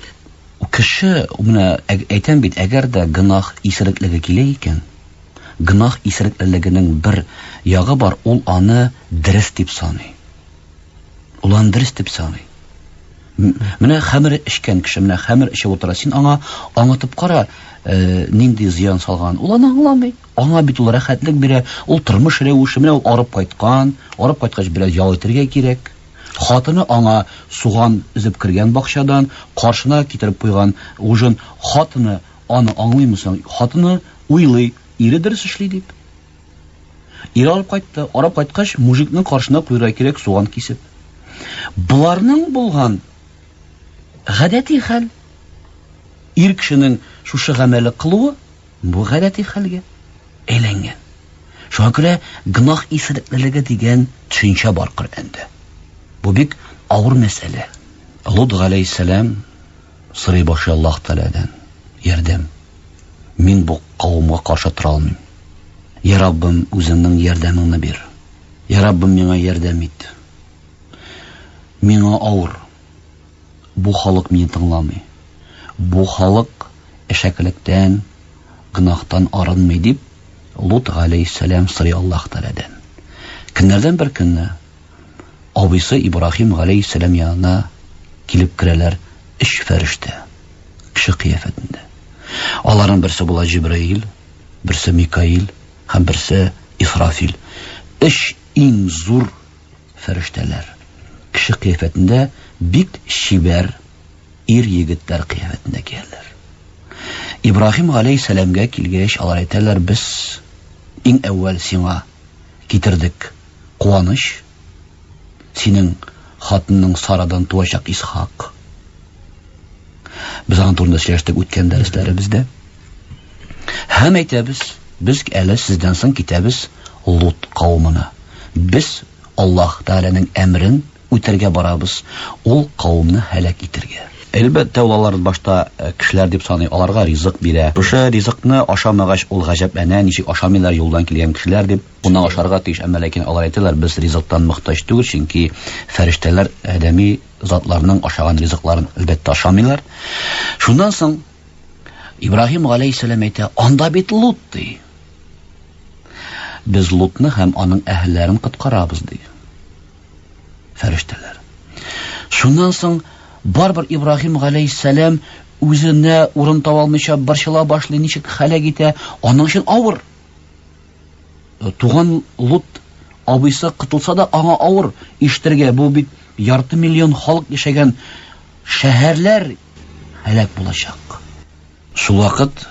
Кеше, менә әйтәм бит, әгәр дә гөнаһ исереклеге килә икән, гөнаһ исереклелегенең бер ягы бар, ул аны дөрес дип саный. Ул аны дөрес дип саный. Менә хәмер эчкән кеше, менә хәмер эчеп утыра. Син аңа аңлатып кара, э, нинди зыян салган. Ул аны аңламый. Аңа бит ул рәхәтлек бирә, ул тормыш рәвеше. Менә ул арып кайткан, арып кайткач бераз ял итәргә кирәк. Хатыны аңа суган өзеп кергән бакчадан, каршына китереп куйган ужин. Хатыны аны аңлыймы соң? Хатыны уйлый, ире дөрес эшли дип. Ире алып кайтты. Арып кайткач, мужикның каршына куярга кирәк суган кисеп. Боларның булган гадәти хәл. Ир кешенең шушы гамәле кылуы бу гадәти хәлгә әйләнгән. Шуңа күрә гөнаһ исереклелеге дигән төшенчә бар Коръәндә. Бу бик авыр мәсьәлә. Лут галәйһиссәлам сорый башлый Аллаһ Тәгаләдән ярдәм. Мин бу кавымга каршы тора алмыйм. Я Раббым, үзеңнең ярдәмеңне бир. Я Раббым, миңа ярдәм ит. Миңа авыр. Бу халык мине тыңламый. Бу халык әшәкелектән, гөнаһтан арынмый дип, Лут галәйһиссәлам сорый Аллаһ Тәгаләдән. Көннәрдән бер көнне абыйсы Ибраһим галәйһиссәлам янына килеп керәләр өч фәрештә кеше кыяфәтендә. Аларның берсе була Җибраил, берсе Микаил һәм берсе Исрафил. Өч иң зур фәрештәләр. Кеше кыяфәтендә бик чибәр ир егетләр кыяфәтендә киләләр. Ибраһим галәйһиссәламгә килгәч, алар әйтәләр, без иң әүвәл сиңа китердек куаныч, синең хатының Сарадан туачак Исхак. Без аның турында сөйләштек үткән дәресләребездә. Һәм әйтәбез, без әле сездән соң китәбез Лут кавымына. Без Аллаһ Тәгаләнең әмерен үтәргә барабыз, ул кавымны һәлак итәргә. Әлбәттә, ул аларны башта э, кешеләр дип саный, аларга ризык бирә. Шушы ризыкны ашамагач, ул гаҗәпләнә, ничек ашамыйлар юлдан килгән кешеләр дип. Кунак ашарга тиеш, әмма ләкин алар әйтәләр, без ризыктан мохтаҗ түгел, чөнки фәрештәләр адәми затларның ашаган ризыкларын әлбәттә ашамыйлар. Шуннан соң Ибраһим галәйһиссәлам әйтә, анда бит Лут ди. Без Лутны һәм аның әһелләрен коткарабыз ди. Фәрештәләр. Шуннан соң барыбер Ибраһим галәйһиссәлам үзенә урын таба алмыйча борчыла башлый, ничек һәлак итә, аның өчен авыр. Туган Лут абыйсы котылса да, аңа авыр ишетергә. Бу бит ярты миллион халык яшәгән шәһәрләр һәлак булачак. Шул вакыт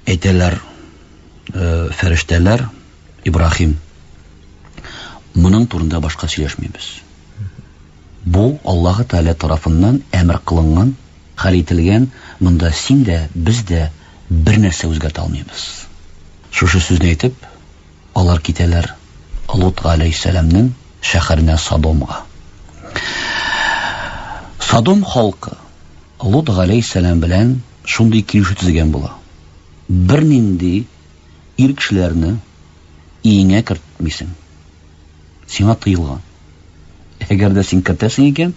әйтәләр э, фәрештәләр Ибраһим, моның турында башка сөйләшмибез. Бу Аллаһы Тәгалә тарафыннан әмер кылынган, хәл ителгән, монда син дә, без дә бер нәрсә үзгәртә алмыйбыз. Шушы сүзне әйтеп, алар китәләр Лут галәйһиссәламнең шәһәренә Содомга. Содом халкы Лут галәйһиссәлам белән шундый килешү төзегән була. Бернинди ир кешеләрне өеңә кертмисең. Сиңа тыелган. Әгәр дә син кертәсең икән,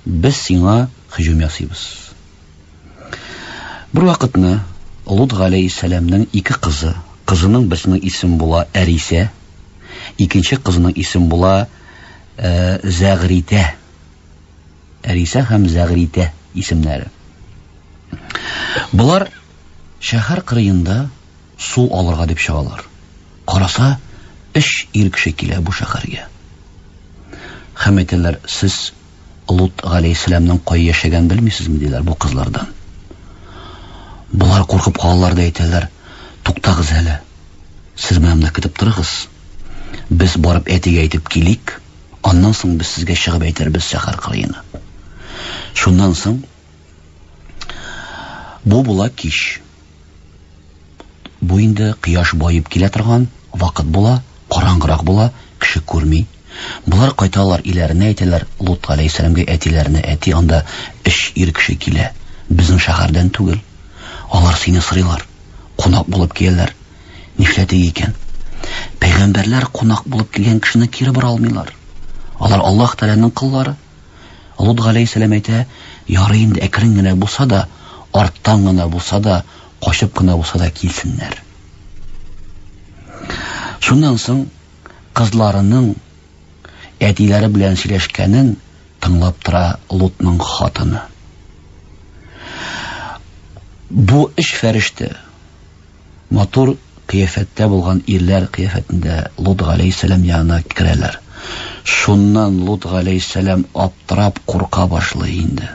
без сиңа һөҗүм ясыйбыз. Бер вакытны Лут галәйһиссәламнең ике кызы, кызының берсенең исеме була Әрисә, икенче кызының исеме була э, Зәгритә. Әрисә һәм Зәгритә исемнәре. Болар шәһәр кырыенда су алырга дип чыгалар. Караса, өч ир кеше килә бу шәһәргә. Һәм әйтәләр, сез Лут галәйһиссәламнең кай яшәгәнен белмисезме, диләр бу кызлардан. Болар куркып калалар да әйтәләр, туктагыз әле. Сез менә монда көтеп торыгыз. Без барып әтигә әйтеп килик, аннан соң без сезгә чыгып әйтербез шәһәр кырыена. Шуннан соң бу була кич. Бу инде кояш баеп килә торган вакыт була, караңгырак була, кеше күрми. Болар кайталар, иләренә әйтәләр, Лут галәйһиссәламгә әтиләренә, әти, анда өч ир кеше килә, безнең шәһәрдән түгел. Алар сине сорыйлар, кунак булып киләләр. Нишләтик икән? Пәйгамбәрләр кунак булып килгән кешене кире бора алмыйлар. Алар Аллаһ Тәгаләнең коллары. Лут галәйһиссәлам әйтә, ярый инде әкрен генә булса да, арттан гына булса да, качып кына булса да килсеннәр. Шуннан соң кызларының әтиләре белән сөйләшкәнен тыңлап тора Лутның хатыны. Бу өч фәрештә матур кыяфәттә булган ирләр кыяфәтендә Лут галәйһиссәлам янына керәләр. Шуннан Лут галәйһиссәлам аптырап курка башлый инде.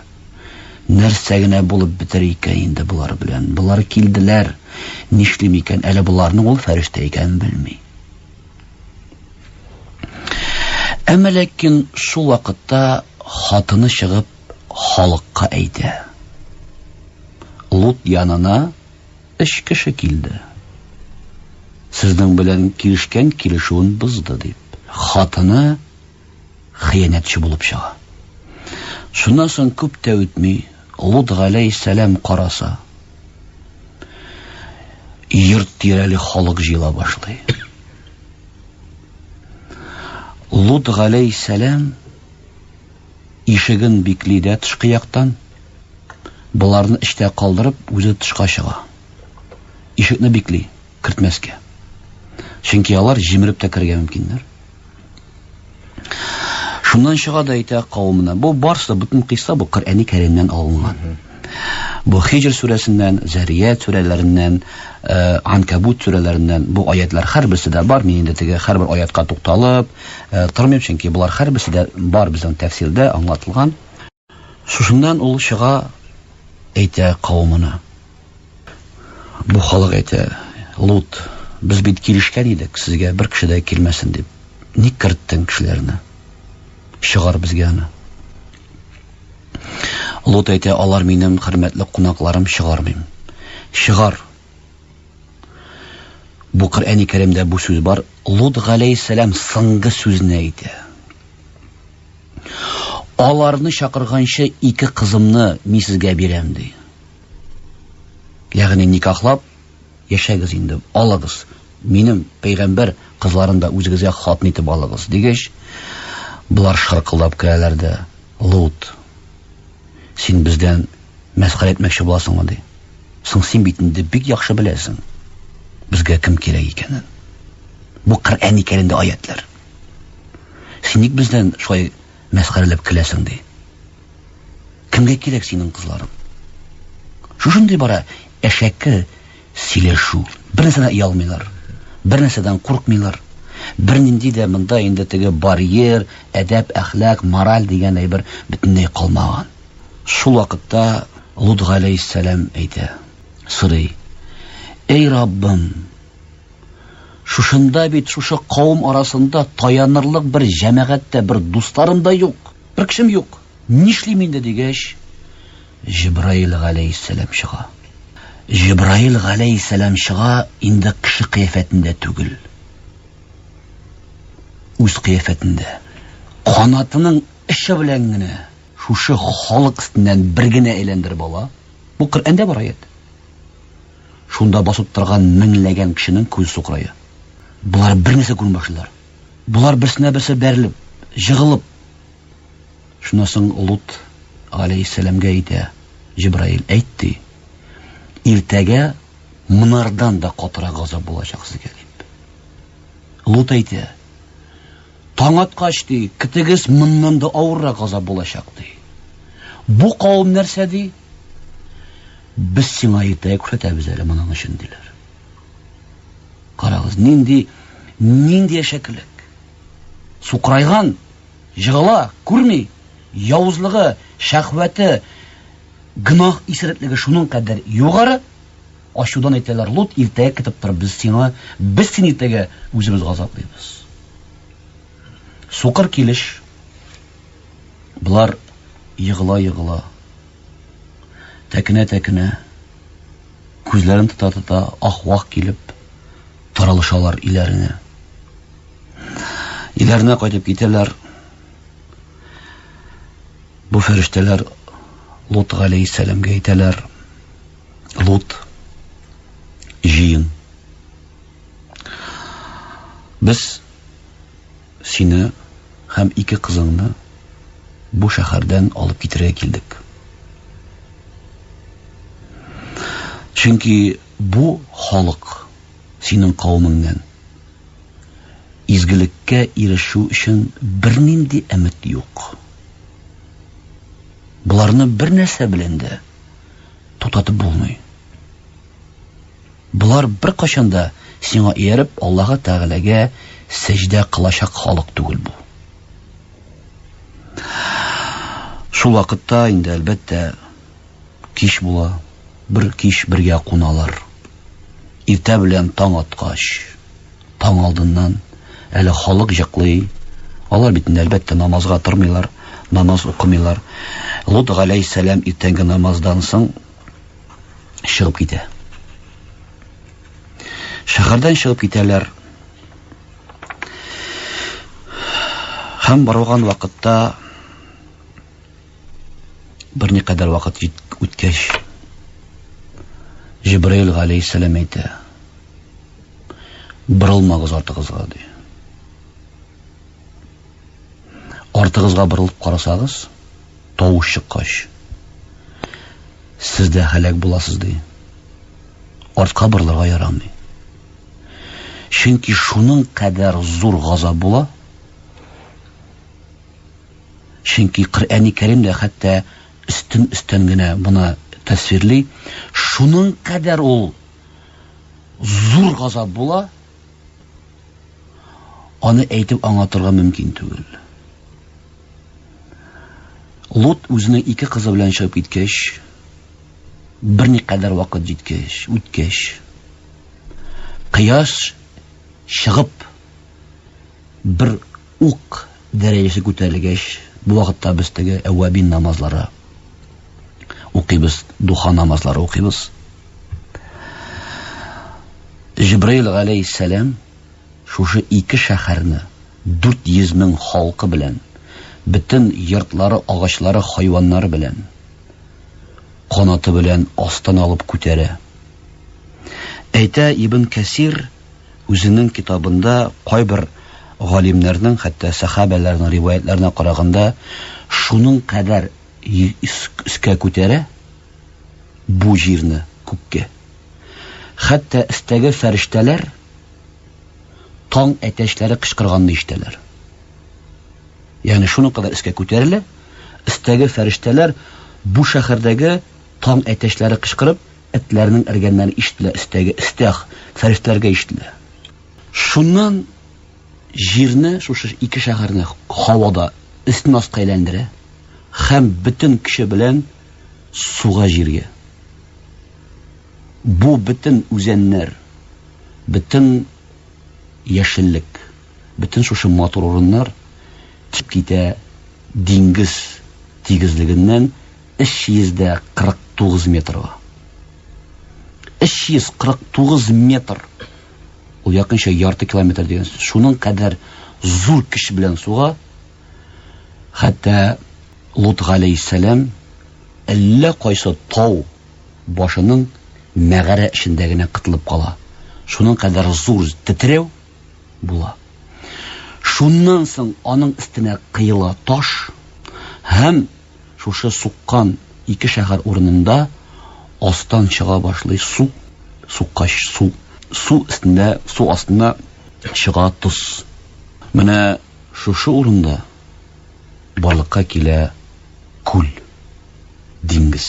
Нәрсә генә булып бетер икән инде болар белән? Болар килделәр. Нишлим икән? Әле боларның ул фәрештә икәнен белми. Әмма ләкин шул вакытта хатыны чыгып халыкка әйтә. Лут янына өч кеше килде. Сезнең белән килешкән килешүен бозды дип. Хатыны хыянәтче булып чыга. Шуннан соң күп тә үтми, Лут галәйһиссәлам караса, йорт тирәли халык җыела башлый. Лут галәйһиссәлам ишеген бикли дә тышкы яктан, боларны эчтә калдырып, үзе тышка чыга. Ишекне бикли, кертмәскә. Чөнки алар җимереп тә керергә мөмкиннәр. Шуннан чыга да әйтә кавымына. Бу барсы да бөтен кыйсса бу Коръәни Кәримнән алынган. Бу Хиҗр сүрәсеннән, Зәрият сүрәләреннән, э, Анкабут сүрәләреннән бу аятлар һәрберсе дә бар. Мин инде теге һәрбер аятка тукталып э, тормыйм, чөнки болар һәрберсе дә бар безнең тәфсирдә аңлатылган. Шушыннан ул чыга әйтә кавымына. Бу халык әйтә, Лут, без бит килешкән идек, сезгә бер кеше дә килмәсен дип. Ник керттең кешеләрне? Чыгар безгә аны. Лут әйтә, алар минем хөрмәтле кунакларым, чыгармыйм. Чыгар. Бу Коръәни Кәримдә бу сүз бар. Лут галәйһиссәлам соңгы сүзне әйтә. Аларны чакырганчы ике кызымны мин сезгә бирәм, ди. Ягъни никахлап яшәгез инде, алыгыз. Минем пәйгамбәр кызларын да үзегезгә хатын итеп алыгыз, дигәч, болар шыркылдап керәләр дә, Лут, син бездән мәсхәрә итмәкче буласыңмы, ди. Соң син бит инде бик яхшы беләсең, безгә кем кирәк икәнен. Бу Коръән Кәримдә аятлар. Син ник бездән шулай мәсхәрәләп көләсең, ди. Кемгә кирәк синең кызларың? Шушындый бара әшәке сөйләшү. Бер нәрсәдән оялмыйлар, бер нәрсәдән куркмыйлар. Бернинди дә монда инде теге барьер, әдәп, әхлак, мораль дигән әйбер бөтенләй калмаган. Шул вакытта Лут галәйһиссәлам әйтә, сорый: "Эй Раббым, Шушында бит, шушы кавым арасында таянырлык бер җәмәгать тә, бер дусларым да юк, бер кешем юк. Нишлим инде дигәч, Җибраил галәйһиссәлам чыга. Җибраил галәйһиссәлам чыга, инде кеше кыяфәтендә түгел. Үз кыяфәтендә. Канатының эче белән генә шушы халык өстеннән бер генә әйләндереп ала. Бу Коръәндә бар аят. Шунда басып торган меңләгән кешенең күзе сукырая. Болар бер нәрсә күрми башлыйлар. Болар берсенә берсе бәрелеп, җыгылып. Шуннан соң Лут галәйһиссәламгә әйтә, Җибраил, әйт ди, иртәгә монардан да катырак газап булачак сезгә дип. Лут әйтә, таң аткач ди, көтегез, моннан да авыррак газап булачак ди. Бу кавым нәрсә ди? Без сиңа иртәгә күрсәтәбез әле моның өчен, диләр. Карагыз, нинди, нинди әшәкелек. Сукырайган, җыгыла, күрми, явызлыгы, шәһвәте, гөнаһ исереклеге шуның кадәр югары, ачудан әйтәләр, Лут, иртәгә көтеп тор, без сиңа, без сине иртәгә үзебез газаплыйбыз. Сукыр килеш, болар егыла-егыла, Тәкенә-тәкенә, күзләрен тота-тота, ах-вах килеп, таралышалар өйләренә. Өйләренә кайтып китәләр. Бу фәрештәләр Лут галәйһиссәламгә әйтәләр: Лут, җыен. Без сине һәм ике кызыңны бу шәһәрдән алып китәргә килдек. Чөнки бу халык синең кавемеңнән изгелеккә ирешү өчен бернинди өмет юк. Боларны бер нәрсә белән дә туктатып булмый. Болар беркайчан да сиңа ияреп Аллаһы Тәгаләгә сәҗдә кылачак халык түгел бу. Шул вакытта инде әлбәттә кич була, бер кич бергә куналар. Иртә белән таң аткач, таң алдыннан әле халык җыклый. Алар бит инде әлбәттә намазга тормыйлар, намаз укымыйлар. Лут галәйһиссәлам иртәнге намаздан соң чыгып китә. Шәһәрдән чыгып китәләр. Һәм барган вакытта берникадәр вакыт үткәч, Җибраил галәйһиссәлам әйтә: "Борылмагыз артыгызга", ди. Артыгызга борылып карасагыз, тавыш чыккач, сез дә һәлак буласыз, ди. Артка борылырга ярамый. Чөнки шуның кадәр зур газап була. Чөнки Коръәни Кәрим дә хәтта өстен-өстән генә моны тәсвирли. Шуның кадәр ул зур газап була, аны әйтеп аңлатырга мөмкин түгел. Лут үзенең ике кызы белән чыгып киткәч, берникадәр вакыт җиткәч, үткәч, кояш чыгып, бер ук дәрәҗәсе күтәрелгәч, бу вакытта без теге әүвәбин намазлары укыйбыз, духа намазлары укыйбыз. Җибраил галәйһиссәлам шушы ике шәһәрне 400 мең халкы белән, бөтен йортлары, агачлары, хайваннары белән канаты белән астан алып күтәрә. Әйтә Ибн Кәсир үзенең китабында кайбер галимнәрнең, хәтта сәхабәләрнең риваятларына караганда, шуның кадәр өскә күтәрә бу җирне күккә. Хәтта өстәге фәрештәләр таң әтәчләре кычкырганны ишетәләр. Ягъни шуның кадәр өскә күтәрелә, өстәге фәрештәләр бу шәһәрдәге таң әтәчләре кычкырып, этләрнең өргәннәре ишетелә, өстәге өстәх фәрештәләргә ишетелә. Шуннан җирне, шушы ике шәһәрне һавада өстен аска әйләндерә һәм бөтен кеше белән суга җиргә. Бу бөтен үзәннәр, бөтен яшеллек, бөтен шушы матур урыннар тип китә диңгез тигезлегеннән 349 метрга. 349 метр. Ул якынча ярты километр дигән сүз. Шуның кадәр зур көч белән суга. Хәтта Лут галәйһиссәлам әллә кайсы тау башының мәгарә эчендә генә кытылып кала. Шуның кадәр зур тетрәү була. Шуннан соң аның өстенә кыела таш һәм шушы суккан ике шәһәр урынында астан чыга башлый су, суккач су, су өстендә, су астында чыга тоз. Менә шушы урында барлыкка килә күл, диңгез.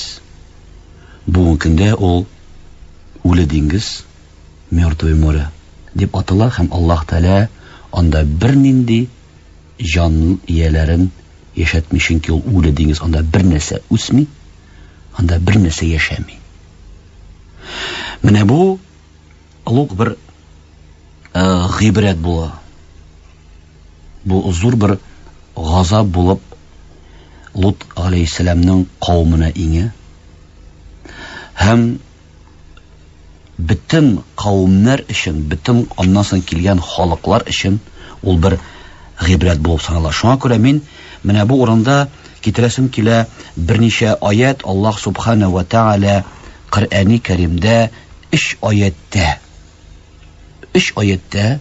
Бүгенге көндә ул үле диңгез, Мертвое море дип атала һәм Аллаһ Тәгалә анда бернинди җан ияләрен яшәтми, чөнки ул үле диңгез, анда бер нәрсә үсми, анда бер нәрсә яшәми. Менә бу олуг бер гыйбрәт була. Бу зур бер газап булып Лут алейһиссәламның кавымына иңә. Һәм бөтен кавымнар өчен, бөтен аннан соң килгән халыклар өчен ул бер гыйбрәт булып санала. Шуңа күрә мин менә бу урында китерәсем килә берничә аят. Аллаһ субхана ва тааля Коръәни Кәримдә өч аятта, өч аятта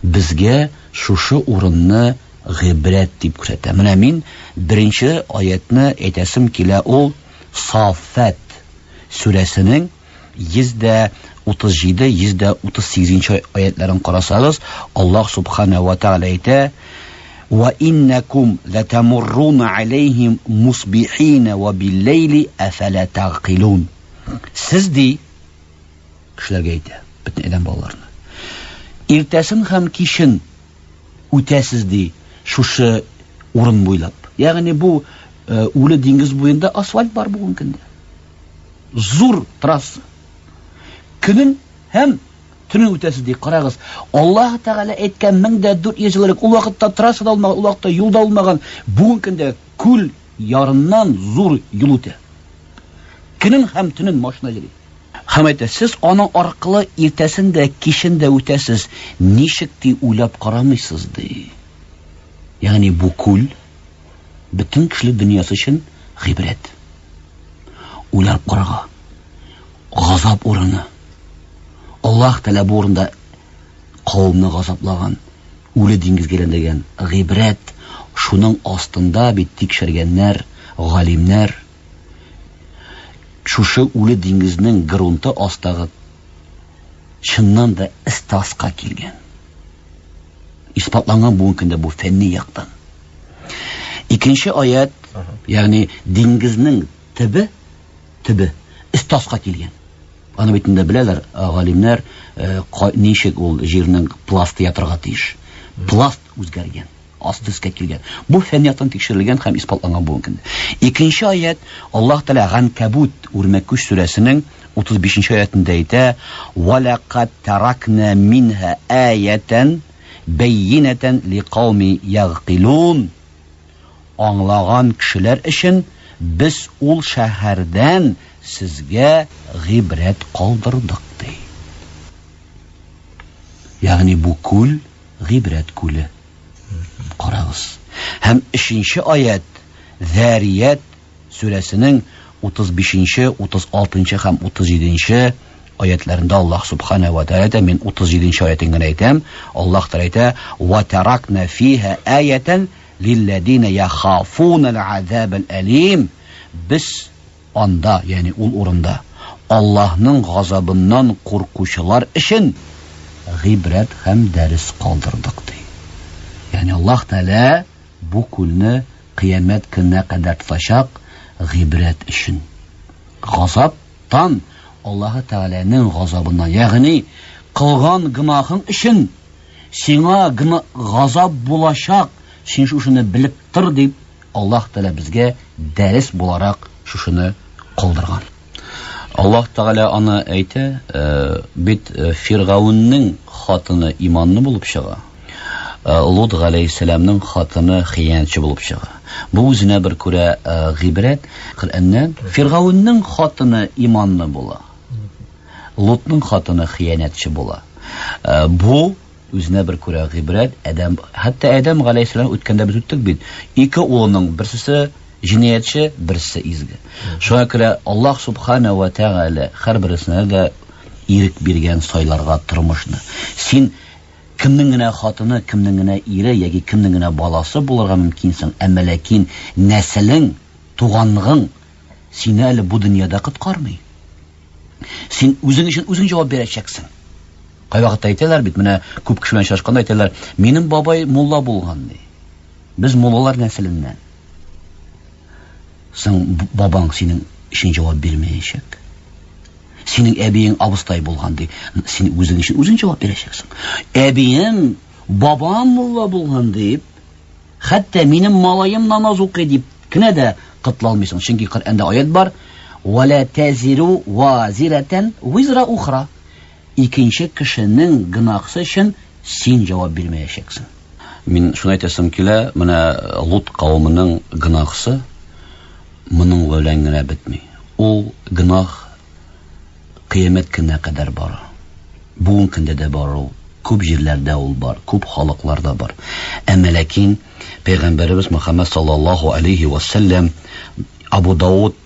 безгә шушы урынны гыйбрәт дип күрсәтә. Менә мин беренче аятны әйтәсем килә, ул Саффат сүрәсенең 137, 138 аятларын карасагыз, Аллаһ субхана ва тааля әйтә: "Ва иннакум латамурруна алейхим мусбихина ва биллейли афала тагъкилун". Сез ди, кешеләргә әйтә, бөтен адәм балаларына. Иртәсен һәм кичен үтәсез ди, шушы урын буйлап. Ягъни бу үле диңгез буенда асфальт бар бүгенге көндә. Зур трасса. Көнен һәм төнен үтәсез ди. Карагыз, Аллаһ Тәгалә әйткән 1400 ел элек, ул вакытта трасса да булмаган, ул вакытта юл да булмаган. Бүгенге көндә күл ярыннан зур юл үтә. Көнен һәм төнен машина йөри. Һәм әйтә, сез аның аркылы иртәсен дә, кичен дә үтәсез, ничек ди уйлап карамыйсыз ди. Ягъни бу күл бөтен кешелек дөньясы өчен гыйбрәт. Уйлап карага. Газап урыны. Аллаһ Тәгалә бу урында кавымны газаплаган, үле диңгезгә әйләндергән гыйбрәт. Шуның астында бит тикшергәннәр, галимнәр. Шушы үле диңгезнең грунты астагы чыннан да эстаска килгән. Исбатланган бүгенге көндә бу фәнни яктан. Икенче аят, ягъни диңгезнең төбе, төбе эстаска килгән. Аны бит инде беләләр галимнәр, ничек ул җирнең пласты ятырга тиеш. Пласт үзгәргән, асты өскә килгән. Бу фәнни яктан тикшерелгән һәм исбатланган бүгенге көндә. Икенче аят, Аллаһ Тәгалә Ганкабут үрмәкүч сүрәсенең 35 аятында әйтә: "Ва лакад таракна минха аятан бәйинәтән лиқауми ягъкилун". Аңлаган кешеләр өчен без ул шәһәрдән сезгә гыйбрәт калдырдык ди. Ягъни бу күл гыйбрәт күле. Карагыз. Һәм өченче аят Зәрият сүрәсенең 35-нче, 36-нчы һәм 37-нче аятларында Аллаһ субхана ва тааля әйтә, мин 37-нче аятын гына әйтәм. Аллаһ Тәгалә әйтә: "Ва таракна фиха аятан лилладина яхафуна аль-азаб алим". Без анда, ягъни ул урында Аллаһның газабыннан куркучылар өчен гыйбрәт һәм дәрес калдырдык ди. Ягъни Аллаһ Тәгалә бу күлне кыямәт көненә кадәр тотачак гыйбрәт өчен. Газаптан, Аллаһы Тәгаләнең газабыннан, ягъни кылган гөнаһың өчен сиңа газап булачак, син шушыны белеп тор дип Аллаһ Тәгалә безгә дәрес буларак шушыны калдырган. Аллаһ Тәгалә аны әйтә, бит Фиргаунның хатыны иманлы булып чыга. Лут галәйһиссәламның хатыны хыянәтче булып чыга. Бу үзенә бер күрә гыйбрәт. Коръәннән Фиргаунның хатыны иманлы була. Лутның хатыны хыянәтче була. Бу үзенә бер күрә гыйбрәт. Адәм, хәтта Адәм галәйһиссәлам үткәндә без үттек бит. Ике улының берсесе җинаятьче, берсе изге. Шуңа күрә Аллаһ субхана ва тааля һәрберсенә дә ирек биргән сайларга тормышны. Син кемнең генә хатыны, кемнең генә ире яки кемнең генә баласы булырга мөмкинсең, әмма ләкин нәселең, туганлыгың сине әле бу дөньяда коткармый. Син үзең өчен үзең җавап бирәчәксең. Кайвакытта әйтәләр бит, менә күп кеше белән очрашканда әйтәләр, минем бабай мулла булган ди. Без муллалар нәселеннән. Соң бабаң синең өчен җавап бирмәячәк. Синең әбиең абыстай булган ди. Син үзең өчен үзең җавап бирәчәксең. Әбием, бабам мулла булган дип, хәтта минем малаем намаз укый дип кенә дә котыла алмыйсың. Чөнки Коръәндә аят бар: "Ва ла тазиру вазиратан визра ухра". Икенче кешенең гөнаһсы өчен син җавап бирмәячәксең. Мин шуны әйтәсем килә, менә Лут кавеменең гөнаһсы моның белән генә бетми. Ул гөнаһ кыямәт көненә кадәр бара. Бүгенге көндә дә бар ул. Күп җирләрдә ул бар, күп халыкларда бар. Әмма ләкин Пәйгамбәребез Мөхәммәд саллаллаһу алейһи ва сәлләм Абу Дауд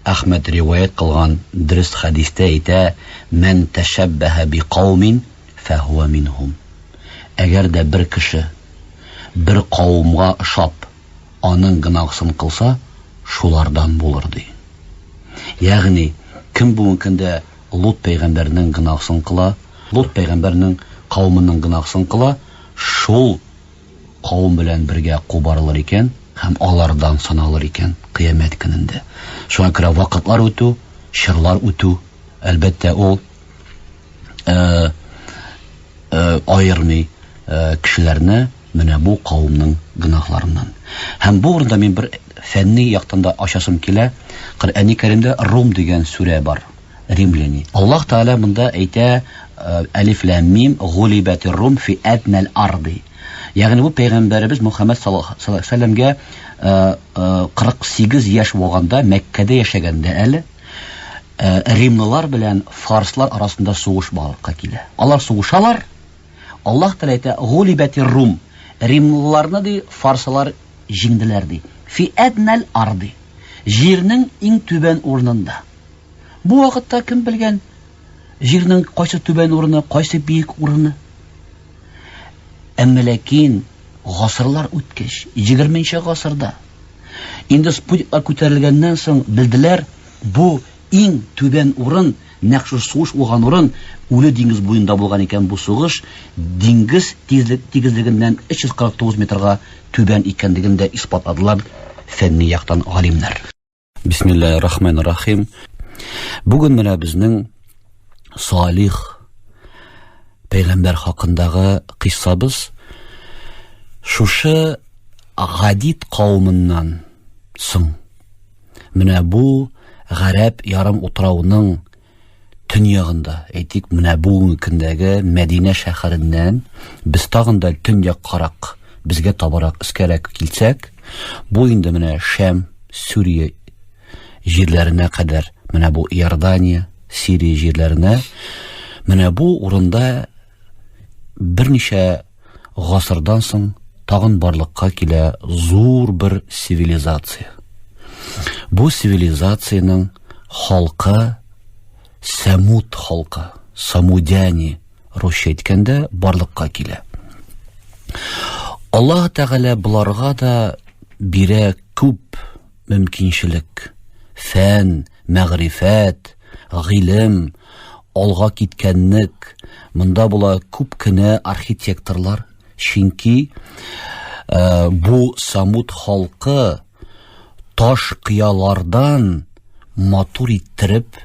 Әхмәд риваять кылган дөрес хәдистә әйтә, Мән тәшәббәһә би каумин фәһүә минһум. Әгәр дә бер кеше бер кавымга ошап, аның гөнаһсын кылса, шулардан булыр, ди. Ягъни, кем бүгенге көндә Лут пәйгамбәрнең гөнаһсын кыла, Лут пәйгамбәрнең кавымының гөнаһсын кыла, шул кавым белән бергә кубарылыр икән һәм алардан саналыр икән кыямәт көнендә. Шуңа күрә вакытлар үтү, чорлар үтү, әлбәттә, ул э, э, аермый э, кешеләрне менә бу кавымның гөнаһларыннан. Һәм бу урында мин бер фәнни яктан да ачасым килә. Коръәни Кәримдә Рум дигән сүрә бар. Римляне. Аллаһ Тәгалә монда әйтә, Әлиф ләм мим гулибәтир рум фи әднәл арды. Ягъни бу пәйгамбәребез Мухаммәд саллаллаһу алейһи вәсәлләмгә 48 яшь булганда Мәккәдә яшәгәндә әле римлылар белән фарслар арасында сугыш барлыкка килә. Алар сугышалар. Аллаһ Тәгалә әйтә, гулибәтир рум. Римлыларны ди фарсылар җиңделәр ди. Фи әднәл арды. Җирнең иң түбән урынында. Бу вакытта кем белгән җирнең кайсы түбән урыны, кайсы биек урыны? Әмма ләкин гасырлар үткәч, 20 гасырда инде спутниклар күтәрелгәннән соң белделәр, бу иң түбән урын, нәкъ шушы сугыш булган урын, Үле диңгез буенда булган икән бу сугыш, диңгез тигезлегеннән 349 метрга түбән икәнлеген дә исбатладылар фәнни яктан галимнәр. Бисмиллаһир рахманир рахим. Бүген менә безнең Салих пәйгамбәр хакындагы кыйссабыз шушы Гадит кавымыннан соң. Менә бу гарәп ярым утрауының төньягында, әйтик, менә бүгенге көндәге Мәдинә шәһәреннән без тагын да төньяккарак, безгә табарак өскәрәк килсәк, бу инде менә Шәм, Сүрия җирләренә кадәр, менә бу Иордания, Сирия җирләренә, менә бу урында берничә гасырдан соң тагын барлыкка килә зур бер цивилизация. Бу цивилизациянең халкы Сәмуд халкы, самудяне русча әйткәндә барлыкка килә. Аллаһ Тәгалә боларга да бирә күп мөмкинчелек, фән, мәгърифәт, гыйлем, алга киткәнлек. Монда була күп кенә архитекторлар, чөнки э, бу Самут халкы таш кыялардан матур иттереп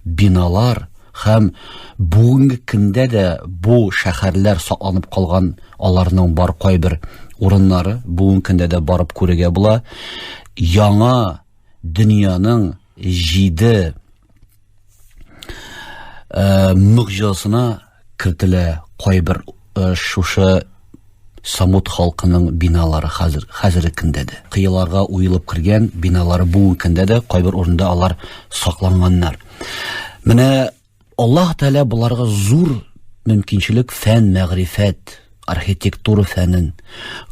биналар һәм бүгенге көндә дә бу шәһәрләр сакланып калган, аларның бар кайбер урыннары бүгенге көндә дә барып күрергә була. Яңа дөньяның җиде э, могҗизасына кертелә кайбер э, шушы Самут халкының биналары хәзер хәзерге көндә дә. Кыяларга уелып кергән биналары бүгенге көндә дә кайбер урында алар сакланганнар. Менә Аллаһ Тәгалә боларга зур мөмкинчелек фән, мәгърифәт, архитектура фәнен,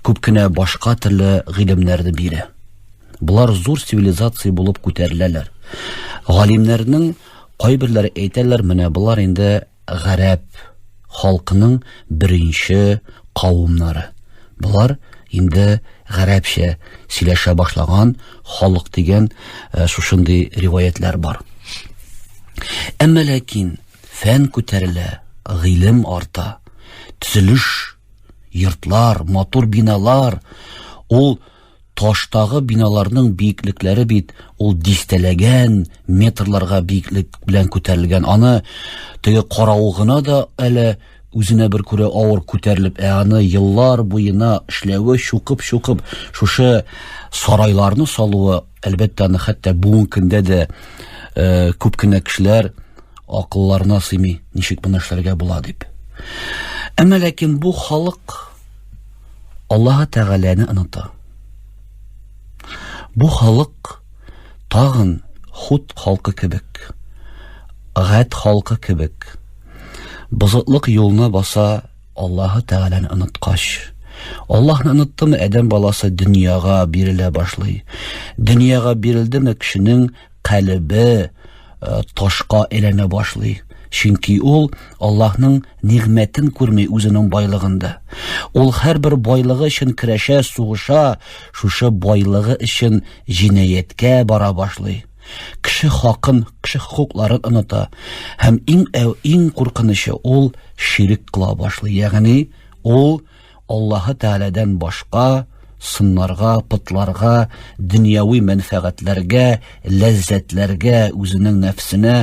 күп кенә башка төрле гыйлемнәрне бирә. Болар зур цивилизация булып күтәреләләр. Галимнәрнең кайберләре әйтәләр, менә болар инде гарәп халкының беренче кавымнары. Болар инде гарәпчә сөйләшә башлаган халык дигән э, шушындый риваятлар бар. Әмма ләкин фән күтәрелә, гыйлем арта, төзелеш, йортлар, матур биналар, ул таштагы биналарның биеклекләре бит ул дистәләгән метрларга биеклек белән күтәрелгән. Аны теге каравы гына да әле үзенә бер күрә авыр күтәрелеп, ә аны еллар буена эшләве, чукып-чукып шушы сарайларны салуы, әлбәттә, аны хәтта бүгенге көндә дә э, күп кенә кешеләр акылларына сыймый, ничек моны эшләргә була дип. Әмма ләкин бу халык Аллаһы Тәгаләне оныта. Бу халык тагын Худ халкы кебек, Гад халкы кебек бозыклык юлына баса. Аллаһы Тәгаләне оныткач. Аллаһны оныттымы, адәм баласы дөньяга бирелә башлый. Дөньяга бирелдеме, кешенең калебе э, ташка әйләнә башлый. Чөнки ул Аллаһның нигъмәтен күрми үзенең байлыгында. Ул һәрбер байлыгы өчен көрәшә, сугыша, шушы байлыгы өчен җинаятькә бара башлый. Кеше хакын, кеше хокукларын оныта. Һәм иң иң куркынычы ул ширек кыла башлый. Ягъни ул Аллаһы Тәгаләдән башка сыннарга, потларга, дөньяви мәнфәгатьләргә, ләззәтләргә, үзенең нәфсенә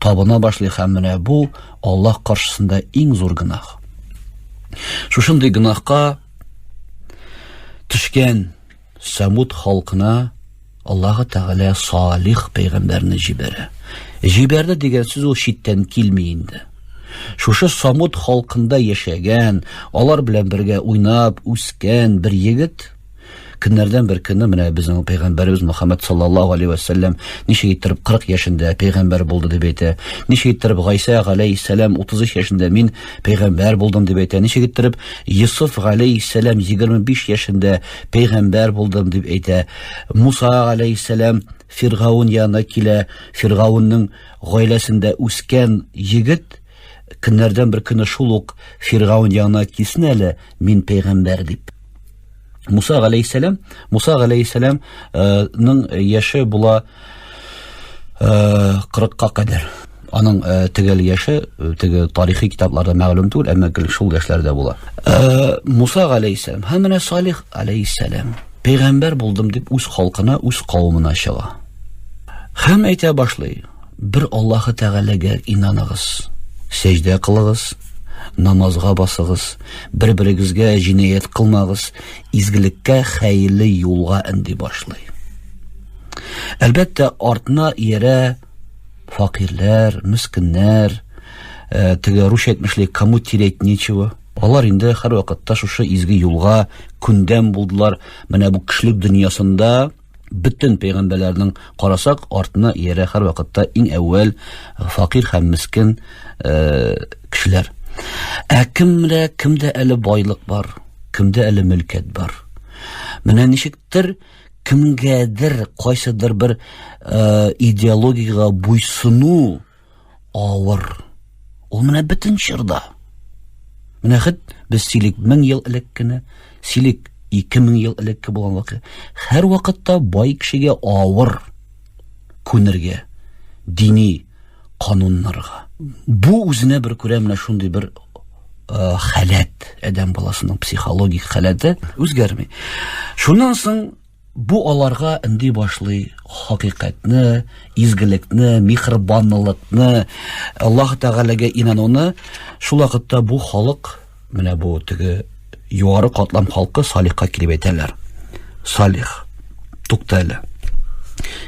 табына башлый һәм менә бу Аллаһ каршысында иң зур гөнаһ. Шушындый гөнаһка төшкән Сәмуд халкына Аллаһы Тәгалә Салих пәйгамбәрне җибәрә. Җибәрде дигән сүз ул читтән килми инде. Шушы Самуд халкында яшәгән, алар белән бергә уйнап үскән бер егет көннәрдән бер көнне менә безнең пәйгамбәребез Мөхәммәд саллаллаһу алейһи вә сәлләм ничек иттереп 40 яшендә пәйгамбәр булды дип әйтә. Ничек иттереп Гайсә галәйһиссәлам 33 яшендә мин пәйгамбәр булдым дип әйтә. Ничек иттереп Йосыф галәйһиссәлам 25 яшендә пәйгамбәр булдым дип әйтә. Муса галәйһиссәлам Фиргаун янына килә. Фиргаунның гаиләсендә үскән егет көннәрдән бер көнне шул ук Фиргаун янына килсен әле, мин пәйгамбәр дип. Муса галәйһиссәлам, Муса галәйһиссәламның яше була 40-ка кадәр. Аның төгәл яше теге тарихи китапларда мәгълүм түгел, әмма гел шул яшьләрдә була. Муса галәйһиссәлам һәм менә Салих галәйһиссәлам пәйгамбәр булдым дип үз халкына, үз кавымына чыга. Һәм әйтә башлый: Бер Аллаһы Тәгаләгә инаныгыз, сәҗдә кылыгыз, намазга басыгыз, бер-берегезгә җинаять кылмагыз, изгелеккә, хәерле юлга өнди башлый. Әлбәттә, артына иярә факирләр, мескеннәр, э, теге русча әйтмешли, кому терять нечего. Алар инде һәрвакытта шушы изге юлга күндәм булдылар. Менә бу кешелек дөньясында бөтен пәйгамбәрләрнең карасак, артына иярә һәрвакытта иң әүвәл факир һәм мескен э, кешеләр. Ә кемдә кемдә әле байлык бар, кемдә әле мөлкәт бар. Менә ничектер кемгәдер кайсыдыр бер э, идеологиягә буйсыну авыр. Ул менә бөтен чорда. Менә хет без сөйлик 1000 ел элек кенә, сөйлик 2000 ел элекке булган вакыт. Һәр вакытта бай кешегә авыр күнергә дини кануннарга. Бу үзенә бер күрә менә шундый бер э, халәт, адәм баласының психологик халәте үзгәрми. Шуннан соң Бу аларга өнди башлый хакыйкатьне, изгелекне, миһербанлылыкны, Аллаһ Тәгаләгә инануны. Шул вакытта бу халык, менә бу теге югары катлам халкы Салихка килеп әйтәләр. Салих, тукта әле.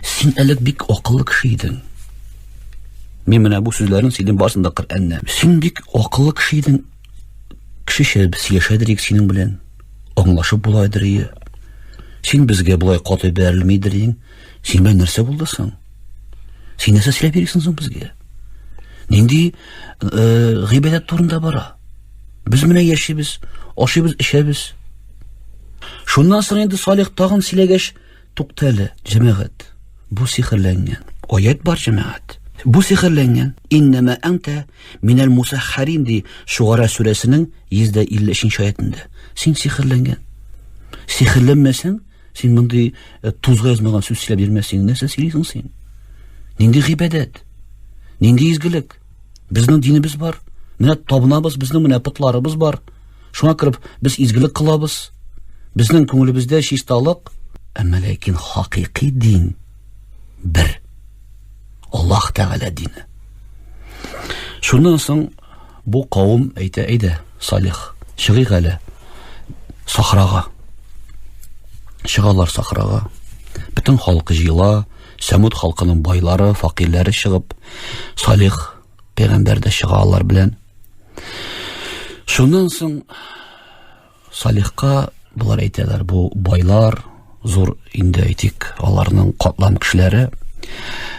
Син элек бик акыллы кеше идең. Мин менә бу сүзләрне сөйлим барысын да Коръәннән. Син бик акыллы кеше идең. Кешечә сөйләшәдер идек синең белән. Аңлашып була идер. Син безгә болай каты бәрелмидер идең. Син белән нәрсә булды соң? Син нәрсә сөйләп йөрисең соң безгә? Нинди э, гыйбадәт турында бара? Без менә яшибез, ашыйбыз, эчәбез. Шуннан соң инде Салих тагын сөйләгәч, тукта әле, җәмәгать, бу сихерләнгән. Аят бар, җәмәгать. Бу сихерләнгән. Иннәмә әнтә минәл мусаххарин ди Шугара сүрәсенең 153 аятында. Син сихерләнгән. Сихерләнмәсәң, син мондый э, тузга язмаган сүз сөйләп йөрмәсең. Нәрсә сөйлисең син? Нинди гыйбадәт? Нинди изгелек? Безнең динебез бар. Менә табынабыз, безнең менә потларыбыз бар. Шуңа кереп без изгелек кылабыз. Безнең күңелебездә чисталык. Әмма ләкин хакыйкый дин бер. Аллаһ Тәгалә дине. Шуннан соң бу кавым әйтә, әйдә, Салих, чыгыйк әле сахрага. Чыгалар сахрага. Бөтен халык җыела, Сәмуд халкының байлары, факирләре чыгып, Салих пәйгамбәр дә чыга алар белән. Шуннан соң Салихка болар әйтәләр, бу байлар, зур инде әйтик, аларның катлам кешеләре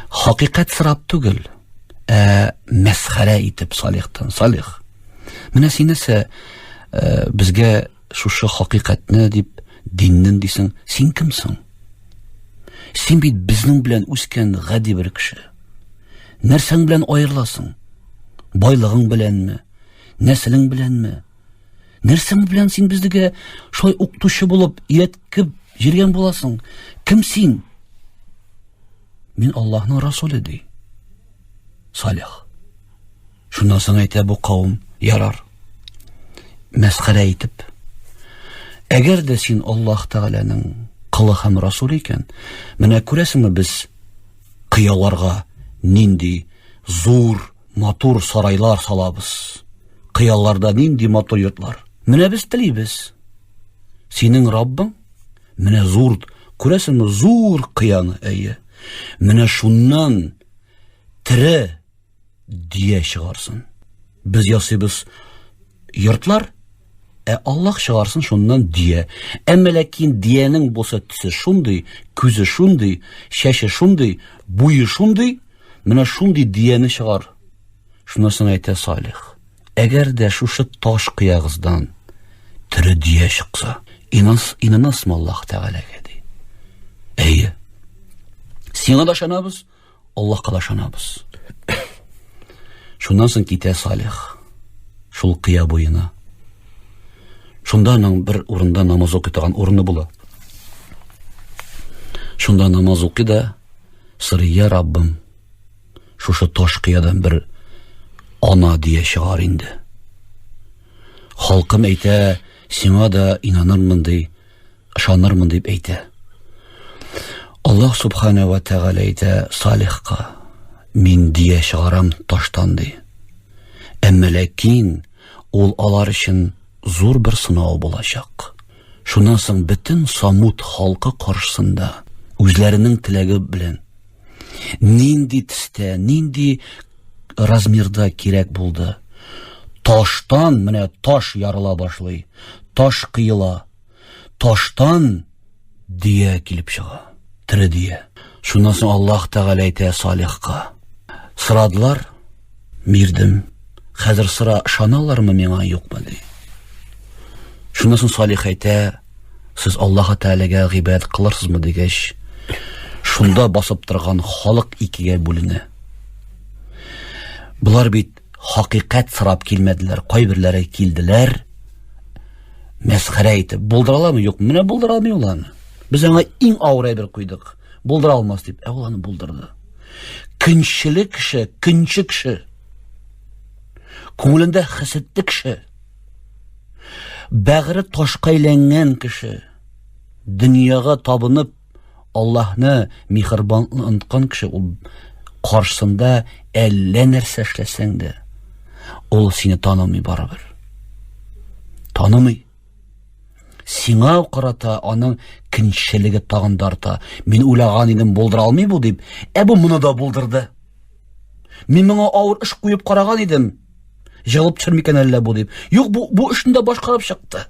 хакыйкать сорап түгел, ә мәсхәрә итеп Салихтан. Салих, Менә син нәрсә э, безгә шушы хакыйкатьне дип, диннен дисең, син кемсең? Син бит безнең белән үскән гади бер кеше. Нәрсәң белән аерыласың? Байлыгың беләнме? Нәселең беләнме? Нәрсәң белән син безгә шулай укытучы булып өйрәткеп йөргән буласың? Кем син? Мин Аллаһның расуле ди. Салих. Шуннан соң әйтә бу кавым, ярар. Мәсхәрә итеп. Әгәр дә син Аллаһ Тәгаләнең колы һәм расулы икән, менә күрәсеңме без кыяларга нинди зур, матур сарайлар салабыз. Кыяларда нинди матур йортлар. Менә без телибез. Синең Раббың менә зур, күрәсеңме, зур кыяны, әйе. Менә шуннан тере дөя чыгарсын. Без ясыйбыз йортлар, ә Аллаһ чыгарсын шуннан дөя. Әмма ләкин дөянең булса төсе шундый, күзе шундый, чәче шундый, буе шундый, менә шундый дөяне чыгар. Шуннан соң әйтә Салих. Әгәр дә шушы таш кыягыздан тере дөя чыкса, инанс, инанасмы Аллаһ Тәгаләгә ди. Әйе. Сиңа да ышанабыз, Аллаһка да ышанабыз. Шуннан соң китә Салих шул кыя буена. Шунда аның бер урында намаз укый торган урыны була. Шунда намаз укый да, сорый, я Раббым, шушы таш кыядан бер ана дия чыгар инде. Халкым әйтә, сиңа да инанырмын ди, ышанырмын дип әйтә. Аллаһ субхана ва тәгалә әйтә Салихка, мин дия чыгарам таштан ди. Әмма ләкин ул алар өчен зур бер сынау булачак. Шуннан соң бөтен Самут халкы каршысында үзләренең теләге белән нинди төстә, нинди размерда кирәк булды. Таштан менә таш ярыла башлый, таш кыела. Таштан дөя килеп чыга, тере дөя. Шуннан соң Аллаһ Тәгалә әйтә Салихка. Сорадылар, бирдем. Хәзер сора, ышаналармы миңа, юкмы ди. Шуннан соң Салих әйтә, сез Аллаһ Тәгаләгә гыйбадәт кылырсызмы дигәч, шунда басып торган халык икегә бүленә. Болар бит хакыйкать сорап килмәделәр, кайберләре килделәр, мәсхәрә итеп, булдыра аламы, юк, менә булдыра алмый ул аны. Без аңа иң авыр әйбер куйдык, булдыра алмас дип, ә ул аны булдырды. Көнчеле кеше, көнче кеше. Күңелендә хәсәтле кеше. Бәгыре ташка әйләнгән кеше. Дөньяга табынып Аллаһны миһербанлы оныткан кеше ул каршысында әллә нәрсә эшләсәң дә, ул сине танымый барыбер. Танымый. Сиңа карата аның көнчелеге тагын да арта. Мин уйлаган идем, булдыра алмый бу дип, ә бу моны да булдырды. Мин моңа авыр эш куеп караган идем. Җыгылып төшер микән әллә бу дип. Юк, бу бу эшне дә башкарып чыкты.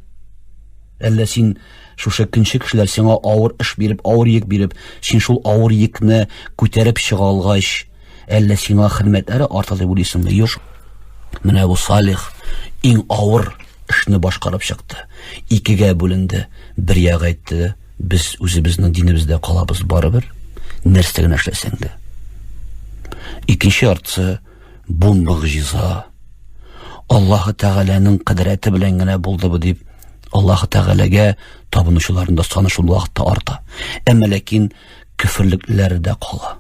Әллә син шушы көнче кешеләр сиңа авыр эш биреп, авыр йөк биреп, син шул авыр йөкне күтәреп чыга алгач, әллә сиңа хөрмәтләре арта дип уйлыйсыңмы? Юк. Менә бу Салих иң авыр эшне башкарып чыкты. Икегә бүленде. Бер ягы әйтте, без үзебезнең динебездә калабыз барыбер, нәрсә генә эшләсәң дә. Икенче яртысы Бу могҗиза. Аллаһы Тәгаләнең кодрәте белән генә булды бу дип, Аллаһы Тәгаләгә табынучыларның да саны шул вакытта арта. Әмма ләкин көферлекләре дә кала.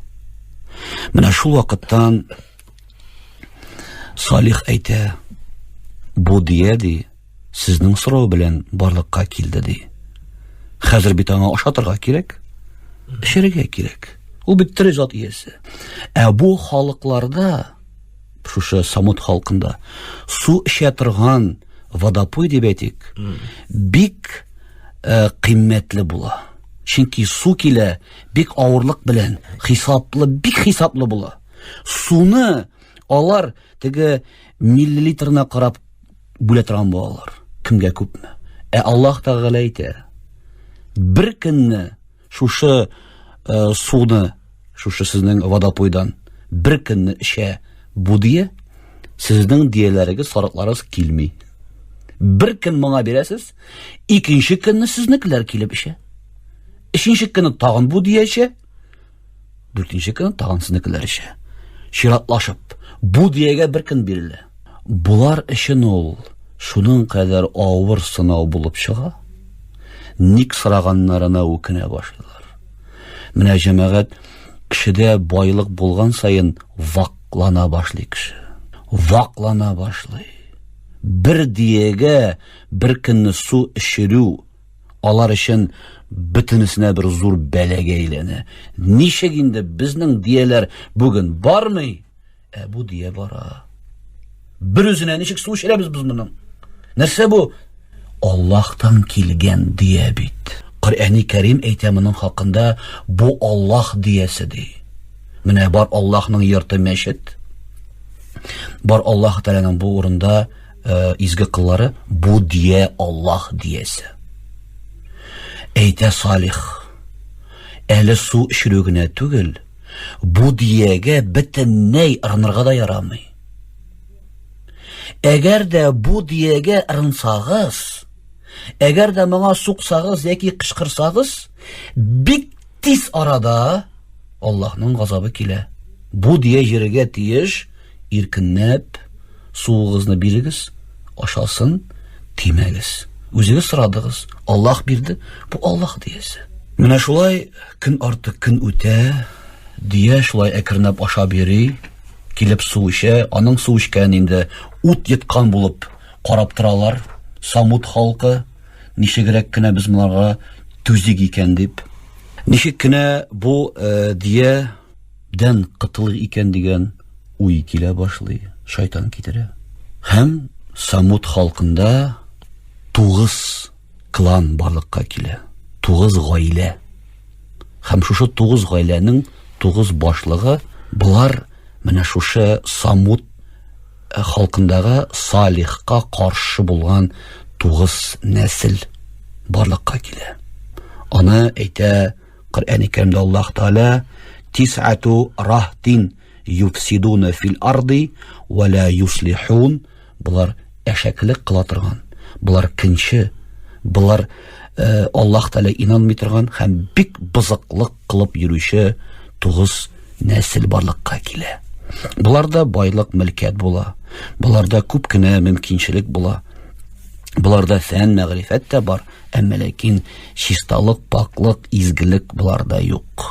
Менә шул вакыттан Салих әйтә, бу дия ди, сезнең сорау белән барлыкка килде ди. Хәзер бит аңа ашатырга кирәк, эчәргә кирәк. Ул бит тере зат иясе. Ә бу халыкларда, шушы Самут халкында, су эчә торган водопой дип әйтик, бик э, кыйммәтле була. Чөнки су килә бик авырлык белән, хисаплы, бик хисаплы була. Суны алар теге миллилитрына карап бүлә торган булалар. Кемгә күпме. Ә Аллаһ Тәгалә әйтә, бер көнне шушы э, суны, шушы сезнең водопойдан бер көнне эчә бу дия, Сезнең дияләрегез, сарыкларыгыз килми. Бер көн моңа бирәсез, икенче көнне сезнекеләр килеп эчә. Өченче көнне тагын бу дия эчә. Дүртенче көнне тагын сезнекеләр эчә. Чиратлашып, бу диягә бер көн бирелә. Болар өчен ул шуның кадәр авыр сынау булып чыга. Ник сораганнарына үкенә башлыйлар. Менә җәмәгать кешедә байлык булган саен ваклана башлый кеше. Ваклана башлый. Бер диягә бер көнне су эчерү алар өчен бөтенесенә бер зур бәлагә әйләнә. Ничек инде безнең дияләр бүген бармый, ә бу дия бара. Бер үзенә ничек су эчерәбез без моның? Нәрсә бу? Аллаһтан килгән дия бит. Коръәни Кәрим әйтә моның хакында, бу Аллаһ диясе ди. Менә бар Аллаһның йорты мәчет. Бар Аллаһ Тәгаләнең бу урында э, изге кыллары, бу дия Аллаһ диясе. Әйтә Салих, әле су эчерү генә түгел, бу диягә бөтенләй ырынырга да ярамый. Әгәр дә бу диягә ырынсагыз, әгәр дә моңа суксагыз яки кычкырсагыз, бик тиз арада Аллаһның газабы килә. Бу дия җиргә тиеш, иркенләп суыгызны бирегез, ашасын, тимәгез. Үзегез сорадыгыз, Аллаһ бирде, бу Аллаһ диясе. Менә шулай көн арты көн үтә, дия шулай әкренләп ашап йөри, килеп су эчә, аның су эчкән инде ут йоткан булып карап торалар. Самут халкы ничегрәк кенә без моңарга түзик икән дип. Ничек кенә бу э, диядән котылыйк икән дигән уй килә башлый, шайтан китерә. Һәм Самут халкында тугыз клан барлыкка килә. Тугыз гаилә. Һәм шушы тугыз гаиләнең тугыз башлыгы болар менә шушы Самут э, халкындагы Салихка каршы булган тугыз нәсел барлыкка килә. Аны әйтә Коръән-и Кәримдә Аллаһ Тәгалә тис'ату рахтин юфсидуна фил арди ва ла юслихун. Болар әшәкелек кыла торган, болар кенче, болар э, Аллаһ Тәгалә инанмый торган һәм бик бозыклык кылып йөрүче тугыз нәсел барлыкка килә. Боларда байлык, мөлкәт була. Боларда күп кенә мөмкинчелек була. Боларда фән, мәгърифәт тә бар, әмма ләкин чисталык, пакьлык, изгелек боларда юк.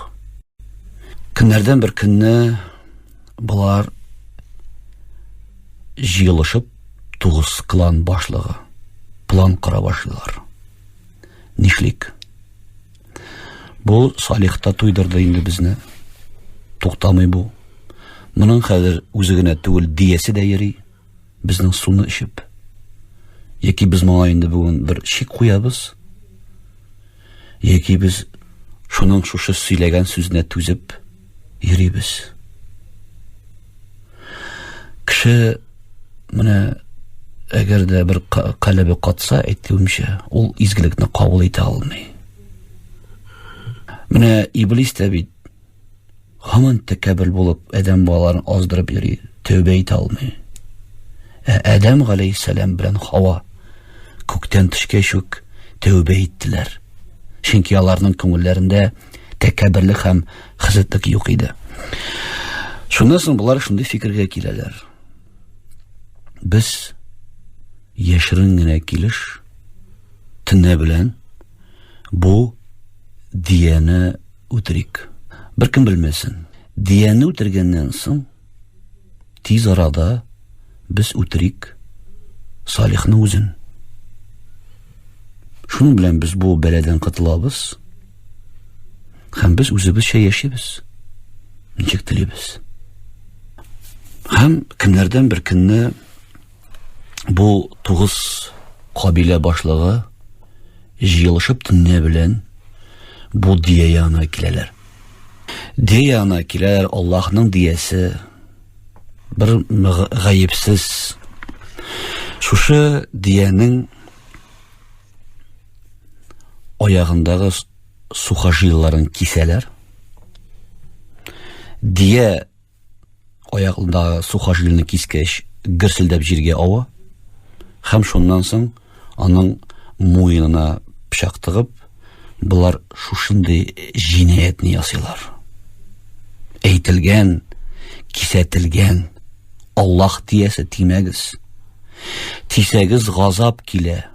Көннәрдән бер көнне болар җыелышып тугыз клан башлыгы план кора башлыйлар. Нишлик? Бу Салих та туйдырды инде безне. Туктамый бу. Моның хәзер үзе генә түгел, диясе дә йөри. Безнең суны эчеп. Яки без моңа инде бүген бер чик куябыз. Яки без шуның шушы сөйләгән сүзенә түзеп йөрибез. Кеше менә әгәр дә бер калебе катса, әйтүемчә, ул изгелекне кабул итә алмый. Менә иблис тә бит һаман тәкәббер булып адәм балаларын аздырып йөри, тәүбә итә алмый. Ә Адәм галәйһиссәлам белән Хава күктән төшкәч үк тәүбә иттеләр. Чөнки аларның күңелләрендә тәкәбберлек һәм хәсәтлек юк иде. Шуннан соң болар шундый фикергә киләләр. Без яшерен генә килеш төнлә белән бу дияне үтерик. Беркем белмәсен. Дияне үтергәннән соң тиз арада без үтерик Салихны үзен. Шуның белән без бу бәладән котылабыз. Һәм без үзебезчә яшибез. Ничек телибез. Һәм көннәрдән бер көнне бу тугыз кабилә башлыгы җыелышып төнлә белән бу дия янына киләләр. Дия янына киләләр, Аллаһның диясе бер гаепсез. Шушы диянең аягындагы сухожилиеларын кисәләр. Дия аягындагы сухожилиены кискәч, гөрселдәп җиргә ава һәм шуннан соң аның муенына пычак тыгып, болар шушындый җинаятьне ясыйлар. Әйтелгән, кисәтелгән, Аллаһ диясе тимәгез. Тисәгез газап килә.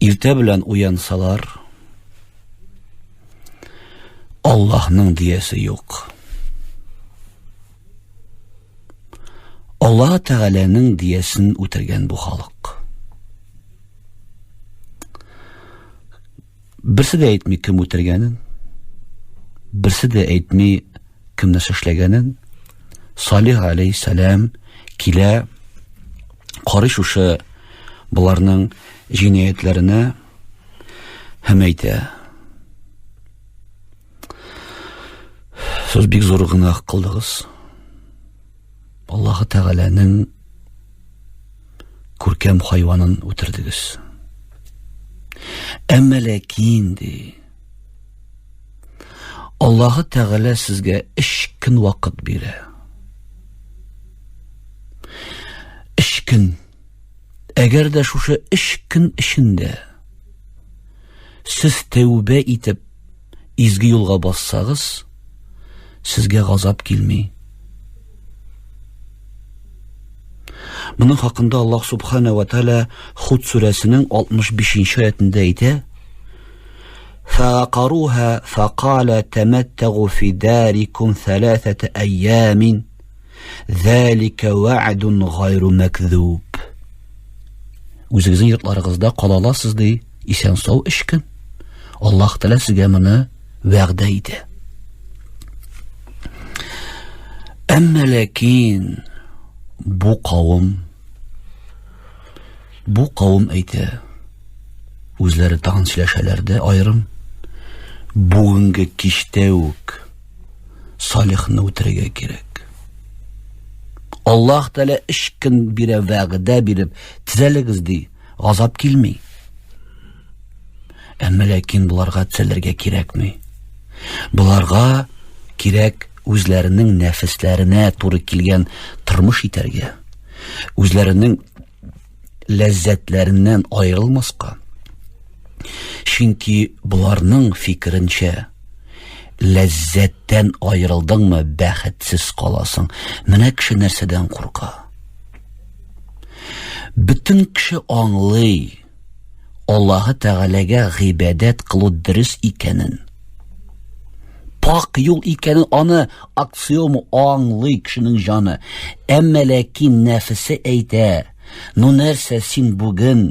Иртә белән уянсалар, Аллаһның диясе юк. Аллаһ Тәгаләнең диясен үтергән бу халык. Берсе дә әйтми кем үтергәнен, берсе дә әйтми кем нәрсә эшләгәнен. Салих алейһиссәлам килә, карый шушы боларның җинаятьләренә һәм әйтә: Сез бик зур гөнаһ кылдыгыз. Аллаһы Тәгаләнең күркәм хайванын үтердегез. Әмма ләкин ди, Аллаһы Тәгалә сезгә өч көн вакыт бирә. Өч көн. Әгәр дә шушы өч көн эчендә сез тәүбә итеп изге юлга бассагыз, сезгә газап килми. Моның хакында Аллаһ Субхана ва Тааля Худ сүрәсенең 65 нче аятында әйтә: فعقروها فقال تمتعوا في داركم ثلاثة أيام ذلك وعد غير مكذوب. Үзегезнең йортларыгызда кала аласыз ди, исән сау өч көн. Аллаһ Тәгалә сезгә моны вәгъдә итә. Әмма ләкин бу кавым бу кавым әйтә, үзләре тагын сөйләшәләр дә аерым, бүгенге кичтә үк Салихны үтерергә кирәк. Аллаһ Тәгалә өч көн бирә вәгъдә биреп, төзәлегез ди, газап килми. Әмма ләкин боларга төзәлергә кирәкми. Боларга кирәк үзләренең нәфесләренә туры килгән тормыш итәргә, үзләренең ләззәтләреннән аерылмаска. Чөнки боларның фикеренчә, ләззәттән аерылдыңмы, бәхетсез каласың. Менә кеше нәрсәдән курка. Бөтен кеше аңлый, Аллаһы Тәгаләгә гыйбадәт кылу дөрес икәнен. Пак юл икәнен аны аксиома аңлый кешенең җаны. Әмма ләкин нәфесе әйтә, ну нәрсә син бүген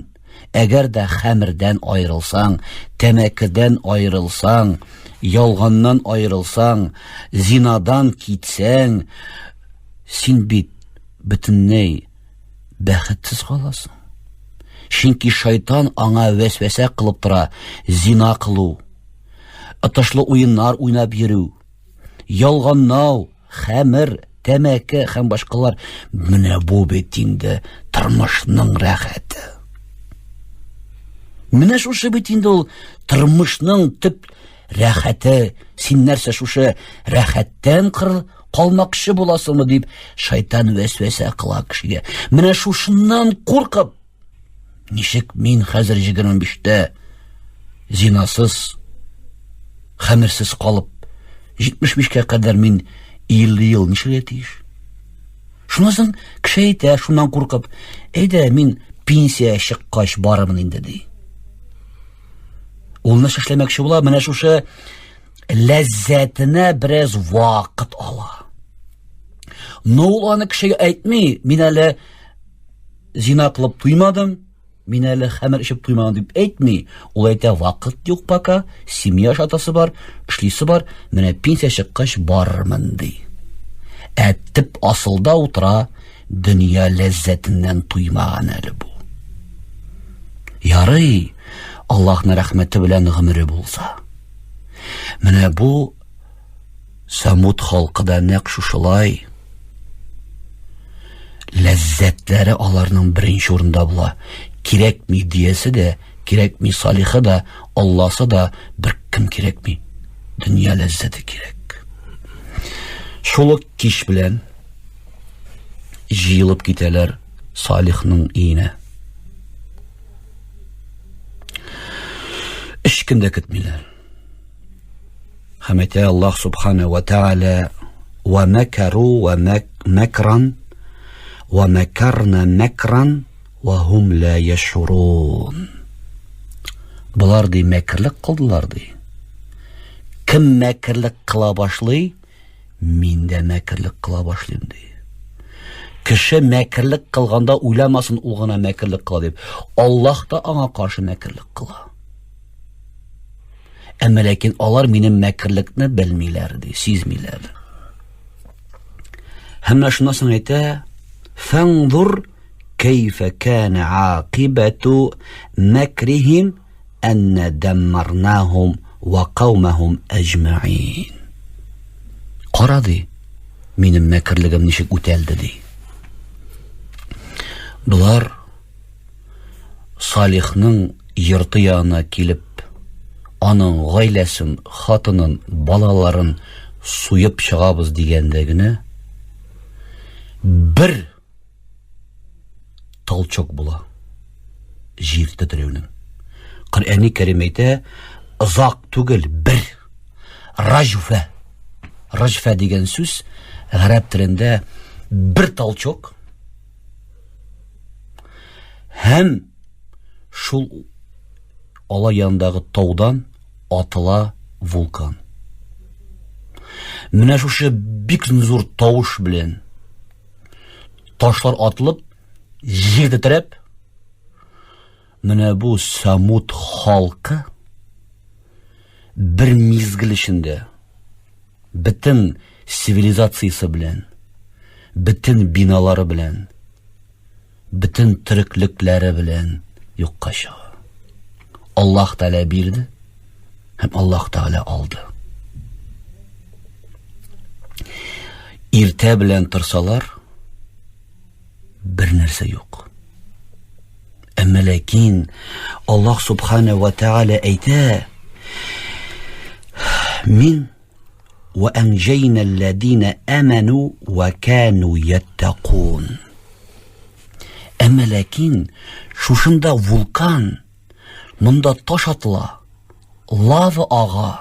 әгәр дә хәмердән аерылсаң, тәмәкедән аерылсаң, ялганнан аерылсаң, зинадан китсәң, син бит бөтенләй бәхетсез каласың. Чөнки шайтан аңа вәсвәсә кылып тора, зина кылу, отышлы уеннар уйнап йөрү, ялганнау, хәмер, тәмәке һәм башкалар. Менә бу бит инде тормышның рәхәте. Менә шушы бит инде ул тормышның төп рәхәте. Син нәрсә шушы рәхәттән кыр калмакчы буласыңмы дип шайтан вәсвәсә кыла кешегә. Менә шушыннан куркып, ничек мин хәзер 25-тә зинасыз, хәмерсез калып, 75-кә кадәр мин 50 ел нишләргә тиеш? Шуннан соң кеше әйтә, шуннан куркып, әйдә, мин пенсия чыккач барырмын инде, ди. Ул нәрсә эшләмәкче була? Менә шушы ләззәтенә бераз вакыт ала. Но ул аны кешегә әйтми, мин әле зина кылып туймадым, мин әле хәмер эчеп туймадым дип әйтми. Ул әйтә, вакыт юк пока, семья ашатасы бар, эшлисе бар, менә пенсия чыккач барырмын ди. Ә төп асылда утыра, дөнья ләззәтеннән туймаган әле бу. Ярый, Аллаһның рәхмәте белән гомере булса. Менә бу Самуд халкы да нәкъ шушылай. Ләззәтләре аларның беренче урында була. Кирәкми диясе дә, кирәкми салихы да, Алласы да, бер кем кирәкми. Дөнья ләззәте кирәк. Шул ук кич белән. җыелып китәләр Салихның өенә. Өч көн дә көтмиләр. Һәм әйтә Аллаһ Субхана ва Тааля: "Ва макару ва макран ва макарна макран ва хум ла яшурун." Болар ди мәкерлек кылдылар ди. Кем мәкерлек кыла башлый, мин дә мәкерлек кыла башлыйм ди. Кеше мәкерлек кылганда уйламасын ул гына мәкерлек кыла дип. Аллаһ та аңа каршы мәкерлек кыла. Әмма ләкин алар минем мәкерлекне белмиләр ди, сизмиләр. Һәм менә шуннан соң әйтә, "Фанзур кайфа кана акибату мәкрихим әнна даммарнахум ва каумахум әҗмәгин." Кара ди, минем мәкерлегем ничек үтәлде ди. Болар Салихның йорты янына килеп, аның гаиләсен, хатынын, балаларын суеп чыгабыз дигәндә генә бер толчок була җир тетрәүнең. Коръәни Кәрим әйтә, озак түгел, бер раҗфә. Раҗфә дигән сүз гарәп телендә бер толчок Һәм шул ала янындагы таудан атыла вулкан. Менә шушы бик зур тавыш белән ташлар атылып, җир тетрәп, менә бу Самут халкы бер мизгел эчендә бөтен цивилизациясе белән, бөтен биналары белән, бөтен тереклекләре белән юкка чыга. Аллаһ Тәгалә бирде һәм Аллаһ Тәгалә алды. Иртә белән торсалар, бер нәрсә юк. Әмма ләкин Аллаһ Субхана ва Тәгалә әйтә, Мин ва анҗайна аллазина аману ва кану яттакун. Әмма ләкин шушында вулкан, монда таш атыла, лава ага.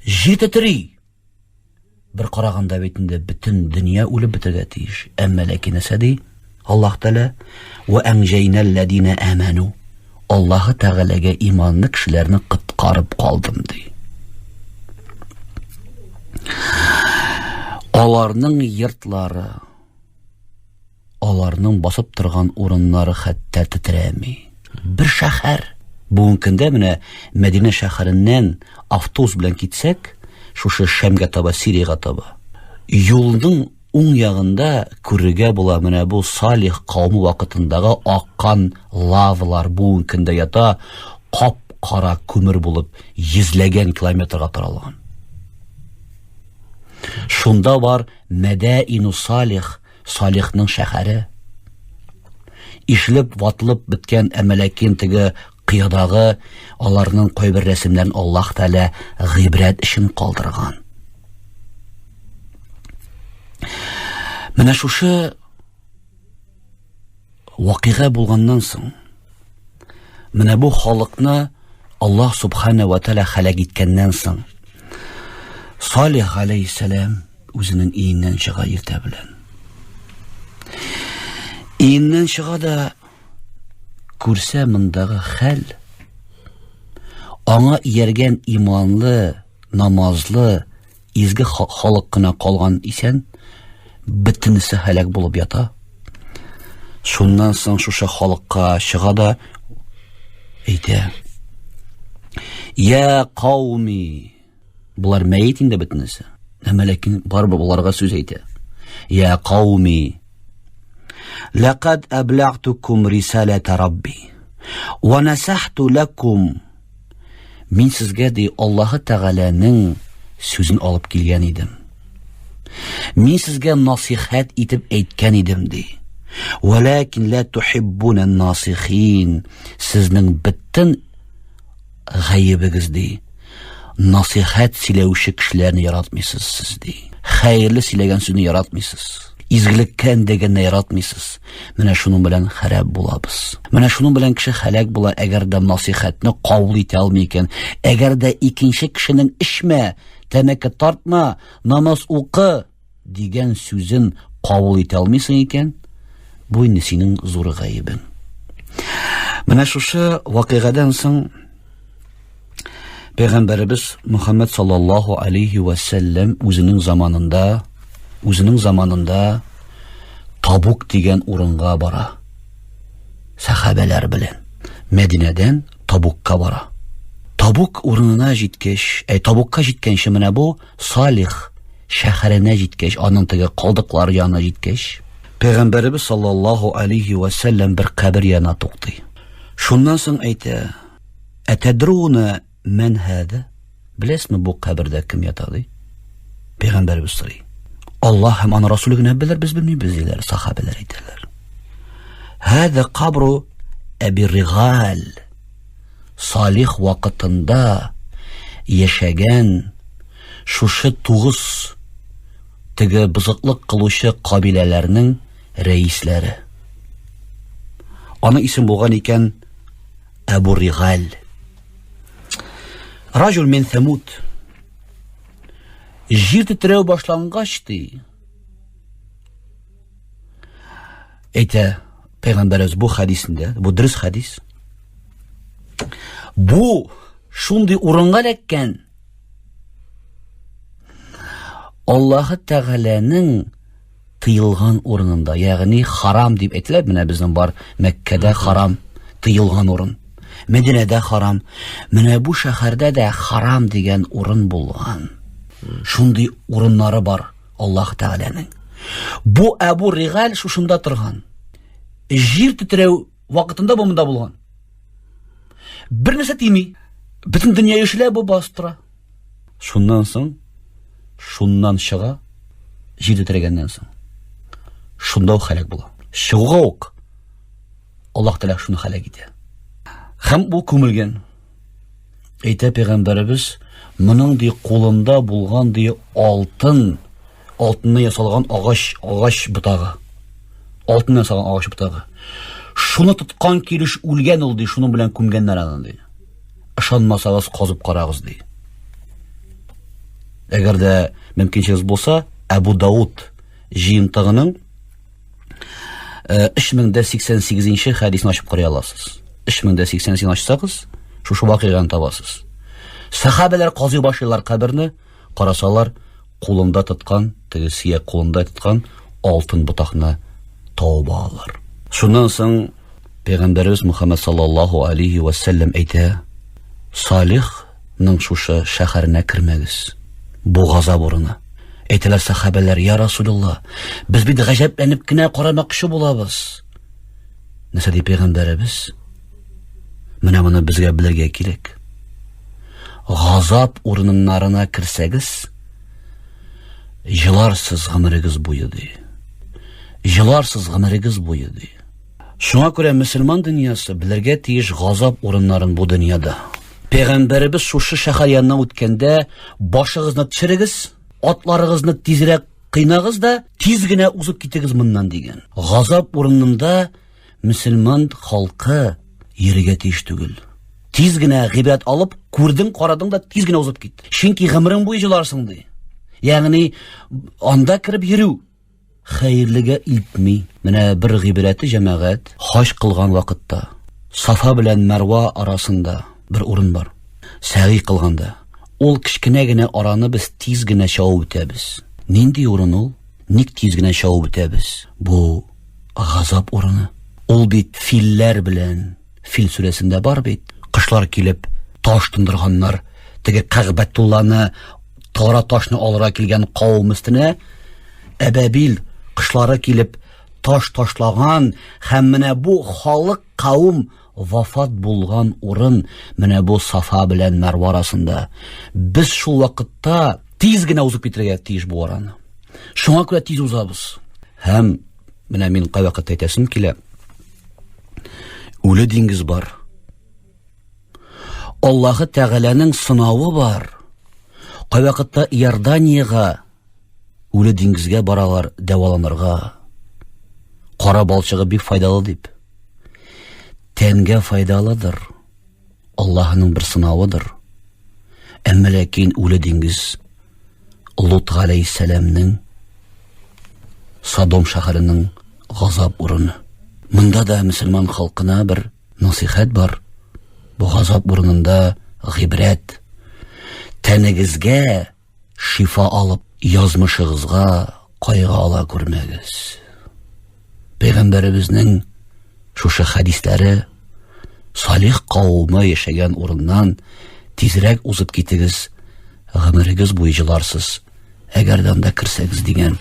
Җир тетри. Бер караганда бит инде бөтен дөнья үлеп бетәргә тиеш. Әмма ләкин нәрсә ди? Аллаһ Тәгалә ва анҗайналлазина аману. Аллаһ Тәгаләгә иманлы кешеләрне коткарып калдым ди. Аларның йортлары, Аларның басып торган урыннары хәтта тетрәми. Бер шәһәр. Бүгенге көндә менә Мәдинә шәһәреннән автобус белән китсәк, шушы Шәмгә таба, Сириягә таба. Юлның уң ягында күрергә була менә бу Салих кавымы вакытындагы аккан лавалар бүгенге көндә ята, кап-кара күмер булып йөзләгән километрга таралган. Шунда бар Мәдәину Салих, Салихның шәһәре. Ишелеп, ватылып беткән, әмма ләкин теге кыядагы аларның кайбер рәсемнәрен Аллаһ Тәгалә гыйбрәт өчен калдырган. Менә шушы вакыйга булганнан соң, менә бу халыкны Аллаһ Субхана ва Тәгалә хәләк иткәннән соң, Салих алейхиссәлам үзенең өеннән чыга иртә белән. Өеннән чыга да күрсә мондагы хәл, аңа ияргән иманлы, намазлы, изге халык кына калган исән, бөтенесе һәлак булып ята. Шуннан соң шушы халыкка чыга да әйтә: "Я кауми!" Булар мәет инде бөтенесе. Әмма ләкин барыбер буларга сүз әйтә. Я кауми! Ләкад әбләгтукум рисалата Рабби ва насахту лакум. Мин сезгә ди Аллаһы Тәгаләнең сүзен алып килгән идем. Мин сезгә насихәт итеп әйткән идем ди. Вәләкин ла тухиббуна насихин. Сезнең бөтен гаебегез ди. Насихәт сөйләүче кешеләрне яратмыйсыз сез ди. Хәерле сөйләгән сүзне яратмыйсыз. Изгелеккә өндәгәнне яратмыйсыз. Менә шуның белән харап булабыз. Менә шуның белән кеше һәлак була, әгәр дә насыйхәтне кабул итә алмый икән. Әгәр дә икенче кешенең эчмә, тәмәке тартма, намаз укы дигән сүзен кабул итә алмыйсың икән, бу инде синең зур гаебең. Менә шушы вакыйгадан соң Пәйгамбәребез Мөхәммәд саллаллаһу алейхи ва сәлләм үзенең заманында, үзенең заманында Табук дигән урынга бара. Сәхабәләр белән Мәдинәдән Табукка бара. Табук урынына җиткәч, әй Табукка җиткәнче менә бу Салих шәһәренә җиткәч, аның теге калдыклары янына җиткәч, Пәйгамбәребез саллаллаһу алейхи ва сәлләм бер кабер янына туктый. Шуннан соң әйтә: Әтәдруна мән һәдә? Беләсезме бу кабердә кем ята ди? Пәйгамбәребез сорый. Аллаһ һәм аның Расулы генә белер, без белмибез диләр, сахабәләр әйтәләр. Һәдә кабру Әби Ригаль. Салих вакытында яшәгән шушы тугыз теге бозыклык кылучы кабиләләрнең рәисләре. Аның исем булган икән Әбу Ригаль. Раҗул мин Сәмуд. Җир тетрәү башлангач ди. Әйтә пәйгамбәребез бу хәдисендә, бу дөрес хәдис. Бу шундый урынга эләккән. Аллаһы Тәгаләнең тыелган урынында, ягъни харам дип әйтелә, менә безнең бар Мәккәдә харам, тыелган урын. Мәдинәдә харам. Менә бу шәһәрдә дә харам дигән урын булган. Шундый урыннары бар Аллаһ Тәгаләнең. Бу Әбу Ригаль шушында торган. Җир тетрәү вакытында бу монда булган. Бер нәрсә тими. Бөтен дөнья яшелә бу басып тора. Шуннан соң шуннан чыга, җир тетрәгәннән соң. Шунда ук һәлак була. Чыгуга ук Аллаһ Тәгалә шуны һәлак итә. Һәм ул күмелгән. Әйтә пәйгамбәребез, моның ди кулында булган ди алтын, алтынны ясалган агач, агач ботагы. Алтын ясалган агач ботагы. Шуны тоткан килеш үлгән ул ди, шуның белән күмгәннәр аны ди. Ышанмасагыз, казып карагыз, ди. Әгәр дә мөмкинчелегез булса, Әбу Дауд җыентыгының 3088 э, хәдисен ачып карый аласыз. 3088 ачсагыз, шушы вакыйганы табасыз. Сахабәләр казый башлыйлар каберне, карасалар, кулында тоткан, теге сөяк кулында тоткан алтын ботакны табып алалар. Шуннан соң Пәйгамбәребез Мухаммад саллаллаһу алейхи ва сәлләм әйтә, Салихның шушы шәһәренә кермәгез. Бу газап урыны. Әйтәләр сахабәләр, я Расулулла, без бит гаҗәпләнеп кенә карамакчы булабыз. Нәрсә ди пәйгамбәребез? Менә моны безгә белергә кирәк. Газап урыннарына керсәгез, җыларсыз гомерегез буе ди. Җыларсыз гомерегез буе ди. Шуңа күрә мөселман дөньясы белергә тиеш газап урыннарын бу дөньяда. Пәйгамбәребез шушы шәһәр яныннан үткәндә башыгызны төшерегез, атларыгызны тизрәк кыйнагыз да тиз генә узып китегез моннан дигән. Газап урынында мөселман халкы йөрергә тиеш түгел. Тиз генә гыйбрәт алып, күрдең, карадың да тиз генә узып кит. Чөнки гомерең буе җыларсың ди. Ягъни анда кереп йөрү хәерлегә илтми. Менә бер гыйбрәте җәмәгать, хаҗ кылган вакытта Сафа белән Мәрва арасында бер урын бар. Сәгый кылганда ул кечкенә генә араны без тиз генә чабып үтәбез. Нинди урын ул? Ник тиз генә чабып үтәбез? Бу газап урыны. Ул бит филләр белән, фил сүрәсендә бар бит. Кошлар килеп таш тондырганнар. Теге Кәгъбәтулланы тара ташны алырга килгән кавым өстенә әбәбил кошлары килеп таш ташлаган һәм менә бу халык кавым вафат булган урын менә бу Сафа белән Мәрва арасында. Без шул вакытта тиз генә узып китәргә тиеш бу араны. Шуңа күрә тиз узабыз. Һәм менә мин кайвакытта әйтәсем килә. Үле диңгез бар. Аллаһы Тәгаләнең сынавы бар. Кайвакытта Иорданиягә Үле диңгезгә баралар дәваланырга. Кара балчыгы бик файдалы дип. Тәнгә файдалыдыр. Аллаһының бер сынавыдыр. Әмма ләкин үле диңгез Лут галәйһиссәламнең Содом шәһәренең газап урыны. Монда да мөселман халкына бер насыйхәт бар. Бу газап урынында гыйбрәт. Тәнегезгә шифа алып, язмышыгызга кайгы ала күрмәгез. Пәйгамбәребезнең шушы хәдисләре салих кавымы яшәгән урыннан тизрәк узып китегез, гомерегез буе җыларсыз, әгәр дә анда керсәгез дигән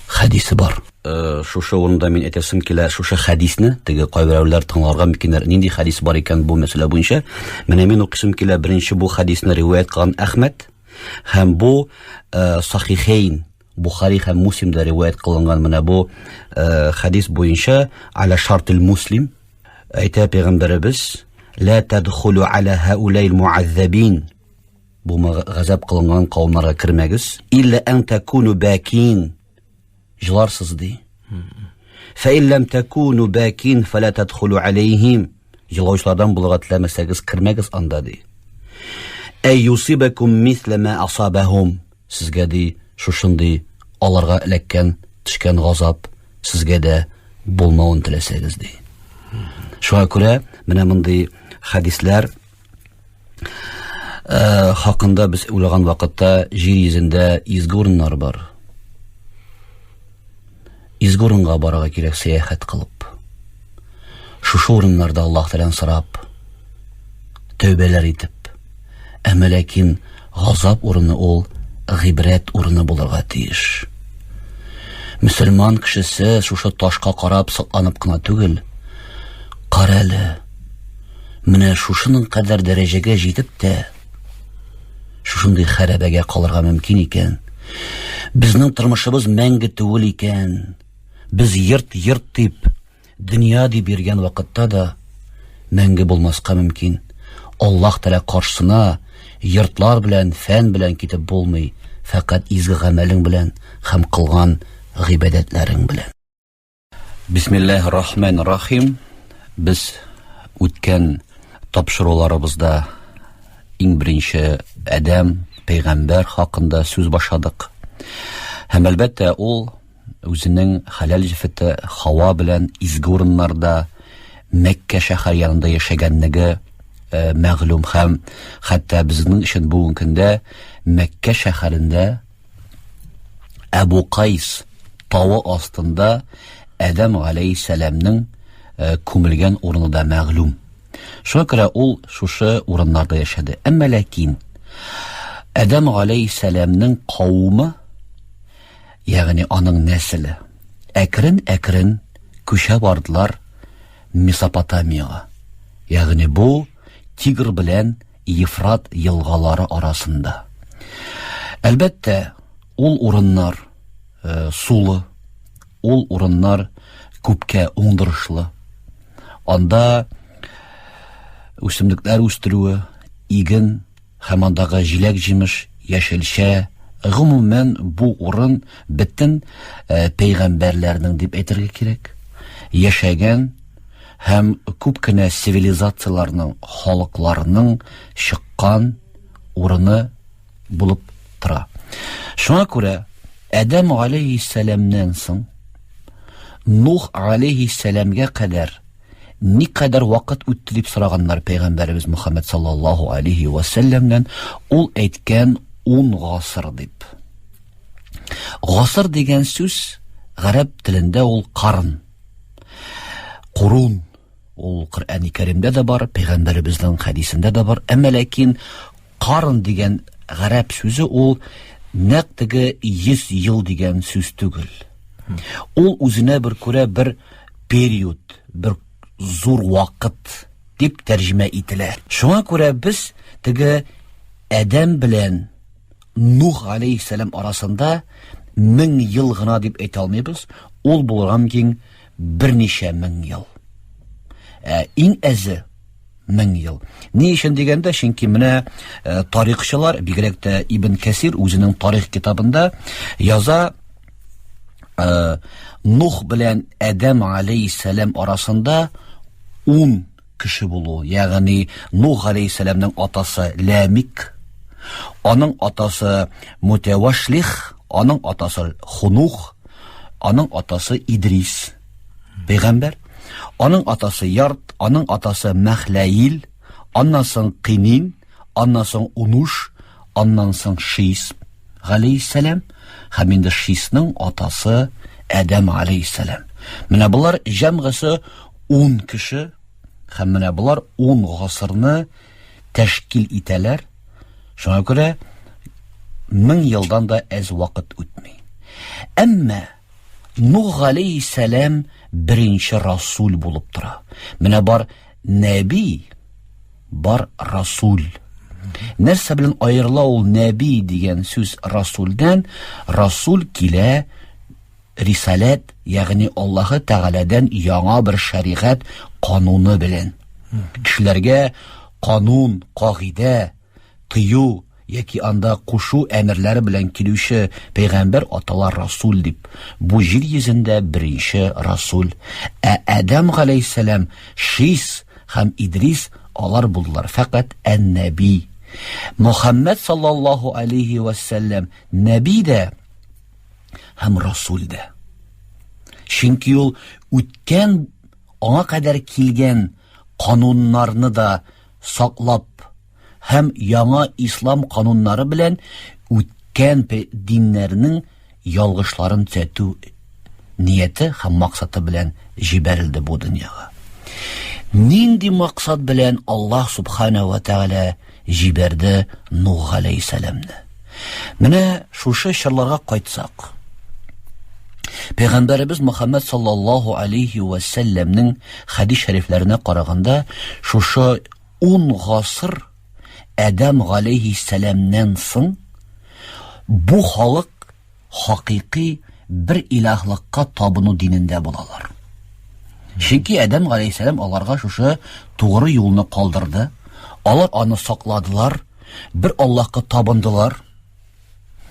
хәдисе бар. Э, шушы урында мин әйтәсем килә, шушы хәдисне теге кайберәүләр тыңларга мөмкиннәр. Нинди хәдис бар икән бу мәсьәлә буенча? Менә мин укыйсым килә, беренче бу хәдисне риваять кылган Әхмәд һәм бу э, Сахихейн Бухари һәм Муслимда риваять кылынган менә бу э, хәдис буенча аля шартил муслим әйтә пәйгамбәребез: "Ла тадхулу аля хаулаил муаззабин" Бу газап кылынган кавымнарга кермәгез. Илля ан такуну бакин. Җыларсыз ди. Фә ин ләм такуну бакин фәлә тадхулу алейхим. Җылаучылардан булырга теләмәсәгез, кермәгез анда ди. Әй юсибакум мислә ма асабахум. Сезгә ди шушындый аларга эләккән, төшкән газап сезгә дә булмавын теләсәгез ди. Шуңа күрә менә мондый хәдисләр э, хакында без уйлаган вакытта җир йөзендә изге урыннар бар. Изге урынга барырга кирәк сәяхәт кылып. Шушы урыннарда Аллаһ Тәгаләдән сорап, тәүбәләр итеп. Әмма ләкин газап урыны ул гыйбрәт урыны булырга тиеш. Мөселман кешесе шушы ташка карап сокланып кына түгел, кара әле, Менә шушының кадәр дәрәҗәгә җитеп тә, шушындый хәрабәгә калырга мөмкин икән. Безнең тормышыбыз мәңге түгел икән. Без йорт-йорт дип, дөнья дип йөргән вакытта да мәңге булмаска мөмкин. Аллаһ Тәгалә каршысына йортлар белән, фән белән китеп булмый, фәкать изге гамәлең белән һәм кылган гыйбадәтләрең белән. Бисмиллаһир рахманир рахим. Без үткән тапшыруларыбызда иң беренче Адәм пәйгамбәр хакында сүз башладык. Һәм әлбәттә ул үзенең хәләл җефете Хава белән изге урыннарда Мәккә шәһәр янында яшәгәнлеге э, мәгълүм һәм хәтта безнең өчен бүгенге көндә Мәккә шәһәрендә Әбу Кайс тавы астында Адәм галәйһиссәламнең э, күмелгән урыны да мәгълүм. Шуңа күрә ул шушы урыннарда яшәде. Әмма ләкин Адәм галәйһиссәламнең кавымы, ягъни аның нәселе, әкрен-әкрен күчә бардылар Месопотамиягә. Ягъни бу Тигр белән Ефрат елгалары арасында. Әлбәттә, ул урыннар э, сулы, ул урыннар күпкә уңдырышлы. Анда үсемлекләр үстерүе, иген һәм андагы җиләк-җимеш, яшелчә, гомумән бу урын бөтен э, пәйгамбәрләрнең дип әйтергә кирәк, яшәгән һәм күп кенә цивилизацияләрнең, халыкларның чыккан урыны булып тора. Шуңа күрә Адәм алейһиссәламнән соң Нух алейһиссәламгә кадәр никадәр вакыт үтте дип сораганнар пәйгамбәребез Мөхәммәд саллаллаһу алейһи ва сәлләмнән, ул әйткән 10 гасыр дип. Гасыр дигән сүз гарәп телендә ул карн. Курун ул Коръәни Кәримдә дә бар, пәйгамбәребезнең хәдисендә дә бар. Әмма ләкин карн дигән гарәп сүзе ул нәкъ теге 100 ел дигән сүз түгел. Ул үзенә бер күрә бер период, бер зур вакыт дип тәрҗемә ителә. Шуңа күрә без теге Адәм белән Нух алейһиссәлам арасында 1000 ел гына дип әйтә алмыйбыз. Ул булырга мөмкин берничә мең ел. Ә иң әзе 1000 ел. Ни өчен дигәндә, чөнки менә э, тарихчылар, бигрәк тә Ибн Кәсир үзенең тарих китабында яза, э, Нух белән Адәм алейһиссәлам арасында 10 кеше булу, ягъни Нух алейһиссәламның атасы Ләмик, аның атасы Мутәвашлих, аның атасы Хунух, аның атасы Идрис пәйгамбәр, аның атасы Ярд, аның атасы Мәхләил, аннан соң Кыйнин, аннан соң Унуш, аннан соң Шис галәйһиссәлам һәм инде Шисның атасы Адәм галәйһиссәлам. Менә болар җәмгысы 10 кеше һәм менә болар 10 гасырны тәшкил итәләр. Шуңа күрә 1000 елдан да әз вакыт үтми. Әмма Нух галәйһиссәлам беренче расул булып тора. Менә бар нәби, бар расул. Нәрсә белән аерыла ул нәби дигән сүз расулдән? Расул килә рисаләт, ягъни Аллаһы Тәгаләдән яңа бер шәригать кануны белән. Кешеләргә канун, кагыйдә, тыю яки анда кушу әмерләре белән килүче пәйгамбәр атала расул дип. Бу җир йөзендә беренче расул. Ә Адәм галәйһиссәлам, Шис һәм Идрис алар булдылар фәкать ән-нәби. Мөхәммәд саллаллаһу алейһи вәссәлләм нәби дә һәм расул дә. Чөнки ул үткән аңа кадәр килгән кануннарны да саклап һәм яңа ислам кануннары белән үткән диннәрнең ялгышларын төзәтү нияте һәм максаты белән җибәрелде бу дөньяга. Нинди максат белән Аллаһ субхана ва тәгалә җибәрде Нух галәйһиссәламне? Менә шушы чорларга кайтсак, Пәйгамбәребез Мөхәммәд саллаллаһу алейхи ва сәлләмнең хәдис шәрифләренә караганда, шушы 10 гасыр Адәм галәйһиссәламнән соң бу халык хакыйкый бер илаһлыкка табыну динендә булалар. Чөнки Адәм галәйһиссәлам аларга шушы тугры юлны калдырды. Алар аны сакладылар, бер Аллаһка табындылар.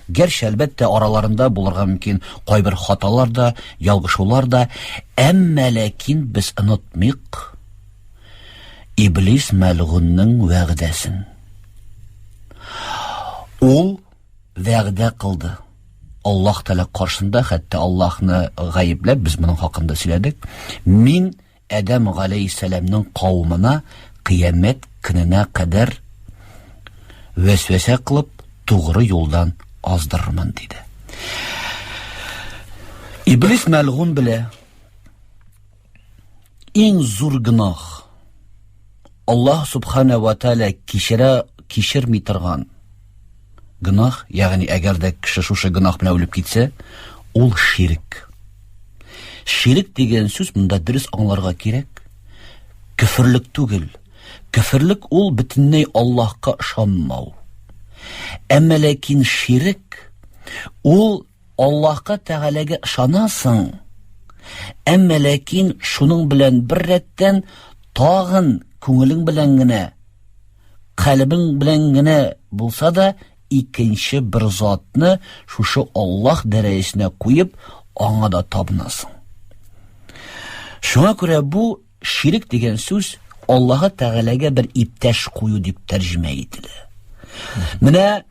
Гәрчә, әлбәттә, араларында булырга мөмкин кайбер хаталар да, ялгышулар да, әмма ләкин без онытмыйк Иблис мәлгунның вәгъдәсен. Ул вәгъдә кылды. Аллаһ Тәгалә каршында, хәтта Аллаһны гаепләп, без моның хакында сөйләдек. Мин Адәм галәйһиссәламнең кавымына кыямәт көненә кадәр вәсвәсә кылып, тугры юлдан аздырырмын, диде. Иблис мәлгун белә. Иң зур гөнаһ Аллаһ субхана ва тааля кичерә кичерми торган гөнаһ, ягъни әгәр дә кеше шушы гөнаһ белән үлеп китсә, ул ширк. Ширк дигән сүз монда дөрес аңларга кирәк. Көферлек түгел. Көферлек ул бөтенләй Аллаһка ышанмау. Әмма ләкин ширк ул Аллаһка Тәгаләгә ышанасың, әмма ләкин шуның белән бер рәттән тагын күңелең белән генә, калебең белән генә булса да, икенче бер затны шушы Аллаһ дәрәҗәсенә куеп, аңа да табынасың. Шуңа күрә бу ширек дигән сүз Аллаһы Тәгаләгә бер иптәш кую дип тәрҗемә ителә. Менә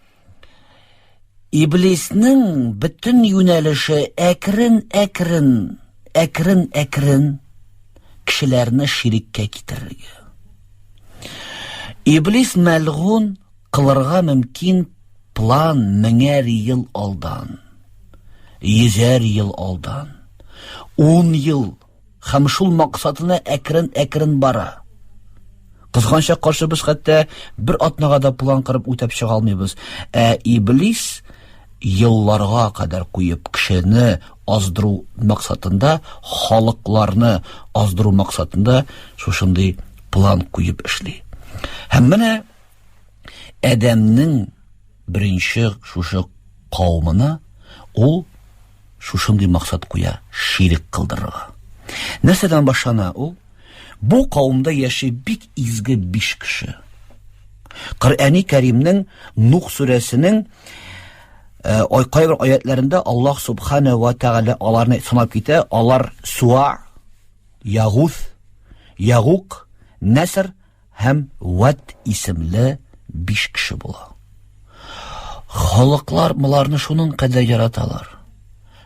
Иблиснең бөтен юнәлеше әкрен-әкрен, әкрен-әкрен кешеләрне ширеккә китерергә. Иблис мәлгун кылырга мөмкин план меңәр ел алдан, йөзәр ел алдан, ун ел һәм шул максатына әкрен-әкрен бара. Кызганча каршы без хәтта бер атнага да план корып үтәп чыга алмыйбыз. Ә иблис елларга кадәр куеп кешене аздыру максатында, халыкларны аздыру максатында шушындый план куеп эшли. Һәм менә Адәмнең беренче шушы кавымына ул шушындый максат куя, ширек кылдырырга. Нәрсәдән башлана ул? Бу кавымда яши бик изге биш кеше. Коръәни Кәримнең Нух сүрәсенең э, кайбер аятларында Аллаһ субхана ва тәгалә аларны санап китә. Алар Суа, Ягуth, Ягук, Нәср һәм Вәд исемле биш кеше була. Халыклар боларны шуның кадәр яраталар.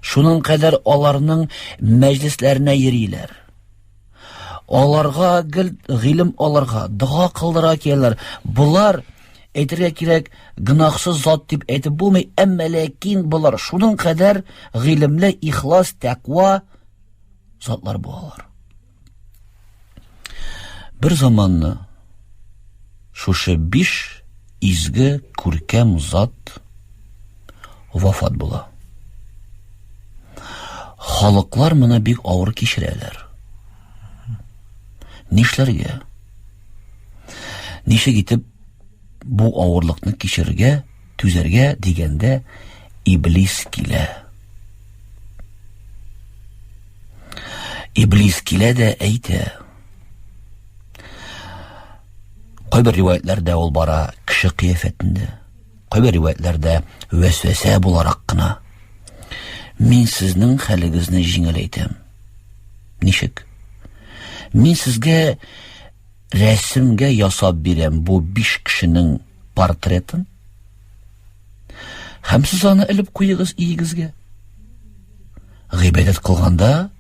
Шуның кадәр аларның мәҗлесләренә йөриләр. Аларга гел гыйлем алырга, дога кылдыра киләләр. Болар әйтергә кирәк, гөнаһсыз зат дип әйтеп булмый, әмма ләкин болар шуның кадәр гыйлемле, ихлас, тәкъва затлар булалар. Бер заманны шушы биш изге күркәм зат вафат була. Халыклар моны бик авыр кичерәләр. Нишләргә? Ничек итеп бу авырлыкны кичерергә, түзәргә дигәндә иблис килә. Иблис килә дә әйтә. Кайбер риваятләрдә ул бара кеше кыяфәтендә. Кайбер риваятләрдә вәсвәсә буларак кына. Мин сезнең хәлегезне җиңеләйтәм. Ничек? Мин сезгә рәсемгә ясап бирәм бу биш кешенең портретын. Һәм сез аны элеп куегыз өегезгә. Гыйбадәт кылганда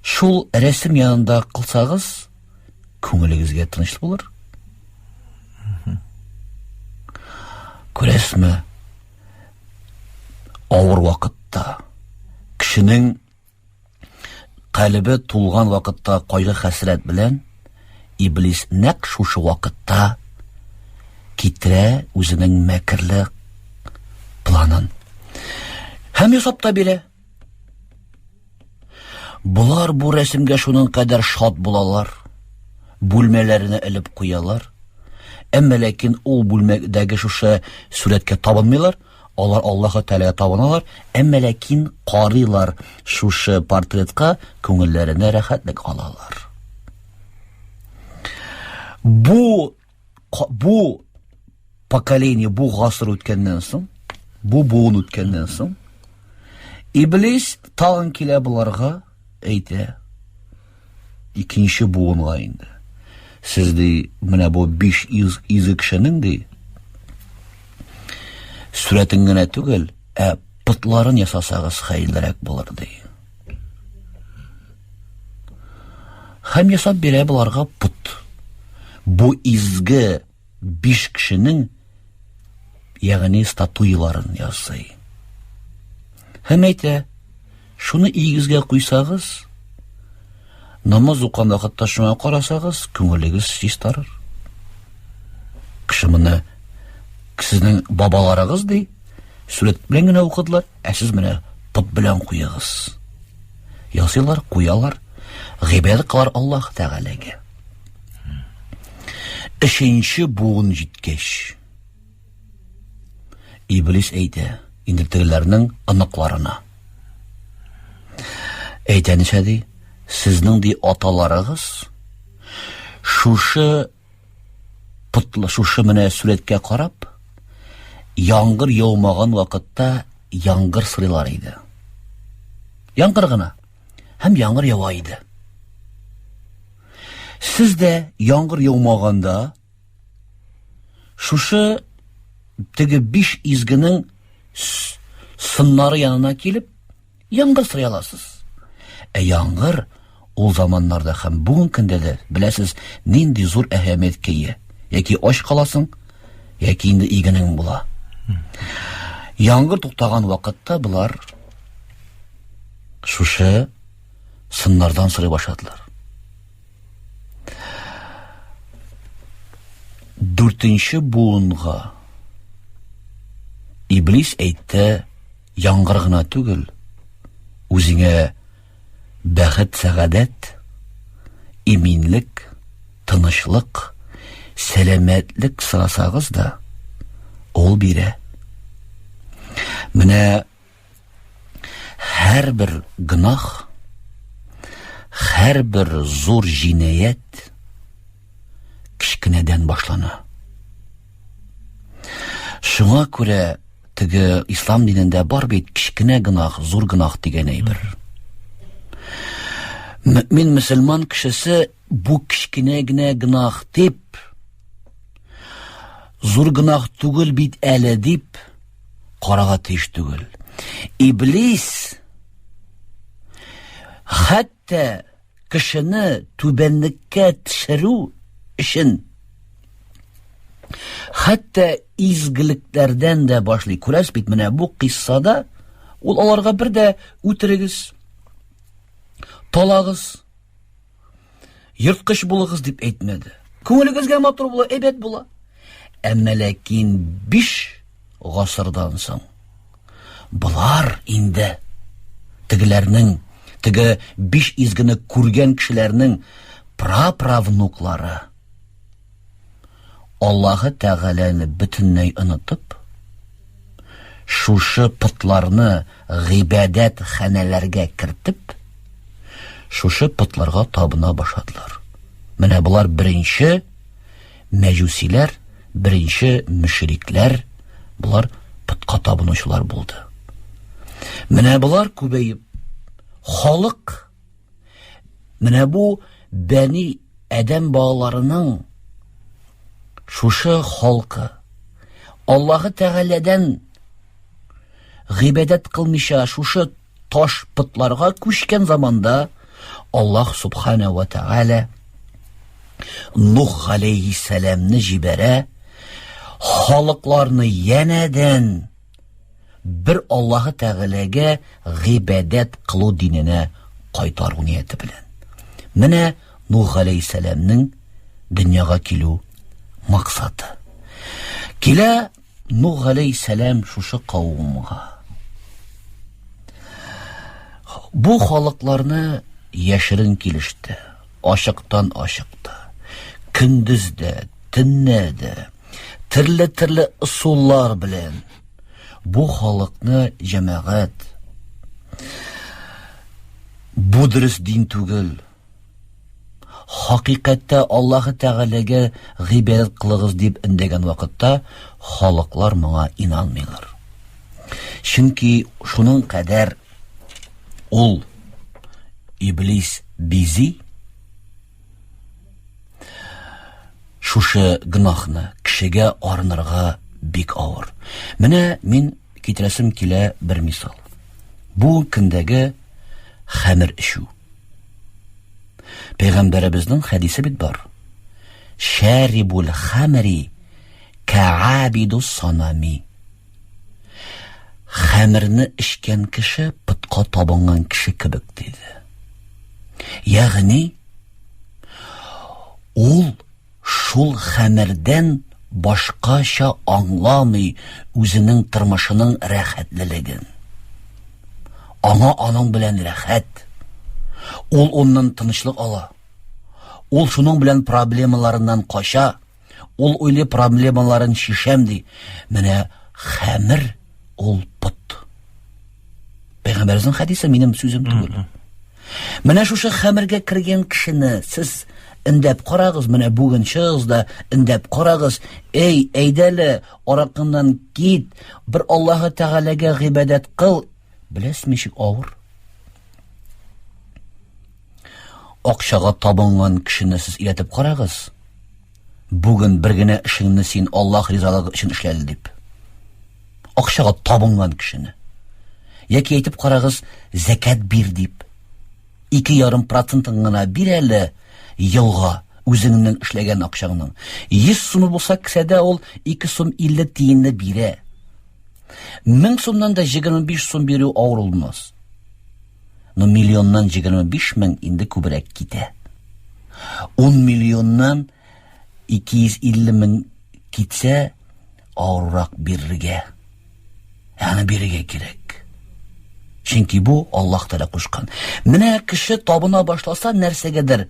шул рәсем янында кылсагыз, күңелегезгә тыныч булыр. Күрәсезме, авыр вакытта кешенең калебе тулган вакытта кайгы хәсрәт белән иблис нәкъ шушы вакытта китерә үзенең мәкерле планын. Һәм ясап та бирә. Болар бу рәсемгә шуның кадәр шат булалар. Бүлмәләренә элеп куялар. Әмма ләкин ул бүлмәдәге шушы сурәткә табынмыйлар. Алар Аллаһы Тәгаләгә табыналар, әмма ләкин карыйлар шушы портретка, күңелләренә рәхәтлек алалар. Бу бу поколение, бу гасыр үткәннән соң, бу буын үткәннән соң, Иблис тагын килә боларга, әйтә, икенче буынга инде. Сез ди, менә бу биш изге кешенең ди, сурәтен генә түгел, ә потларын ясасагыз хәерлерәк булыр ди. Һәм ясап бирә боларга пот. Бу изге биш кешенең ягъни статуяларын ясый. Һәм әйтә, шуны өегезгә куйсагыз, намаз укыган вакытта шуңа карасагыз, күңелегез чистарыр. Кеше моны сезнең бабаларыгыз ди, сурәт белән генә укыдылар, ә сез менә пот белән куегыз. Ясыйлар, куялар, гыйбадәт кылар Аллаһ Тәгаләгә. Өченче буын җиткәч, Иблис әйтә, инде тегеләрнең оныкларына. Әйтә ничә ди? Сезнең ди аталарыгыз шушы потлы шушы менә сурәткә карап, яңгыр яумаган вакытта яңгыр сорыйлар иде. Яңгыр гына. Һәм яңгыр ява иде. Сез дә яңгыр яумаганда шушы теге биш изгенең сыннары янына килеп, яңгыр сорый аласыз. Ә яңгыр ул заманнарда һәм бүгенге көндә дә беләсез нинди зур әһәмияткә ия. Яки ач каласың, яки инде игенең була. Яңгыр туктаган вакытта болар шушы сыннардан сорый башладылар. Дүртенче буынга Иблис әйтте, яңгыр гына түгел, үзеңә бәхет, сәгадәт, иминлек, тынычлык, сәламәтлек сорасагыз да, ул бирә. Менә һәрбер гөнаһ, Һәрбер зур җинаять кечкенәдән башлана. Шуңа күрә теге ислам динендә бар бит кечкенә гөнаһ, зур гөнаһ дигән әйбер. Мөмин мөселман кешесе бу кечкенә генә гөнаһ дип, зур гөнаһ түгел бит әле дип карага тиеш түгел. Иблис хәтта кешене түбәнлеккә төшерү өчен хәтта изгелекләрдән дә башлый. Күрәсез бит, менә бу кыйссада ул аларга бер дә үтерегез, талагыз, ерткыч булыгыз дип әйтмәде. Күңелегезгә матур була, әйбәт була. Әмма ләкин 5 гасырдан соң болар инде тегеләрнең, теге 5 изгене күргән кешеләрнең праправнуклары Аллаһы Тәгаләне бөтенләй онытып, шушы потларны гыйбадәт ханәләргә кертеп, шушы потларга табына башладылар. Менә болар беренче мәҗүсиләр, беренче мөшрикләр, болар потка табынучылар булды. Менә болар күбәеп, халык менә бу бәни адәм балаларының шушы халкы Аллаһы Тәгаләдән гыйбадәт кылмыйча шушы таш потларга күчкән заманда Аллаһ Субхана ва Тәгалә Нух галәйһиссәламне җибәрә, халыкларны янәдән бер Аллаһы Тәгаләгә гыйбадәт кылу диненә кайтару нияте белән. Менә Нух галәйһиссәламнең дөньяга килү максаты. Килә Нух галәйһиссәлам шушы кавымга. Бу халыкларны яшерен килештә, ачыктан ачыкта, көндез дә, төннә дә, төрле-төрле ысуллар белән бу халыкны җәмәгать бу дөрес дин түгел, Хакыйкатьтә Аллаһы Тәгаләгә гыйбадәт кылыгыз дип эндәгән вакытта халыклар моңа инанмыйлар. Чөнки шуның кадәр ул иблис бизи, шушы гөнаһны кешегә арынырга бик авыр. Менә мин китерәсем килә бер мисал. Бу көндәге хәмер эчү. Пәйгамбәребезнең хәдисе бит бар. Шәрибул хәмри каабиду санами. Хәмерне эчкән кеше пытка табынган кеше кебек диде. Ягъни ул шул хәмердән башкача аңламый үзенең тормышының рәхәтлелеген. Аңа аның белән рәхәт. Ул оннан тынычлык ала. Ул шуның белән проблемаларыннан кача. Ул уйлый проблемаларын чишәм ди. Менә хәмер ул пот. Пәйгамбәребезнең хәдисе минем сүзем түгел. Менә шушы хәмергә кергән кешене сез эндәп карагыз, менә бүген чыгыгыз да эндәп карагыз. Эй, әйдәле, аракыңнан кит, бер Аллаһы Тәгаләгә гыйбадәт кыл. Беләсезме, ничек авыр? Акчага табынган кешене сез өйрәтеп карагыз. Бүген бер генә эшеңне син Аллаһ ризалыгы өчен эшләде дип. Акчага табынган кешене. Яки әйтеп карагыз, зәкәт бир дип. 2,5 процентын гына бир әле елга үзеңнең эшләгән акчаңның. 100 сумы булса кесәдә ул 2 сум 50 тиенне бирә. 1000 сумнан да 25 сум бирү авыр булмас. Но миллионнан 25 мең инде күбрәк китә. 10 миллионнан 250 мең китсә, авыррак бирергә. Ә аны бирергә кирәк. Чөнки бу Аллаһ Тәгалә кушкан. Менә кеше табына башласа нәрсәгәдер,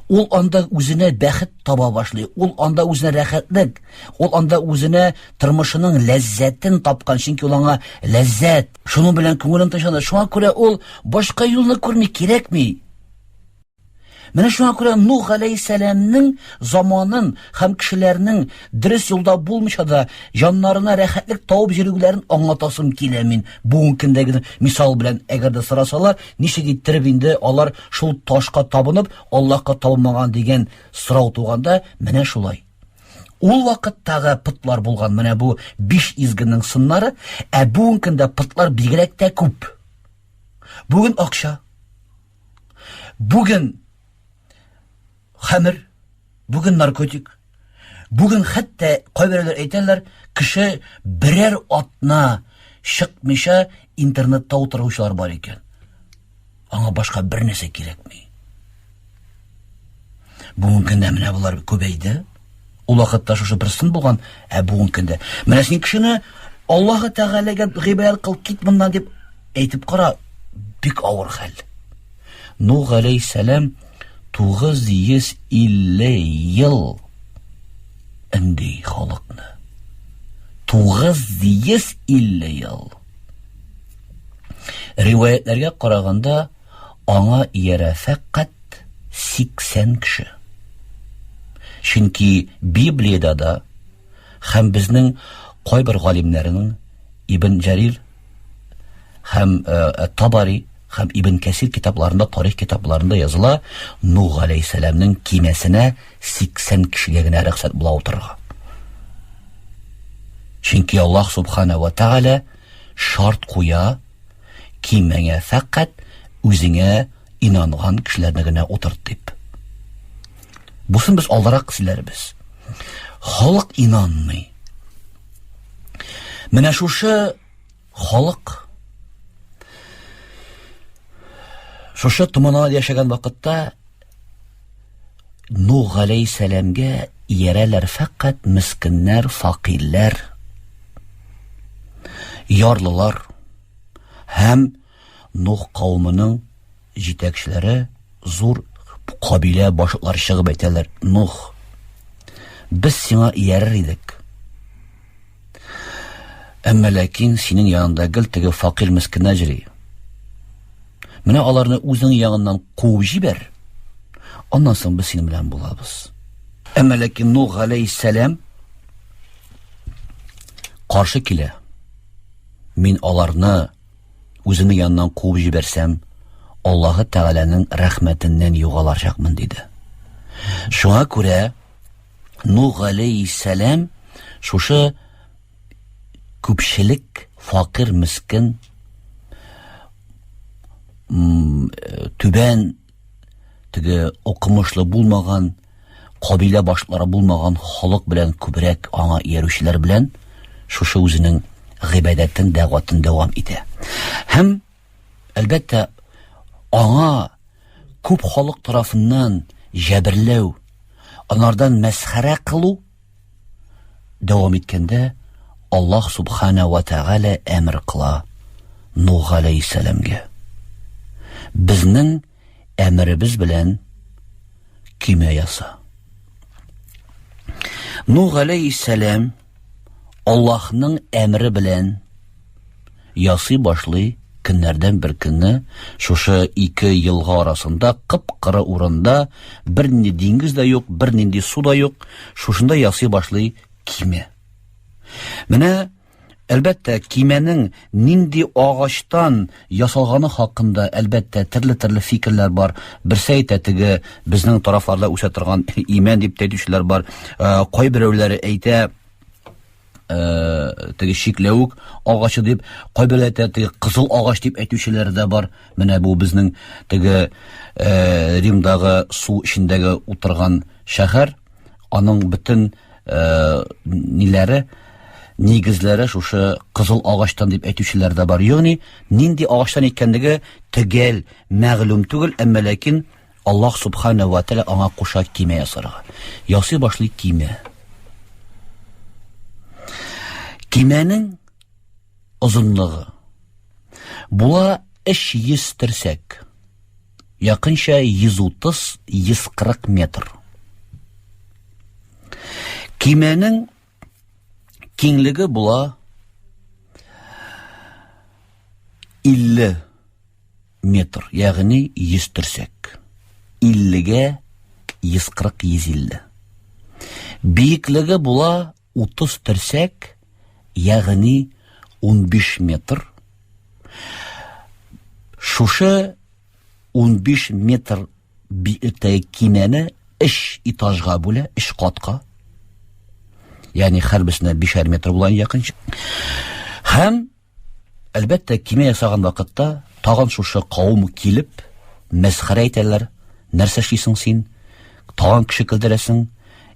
ул анда үзенә бәхет таба башлый, ул анда үзенә рәхәтлек, ул анда үзенә тормышының ләззәтен тапкан, чөнки ул аңа ләззәт, шуның белән күңелен тынычлана. Шуңа күрә ул башка юлны күрми, кирәкми. Менә шуңа күрә Нух галәйһиссәламнең заманын һәм кешеләрнең дөрес юлда булмыйча да җаннарына рәхәтлек табып йөрүләрен аңлатасым килә мин. Бүгенге көндәге мисал белән әгәр дә сорасалар, ничек иттереп инде алар шул ташка табынып, Аллаһка табынмаган дигән сорау туганда, менә шулай. Ул вакыттагы потлар булган менә бу биш изгенең сыннары, ә бүгенге көндә потлар бигрәк тә күп. Бүген акча, Бүген хәмер, бүген наркотик, бүген хәтта кайберәүләр әйтәләр, кеше берәр атна чыкмыйча интернетта утыручылар бар икән. Аңа башка бер нәрсә кирәкми. Бүгенге көндә менә болар күбәйде. Ул вакытта шушы бер сын булган, ә бүгенге көндә менә син кешене Аллаһы Тәгаләгә гыйбадәт кыл, кит моннан дип әйтеп кара, бик авыр хәл. Нух галәйһиссәлам 950 ел өнди халыкны. 950 ел. Риваятләргә караганда, аңа иярә фәкать 80 кеше. Чөнки Библиядә дә һәм безнең кайбер галимнәрнең Ибн Җәрир һәм э, э, Табари һәм Ибн Кәсир китапларында, тарих китапларында языла, Нух галәйһиссәламнең кимәсенә 80 кешегә генә рөхсәт була утырырга. Чөнки Аллаһ субхана ва тәгалә шарт куя, кимәңә фәкать үзеңә инанган кешеләрне генә утырт дип. Бусын без алдарак сөйләрбез. Халык инанмый. Менә шушы халык шушы томана яшәгән вакытта Нух галәйһиссәламгә иярәләр фәкать мескеннәр, факирләр, ярлылар һәм Нух кавымының җитәкчеләре, зур кабилә башлыклары чыгып әйтәләр, Нух, без сиңа иярер идек. Әмма ләкин синең янында гел теге факир мескеннәр йөри. Менә аларны үзең ягыннан куып җибәр. Аннан соң без синең белән булабыз. Әмма ләкин Нух галәйһиссәлам каршы килә. Мин аларны үземнең яныннан куып җибәрсәм, Аллаһы Тәгаләнең рәхмәтеннән югалачакмын, диде. Шуңа күрә Нух галәйһиссәлам шушы күпчелек факир мискен түбән теге укымышлы булмаган кабилә башлары булмаган халык белән күбрәк аңа иярүчеләр белән шушы үзенең гыйбадәтен, дәгъватын дәвам итә. Һәм әлбәттә аңа күп халык тарафыннан җәберләү, анардан мәсхәрә кылу дәвам иткәндә Аллаһ субхана ва тәгалә әмер кыла Нух галәйһиссәламгә. Безнең әмеребез белән көймә яса. Нух галәйһиссәлам Аллаһның әмере белән ясый башлый көннәрдән бер көнне шушы ике елга арасында кып-кыры урында бернинди диңгез дә юк, бернинди су да юк, шушында ясый башлый киме. Менә әлбәттә, кимәнең нинди агачтан ясалганы хакында әлбәттә төрле-төрле фикерләр бар. Берсе әйтә, теге безнең тарафларда үсә торган имән дип тә әйтүчеләр бар. Э, кайберәүләре әйтә, э, теге чикләвек агачы дип, кайберәүләр әйтә, теге кызыл агач дип әйтүчеләр дә бар. Менә бу безнең теге э, Римдагы су эчендәге утырган шәһәр, аның бөтен э, ниләре, нигезләре шушы кызыл агачтан дип әйтүчеләр дә бар. Ягъни нинди агачтан икәнлеге төгәл мәгълүм түгел, әмма ләкин Аллаһ субхана ва тәгалә аңа куша кимә ясарга. Ясый башлый кимә. Кимәнең озынлыгы була 300 терсәк. Якынча 130-140 метр. Кимәнең киңлеге була 50 метр, ягъни 100 терсәк. 50-гә 140-150. Биеклеге була 30 терсәк, ягъни 15 метр. Шушы 15 метр биеклектәге кимәне өч этажга бүлә, өч катка. Ягъни һәрберсенә 5 метр була якынча. Һәм әлбәттә, кимә ясаган вакытта тагын шушы кавым килеп, мәсхәрә итәләр. Нәрсә эшлисең син? Тагын кеше көлдерәсең.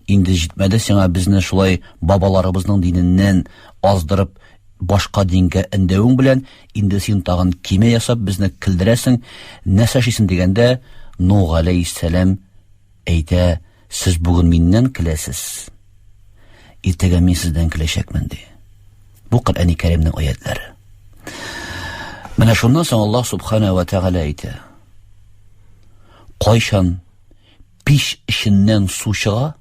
Инде җитмәде сиңа безне шулай бабаларыбызның диненнән аздырып башка дингә өндәвең белән, инде син тагын кимә ясап безне көлдерәсең, нәрсә эшлисең дигәндә, Нух алейһиссәлам әйтә, сез бүген миннән көләсез, иртәгә мин сездән көләчәкмен, ди. Бу Коръәни Кәримнең аятлары. Менә шуннан соң Аллаһ субхана ва тәгалә әйтә. Кайчан пич эченнән су чыга,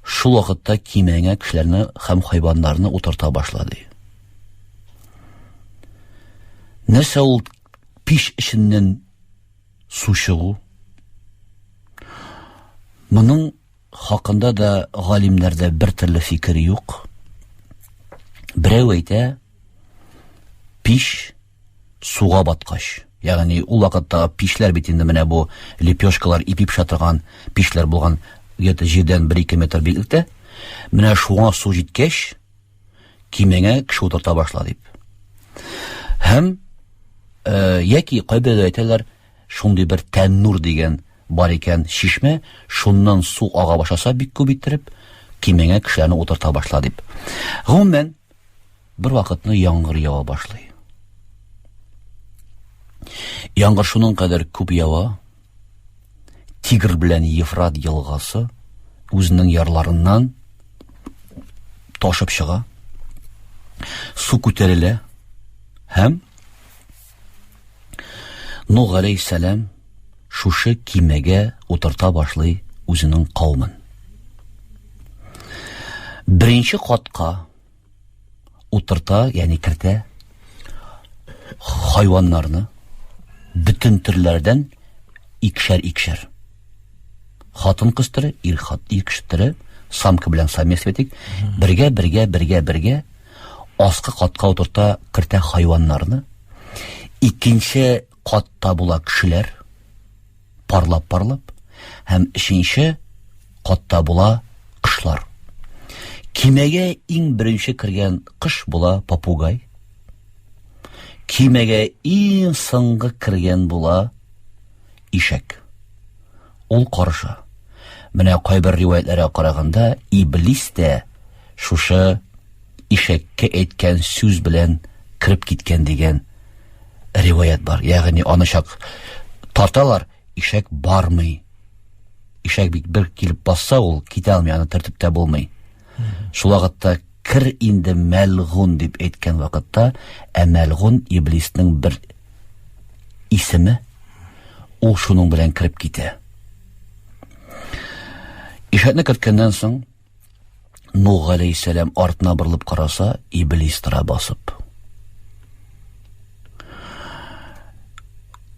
шул вакытта кимәңә кешеләрне һәм хайваннарны утырта башла, ди. Нәрсә ул пич эченнән су чыгу? Моның хакында да галимнәрдә бер төрле фикер юк. Берәү әйтә, пич суга баткач, ягъни ул вакытта пишләр бит инде менә бу лепешкалар, ипи пешә торган пишләр булган, где-то җирдән 1-2 метр биеклектә. Менә шуңа су җиткәч, кимәңә кеше утырта башла дип. Һәм э, яки кайберәүләр әйтәләр, шундый бер тәннур дигән бар икән чишмә, шуннан су ага башласа бик күп иттереп, кимәңә кешеләрне утырта башла дип. Гомумән, бер вакытны яңгыр ява башлый. Яңгыр шуның кадәр күп ява, Тигр белән Ефрат елгасы үзенең ярларыннан ташып чыга. Су күтәрелә һәм Нух алейһиссәлам шушы кимәгә утырта башлый үзенең каумен. Беренче катка утырта, ягъни кертә хайваннарны бөтен төрләрдән икшәр-икшәр. Хатын-кыз төре, ир хат, ир кеше төре, самка белән самец дип әйтик, бергә, бергә, бергә, бергә аскы катка утырта, кертә хайваннарны. Икенче катта була кешеләр, парлап-парлап, һәм өченче катта була кошлар. Кимәгә иң беренче кергән кош була попугай. Кимәгә иң соңгы кергән була ишәк. Ул карыша. Менә кайбер риваятләргә караганда, Иблис тә шушы ишәккә әйткән сүз белән кереп киткән дигән риваять бар. Ягъни аны чак тарталар, ишәк бармый. Ишәк бит бер килеп басса, ул китә алмый, аны тертеп тә булмый. Шул вакытта кер инде мәлгун дип әйткән вакытта, ә мәлгун иблиснең бер исеме, ул шуның белән кереп китә. Ишәкне керткәннән соң, Нух галәйһиссәлам артына борылып караса, иблис тора басып.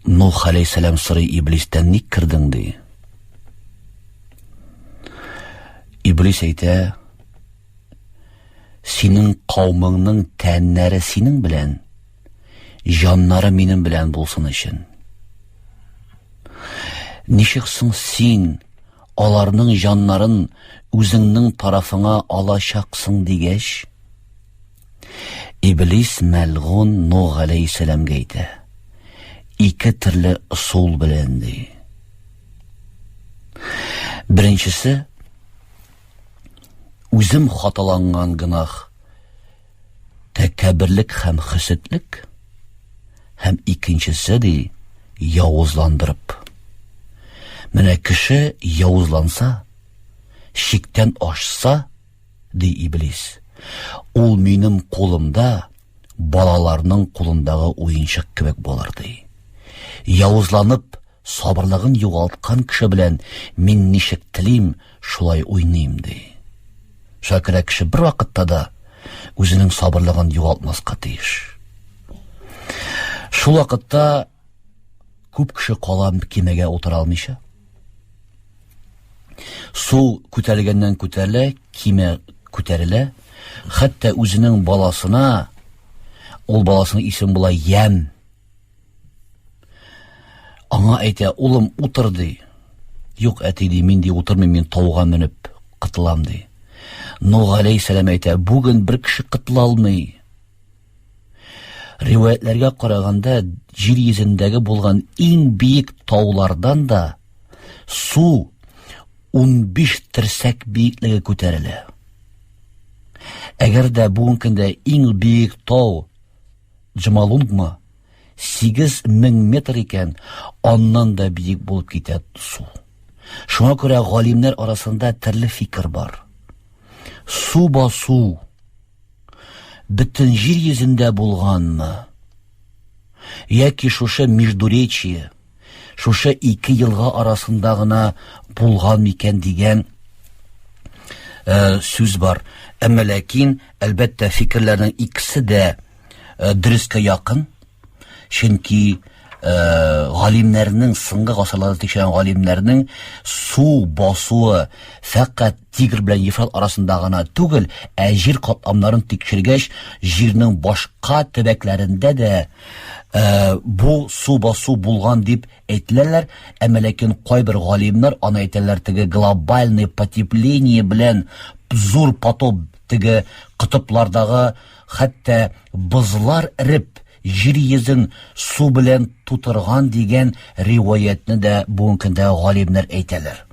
Нух галәйһиссәлам сорый иблистән, ник кердең ди. Иблис әйтә, синең каумыңның тәннәре синең белән, җаннары минем белән булсын өчен. Ничек соң син аларның җаннарын үзеңнең тарафыңа алачаксың дигәч, Иблис мәлгун Нух галәйһиссәламгә әйтә, ике төрле ысул белән ди. Беренчесе, үзем хаталанган гөнаһ, тәкәбберлек һәм хөсетлек, һәм икенчесе ди, явызландырып. Менә кеше явызланса, чиктән ашса, ди Иблис, ул минем кулымда балаларның кулындагы уенчык кебек булыр, ди. Явызланып, сабырлыгын югалткан кеше белән мин ничек телим, шулай уйныйм, ди. Шуңа күрә кеше бер вакытта да үзенең сабырлыгын югалтмаска тиеш. Шул вакытта Күп кеше кала кимәгә утыра алмыйча. Су күтәрелгәннән күтәрелә, кимә күтәрелә. Хәтта үзенең баласына, ул баласының исеме була Ямь. Аңа әйтә, улым, утыр, ди. Юк, әти, ди, мин ди утырмыйм, мин тауга менеп кытылам, ди. Нух алейһиссәлам әйтә, бүген бер кеше кытыла алмый. Риваятләргә караганда, җир йөзендәге булган иң биек таулардан да су 15 терсәк биеклеге күтәрелә. Әгәр дә бүгенге көндә иң биек тау Джомолунгма 8000 метр икән, аннан да биек булып китә су. Шуңа күрә галимнәр арасында төрле фикер бар. Су басу бөтен җир йөзендә булганмы? Яки шушы Междуречье, шушы ике елга арасында гына булган микән дигән э, сүз бар. Әмма ләкин, әлбәттә, фикерләрнең икесе дә э, дөрескә якын. Чөнки э, галимнәрнең соңгы гасырларда тикшергән галимнәрнең су басуы фәкать Тигр белән Ефрат арасында гына түгел, ә җир катламнарын тикшергәч, җирнең башка төбәкләрендә дә э, бу су басу булган дип әйтеләләр, әмма ләкин кайбер галимнәр аны әйтәләр теге глобальный потепление белән зур потоп теге котыплардагы хәтта бозлар эреп җир йөзен су белән тутырган дигән риваятьне дә бүгенге көндә галимнәр әйтәләр.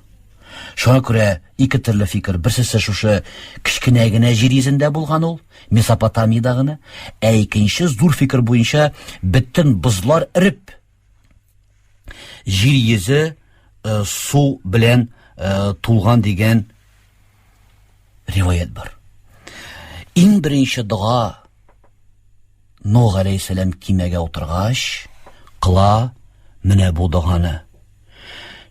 Шуңа күрә ике төрле фикер. Берсесе шушы кечкенә генә җир йөзендә булган ул, Месопотамиядә генә. Ә икенче зур фикер буенча бөтен бозлар эреп җир йөзе э, су белән э, тулган дигән риваять бар. Иң беренче дога Нух алейһиссәлам кимәгә утыргач, кыла менә бу доганы.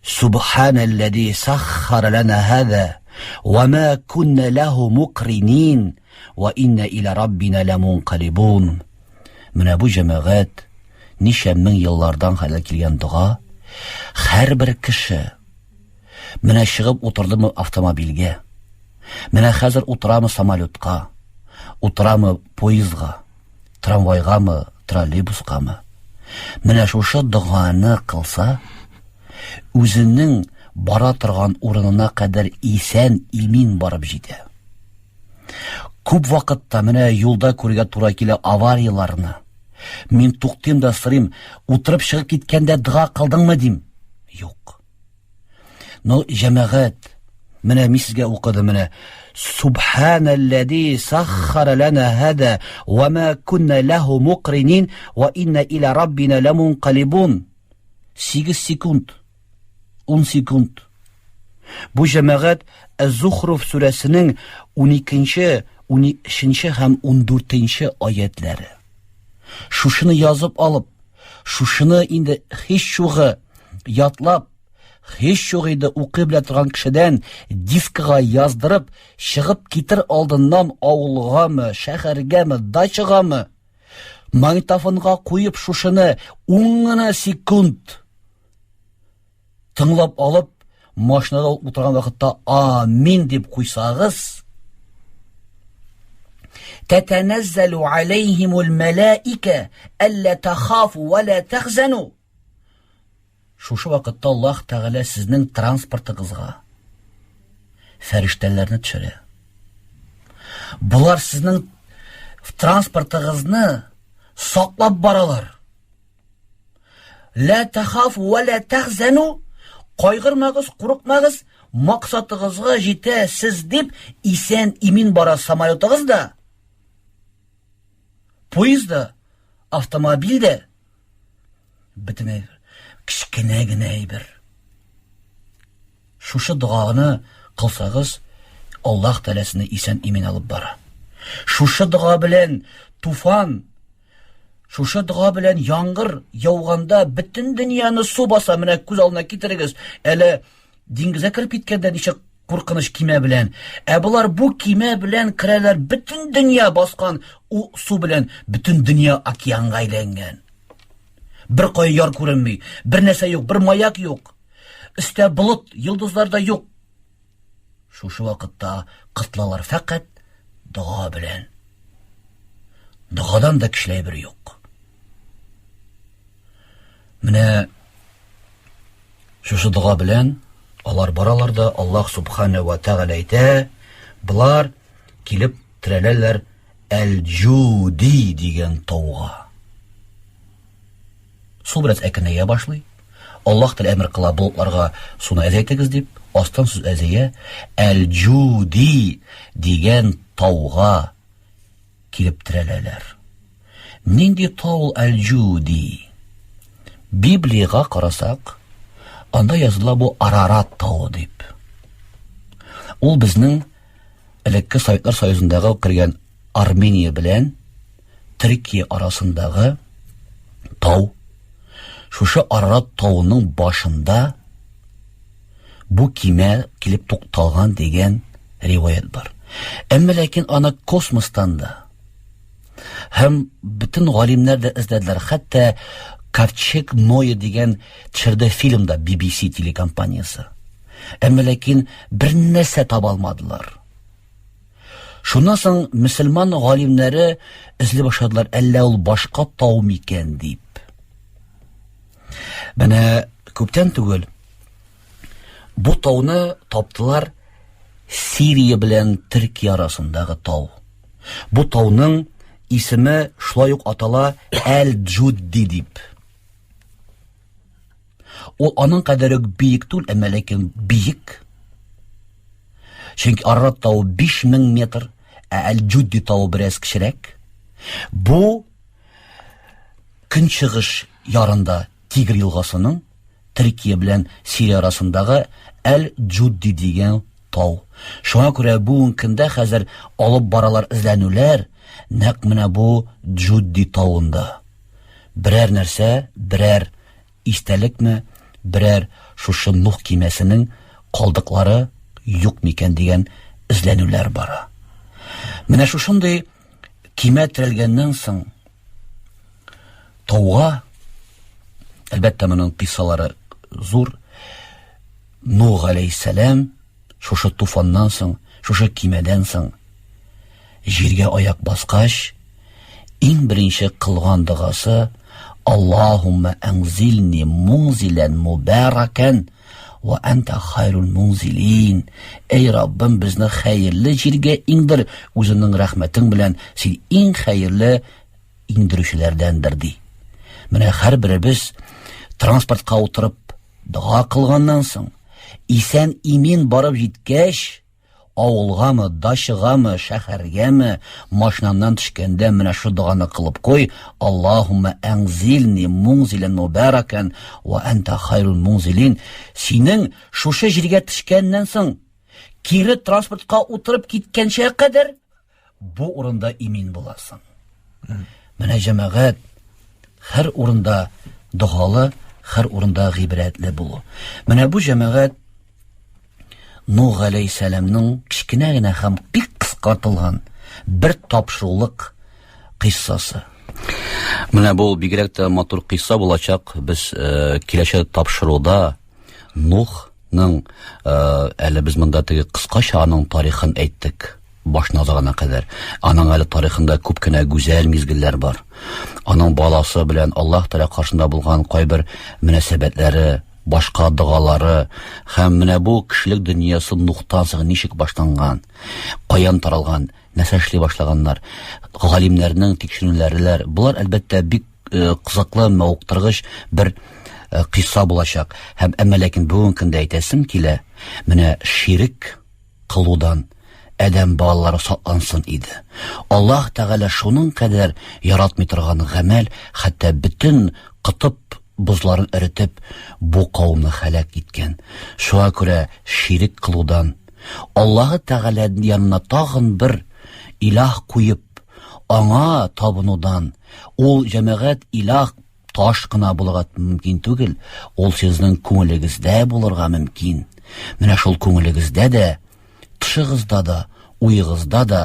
Субханаллази саххара лана хаза ва ма кунна лаху мукринин ва инна иля раббина ламункалибун. Менә бу җәмәгать ничә мең еллардан хәлгә килгән дога. Һәрбер кеше менә чыгып утырдымы автомобильгә, менә хәзер утырамы самолетка, утырамы поездга, трамвайгамы, троллейбускамы, менә шушы доганы кылса, үзенең бара торган урынына кадәр исән имин барып җитә. Күп вакытта менә юлда күрергә тура килә аварияләрне. Мин туктыйм да сорыйм, утырып чыгып киткәндә дога кылдыңмы дим. Юк. Но җәмәгать, менә мин сезгә укыдым менә. Субханаллази саххара лана хада ва ма кунна лаху мукринин ва инна иля раббина ламункалибун. 8 секунд. 10 секунд. Бу җәмәгать Әз-Зухруф сүрәсенең 12-нче, 13-нче һәм 14-нче аятләре. Шушыны язып алып, шушыны инде һич югы ятлап, һич югы инде укый белә торган кешедән дискыга яздырып, чыгып китер алдыннан авылгамы, шәһәргәме, дачагамы, магнитофонга куеп шушыны 10 гына секунд тыңлап алып, машинада утырган вакытта амин дип куйсагыз, тәтәнәззәлу алейхимул мәләикә әллә тахафу ва ла тахзану. Шушы вакытта Аллаһ Тәгалә сезнең транспортыгызга фәрештәләрне төшерә. Болар сезнең транспортыгызны саклап баралар. Ла тахафу ва ла тахзану. Кайгырмагыз, курыкмагыз, максатыгызга җитәсез дип исән имин бара самолетыгыз да, поезд да, автомобиль дә. Бөтен әйбер. Кечкенә генә әйбер. Шушы доганы кылсагыз, Аллаһ Тәгаләсене исән имин алып бара. Шушы дога белән туфан, шушы дога белән яңгыр яуганда бөтен дөньяны су баса. Менә күз алдына китерегез, әле диңгезгә кереп киткәндә ничек куркыныч кимә белән. Ә болар бу кимә белән керәләр, бөтен дөнья баскан у су белән бөтен дөнья океанга әйләнгән. Бер кая яр күренми, бер нәрсә юк, бер маяк юк. Өстә болыт, йолдызлар да юк. Шушы вакытта кытлалар фәкать дога белән. Догадан да көчле әйбер юк. Менә шушы дога белән алар баралар да Аллаһ субхана ва тәгалә әйтә, болар килеп терәләләр Әл-Җуди дигән тауга. Су бераз әкренәя башлый. Аллаһ Тәгалә әмер кыла болытларга суны әзәйтегез дип, астан сүз әзәя, Әл-Җуди дигән тауга килеп терәләләр. Нинди тау ул Әл-Җуди? Библиягә карасак, анда языла бу Арарат тавы дип. Ул безнең элекке Советлар Союзындагы кергән Армения белән Төркия арасындагы тау. Шушы Арарат тавының башында бу кимә килеп тукталган дигән риваять бар. Әмма ләкин аны космостан да һәм бөтен галимнәр дә эзләделәр. Хәтта Ковчег Ноя дигән төшерде фильмда BBC телекомпаниясе. Әмма ләкин бер нәрсә таба алмадылар. Шуннан соң мөселман галимнәре эзли башладылар, әллә ул башка тау микән дип. Менә күптән түгел бу тауны таптылар Сирия белән Төркия арасындагы тау. Бу тауның исеме шулай ук атала Әл-Джудди дип. Ул аның кадәр үк биек түгел, әмма ләкин биек. Чөнки Арарат тавы 5000 метр, ә Әл-Джудди тавы бераз кечерәк. Бу көнчыгыш ярында Тигр елгасының Төркия белән Сирия арасындагы Әл-Джудди дигән тау. Шуңа күрә бүгенге көндә хәзер алып баралар эзләнүләр нәкъ менә бу Джудди тавында. Берәр нәрсә, берәр истәлекме, берәр шушы Нух кимәсенең калдыклары юк микән дигән эзләнүләр бара. Менә шушындый кимә терәлгәннән соң тауга, әлбәттә, моның кыйссалары зур, Нух алейһиссәлам шушы туфаннан соң, шушы кимәдән соң җиргә аяк баскач, иң беренче кылган догасы Аллаһумма әнзилни мунзилән мубаракан ва анта хайрул мунзилин. Эй Раббым, безне хәерле җиргә иңдер, үзеңнең рәхмәтең белән син иң хәерле иңдерүчеләрдәндер ди. Менә һәрберебез транспортка утырып Дога кылганнан соң, исән-имин барып җиткәч, авылгамы, дачагамы, шәһәргәме, машинаннан төшкәндә менә шу доганы кылып куй, Аллаһумма әнзилни мунзилән мубаракан ва анта хайрул мунзилин. Синең шушы җиргә төшкәннән соң, кире транспортка утырып киткәнчә кадәр бу урында имин буласың. Менә җәмәгать һәр урында догалы, һәр урында гыйбрәтле булу. Менә бу җәмәгать Нух алейһиссәламның кечкенә генә һәм бик кыскартылган бер тапшырулык кыйссасы. Менә бу бигрәк тә матур кыйсса булачак. Без э, киләчәк тапшыруда Нухның э, әле без монда теге кыскача аның тарихын әйттек башына азагына кадәр. Аның әле тарихында күп кенә гүзәл мизгелләр бар. Аның баласы белән Аллаһ Тәгалә каршында булган кайбер мөнәсәбәтләре, башка догалары һәм менә бу кешелек дөньясы Нухтан соң ничек башланган, каян таралган, нәрсә эшли башлаганнар, галимнәрнең тикшеренүләреләр. Болар әлбәттә бик э, кызыклы, мавыктыргыч бер э, кыйсса булачак. Һәм әмма ләкин бүгенге көндә әйтәсем килә, менә ширек кылудан адәм балалары саклансын иде. Аллаһ Тәгалә шуның кадәр яратмый торган гамәл, хәтта бөтен котып бозларын эретеп, бу кавымны һәлак иткән. Шуңа күрә ширек кылудан, Аллаһы Тәгалә янына тагын бер илаһ куеп, аңа табынудан, ул җәмәгать илаһ таш кына булырга мөмкин түгел, ул сезнең күңелегездә булырга мөмкин. Менә шул күңелегездә дә, тышыгызда да, уегызда да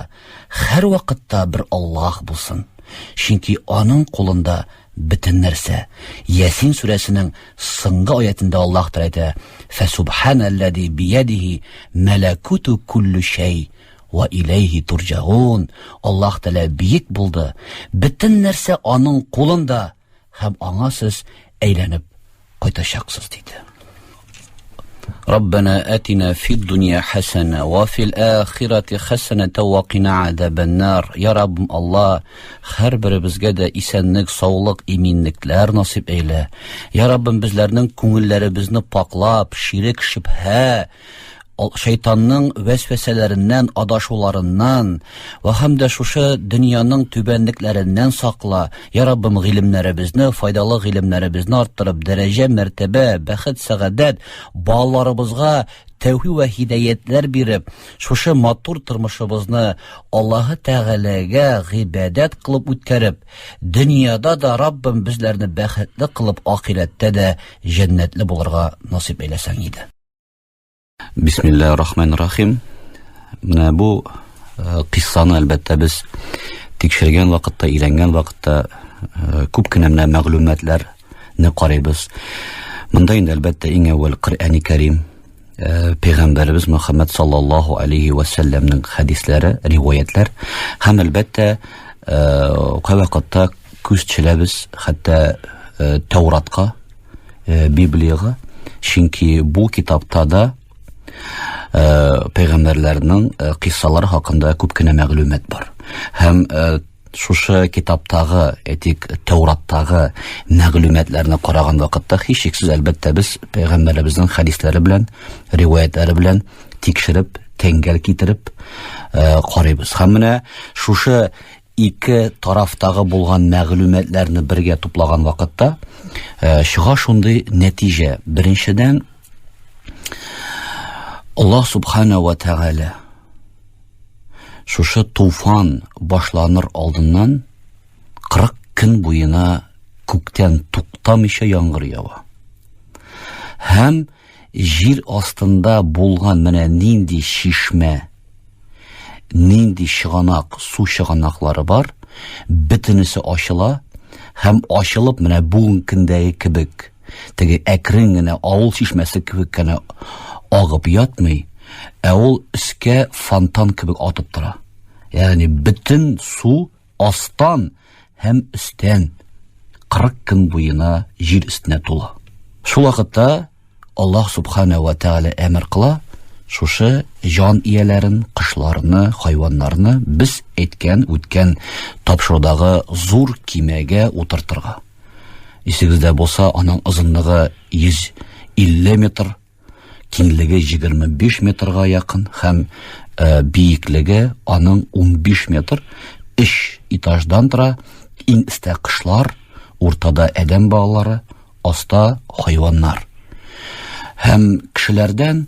һәрвакытта бер Аллаһ булсын. Чөнки аның кулында бөтен нәрсә. Ясин сүрәсенең соңгы аятендә Аллаһ Тәгалә әйтә: "Фәсубханаллази биядиһи малакуту кулли шәй ва иләйһи турҗаун". Аллаһ Тәгалә биек булды. Бөтен нәрсә аның кулында һәм аңа сез әйләнеп кайтачаксыз диде. Раббана атина фид дөнья хәсәнә ва фил ахирати хәсәнә ва кина азабаннар. Я Раббым Алла, һәр беребезгә дә исәнлек, саулык, иминлекләр насыйп әйлә. Я Раббым, безләрнең күңелләребезне паклап, ширек, шөбһә, шайтанның вәсвәсәләреннән, адашуларыннан вә һәм дә шушы дөньяның түбәнлекләреннән сакла. Я Раббым, гыйлемнәребезне, файдалы гыйлемнәребезне арттырып, дәрәҗә, мәртәбә, бәхет, сәгадәт, балаларыбызга тәүфик вә һидаятләр биреп, шушы матур тормышыбызны Аллаһы Тәгаләгә гыйбадәт кылып үткәреп, дөньяда да Раббым безләрне бәхетле кылып, ахирәттә дә җәннәтле булырга насыйп әйләсәң иде. Бисмилла рахман рахим. Менә бу э, кыйссаны әлбәттә без тикшергән вакытта, өйрәнгән вакытта э, күп кенә менә мәгълүматларны карыйбыз. Монда инде әлбәттә иң әүвәл Коръәни Кәрим, э, пәйгамбәребез Мөхәммәд саллаллаһу алейхи ва сәлләмнең хәдисләре, риваятлар һәм әлбәттә кайвакытта күз төшерәбез хәтта Тәуратка, Э, Библиягә, чөнки бу китапта да э, пәйгамбәрләрнең э, кыйссалары хакында күп кенә мәгълүмат бар. Һәм шушы китаптагы, әйтик, Тәураттагы мәгълүматларны караган вакытта һичшиксез, әлбәттә, без пәйгамбәребезнең хәдисләре белән, риваятлары белән тикшереп, тәңгәл китереп карыйбыз. Һәм менә шушы ике тарафтагы булган мәгълүматларны бергә туплаган вакытта э, чыга шундый нәтиҗә. Беренчедән, Аллаһ субхана ва тәгалә шушы туфан башланыр алдыннан 40 көн буена күктән туктамыйча яңгыр ява. Һәм җир астында булган менә нинди чишмә, нинди чыганак, су чыганаклары бар, бөтенесе ачыла һәм ачылып менә бүгенге көндәге кебек, теге әкрен генә авыл чишмәсе кебек кенә агып ятмый, ә ул өскә фонтан кебек атып тора. Ягъни бөтен су астан һәм өстән 40 көн буена җир өстенә тула. Шул вакытта Аллаһ субхана ва тәгалә әмер кыла, шушы җан ияләрен, кошларны, хайваннарны без әйткән, үткән тапшырудагы зур кимәгә утыртырга. Исегездә булса, аның озынлыгы 150 метр, киңлеге 25 метрга якын һәм э, биеклеге аның 15 метр, өч этаждан тора, иң өстә кошлар, уртада адәм балалары, аста хайваннар. Һәм кешеләрдән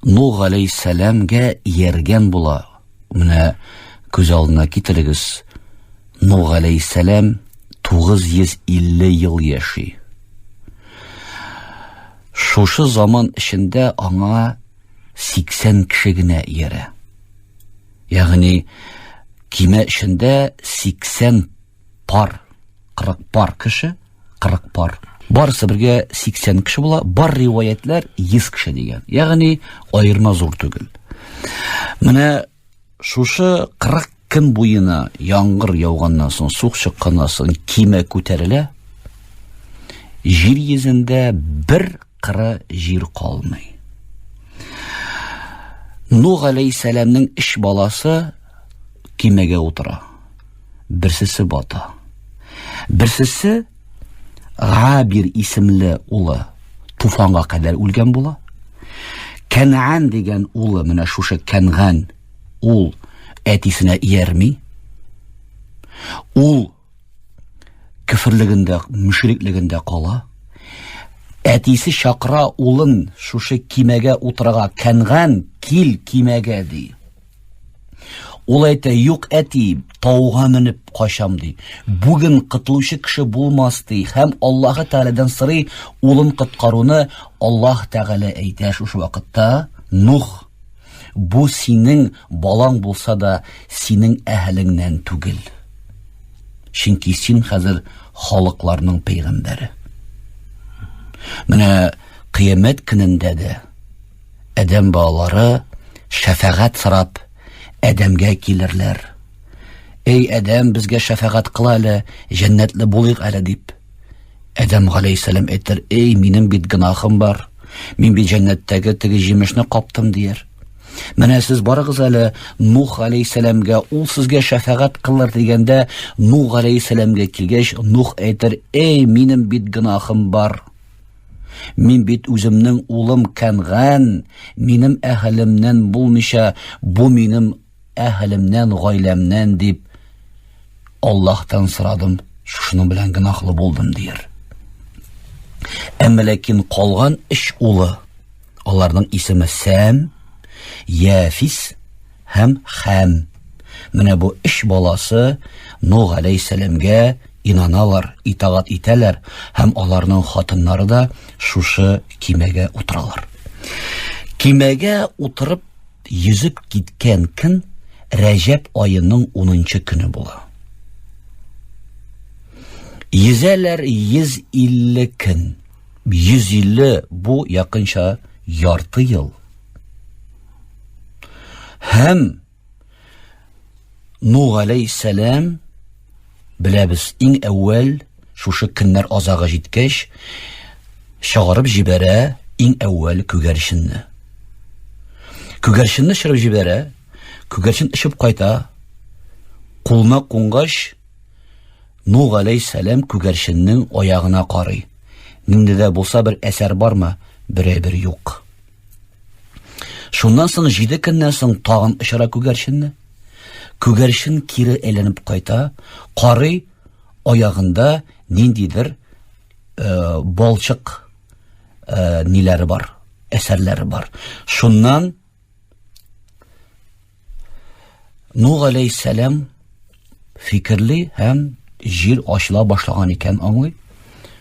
Нух алейһиссәламгә ияргән була. Менә күз алдына китерегез. Нух алейһиссәлам 950 ел яши. Шушы заман эчендә аңа 80 кеше генә иярә. Ягъни кимә эчендә 80 пар, 40 пар кеше, 40 пар. Барысы бергә 80 кеше була, бар риваятлар 100 кеше дигән. Ягъни аерма зур түгел. Менә шушы 40 көн буена яңгыр яуганнан соң, сук чыкканнан соң кимә күтәрелә. Җир йөзендә бер кыры җир калмый. Нух алейһиссәламнең өч баласы кимәгә утыра. Берсесе бата. Берсесе Габир исемле улы туфанга кадәр үлгән була. Кәнәан дигән улы, менә шушы Кәнган, ул әтисенә иярми. Ул кеферлегендә, мөшриклегендә кала. Әтисе чакыра улын шушы кимәгә утырырга, Кәнган, кил кимәгә ди. Ул әйтә, юк, әти, тауга менеп качам, ди. Бүген котылучы кеше булмас, ди. Һәм Аллаһы Тәгаләдән сорый улын коткаруны. Аллаһ Тәгалә әйтә шушы вакытта, Нух, бу синең балаң булса да, синең әһелеңнән түгел. Чөнки син хәзер халыкларның пәйгамбәре. Менә кыямәт көнендә дә адәм балалары шәфәгать сорап адәмгә килерләр. Эй, адәм, безгә шәфәгать кыл әле, җәннәтле булыйк әле дип. Адәм галәйһиссәлам әйтер, эй, минем бит гөнаһым бар. Мин бит җәннәттәге теге җимешне каптым дияр. Менә сез барыгыз әле Нух галәйһиссәламгә, ул сезгә шәфәгать кылыр дигәндә, Нух галәйһиссәламгә килгәч, Нух әйтер, эй, минем бит гөнаһым бар. Мин бит үземнең улым Кәнган, минем әһелемнән булмыйча, бу минем әһелемнән, гаиләмнән дип Аллаһтан сорадым, шушының белән гөнаһлы булдым дияр. Әмма ләкин калган өч улы, аларның исеме Сәм, Яфис һәм Хәм. Менә бу өч баласы Нух алейһиссәламгә инаналар, итагать итәләр һәм аларның хатыннары да шушы кимәгә утыралар. Кимәгә утырып йөзеп киткән көн Рәҗәб аеның 10 көне була. Йөзәләр 150 көн. 150 бу якынча ярты ел. Һәм Нух алейһиссәлам беләбез, иң әүвәл шушы көннәр азагы җиткәч, чыгарып җибәрә иң әүвәл күгәрченне. Күгәрченне чыгарып җибәрә, күгәрчен очып кайта, кулына кунгач, Нух алейһиссәлам күгәрченнең аягына карый. Нинди дә булса бер әсәр бармы? Бер әйбер юк. Шуннан соң җиде көннән соң тагын очыра күгәрченне. Күгәрчен кире әйләнеп кайта, карый, аягында ниндидер э, балчык э, ниләре бар, әсәрләре бар. Шуннан Нух алейһиссәлам фикерли һәм җир ачыла башлаган икән аңлый.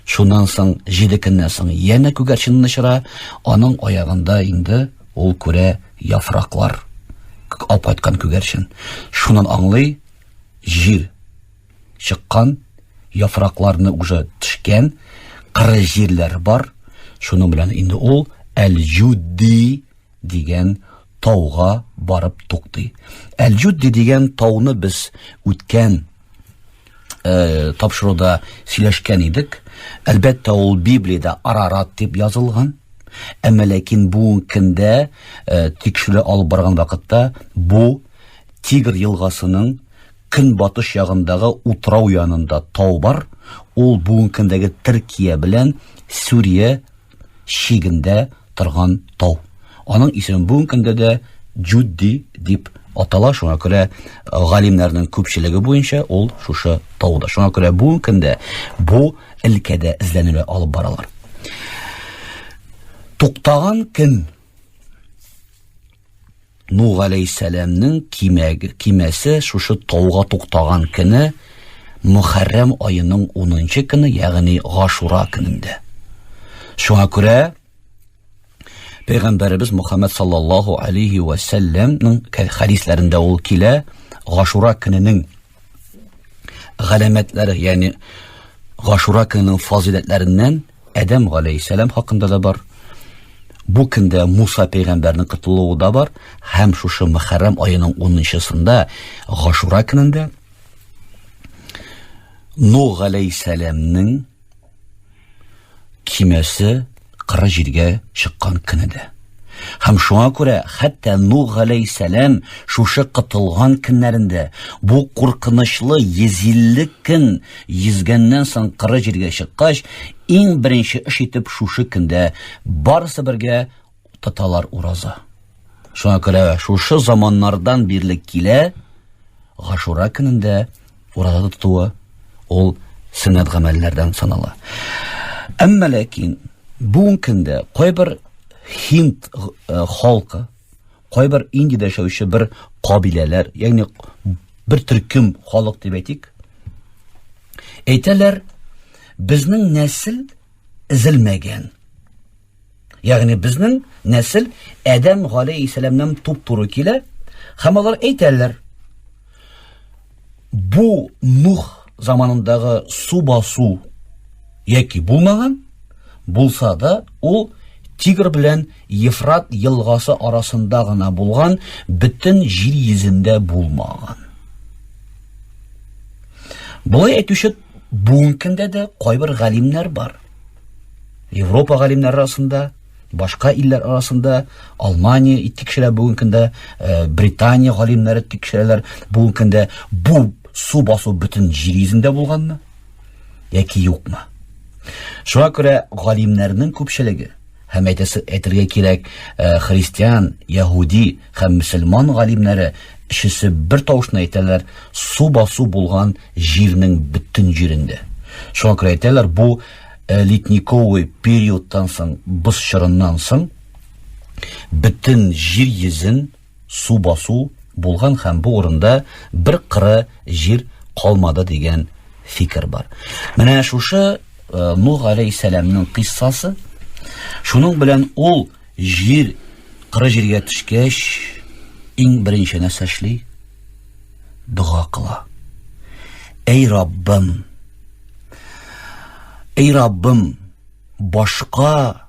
Шуннан соң җиде көннән соң янә күгәрченне очыра, аның аягында инде ул күрә яфраклар. Алып кайткан күгәрчен. Шуннан аңлый, җир чыккан, яфракларны уже төшкән, кыры җирләр бар. Шуның белән инде ул Әл-Җудди дигән тауга барып туктый. Әл-Җудди дигән тауны без үткән э, тапшыруда сөйләшкән идек. Әлбәттә, ул Библиядә Арарат дип язылган. Әмма ләкин бу көндә э, тикшерү алып барган вакытта бу Тигр елгасының көнбатыш ягындагы утрау янында тау бар. Ул бүгенге көндәге Төркия белән Сүрия чигендә торган тау. Аның исеме бүгенге көндә дә Джудди дип атала. Шуңа күрә э, галимнәрнең күпчелеге буенча ул шушы тауда. Шуңа күрә бүгенге көндә бу өлкәдә эзләнүләр алып баралар. Туктаган көн Нух алейһиссәламнең кимәсе шушы тауга туктаган көне Мөхәррәм аеның 10 көне, ягъни Гашура көнендә. Шуңа күрә Пәйгамбәребез Мухаммад саллаллаһу алейхи ва сәлләмнең хәдисләрендә ул килә, Гашура көненең галәмәтләре, ягъни Гашура көненең фазыйләтләреннән Адәм галәйһиссәлам хакында да бар. Бу көндә Муса пәйгамбәрнең котылуы да бар һәм шушы Мөхәррәм аеның 10-нчысында Гашура көнендә Нух галәйһиссәламнең кимәсе кыры җиргә чыккан көне дә. Һәм шуңа күрә хәтта Нух галәйһиссәлам шушы котылган көннәрендә бу куркынычлы 150 көн йөзгәннән соң кыры җиргә чыккач, иң беренче эш итеп шушы көндә барысы бергә тоталар ураза. Шуңа күрә шушы заманнардан бирле килә Гашура көнендә ураза тотуы ул сөннәт гамәлләрдән санала. Әмма ләкин бүгенге көндә кайбер һинд э, халкы, кайбер Индиядә яшәүче бер кабиләләр, ягъни бер төркем халык дип әйтик, әйтәләр, безнең нәсел өзелмәгән. Ягъни безнең нәсел Адәм галәйһиссәламнән туп-туры килә, һәм алар әйтәләр, бу Нух заманындагы су басу яки булмаган, булса да, ул Тигр белән Ефрат елгасы арасында гына булган, бөтен җир йөзендә булмаган. Болай әйтүче бүгенге көндә дә кайбер галимнәр бар. Европа галимнәре арасында, башка илләр арасында Алмания тикшерә бүгенге көндә, э, Британия галимнәре тикшерәләр бүгенге көндә бу су басу бөтен җир йөзендә булганмы яки юкмы? Шуңа күрә галимнәрнең күпчелеге һәм әйтәсе әйтергә кирәк, э, христиан, яһүди һәм мөселман галимнәре өчесе бер тавышны әйтәләр, су басу булган җирнең бөтен җирендә. Шуңа күрә әйтәләр, бу э, ледниковый периодтан соң, боз чорыннан соң бөтен җир йөзен су басу булган һәм бу урында бер кыры җир калмады дигән фикер бар. Менә шушы э, Нух алейһиссәламның кыйссасы, шуның белән ул җир кыры җиргә төшкәч, иң беренче нәрсә эшли? Дога кыла. Әй Раббым! Әй Раббым, башка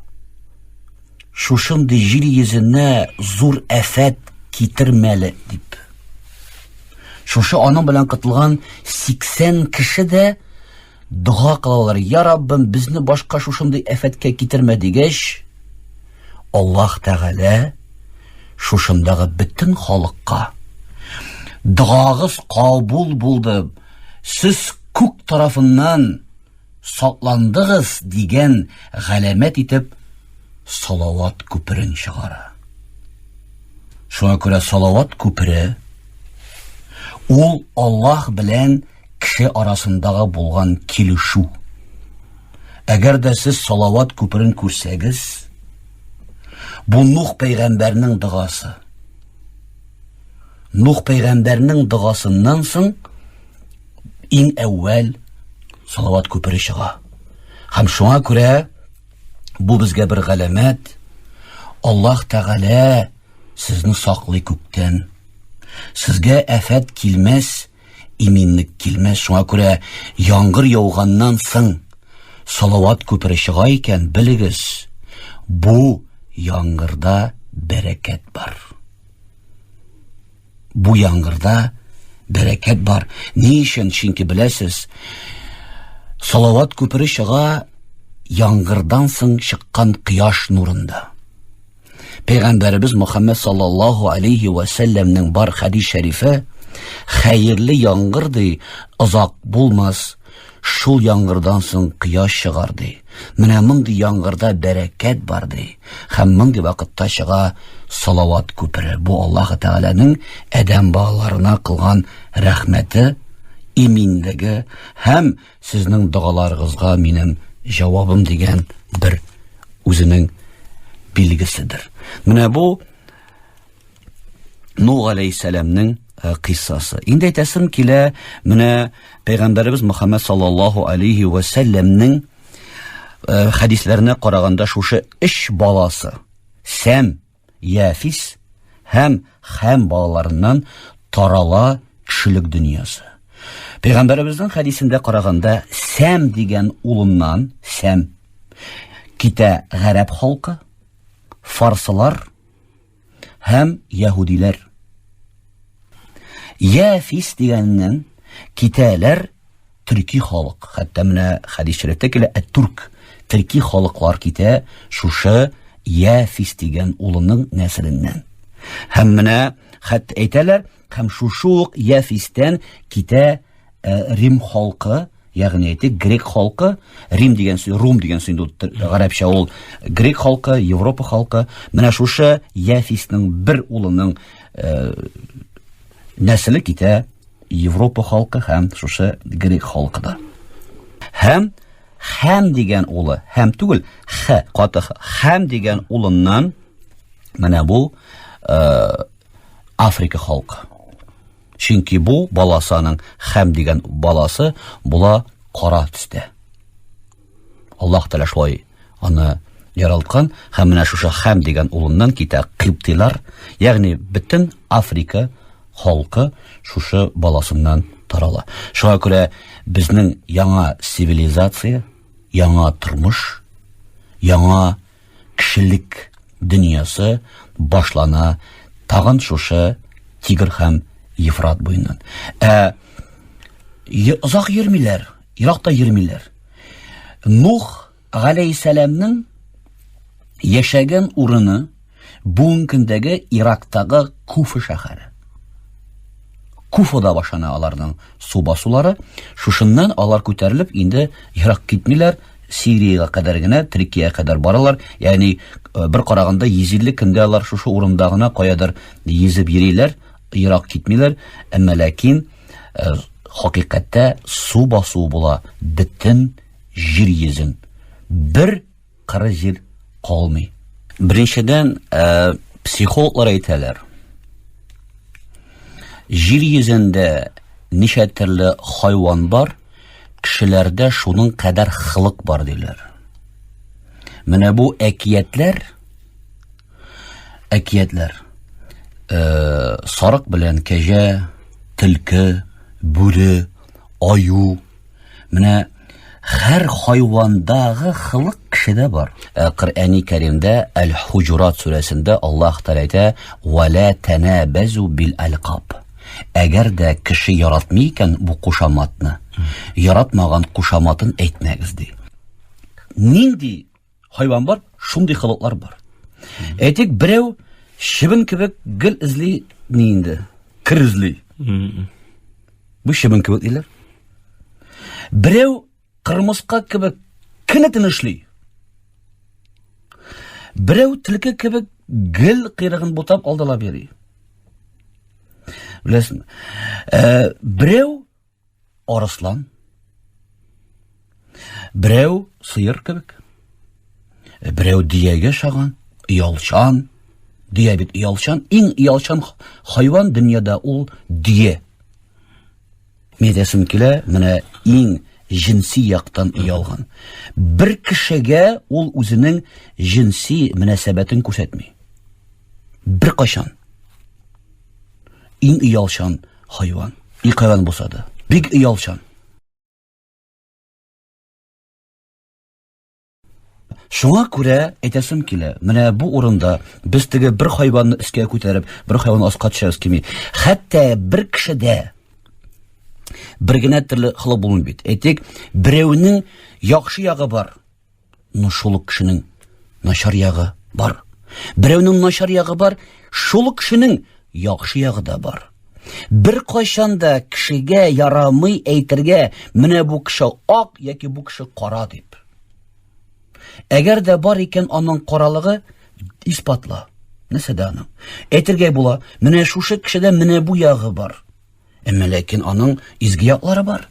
шушындый җир йөзенә зур афәт китермәле дип. Шушы аның белән кытылган 80 кеше дә дога кылалар. Я Раббым, безне башка шушындый афәткә китермә дигәч, Аллаһ Тәгалә шушындагы бөтен халыкка догагыз кабул булды. Сез күк тарафыннан Сакландыгыз дигән галәмәт итеп салават күперен чыгара. Шуңа күрә салават күпере ул Аллаһ белән кеше арасындагы булган килешү. Әгәр дә сез салават күперен күрсәгез, бу Нух пәйгамбәрнең догасы. Нух пәйгамбәрнең догасыннан соң иң әүвәл салават күпере чыга. Һәм шуңа күрә бу безгә бер галәмәт. Аллаһ Тәгалә сезне саклый күктән. Сезгә афәт килмәс, иминлек килмәс. Шуңа күрә яңгыр яуганнан соң салават күпере чыга икән, белегез, бу яңгырда бәрәкәт бар. Бу яңгырда бәрәкәт бар. Ни өчен? Чөнки беләсез, салават күпере чыга яңгырдан соң чыккан кояш нурында. Пәйгамбәребез Мөхәммәд саллаллаһу алейхи ва сәлләмнең бар хәдис шәрифе хәерле яңгыр ди, озак булмас, шул яңгырдан соң кояш чыгар ди. Менә мондый яңгырда бәрәкәт бар ди. Һәм мондый вакытта чыга салават күпере. Бу Аллаһ Тәгаләнең адәм балаларына кылган рәхмәте, иминлеге һәм сезнең догаларыгызга минем җавабым дигән бер үзенең билгеседер. Менә бу Нух алейһиссәламнең э, кыйссасы. Инде әйтәсем килә, менә пәйгамбәребез Мөхәммәд саллаллаһу алейхи ва сәлләмнең э, хәдисләренә караганда шушы өч баласы Сәм, Яфис һәм Хәм балаларыннан тарала кешелек дөньясы. Пәйгамбәребезнең хәдисендә караганда Сәм дигән улыннан Сәм китә гарәп халкы, фарсылар һәм яһүдиләр. Яфис дигәннән китәләр төрки халык. Хәтта менә хәдис шәрифтә килә, ә түрк, төрки халыклар китә шушы Яфис дигән улының нәселеннән. Һәм менә хәтта әйтәләр, һәм шушы ук Яфистән китә э, Рим халкы, ягъни әйтик, грек халкы, Рим дигән сүз, Рум дигән сүз инде гарәпчә ул грек халкы, Европа халкы. Менә шушы Яфисның бер улының э, нәселе китә Европа халкы һәм шушы грек халкы да. Һәм Хәм дигән улы, һәм түгел, х, каты х, Хәм дигән улыннан менә бу э, Африка халкы. Чөнки бу баласы аның Хәм дигән баласы була кара төстә. Аллаһ Тәгалә шулай аны яралткан һәм менә шушы Хәм дигән улыннан китә кыптыйлар, ягъни бөтен Африка халкы шушы баласыннан Тарала. Шуңа күрә безнең яңа цивилизация, яңа тормыш, яңа кешелек дөньясы башлана тагын шушы Тигр һәм Ефрат буеннан. Ә озак йөрмиләр, ерак та йөрмиләр. Нух галәйһиссәламнең яшәгән урыны бүгенге көндәге Ирактагы Куфа шәһәре. Куфада башлана аларның су басулары. Шушыннан алар күтәрелеп инде ерак китмиләр, Сириягә кадәр генә, Төркиягә кадәр баралар. Ягъни э, бер караганда 150 көндә алар шушы урында гына каядыр йөзеп йөриләр, ерак китмиләр. Әмма ләкин э, хакыйкатьтә су басу була бөтен җир йөзен. Бер кыры җир калмый. Беренчедән, э, психологлар әйтәләр. Җир йөзендә ничә төрле хайван бар, кешеләрдә шуның кадәр хылык бар диләр. Менә бу әкиятләр әкиятләр э, сарык белән кәҗә, төлке, бүре, аю менә һәр хайвандагы хылык кешедә бар. Э, Коръәни Кәримдә Әл-Хуҗурат сүрәсендә Аллаһ Тәгалә әйтә: "Ва ла танабазу бил алкаб". Әгәр дә кеше яратмый икән бу кушаматны, яратмаган кушаматын әйтмәгез ди. Нинди хайван бар, шундый холыклар бар. Әйтик, берәү чебен кебек гел эзли ни инде? Кер эзли. Бу чебен кебек диләр. Берәү кырмыска кебек көне-төн эшли. Берәү төлке кебек гел кыйрыгын бутап алдалап йөри. Беләсеңме? Ә, берәү арыслан. Берәү сыер кебек. Э, берәү дөягә ошаган, оялчан. Дөя бит оялчан. Иң оялчан хайван дөньяда ул дөя. Мин әйтәсем килә, менә иң җенси яктан оялган. Бер кешегә ул үзенең җенси мөнәсәбәтен күрсәтми. Бер кайчан. Иң оялчан хайван. И хайван булса да. Бик оялчан. Шуңа күрә әйтәсем килә, менә бу урында без теге бер хайванны өскә күтәреп, бер хайванны аска төшерәбез килми. Хәтта бер кешедә бер генә төрле холык булмый бит. Әйтик, берәүнең яхшы ягы бар, но шул ук кешенең начар ягы бар. Берәүнең начар ягы бар, шул ук кешенең яхшы ягы да бар. Бер кайчан да кешегә ярамый әйтергә, менә бу кеше ак яки бу кеше кара дип. Әгәр дә бар икән аның каралыгы, исбатла. Нәрсә дә аның? Әйтергә була, менә шушы кешедә менә бу ягы бар. Әмма ләкин аның изге яклары бар.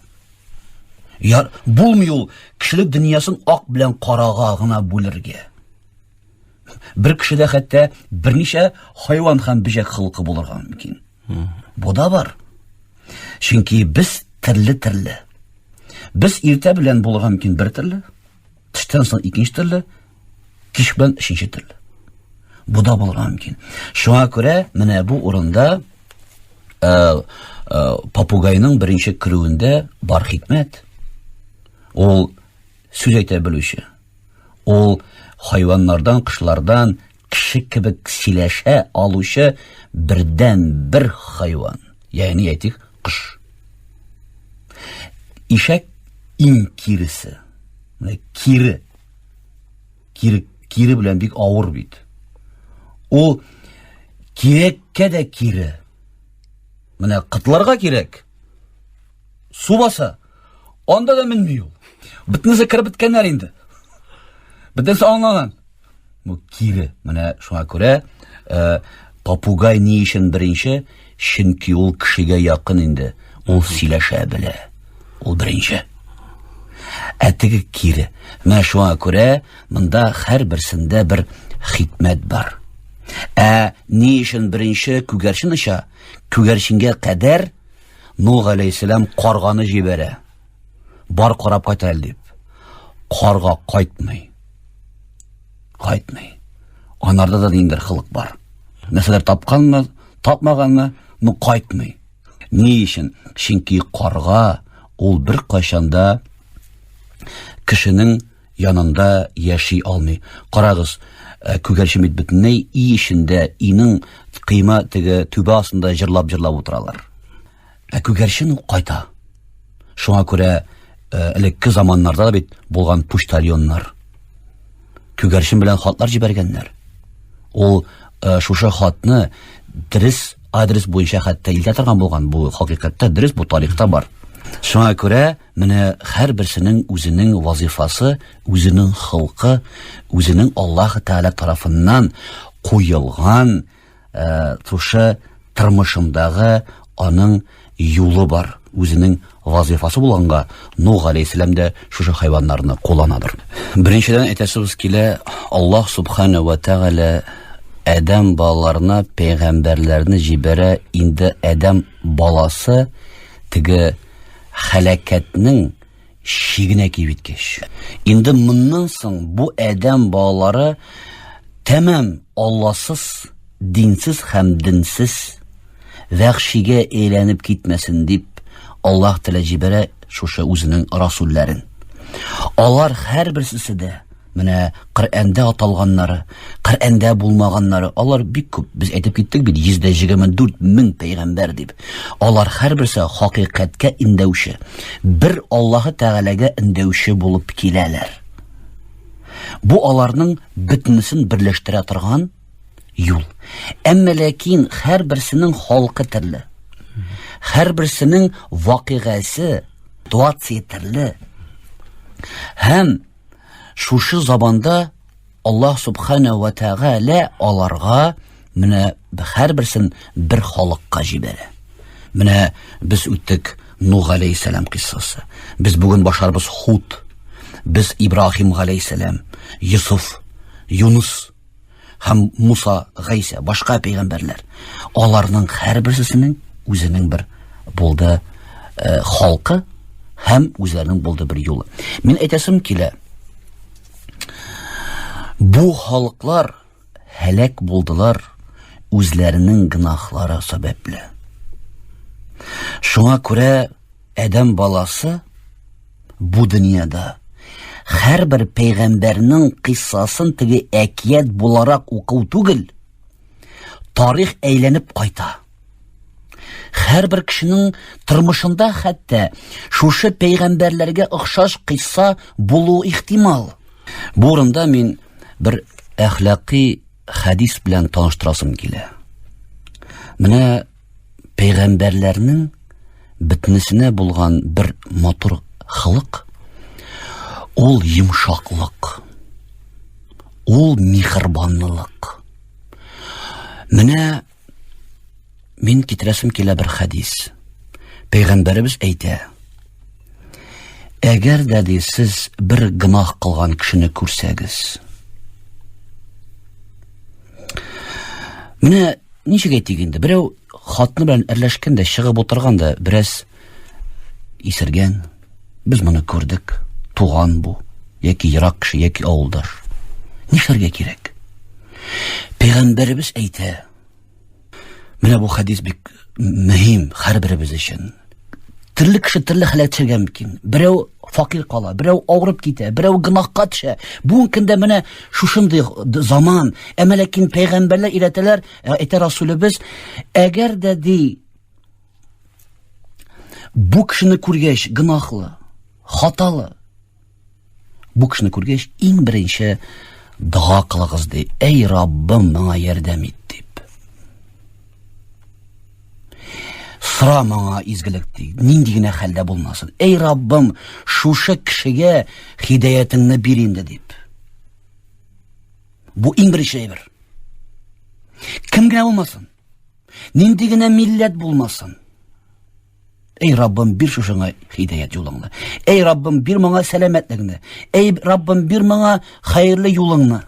Яр, булмый ул кешелек дөньясын ак белән карага гына бүлергә. Бер кешедә хәтта берничә хайван һәм бөҗәк холкы булырга мөмкин. Бу да бар. Чөнки без төрле-төрле. Без иртә белән булырга мөмкин бер төрле, төштән соң икенче төрле, кич белән өченче төрле. Бу да булырга мөмкин. Шуңа күрә менә бу урында э, э, попугайның беренче керүендә бар хикмәт. Ул сүз әйтә белүче. Ул хайваннардан, кошлардан кеше кебек сөйләшә алучы бердән бер хайван. Ягъни әйтик, кош. Ишәк иң киресе. Менә кире. Кире, кире белән бик авыр бит. Ул кирәккә дә кире. Менә кытларга кирәк. Су баса. Анда да менми ул. Бөтенесе кереп беткәннәр инде. Бөтенесе аңлаган. Бу кире. Менә шуңа күрә э, попугай ни өчен беренче? Чөнки ул кешегә якын инде. Ул сөйләшә белә. Ул беренче. Ә теге кире. Менә шуңа күрә монда һәрберсендә бер хикмәт бар. Ә ни өчен беренче күгәрчен оча? Күгәрченгә кадәр Нух галәйһиссәлам карганы җибәрә. Бар карап кайт әле дип. Карга кайтмый. Кайтмый. Анарда да ниндидер холык бар. Нәрсәләр тапканмы, тапмаганмы, но кайтмый. Ни өчен? Чөнки карга ул беркайчан да кешенең янында яши алмый. Карагыз, э, күгәрчен бит бөтенләй өй эчендә, өйнең кыйма теге түбә астында җырлап-җырлап утыралар. Ә күгәрчен ул кайта. Шуңа күрә э, элекке заманнарда да бит булган почтальоннар. Күгәрчен белән хатлар җибәргәннәр. Ул э, шушы хатны дөрес адрес буенча хәтта илтә торган булган. Бу хакыйкатьтә дөрес, бу тарихта бар. Шуңа күрә менә һәрберсенең үзенең вазифасы, үзенең холкы, үзенең Аллаһ Тәгалә тарафыннан куелган э, шушы тормышындагы аның юлы бар, үзенең вазифасы булганга Нух галәйһиссәлам дә шушы хайваннарны кулланадыр. Беренчедән әйтәсебез килә, Аллаһ субхана ва тәгалә адәм балаларына пәйгамбәрләрне җибәрә, инде адәм баласы теге хәләкәтнең чигенә килеп җиткәч. Инде моннан соң бу адәм балалары тәмам Алласыз, динсез һәм денсез вәхшигә әйләнеп китмәсен дип Аллаһ Тәгалә җибәрә шушы үзенең расулләрен. Алар һәрберсе дә Менә Коръәндә аталганнары, Коръәндә булмаганнары, алар бик күп. Без әйтеп киттек бит, 124 мең пәйгамбәр дип. Алар һәрберсе хакыйкатькә индәүче, бер Аллаһы Тәгаләгә индәүче булып киләләр. Бу аларның бөтенесен берләштерә торган юл. Әмма ләкин һәрберсенең халкы төрле. Һәрберсенең вакыйгасы, ситуация төрле. Һәм Шушы заманда Аллаһ Субхана ва Тәгалә аларга менә һәрберсен бер халыкка җибәрә. Менә без үттек Нух галәйһиссәлам кыйссасы. Без бүген башларбыз Худ. Без Ибраһим галәйһиссәлам, Йосыф, Юнус һәм Муса, Гайсә, башка пәйгамбәрләр. Аларның һәрберсенең үзенең бер булды э, халкы һәм үзләренең булды бер юлы. Мин әйтәсем килә, бу халыклар һәлак булдылар үзләренең гөнаһлары сәбәпле. Шуңа күрә адәм баласы бу дөньяда һәрбер пәйгамбәрнең кыйссасын теге әкият буларак уку түгел, тарих әйләнеп кайта. Һәрбер кешенең тормышында хәтта шушы пәйгамбәрләргә охшаш кыйсса булу ихтимал. Бу урында мин бер әхлакый хәдис белән таныштырасым килә. Менә пәйгамбәрләрнең бөтенесенә булган бер матур холык ул йомшаклык, ул миһербанлылык. Менә мин китерәсем килә бер хәдис. Пәйгамбәребез әйтә: Әгәр дә ди сез бер гөнаһ кылган кешене күрсәгез, менә ничек әйтик инде, берәү хатыны белән әрләшкән дә чыгып утырган да бераз исергән. Без моны күрдек. Туган бу, яки ерак кеше, яки авылдаш. Нишләргә кирәк? Пәйгамбәребез әйтә. Менә бу хәдис бик мөһим һәрберебез өчен. Төрле кеше төрле хәлгә төшәргә мөмкин. Берәү факир кала, берәү авырып китә, берәү гөнаһка төшә. Бүгенге көндә менә шушындый заман. Әмма ләкин пәйгамбәрләр өйрәтәләр, э, әйтә Расулебез, әгәр дә ди бу кешене күргәч гөнаһлы, хаталы, Бу кешене күргәч, иң беренче дога кылыгыз ди. Әй Раббым, миңа ярдәм ит дип. Сора миңа изгелек ди. Нинди генә хәлдә булмасын. Әй Раббым, шушы кешегә хидаятыңны бир инде дип. Бу иң беренче әйбер. Кем генә булмасын, нинди генә милләт булмасын, Эй Раббым, бир шушыңа хидаят юлыңны. Эй Раббым, бир моңа сәламәтлегеңне. Эй Раббым, бир моңа хәерле юлыңны.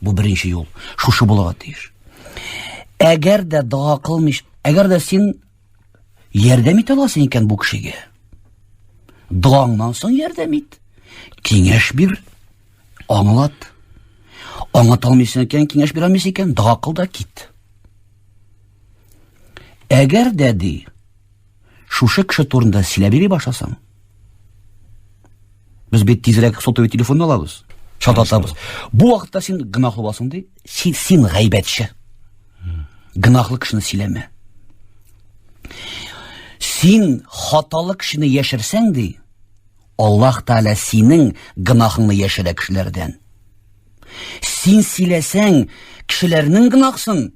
Бу беренче юл. Шушы булырга тиеш. Әгәр дә дога кылмыйш, әгәр дә син ярдәм итә аласың икән бу кешегә, догаңнан соң ярдәм ит. Киңәш бир, аңлат. Аңлата алмыйсың икән, киңәш бирә алмыйсың икән, дога кыл да кит. Әгәр дә ди, шушы кеше турында сөйләп йөри башласаң, без бит тизрәк сотовый телефонны алабыз, шалтыратабыз. Бу вакытта син гөнаһлы буласың ди. Син, син гайбәтче. Гөнаһлы кешене сөйләмә. Син хаталы кешене яшерсәң ди, Аллаһ Тәгалә синең гөнаһыңны яшерә кешеләрдән. Син сөйләсәң, кешеләрнең гөнаһсын,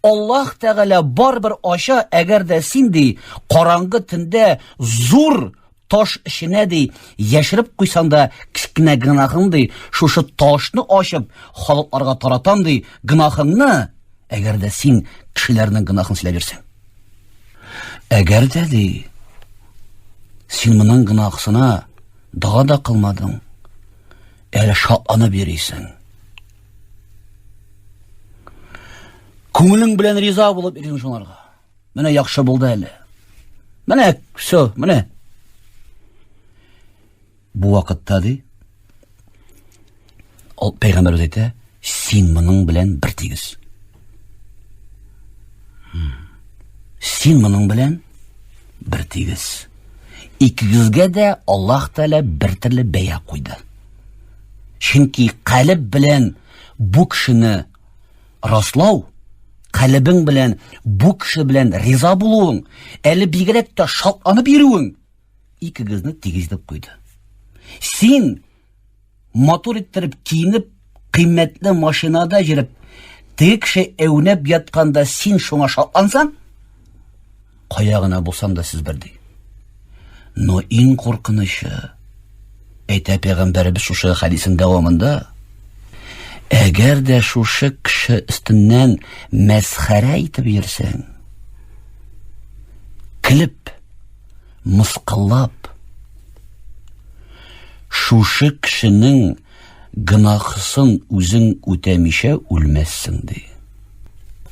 Аллаһ Тәгалә барыбер ача, әгәр дә син ди, караңгы төндә зур таш эченә ди, яшереп куйсаң да кечкенә гөнаһың ди, шушы ташны ачып халыкларга таратам ди, гөнаһыңны, әгәр дә син кешеләрнең гөнаһын сөйләп йөрсәң. Әгәр дә ди, син моның гөнаһсына дога да кылмадың, әле шатланып йөрисең. Күңелең белән риза булып йөрисең шуңарга. Менә яхшы булды әле. Менә все, менә. Бу вакытта ди, ул пәйгамбәрбез әйтә, син моның белән бер тигез. Син моның белән бер тигез. Икегезгә дә Аллаһ Тәгалә бер төрле бәя куйды. Чөнки калеб белән бу кешене раслау, калебең белән бу кеше белән риза булуың, әле бигрәк тә шатланып йөрүең икегезне тигез итеп куйды. Син матур иттереп киенеп, кыйммәтле машинада йөреп, теге кеше әүнәп ятканда син шуңа шатлансаң, кая гына булсаң да сез бер ди. Но иң куркынычы, әйтә пәйгамбәребез шушы хәдисен дәвамында, әгәр дә шушы кеше өстеннән мәсхәрә итеп йөрсәң, көлеп, мыскыллап, шушы кешенең гөнаһысын үзең үтәмичә үлмәссең, ди.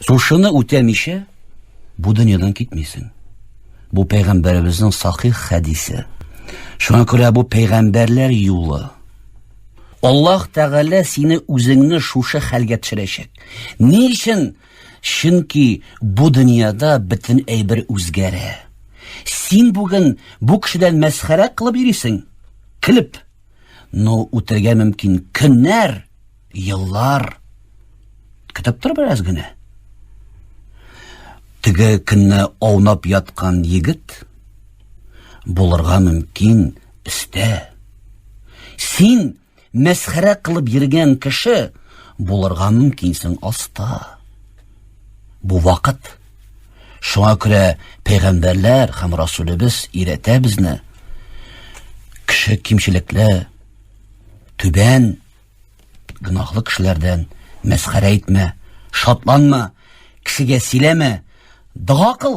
Шушыны үтәмичә бу дөньядан китмисең. Бу пәйгамбәребезнең сахих хәдисе. Шуңа күрә бу пәйгамбәрләр юлы. Аллаһ Тәгалә сине үзеңне шушы хәлгә төшерәчәк. Ни өчен? Чөнки бу дөньяда бөтен әйбер үзгәрә. Син бүген бу кешедән мәсхәрә кылып йөрисең, көлеп. Но үтергә мөмкин көннәр, еллар. Көтеп тор бераз генә. Теге көнне аунап яткан егет булырга мөмкин өстә. Син мәсхәрә кылып йөргән кеше булырга мөмкинсең аста. Бу вакыт. Шуңа күрә пәйгамбәрләр һәм Расулебез өйрәтә безне. Кеше кимчелекле, түбән, гөнаһлы кешеләрдән мәсхәрә итмә, шатланма, кешегә сөйләмә, дога кыл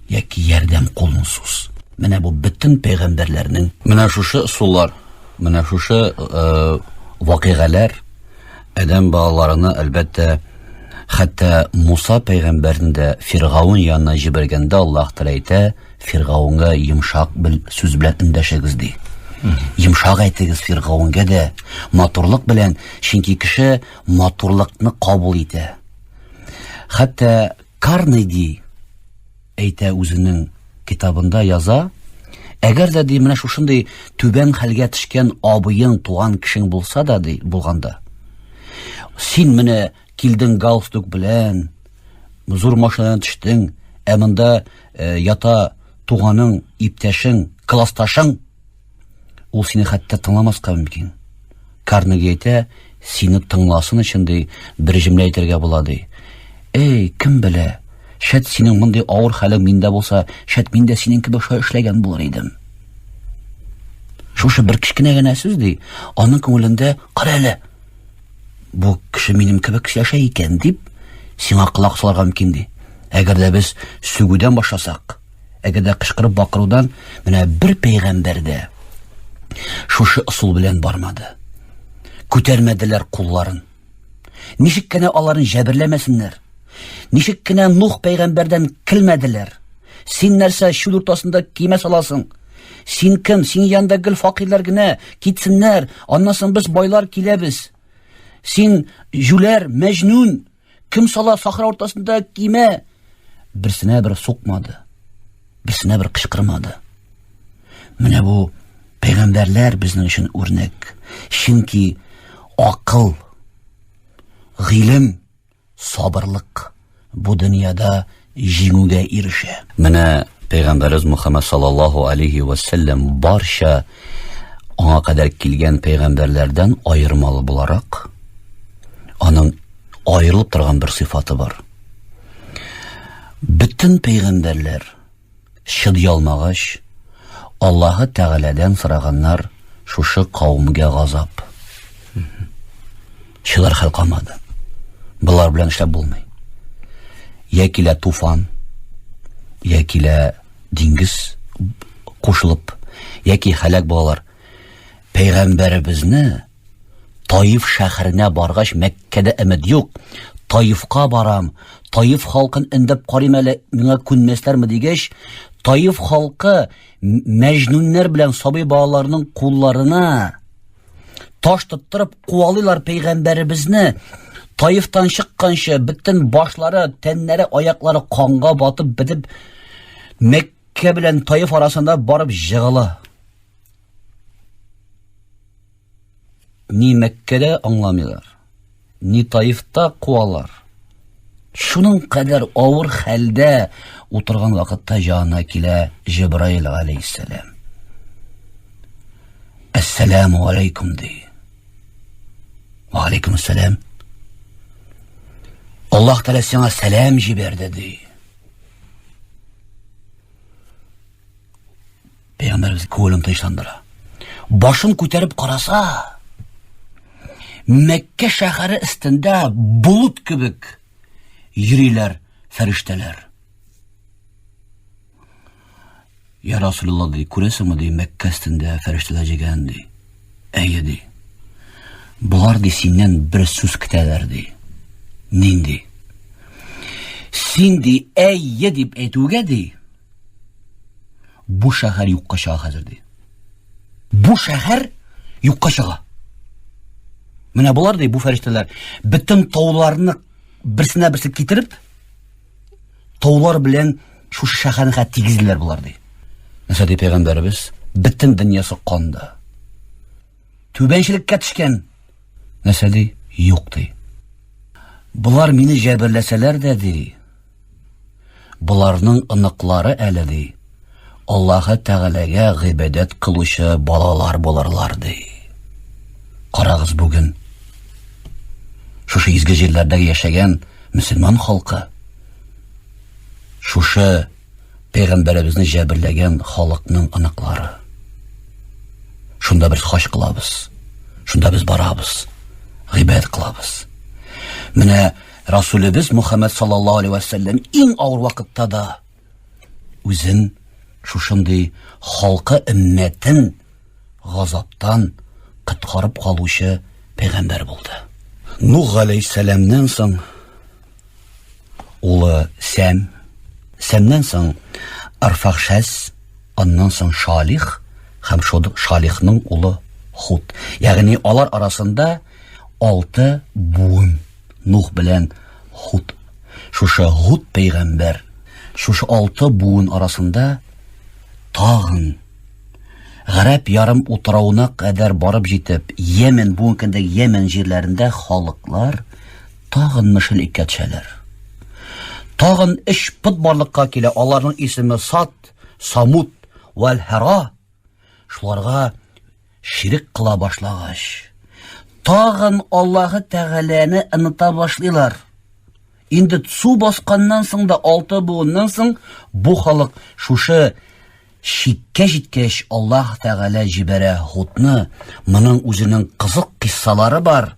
яки ярдәм кулын суз. Менә бу бөтен пәйгамбәрләрнең менә шушы ысуллар, менә шушы э, вакыйгалар адәм балаларына әлбәттә хәтта Муса пәйгамбәрне дә Фиргаун янына җибәргәндә Аллаһ Тәгалә әйтә, Фиргаунга йомшак бел, сүз белән эндәшегез ди. Йомшак әйтегез Фиргаунга да, матурлык белән, чөнки кеше матурлыкны кабул итә. Хәтта Карнеги әйтә үзенең китабында яза, әгәр дә ди менә шушындый түбән хәлгә төшкән абыең, туган кешең булса да ди, булганда, син менә килдең галстук белән, зур машинадан төштең, ә монда э, ята туганың, иптәшең, классташың, Ул сине хәтта тыңламаска мөмкин. Карнеги әйтә, сине тыңласын өчен ди, бер җөмлә әйтергә була ди. Эй, кем белә, шәт синең мондый авыр хәлең миндә булса, шәт мин дә синең кебек шулай эшләгән булыр идем. Шушы бер кечкенә генә сүз ди, аның күңелендә, кара әле, бу кеше минем кебек яшәй икән дип, сиңа колак салырга мөмкин ди. Әгәр дә без сүгүдән башласак, Әгәр дә кычкырып бакырудан менә бер пәйгамбәр дә шушы ысул белән бармады. Күтәрмәделәр кулларын. Ничек кенә аларын җәберләмәсеннәр. Ничек кенә Нух пәйгамбәрдән килмәделәр. Син нәрсә чүл уртасында кимә саласың? Син кем? Син янында гел факирләр генә китсеннәр. Аннан соң без байлар киләбез. Син җүләр, мәҗнүн. Кем сала сахра уртасында кимә? Берсенә бер сукмады. Берсенә бер кычкырмады. Менә бу пәйгамбәрләр безнең өчен үрнәк. Чөнки акыл, гыйлем, сабырлык бу дөньяда җиңүгә ирешә. Менә пәйгамбәребез Мухаммад саллаллаһу алейхи ва саллям барча аңа кадәр килгән пәйгамбәрләрдән аермалы буларак, аның аерылып торган бер сыйфаты бар. Бөтен пәйгамбәрләр чыдый алмагач, Аллаһы Тәгаләдән сораганнар шушы кавымгә газап. Чыдар хәл калмады. Болар белән эшләп булмый. Я килә туфан, я килә диңгез кушылып, яки һәлак булалар. Пәйгамбәребезне Таиф шәһәренә баргач, Мәккәдә өмет юк. Таифка барам, Таиф халкын эндәп карыйм әле, миңа күнмәсләрме дигәч, Таиф халкы мәҗнүннәр белән сабый балаларның кулларына таш тоттырып куалыйлар пәйгамбәребезне. Таифтан чыкканчы бөтен башлары, тәннәре, аяклары канга батып бетеп, Мәккә белән Таиф арасында барып җыгыла. Ни Мәккәдә аңламыйлар, ни Таифта куалар. Шуның кадәр авыр хәлдә утырган вакытта җанына килә Җибраил алейһиссәлам. Әссәламу алейкум ди. Ва алейкум ассалам. Аллаһ Тәгалә сиңа сәлам җибәрде ди. Пәйгамбәребез күңелен тынычландыра. Башын күтәреп караса, Мәккә шәһәре өстендә болыт кебек йөриләр фәрештәләр. Я Расулулла ди, күрәсеңме ди, Мәккә өстендә фәрештәләр җигән ди. Әйе ди. Болар ди синнән бер сүз көтәләр ди. Нинди? Син ди, әйе дип әйтүгә ди, Бу шәһәр юкка чыга хәзер ди. Бу шәһәр юкка чыга. Менә болар ди, бу фәрештәләр бөтен тауларны берсенә берсе китереп, таулар белән шушы шәһәрне хәтта тигезлиләр болар ди. Нәрсә ди пәйгамбәребез? Бөтен дөньясы канда. Түбәнчелеккә төшкән. Нәрсә ди? Юк ди. Болар мине җәберләсәләр дә ди, Боларның оныклары әле, ди, Аллаһы Тәгаләгә гыйбадәт кылучы балалар булырлар, ди. Карагыз бүген шушы изге җирләрдә яшәгән мөселман халкы шушы пәйгамбәребезне җәберләгән халыкның оныклары. Шунда без хаҗ кылабыз. Шунда без барабыз. Гыйбадәт кылабыз. Менә Расулебез Мухаммад саллаллаһу алейһи вә сәлләм иң авыр вакытта да үзен шушындый халкы өммәтен газаптан коткарып калучы пәйгамбәр булды. Нух галәйһиссәламнән соң улы Сәм, Сәмнән соң Арфахшәс, аннан соң Шалих һәм Шалихның улы Худ. Ягъни алар арасында алты буын Нух белән Худ. Шушы Худ пәйгамбәр шушы алты буын арасында тагын Гарәп ярым утравына кадәр барып җитеп, Йемен, бүгенге көндәге Йемен җирләрендә халыклар тагын мөшриккә төшәләр. Тагын өч пот барлыкка килә, аларның исеме Сат, Самут вәл-Һара. Шуларга ширек кыла башлагач, тагын Аллаһы Тәгаләне оныта башлыйлар. Инде су басканнан соң да алты буыннан соң бу халык шушы чиккә җиткәч, Аллаһ Тәгалә җибәрә Һудны. Моның үзенең кызык киссалары бар.